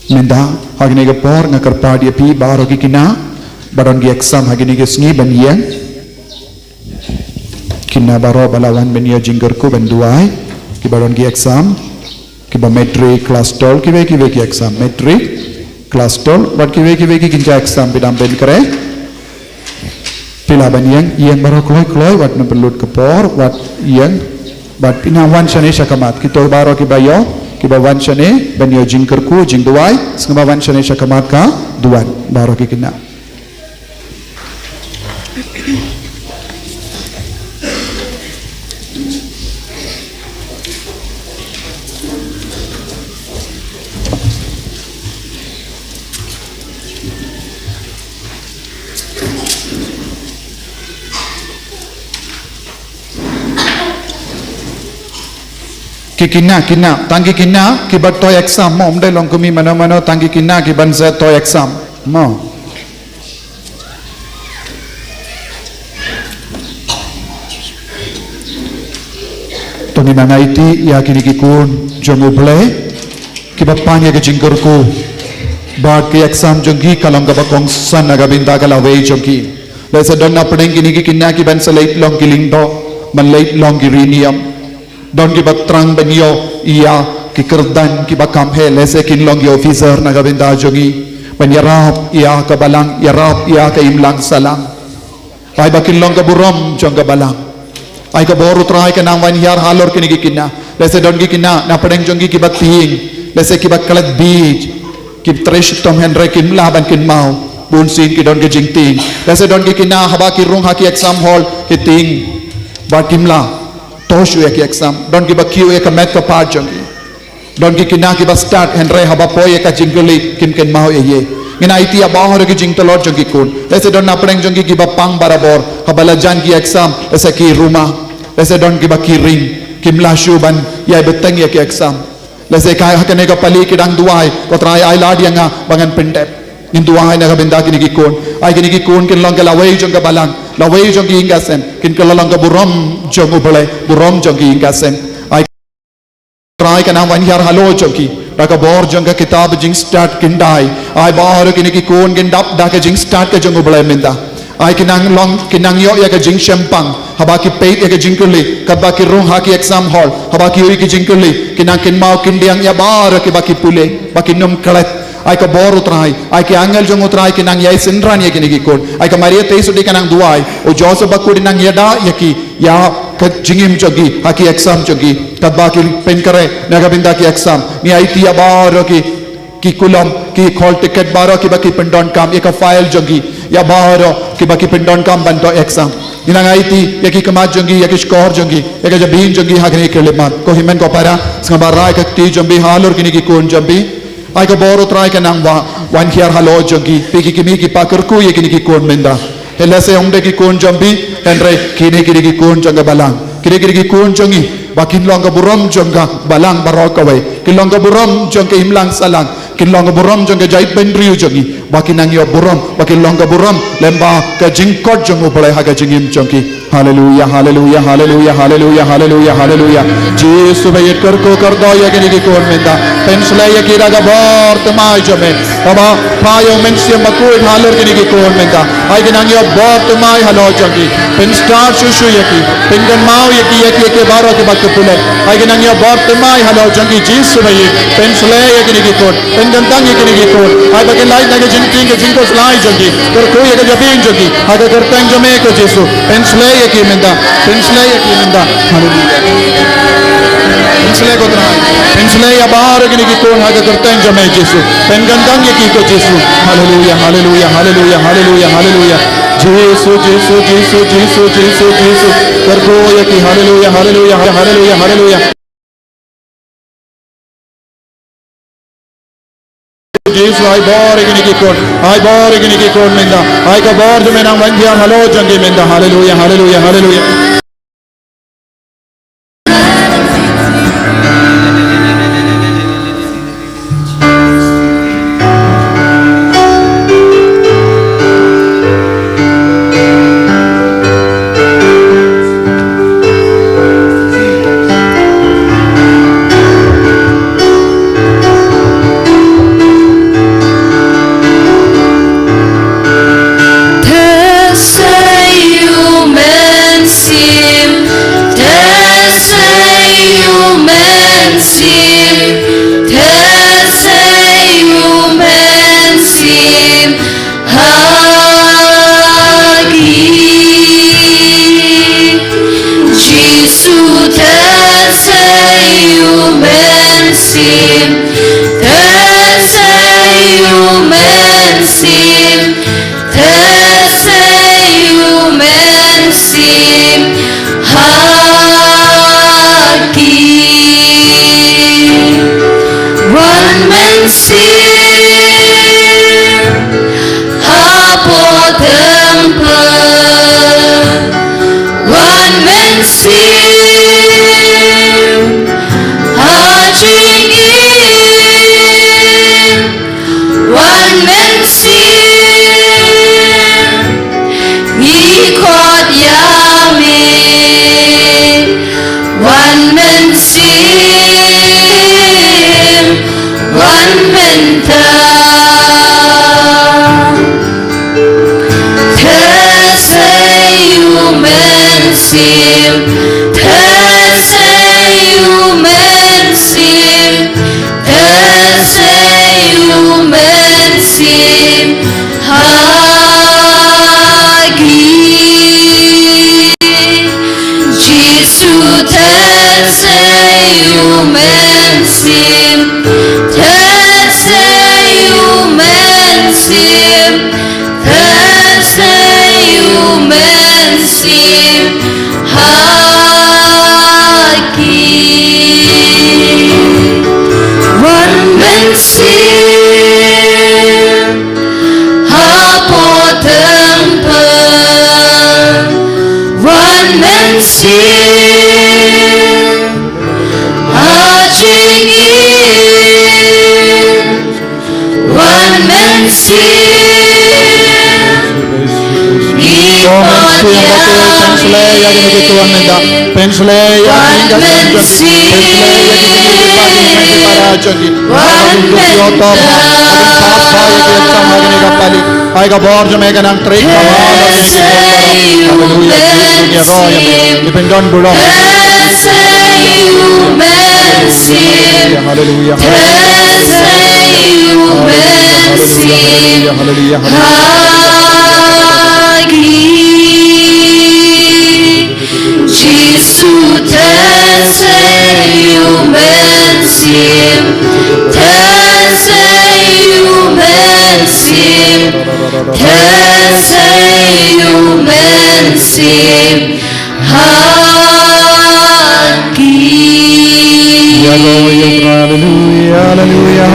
Mynta ha kane ka por nga kyrpad ïa phi baroh ki khynnah ba don ki exam ha kine ki sngi ban ïeng. Khynnah baroh ba la wan ban ïoh jingkyrkhu ban duwai, kiba don ki exam, kiba matric, class twelve, kiwei kiwei ki exam, matric, class twelve, wat kiwei kiwei ki kynja exam phi dang pynkhreh. Phi lah ban ïeng, ïeng baroh kloi kloi, wat nym pynlut ka por, wat ïeng. Bad phi nang wan shane sha khmat, kito baroh kiba ïoh, kiba wan shane ban ïoh jingkyrkhu, jingduwai, sngewbha wan shane sha khmat ka duwan, baroh ki khynnah. Ki khynnah, khynnah, tang ki khynnah kiba thoh exam mo, ym dei long kumne mano mano, tang ki khynnah kiban sa thoh exam mo. To ngin nang aiti ïa kine ki khun jong U Blei kiba pang ïa ka jingkyrkhu. Bad ki exam jong ki ka long kaba kongsan na ka bynta ka lawei jong ki. Lehse don na pdeng kine ki khynnah kiban sa leit long ki lyngdoh, ban leit long ki riewniam. Don kiba thrang ban ïoh ïa ki kyrdan kiba kham heh, lehse kin long ki officer na ka bynta jong ngi, ban ïarap ïa ka balang, ïarap ïa ka imlang sahlang. Ai ba kin long ka burom jong ka balang. Ai ka bor U Trai ka nang wan hiar halor kine ki khynnah. Lehse don ki khynnah na pdeng jong ki kiba tieng, lehse kiba klet bieit, ki trei shitom hynrei kim lah ban kynmaw. Bunsien ki don ka jingtieng. Lehse don ki khynnah haba ki rung ha ki exam hall ki tieng, bad kim lah thoh shuh ïa ki exam. Don kiba kiew ïa ka met ka phad jong ki. Don ki khynnah kiba stad hynrei haba poi ïa ka jingkylli kim kynmaw ei ei. Ngin aiti ïa baroh ki jingtlot jong ki khun. Lehse don na pdeng jong ki kiba pang barabor, haba la jan ki exam, lehse ki ruma. Lehse don kiba ki ring, kim lah shuh ban ïai bteng ïa ki exam. Lehse ka ha kane ka pali ki dang duwai, ko Trai ai lad ïa nga ba ngan pyndep. Ngin duwai na ka bynta kine ki khun. Ai kine ki khun kin long ka lawei jong ka balang, lawei jong ki ïing ka sem, kin kylla long ka burom jong U Blei, burom jong ki ïing ka sem. Ai Trai ka nang wan hiar halor jong ki da ka bor jong ka kitab Jingstad Khyndai. Ai baroh kine ki khun kin dap da ka jingstad ka jong U Blei mynta. Ai kin nang long, kin nang ïoh ïa ka jingshemphang haba ki peit ïa ka jingkylli, katba ki rung ha ki exam hall, haba ki ïoh ïa ka jingkylli, kin nang kynmaw khyndiat ïa baroh kiba ki pule, ba kin ym klet. Ai ka bor U Trai, ai ki angel jong U Trai kin nang ïai synran ïa kine ki khun. Ai ka Maria Theisotti ka nang duwai, U Joseph Bakhuid un nang ïada ïa ki ïa ka jingim jong ki ha ki exam jong ki, katba ki pynkhreh na ka bynta ki exam. Ngi aiti ïa baroh ki, ki kulom, ki hall ticket baroh kiba ki pyndonkam, ïa ka file jong ki, ïa baroh kiba ki pyndonkam ban thoh exam. Ngi nang aiti ïa ki khmat jong ki, ïa ki shkor jong ki, ïa ka jabieng jong ki ha kine ki khyllipmat. Ko hynmen ko para, sngewbha rai ka kti jong phi halor kine ki khun jong phi. Ai ka bor U Trai ka nang wan hiar halor jong ki. Phi ki kmie ki kpa, kyrkhu ïa kine ki khun mynta. Hynrei lehse ym dei ki khun jong phi, hynrei kine, kine ki khun jong ka balang. Kine, kine ki khun jong ngi ba kin long ka burom jong ka balang baroh kawei. Kin long ka burom jong ka imlang sahlang. Kin long ka burom jong ka jaitbynriew jong ngi, ba kin nang ïoh burom, ba kin long ka burom lyngba ka jingkot jong U Blei ha ka jingim jong ki. Haleluya, haleluya, haleluya, haleluya, haleluya, haleluya. Jisu ba ïeit, kyrkhu kyrdoh ïa kine ki khun mynta. Pynshlei ïa ki da ka bor thymmai jong me. Baba, phah ïa U Mynsiem Bakhuid halor kine ki khun mynta. Ai ki nang ïoh bor thymmai halor jong ki. Pynstad shuh shuh ïa ki. Pynkynmaw ïa ki, ïa ki, ïa ki baroh kiba kyrpad. Ai ki nang ïoh bor thymmai halor jong ki, Jisu ba ïeit. Pynshlei ïa kine ki khun. Pynkyntang ïa kine ki khun. Ai ba kin lait na ka jingtieng ka jingkhuslai jong ki. Kyrkhu ïa ka jabieng jong ki. Ha ka kyrteng jong me ko Jisu. Pynshlei ïa ki mynta. Pynshlei ïa ki mynta. Haleluya. Pynshlei ko Trai. Pynshlei ïa baroh kine ki khun ha ka kyrteng jong me Jisu. Pynkyntang ïa ki ko Jisu. Haleluya, haleluya, haleluya, haleluya, haleluya. Jisu, Jisu, Jisu, Jisu, Jisu, Jisu. Kyrkhu ïa ki. Haleluya, haleluya, haleluya, haleluya. Jisu, ai bor ïa kine ki khun, ai bor ïa kine ki khun mynta, ai ka bor jong me nang ban thiang halor jong ki mynta. Haleluya, haleluya, haleluya. Te sei U Mynsiem, te sei U Mynsiem, te sei U Mynsiem ha ki. Jisu, te sei U Mynsiem, te sei U Mynsiem, te sei U Mynsiem ha ki. Wan Mynsiem hapoh templ, Wan Mynsiem ha jingim, Wan Mynsiem ngi khot ïa me. Wan Mynsiem, wan mynta. Te sei U Mynsiem, te sei U Mynsiem, te sei U Mynsiem ha ki. Jisu, te sei U Mynsiem, te sei U Mynsiem, te sei U Mynsiem ha ki. Wan Mynsiem hapoh templ, Wan Mynsiem ha jingim, Wan Mynsiem ngi khot ïa me. Pynshlei ïa kine ki khun mynta. Pynshlei ïa ki jingim, pynshlei ïa ki jingim, pynshlei ïa ki jingim, pynshlei ïa ki jingim. Wan Mynsiem. Ai ka bor jong me ka nang trei. Haleluya. Ki pyndonkam burom. Te sei U Mynsiem. Haleluya. Te sei U Mynsiem. Haleluya. Haleluya. Ha ki. Jisu, te sei U Mynsiem, te sei U Mynsiem, te sei U Mynsiem ha ki. Haleluya, haleluya, haleluya.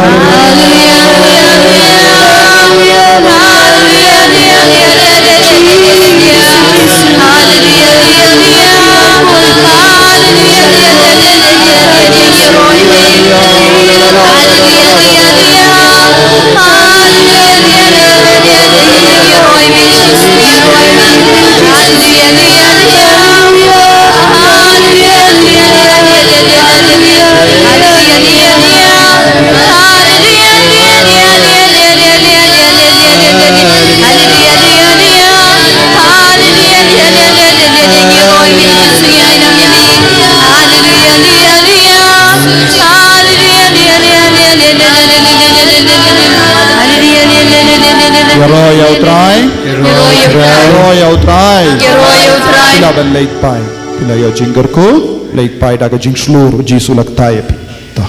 Ïaroh ïa U Trai. Ïaroh ïa U Trai. Ïaroh ïa U Trai. Phi lah ban leit phai. Phi lah ïoh jingkyrkhu. Leit phai da ka jingshlur, U Jisu u la ktai ïa phi. Ta.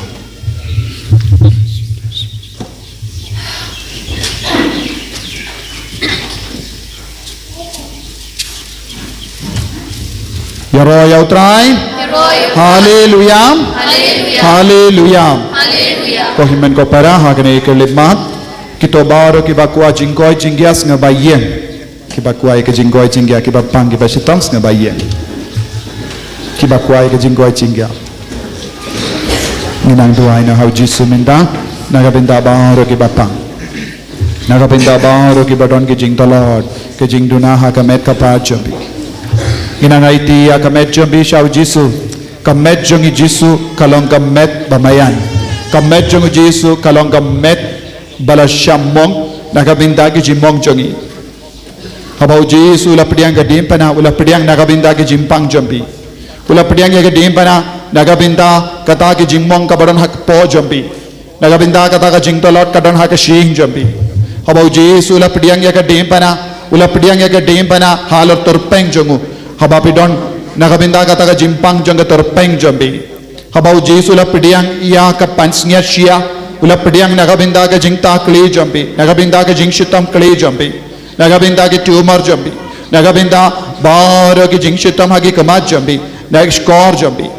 Ïaroh ïa U Trai. Ïaroh ïa U Trai. Haleluia. Haleluia. Haleluia. Haleluia. Ko hynmen ko para, ha kane ka khyllipmat, kito baroh kiba kwah jingkoit jingkhiah sngewbha ïeng. Kiba kwah ïa ka jingkoit jingkhiah, kiba pang, kiba shitom sngewbha ïeng. Kiba kwah ïa ka jingkoit jingkhiah. Ngi nang duwai noh ha U Jisu mynta, na ka bynta baroh kiba pang. Na ka bynta baroh kiba don ki jingtlot, ki jingduna ha ka met ka phad jong phi. Ngi nang aiti ïa ka met jong phi sha U Jisu. Ka met jong U Jisu ka long ka met ba maïan. Ka met jong U Jisu ka long ka met ba la shah mong na ka bynta ki jingmong jong ngi. Haba U Jisu u la pdiang ka diengphna, u la pdiang na ka bynta ki jingpang jong phi. U la pdiang ïa ka diengphna na ka bynta kata ki jingmong kaba don ha kpoh jong phi. Na ka bynta kata ka jingtlot ka don ha ka shyieng jong phi. Haba U Jisu u la pdiang ïa ka diengphna, u la pdiang ïa ka diengphna halor tyrpeng jong u. Haba phi don na ka bynta kata ka jingpang jong ka tyrpeng jong phi. Haba U Jisu u la pdiang ïa ka pansngiat shyiap, u la pdiang na ka bynta ka jingtakli jong phi, na ka bynta ka jingshitom kli jong phi, na ka bynta ki tumor jong phi, na ka bynta baroh ki jingshitom ha ki khmat jong phi, na ki shkor jong phi.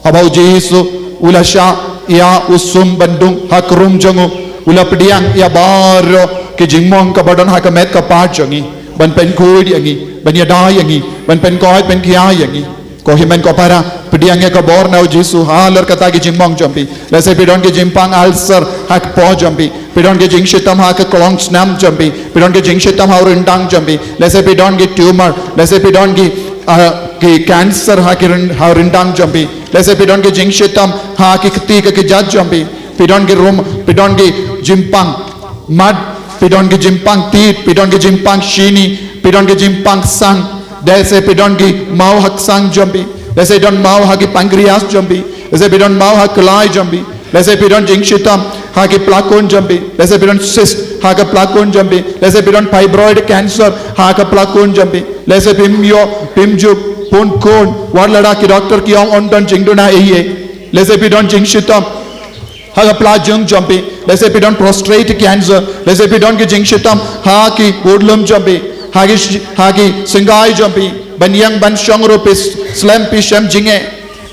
Haba U Jisu u la shah ïa u sum ban dung ha ka rum jong u, u la pdiang ïa baroh ki jingmong kaba don ha ka met ka phad jong ngi, ban pynkhuid ïa ngi, ban ïada ïa ngi, ban pynkoit pynkhiah ïa ngi. Ko hynmen ko para, pdiang ïa ka bor na U Jisu halor kata ki jingmong jong phi. Lehse phi don ki jingpang ulcer ha ka kpoh jong phi. Phi don ki jingshitom ha ka klong snam jong phi. Phi don ki jingshitom ha u ryndang jong phi. Lehse phi don ki tumor. Lehse phi don ki, ah, ki cancer ha ki ryn-, ha u ryndang jong phi. Lehse phi don ki jingshitom ha ki kti ka kjat jong phi. Phi don ki rum, phi don ki jingpang mad, phi don ki jingpang tied, phi don ki jingpang shini, phi don ki jingpang sang, lehse phi don ki maw ha ka sang jong phi, lehse don maw ha ki pancreas jong phi, lehse phi don maw ha ka lai jong phi, lehse phi don jingshitom ha ki plakun jong phi, lehse phi don cyst ha ka plakun jong phi, lehse phi don fibroid cancer ha ka plakun jong phi, lehse phim ïoh, phim ju pun khun, wat lada ki doktor ki ong ym don jingduna ei ei, lehse phi don jingshitom ha ka pla jong jong phi, lehse phi don prostate cancer, lehse phi don ki jingshitom ha ki budlum jong phi, ha ki sh-, ha ki syngai jong phi, ban ïeng ban shong ruh phi s-, slem phi shem jingeh,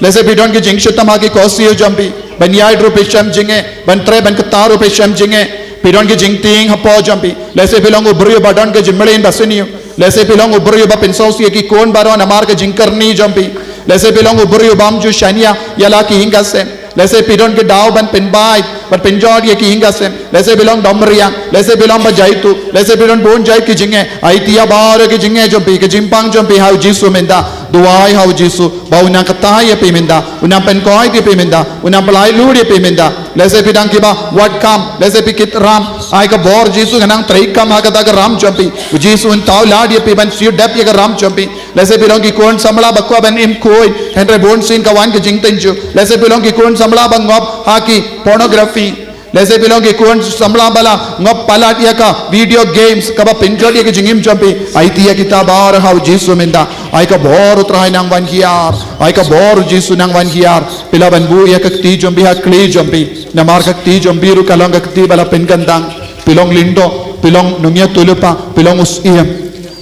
lehse phi don ki jingshitom ha ki khohsiew jong phi, ban ïaid ruh phi shem jingeh, ban treh ban ktar ruh phi shem jingeh, phi don ki jingtieng hapoh jong phi, lehse phi long u briew ba don ka jingmlien ba sniew, lehse phi long u briew ba pynsngewsih ïa ki khun baroh namar ka jingkyrni jong phi, lehse phi long u briew bym ju shaniah ïa la ki ïing ka sem, lehse phi don ki daw ban pynbeit, ban pynjot ïa ki ïing ka sem, lehse phi long dom riang, lehse phi long ba jaituh, lehse phi don bun jait ki jingeh, aiti ïa baroh ki jingeh jong phi, ki jingpang jong phi ha U Jisu mynta, duwai ha U Jisu, ba un nang kyrta ïa phi mynta, un nang pynkoit ïa phi mynta, un nang pynlait lut ïa phi mynta, lehse phi dang kiba wad kam, lehse phi kit ram, ai ka bor Jisu ka nang trei kam ha kata ka ram jong phi, U Jisu un thaw lad ïa phi ban siew dep ïa ka ram jong phi, Lehse phi long ki khun samla ba kwah ban im khuid, hynrei bun sien ka wan ka jingtynjuh. Lehse phi long ki khun samla ba ngop ha ki pornography. Lehse phi long ki khun samla ba la ngop palat ïa ka video games kaba pynjot ïa ka jingim jong phi. Aiti ïa kita baroh ha U Jisu mynta. Ai ka bor U Trai nang wan hiar. Ai ka bor U Jisu nang wan hiar. Phi lah ban buh ïa ka kti jong phi ha khlieh jong phi. Namar ka kti jong phi ruh ka long ka kti ba la pynkyntang. Phi long lyngdoh, phi long nongïathuhlypa, phi long u syiem.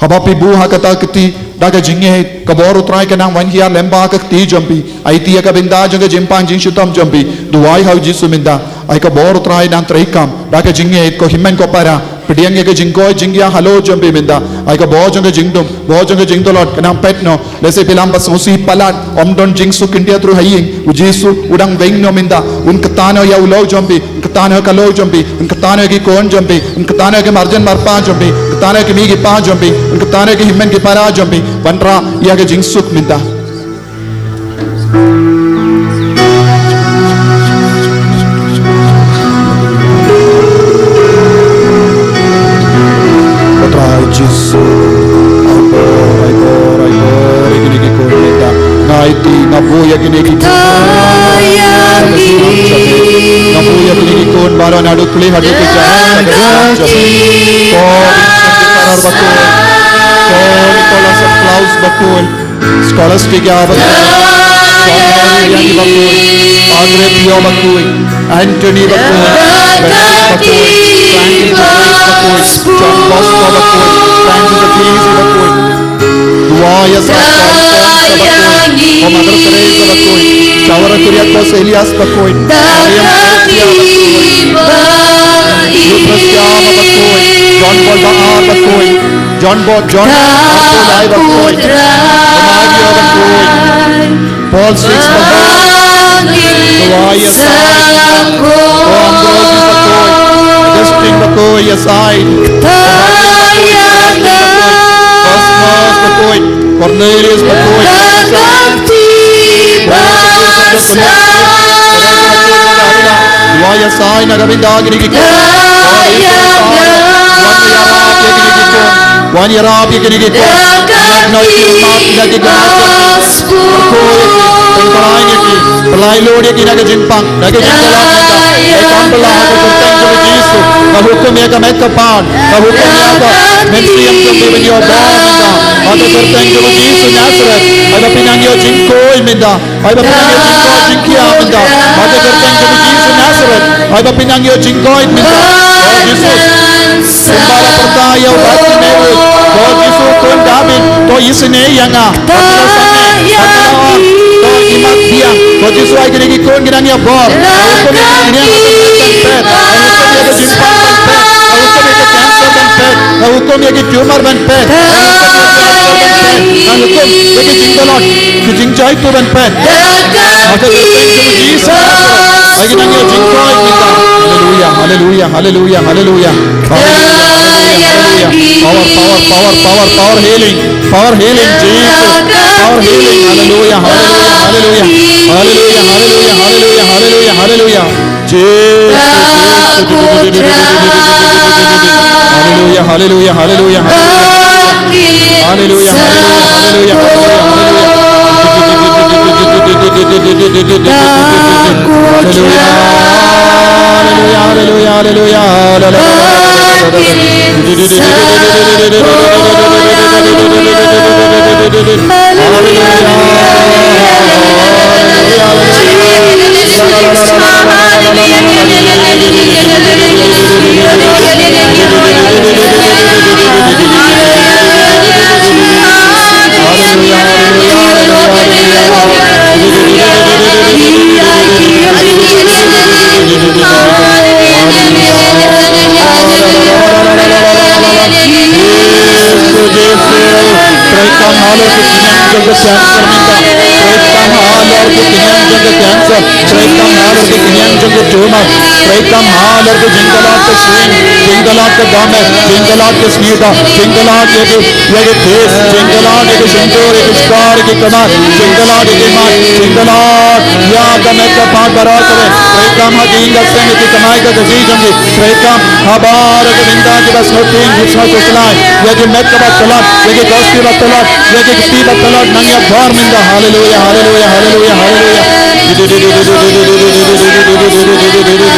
Haba phi buh ha kata ka kti da ka jingngeit, ka bor U Trai ka nang wan hiar lyngba ka kti jong phi. Aiti ïa ka bynta jong ka jingpang jingshitom jong phi. Duwai ha U Jisu mynta. Ai ka bor U Trai nang treikam da ka jingngeit, ko hynmen ko para. Pdiang ïa ka jingkoit jingkhiah halor jong phi mynta. Ai ka bor jong ka jingdum, bor jong ka jingtlot ka nang phet noh. Lehse phi long ba sngewsih palat, ym don jingsuk khyndiat ruh ha ïing. U Jisu u dang weng noh mynta. Un kyrta noh ïa u lok jong phi. Un kyrta noh ïa ka lok jong phi, un kyrta noh ïa ki khun jong phi, un kyrta noh ïa ki marjan marpa jong phi, un kyrta noh ïa ki mei ki pa jong phi, un kyrta noh ïa ki hynmen ki para jong phi, wanrah ïa ka jingsuk mynta. Ko Trai Jisu, ai bor, ai bor, ai bor ïa kine ki Baroh naduh kli haduh ki jait, ka dei ka jait. Ko Vincent Dikarar bakhuid. Ko Nicholas Claus bakhuid. Scholastica bakhuid. John Henry Riangi bakhuid. Padre Pio bakhuid. Anthony bakhuid. Benedict bakhuid. Francis Grace bakhuid. John Bosco bakhuid. Francis of Assisi bakhuid. Duwai ïa Saint Alphonse bakhuid, ko Mother Teresa bakhuid, Shawara Kuriakose Elias bakhuid, Mariam Theresia bakhuid, Euphrasia bakhuid, John Paul Bahar bakhuid, John Bo-, John Bartolai bakhuid, Mario bakhuid, Paul six bakhuid, Duwai ïa Saint, ko Ambrose bakhuid, Augustine bakhuid ïa Saint, Cosmos bakhuid, Cornelius bakhuid, Duwai ïa Saint na ka bynta kine ki khun. Wan ïarap ïa kine ki khun. Wan ïarap ïa kine ki khun. Wan ïarap ïa kine ki khun. Wan ïarap ïa kine ki khun. Pynpra ïa ki. Pynlait lut ïa ki na ka jingpang. Na ka jingïalap mynta. Ïa ka pynlait ha ka kyrteng jong u Jisu. Nga hukum ïa ka met ka phad. Nga hukum ïa ka mynsiem jong ki ban ïoh bor mynta. Ha ka kyrteng jong u Jisu Nasareth. Ai ba pynang ïoh jingkhuid mynta. Ai ba pynang ïa jingkoit jingkhiah mynta. Ha ka kyrteng jong u Jisu Nasareth. Ai ba pynang ïa jingkoit mynta. Ko Jisu. Kumba la pyrta ïa u Bartimeus. Ko Jisu khun David. To isynei ïa nga. Ba nga la sangeh. Ba nga la ong. To imat biang. Ko Jisu ai kine ki khun ki nang ïa bor. Nga hukum ïa ka niang ban phet. Nga hukum ïa ka jingpang ban phet. Nga hukum ïa ka cancer ban phet. Nga hukum ïa ki tumor ban phet. Nga hukum ïa ki ulcer ban phet. Nga hukum ïa ki jingdolot. Ki jingjai tu ban phet. Ha ka kyrteng jong u Jisu Nasareth. Ai ki nang ïa jingkoit mynta. Hallelujah, hallelujah, hallelujah, hallelujah. Hallelujah, hallelujah, hallelujah. Power, power, power, power, power healing. Power healing, Jesus. Power healing. Hallelujah, hallelujah, hallelujah. Hallelujah, hallelujah, hallelujah, hallelujah, hallelujah. Jesus, Jesus. Hallelujah, hallelujah, hallelujah, hallelujah. Hallelujah, hallelujah, hallelujah, hallelujah, hallelujah. Hallelujah, hallelujah, hallelujah, hallelujah. Trei kam halor ki khñiang jong ka cancer mynta. Trei kam halor ki khñiang jong ka cancer. Trei kam halor ki khñiang jong ka tumor. Trei kam halor ki jingdolot ka sying, jingdolot ka dohmed, jingdolot ka sngewthuh, jingdolot ïa ki, ïa ki thyst, jingdolot ïa ki shyntur, ïa ki shkor, ïa ki kmar, jingdolot ïa ki mat, jingdolot ïa ka met ka phad baroh kawei. Trei kam ha ki ïing ka sem, ïa ki kamai ka kajih jong ki. Trei kam ha baroh ki bynta kiba sngewtieng, ki sngewkhuslai. Ïa ki met kiba tlot, ïa ki kos kiba tlot, ïa ki kti ba tlot, nang ïa bor mynta. Haleluya, haleluya, haleluya, haleluya. Haleluya, haleluya, haleluya, haleluya.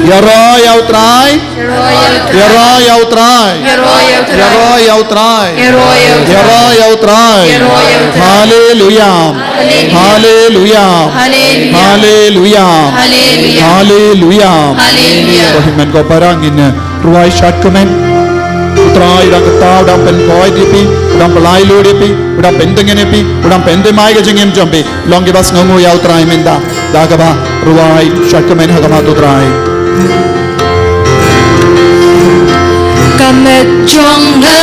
Ïaroh ïa U Trai. Ïaroh ïa U Trai. Ïaroh ïa U Trai. Ïaroh ïa U Trai. Ïaroh ïa U Trai. Haleluya. Haleluya. Haleluya. Haleluya. Haleluya. Haleluya. Haleluya. Ko hynmen ko para ngin, eh, rwai shad kmen. U Trai u dang kata, u dang pynkoit ïa phi, u dang pynlait lut ïa phi, u dang pyntngen ïa phi, u dang pynthymmai ka jingim jong phi. Long kiba sngewnguh ïa U Trai mynta da kaba rwai shad kmen ha khmat U Trai. Ka met jong nga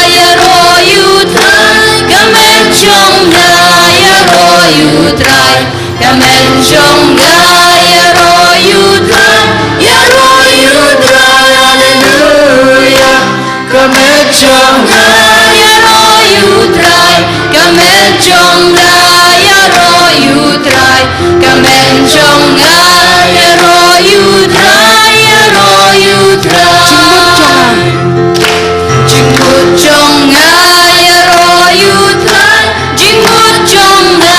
ïaroh ïa U Trai, ka met jong nga ïaroh ïa U Trai, ka met jong nga ïaroh ïa U Trai, ïaroh ïa U Trai, haleluya. Ka met jong nga ïaroh ïa U Trai, ka met jong nga ïaroh ïa U Trai, ka met jong nga ïaroh ïa U Trai, ïaroh ïa U Trai. Jingmut jong nga ïaroh ïa U Trai, jingmut jong nga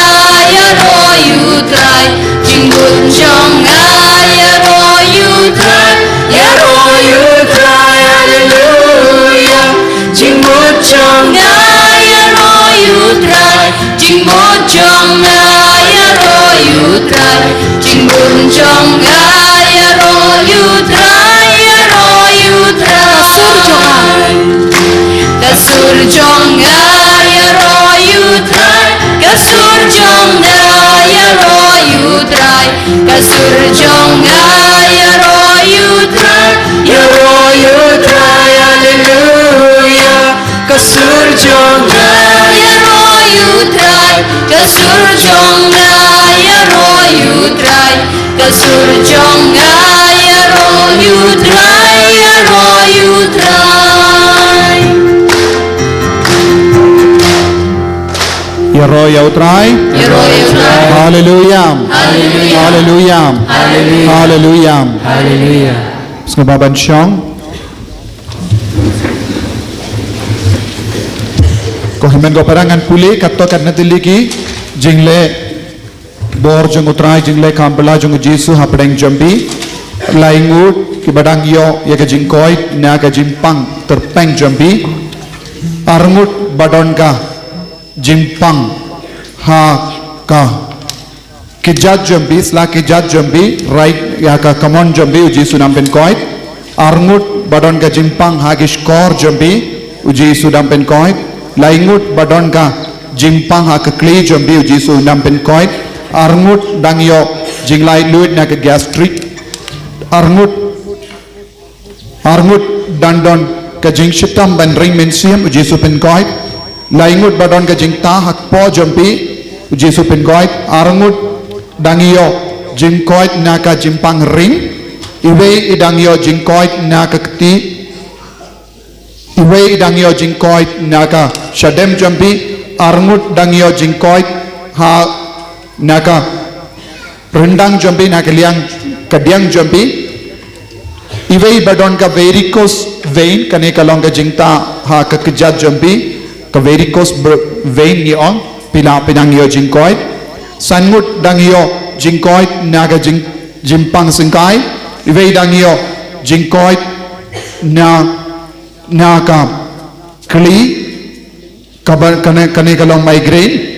Jingmut jong nga ïaroh ïa u Trai. Jingbun jong nga ïaroh ïa u Trai, ïaroh ïa u Trai. Ka sur jong nga. Ka sur jong nga ïaroh ïa u Trai. Ka sur jong nga ïaroh ïa u Trai. Ka sur jong nga ïaroh ïa u Trai. Ïaroh ïa u Trai, haleluya. Ka sur jong nga ïaroh ïa u Trai. Ka sur jong nga ïaroh ïa u Trai. Ka sur jong nga ïaroh ïa u Trai, ïaroh ïa u Trai. Ïaroh ïa u Trai. Ïaroh ïa u Trai. Haleluya. Haleluya. Haleluya. Haleluya. Haleluya. Haleluya. Sngewbha ban shong. Ko hynmen ko para, ngan pule katto katne tylli ki jingleh bor jong u Trai, jingleh kham pla jong u Jisu hapdeng jong phi. Lai ngut kiba dang ïoh ïa ka jingkoit na ka jingpang tyrpeng jong phi. Ar ngut ba don ka jingpang ha ka kjat jong phi, sla kjat jong phi, rai ïa ka kamon jong phi, u Jisu dang pynkoit. Ar ngut ba don ka jingpang ha ki shkor jong phi, u Jisu dang pynkoit. Lai ngut ba don ka jingpang ha ka kli jong phi, u Jisu dang pynkoit. Ar ngut dang ïoh jinglaitluid na ka gastric. Ar ngut Ar ngut dang don ka jingshitom ban ring mynsiem, u Jisu pynkoit. Lai ngut ba don ka jingtah ha kpoh jong phi, u Jisu pynkoit. Ar ngut dang ïoh jingkoit na ka jingpang ring. Iwei i dang ïoh jingkoit na ka kti. Iwei i dang ïoh jingkoit na ka shadem jong phi. Ar ngut dang ïoh jingkoit ha na ka ryndang jong phi, na ka liang kadiang jong phi. Iwei ba don ka varicose vein, kane ka long ka jingtah ha ka kjat jong phi, ka varicose br-, vein ngi ong, phi lah phi dang ïoh jingkoit. San ngut dang ïoh jingkoit na ka jing-, jingpang syngkai. Iwei dang ïoh jingkoit na, na ka kli, kaba, kane, kane ka long migraine.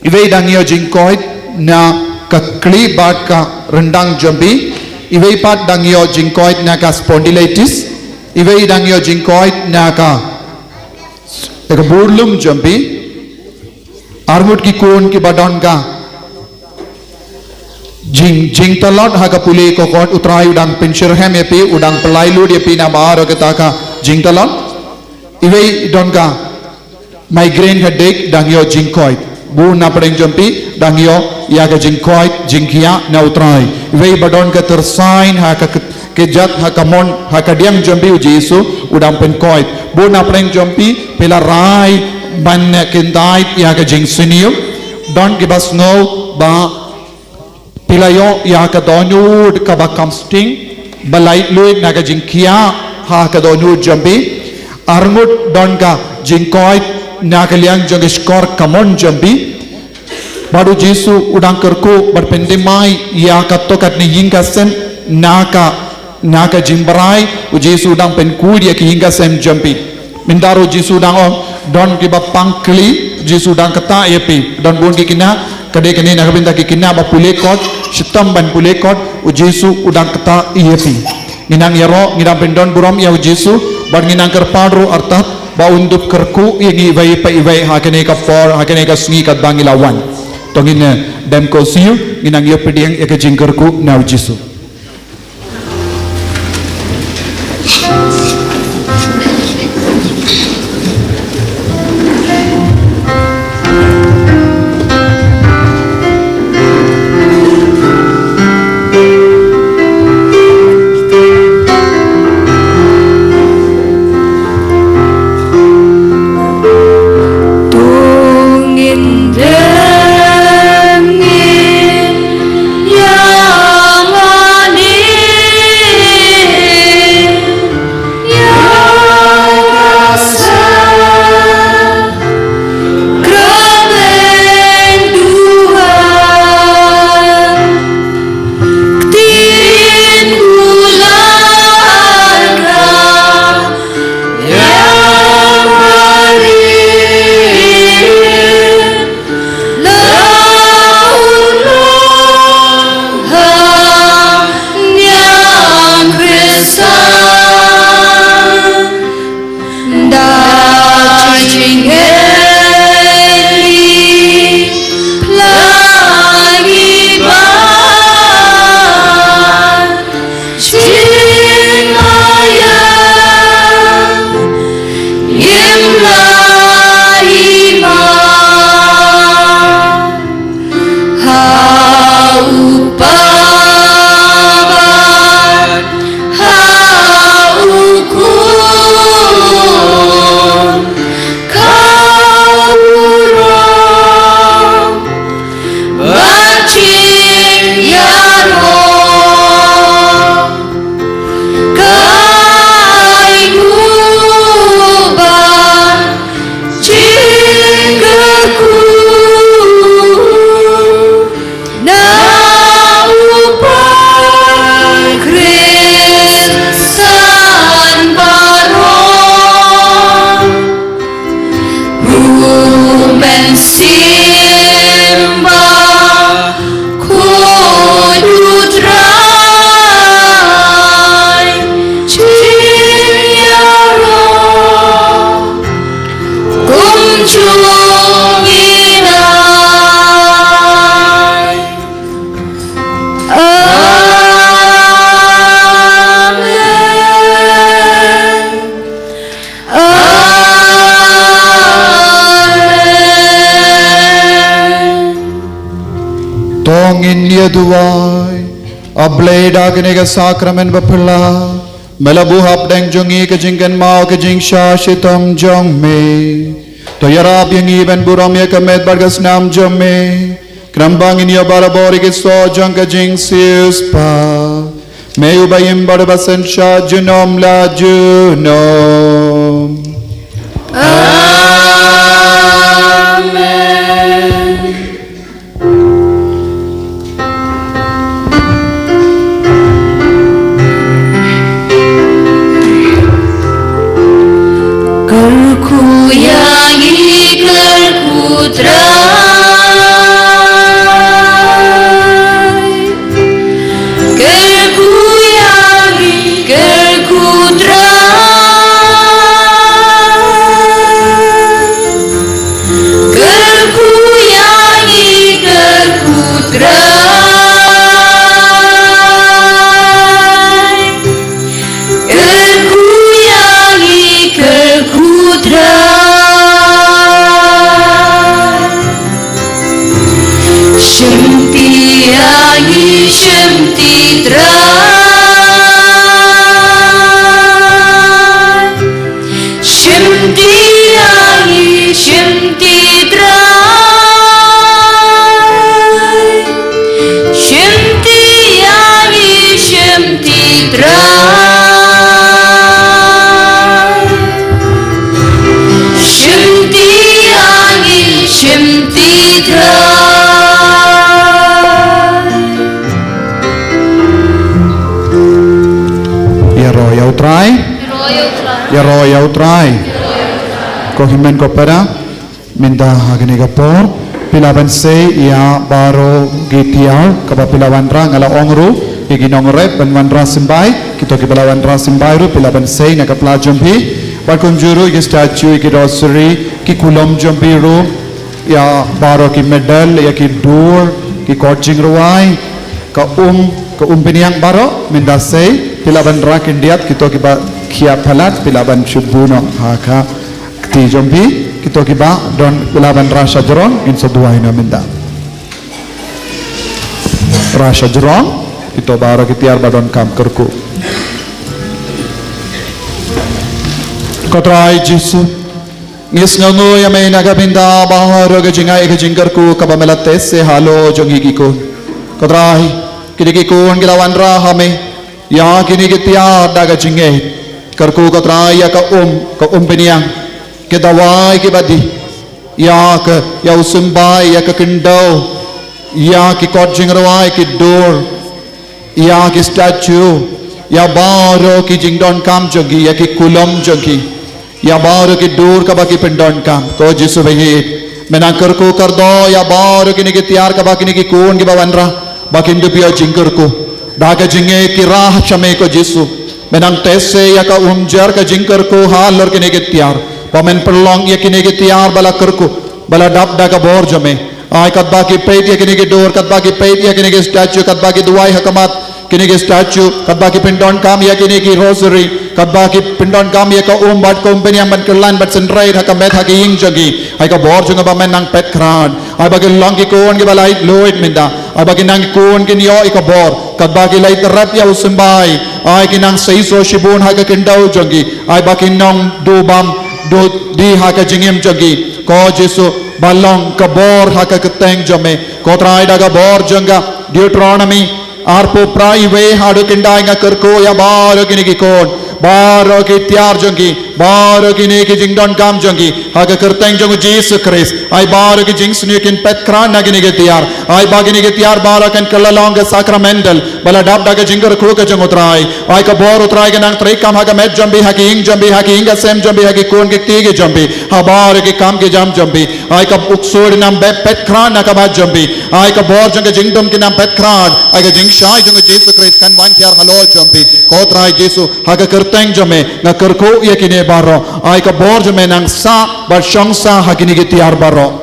Iwei dang ïoh jingkoit na ka kli bad ka ryndang jong phi. Iwei pat dang ïoh jingkoit na ka spondylitis. Iwei dang ïoh jingkoit na ka, na ka burlum jong phi. Ar ngut ki khun kiba don ka jing, jingtlot ha ka pule ko khot, u Trai u dang pynshitrhem ïa phi, u dang pynlait lut ïa phi na baroh kata ka jingtlot. Iwei don ka migraine headache, dang ïoh jingkoit. Bun na pdeng jong phi dang ïoh ïa ka jingkoit jingkhiah na u Trai. Iwei ba don ka tyrsain ha ka, ka kjat, ha ka mon, ha kadiang jong phi, u Jisu u dang pynkoit. Bun na pdeng jong phi phi la rai ban kyndait ïa ka jingsniew. Don kiba sngew ba phi la ïoh ïa ka dohnud kaba kham sting, ba laitluid na ka jingkhiah ha ka dohnud jong phi. Ar ngut don ka jingkoit na ka liang jong ka shkor kamon jong phi. Bad u Jisu u dang kyrkhu bad pynthymmai ïa katto katne ïing ka sem na ka, na ka jingbrai, u Jisu u dang pynkhuid ïa ki ïing ka sem jong phi. Mynta ruh u Jisu u dang ong, don kiba pang kli, u Jisu u dang ktah ïa phi. Don bun ki khynnah, ka dei kane na ka bynta ki khynnah ba pule kot, shitom ban pule kot, u Jisu u dang ktah ïa phi. Ngi nang ïaroh, ngi nang pyndon burom ïa u Jisu, bad ngi nang kyrpad ruh artat ba un dup kyrkhu ïa ngi iwei pa iwei ha kane ka por, ha kane ka sngi katba ngi la wan. To ngin, eh, dem ko siew, ngi nang ïa pdiang ïa ka jingkyrkhu na u Jisu. Ong ngin ïa duwai. A Blei, da kane ka sakramen baphylla me la buh hapdeng jong ngi ka jingkynmaw ka jingshah shitom jong me. To ïarap ïa ngi ban burom ïa ka met bad ka snam jong me, khnang ba ngin ïoh barabor ïa ki soh jong ka jingsiewspah. Me uba im bad uba synshar junom la junom. Amen. Kyrkhu ïa ngi, kyrkhu Trai. Kyrkhu ïa ngi, kyrkhu Trai. Kyrkhu ïa ngi, kyrkhu Trai. Kyrkhu ïa ngi, kyrkhu Trai. Shimti ïa ngi, shimti Trai. Shimti ïa ngi, shimti Trai. Shimti ïa ngi, shimti Trai. Shimti ïa ngi, shimti Trai. Ïaroh ïa U Trai. Ïaroh ïa U Trai. Ko hynmen ko para, mynta ha kane ka por phi lah ban sei ïa baroh ki tiar kaba phi la wanrah. Nga la ong ruh ïa ki nongrep ban wanrah symbai, kito kiba la wanrah symbai ruh phi lah ban sei na ka pla jong phi. Bad kumjuh ruh ïa ki statue, ïa ki rosary, ki kulom jong phi ruh, ïa baroh ki medal, ïa ki dur, ki kot jingrwai, ka um, ka umpynïang baroh, mynta sei phi lah ban rah khyndiat. Kito kiba khiah palat phi lah ban shu buh noh ha ka kti jong phi. Kito kiba don phi lah ban rah shajrong, ngin sa duwai noh mynta. Rah shajrong, kito baroh ki tiar ba donkam kyrkhu. Ko Trai Jisu, ngi sngewnguh ïa me na ka bynta baroh ka jingai ka jingkyrkhu kaba me la test halor jong ngi ki khun. Ko Trai, kine ki khun ki la wanrah ha me ïa kine ki tiar da ka jingngeit. Kyrkhu ko Trai ïa ka um, ka umpynïang, ki dawai kiba dih, ïa ka, ïa u symbai, ïa ka khyndew, ïa ki kot jingrwai, ki dur, ïa ki statue, ïa baroh ki jingdonkam jong ki, ïa ki kulom jong ki, ïa baroh ki dur kaba ki pyndonkam. Ko Jisu ba ïeit, me nang kyrkhu kyrdoh ïa baroh kine ki tiar kaba kine ki khun kiba wanrah ba kin dup ïoh jingkyrkhu. Da ka jingngeit ki rah sha me ko Jisu. Me nang test ïa ka umjer ka jingkyrkhu halor kine ki tiar, ba men pynlong ïa kine ki tiar ba la kyrkhu, ba la dap da ka bor jong me. Ai katba ki peit ïa kine ki dur, katba ki peit ïa kine ki statue, katba ki duwai ha khmat kine ki statue, katba ki pyndonkam ïa kine ki rosary, katba ki pyndonkam ïa ka um bad ka umpynïang ban kyllaiñ bad synreit ha ka met ha ka ïing jong ki. Ai ka bor jong nga ba men nang peit khrat. Ai ba kin long ki khun kiba lait luid mynta. Ai ba kin nang ki khun kin ïoh ïa ka bor. Katba ki lait rep ïa u symbai, ai kin nang seisoh shibun ha ka khyndew jong ki. Ai ba kin nang duh bam, duh dih ha ka jingim jong ki. Ko Jisu, ba long ka bor ha ka kyrteng jong me. Ko Trai, da ka bor jong ka Deuteronomy arphew phra, wei haduh khyndai, nga kyrkhu ïa baroh kine ki khun, baroh ki tiar jong ki, baroh kine ki jingdonkam jong ki, ha ka kyrteng jong u Jisu Khrist. Ai baroh ki jingsniew kin peit khrat na kine ki tiar. Ai ba kine ki tiar baroh kin kylla long ka sacramental ba la dap da ka jingkyrkhu ka jong u Trai. Ai ka bor u Trai ka nang treikam ha ka met jong phi, ha ka ïing jong phi, ha ka ïing ka sem jong phi, ha ki khun ki kti ki jong phi, ha baroh ki kam ki jam jong phi. Ai ka bor u Jisu un nang peit khrat na ka met jong phi. Ai ka bor jong ka jingdum kin nang peit khrat. Ai ka jingshai jong u Jisu Khrist kan wan thiar halor jong phi. Ko Trai Jisu, ha ka kyrteng jong me nga kyrkhu ïa kine baroh. Ai ka bor jong me nang sah bad shong sah ha kine ki tiar baroh.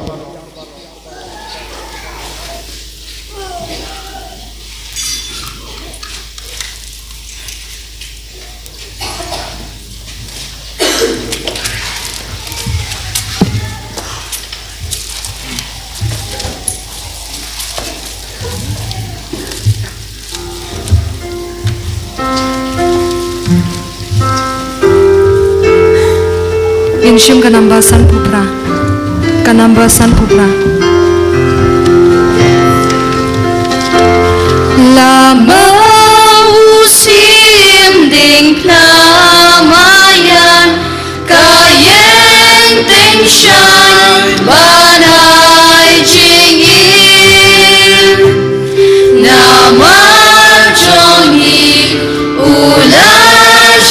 Shim ka number sanphew phra. Ka number sanphew phra. Lama u sim dieng phla maïan, ka ïeng teng shan ban ai jingim. Namar jong ngi u la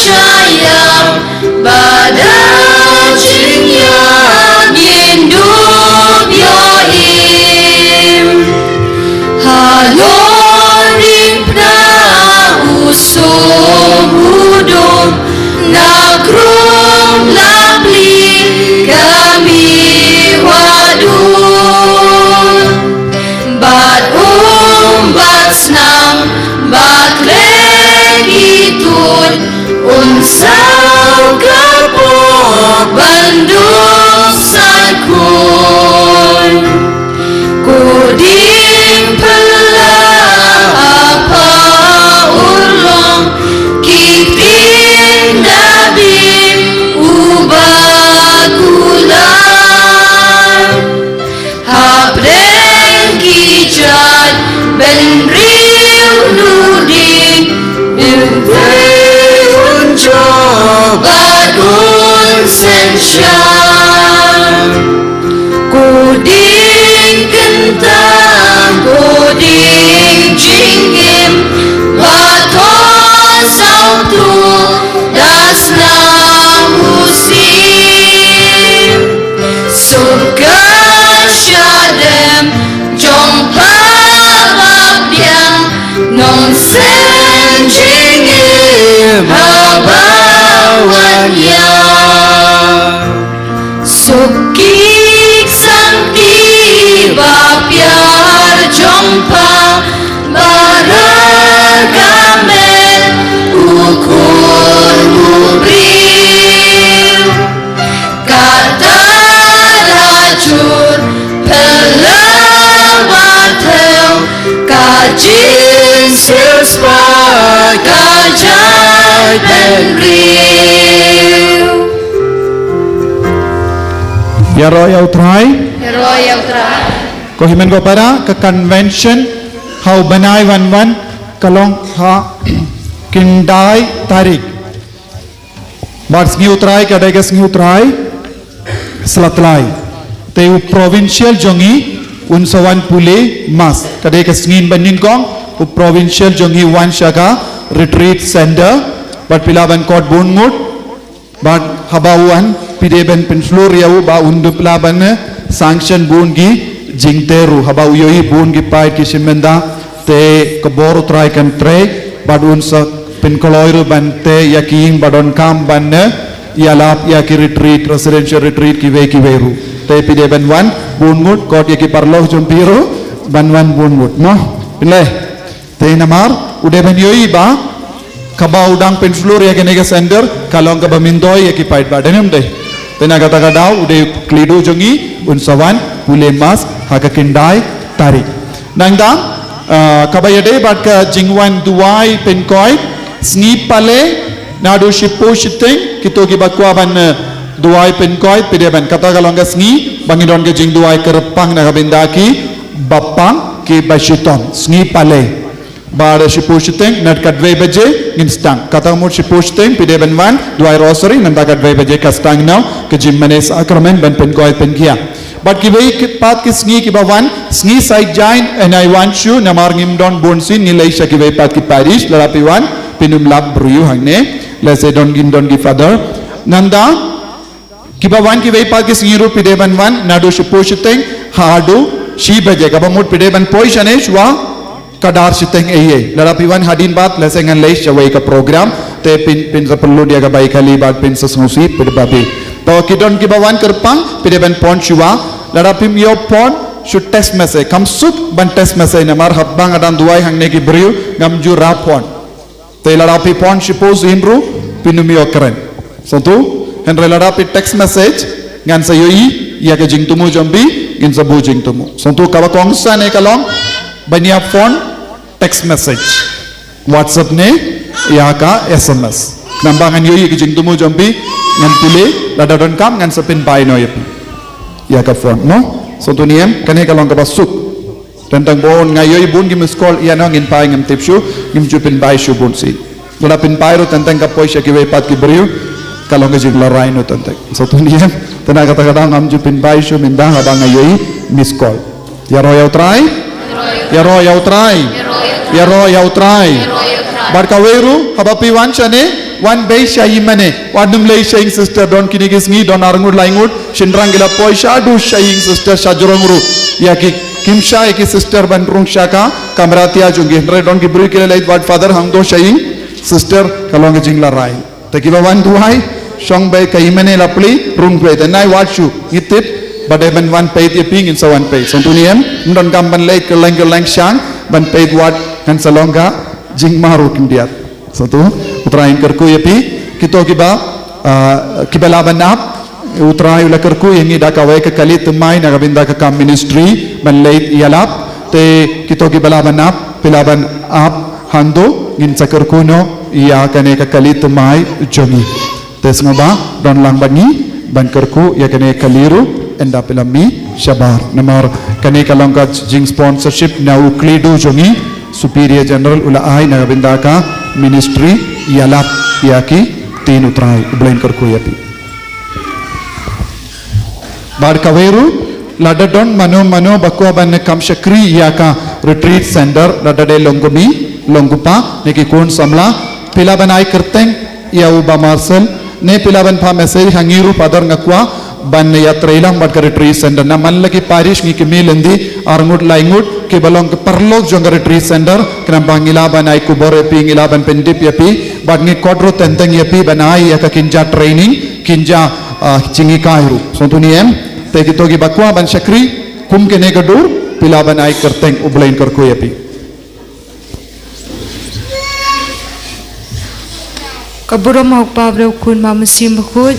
shah ïap, ba da jingïap ngin dup ïoh im. Halor ring phna u sum u dum, na krum la pli ka mih wa dum. Bad um bad snam, ba khleh ki tut, un saw ka pop ban dung san khun. Ko dieng phla ha pha urlong, ki ktien da bim uba kular. Hapdeng ki jait bynriew nu ding, un tei un jop bad un synshar. Ko dieng kyntang, ko dieng jingim, ba thon sawtu da snam u sim. Suk ka shadem jong pha ba biang, nongsen jingim haba wan ïaid. Suk ki ksangti ba pher jong pha, ba rah ka met u khun u briew. Kata da jur phylla ba thew, ka jingsngewspah ka jaitbynriew. Ïaroh ïa U Trai. Ïaroh ïa U Trai. Ko hynmen ko para, ka convention ha u bnai wan wan ka long ha khyndai tarik. Bad sngi U Trai ka dei ka sngi U Trai Slatlai. Te u provincial jong ngi un sa wan pule mass. Ka dei ka sngi ba nyngkong u provincial jong ngi wan sha ka retreat center. Bad phi lah ban khot bun ngut. Bad haba u wan phi dei ban pynshlur ïa u ba un dup lah ban sanction bun ki jingtei ruh. Haba u ïohi bun ki paid ki shim bynta, te ka bor U Trai kan trei, bad un sa pynkloi ruh ban tei ïa ki ïing ba donkam ban ïalap ïa ki retreat, residential retreat kiwei kiwei ruh. Te phi dei ban wan bun ngut, khot ïa ki paralok jong phi ruh ban wan bun ngut, mo. Pynleh. Te namar u dei ban ïohi ba kaba u dang pynshlur ïa kane ka center ka long kaba myntoi ïa ki paid ba dang ym dei. Te na kata ka daw u dei u khlieh duh jong ngi un sa wan pule mass ha ka khyndai tarik. Nangta, ah, kaba ïadei bad ka jingwan duwai pynkoit, sngi Palei, naduh shiphew shiteng, kito kiba kwah ban, eh, duwai pynkoit, phi dei ban, kata ka long ka sngi ba ngi don ka jingduwai kyrpang na ka bynta ki bapang kiba shitom, sngi Palei. Bad shiphew shiteng, naduh katwei baje ngin sdang. Kata ka mut shiphew shiteng phi dei ban wan duwai rosary, nangta katwei baje ka sdang noh ka jingmane sakramen ban pynkoit pynkhia. Bad kiwei ki pat ki sngi kiba wan, sngi Saitjaiñ, and I want you, namar ngim don bun sien, ngi leit sha kiwei pat ki parish, lada phi wan phin ym lap briew hangne, lehse don ngin don ki father. Nangta kiba wan kiwei pat ki sngi ruh phi dei ban wan naduh shiphew shiteng haduh shi baje, kaba mut phi dei ban poi shane shuwa ka dar shiteng eiei. Lada phi wan hadien pat lehse ngan leit shawei ka program, te phin, phin sa pynlut ïa ka bai khali bad phin sa sngewsih phi dei ba phi. To ki don kiba wan kyrpang phi dei ban phone shuwa, lada phim ïoh phone shu text message, kham suk ban text message namar haba nga dang duwai hangne ki briew ngam ju rah phone. Te lada phi phone shiphew sien ruh phin ym ïoh kren. Sngewthuh, hynrei lada phi text message ngan sa ïohi ïa ka jingthmu jong phi, ngin sa buh jingthmu. Sngewthuh, kaba kongsan eh ka long ban ïa phone, text message, WhatsApp ne ïa ka S M S. Namar ba ngan ïohi ïa ka jingthmu jong phi, ngan pule, lada donkam ngan sa pynbai noh ïa phi ïa ka phone, mo. Sngewthuh ne em? Kane ka long kaba suk. Teng teng bun nga ïohi bun ki miss call ïa no ngin phai ngam tip shuh, ngim ju pynbai shuh bun sien. Lada pynbai ruh teng teng ka poi sha kiwei pat ki briew, ka long ka jinglarai noh teng teng. Sngewthuh ne em? Te na kata ka daw ngam ju pynbai shuh mynta haba nga ïohi miss call. Ïaroh ïa U Trai? Ïaroh ïa U Trai? Ïaroh ïa U Trai? Bad kawei ruh, haba phi wan shane, wan beit sha ïingmane, wat nym leit sha ïing sister, don kine ki sngi, don arngut laingut, shynrang ki la poi shaduh sha ïing sister sha jrong ruh. Ïa ki, kim shah ïa ki sister ban rung sha ka kamra thiah jong ki, hynrei don ki briew ki la leit wad Father Hangdo sha ïing sister, ka long ka jinglarai. Te kiba wan duwai, shong beit, ka ïingmane la plie, rung beit, te nai wad shuh, ngi tip ba dei ban wan peit ïa phi, ngin sa wan peit. Sngewthuh ne em? Ym donkam ban leit kylleng kylleng shang ban peit wad, kan sa long ka jingma ruh khyndiat. Sngewthuh? U Trai un kyrkhu ïa phi. Kito kiba, ah, kiba lah ban ap, U Trai u la kyrkhu ïa ngi da kawei ka kali thymmai na ka bynta ka kam ministry ban leit ïalap. Te kito kiba lah ban ap, phi lah ban ap hangto, ngin sa kyrkhu noh ïa kane ka kali thymmai jong ngi. Te sngewbha don lang bad ngi ban kyrkhu ïa kane ka kali ruh, ynda phi la mih shabar. Namar kane ka long ka jingsponsorship na u khlei duh jong ngi, Superior General u la ai na ka bynta ka ministry ïalap ïa ki ktien U Trai. U Blei un kyrkhu ïa phi. Bad kawei ruh, lada don mano mano ba kwah ban kam shakri ïa ka retreat center, lada dei long kmie, long kpa, ne ki khun samla, phi lah ban ai kyrteng ïa u Bah Marcel, ne phi lah ban phah message ha ngi ruh, Father, nga kwah ban ïatrei lang bad ka retreat center. Namar la ki parish ngi kmie lynti arngut laingut kiba long ki paralok jong ka retreat center, khnang ba ngi lah ban ai khubor ïa phi, ngi lah ban pyndep ïa phi, bad ngi khot ruh teng teng ïa phi ban ai ïa ka kynja training, kynja, ah, jinghikai ruh. Sngewthuh ne em? Te kito kiba kwah ban shakri kum kane ka dur, phi lah ban ai kyrteng. U Blei un kyrkhu ïa phi. Ka burom ha U Kpa, bad U Khun bad U Mynsiem Bakhuid.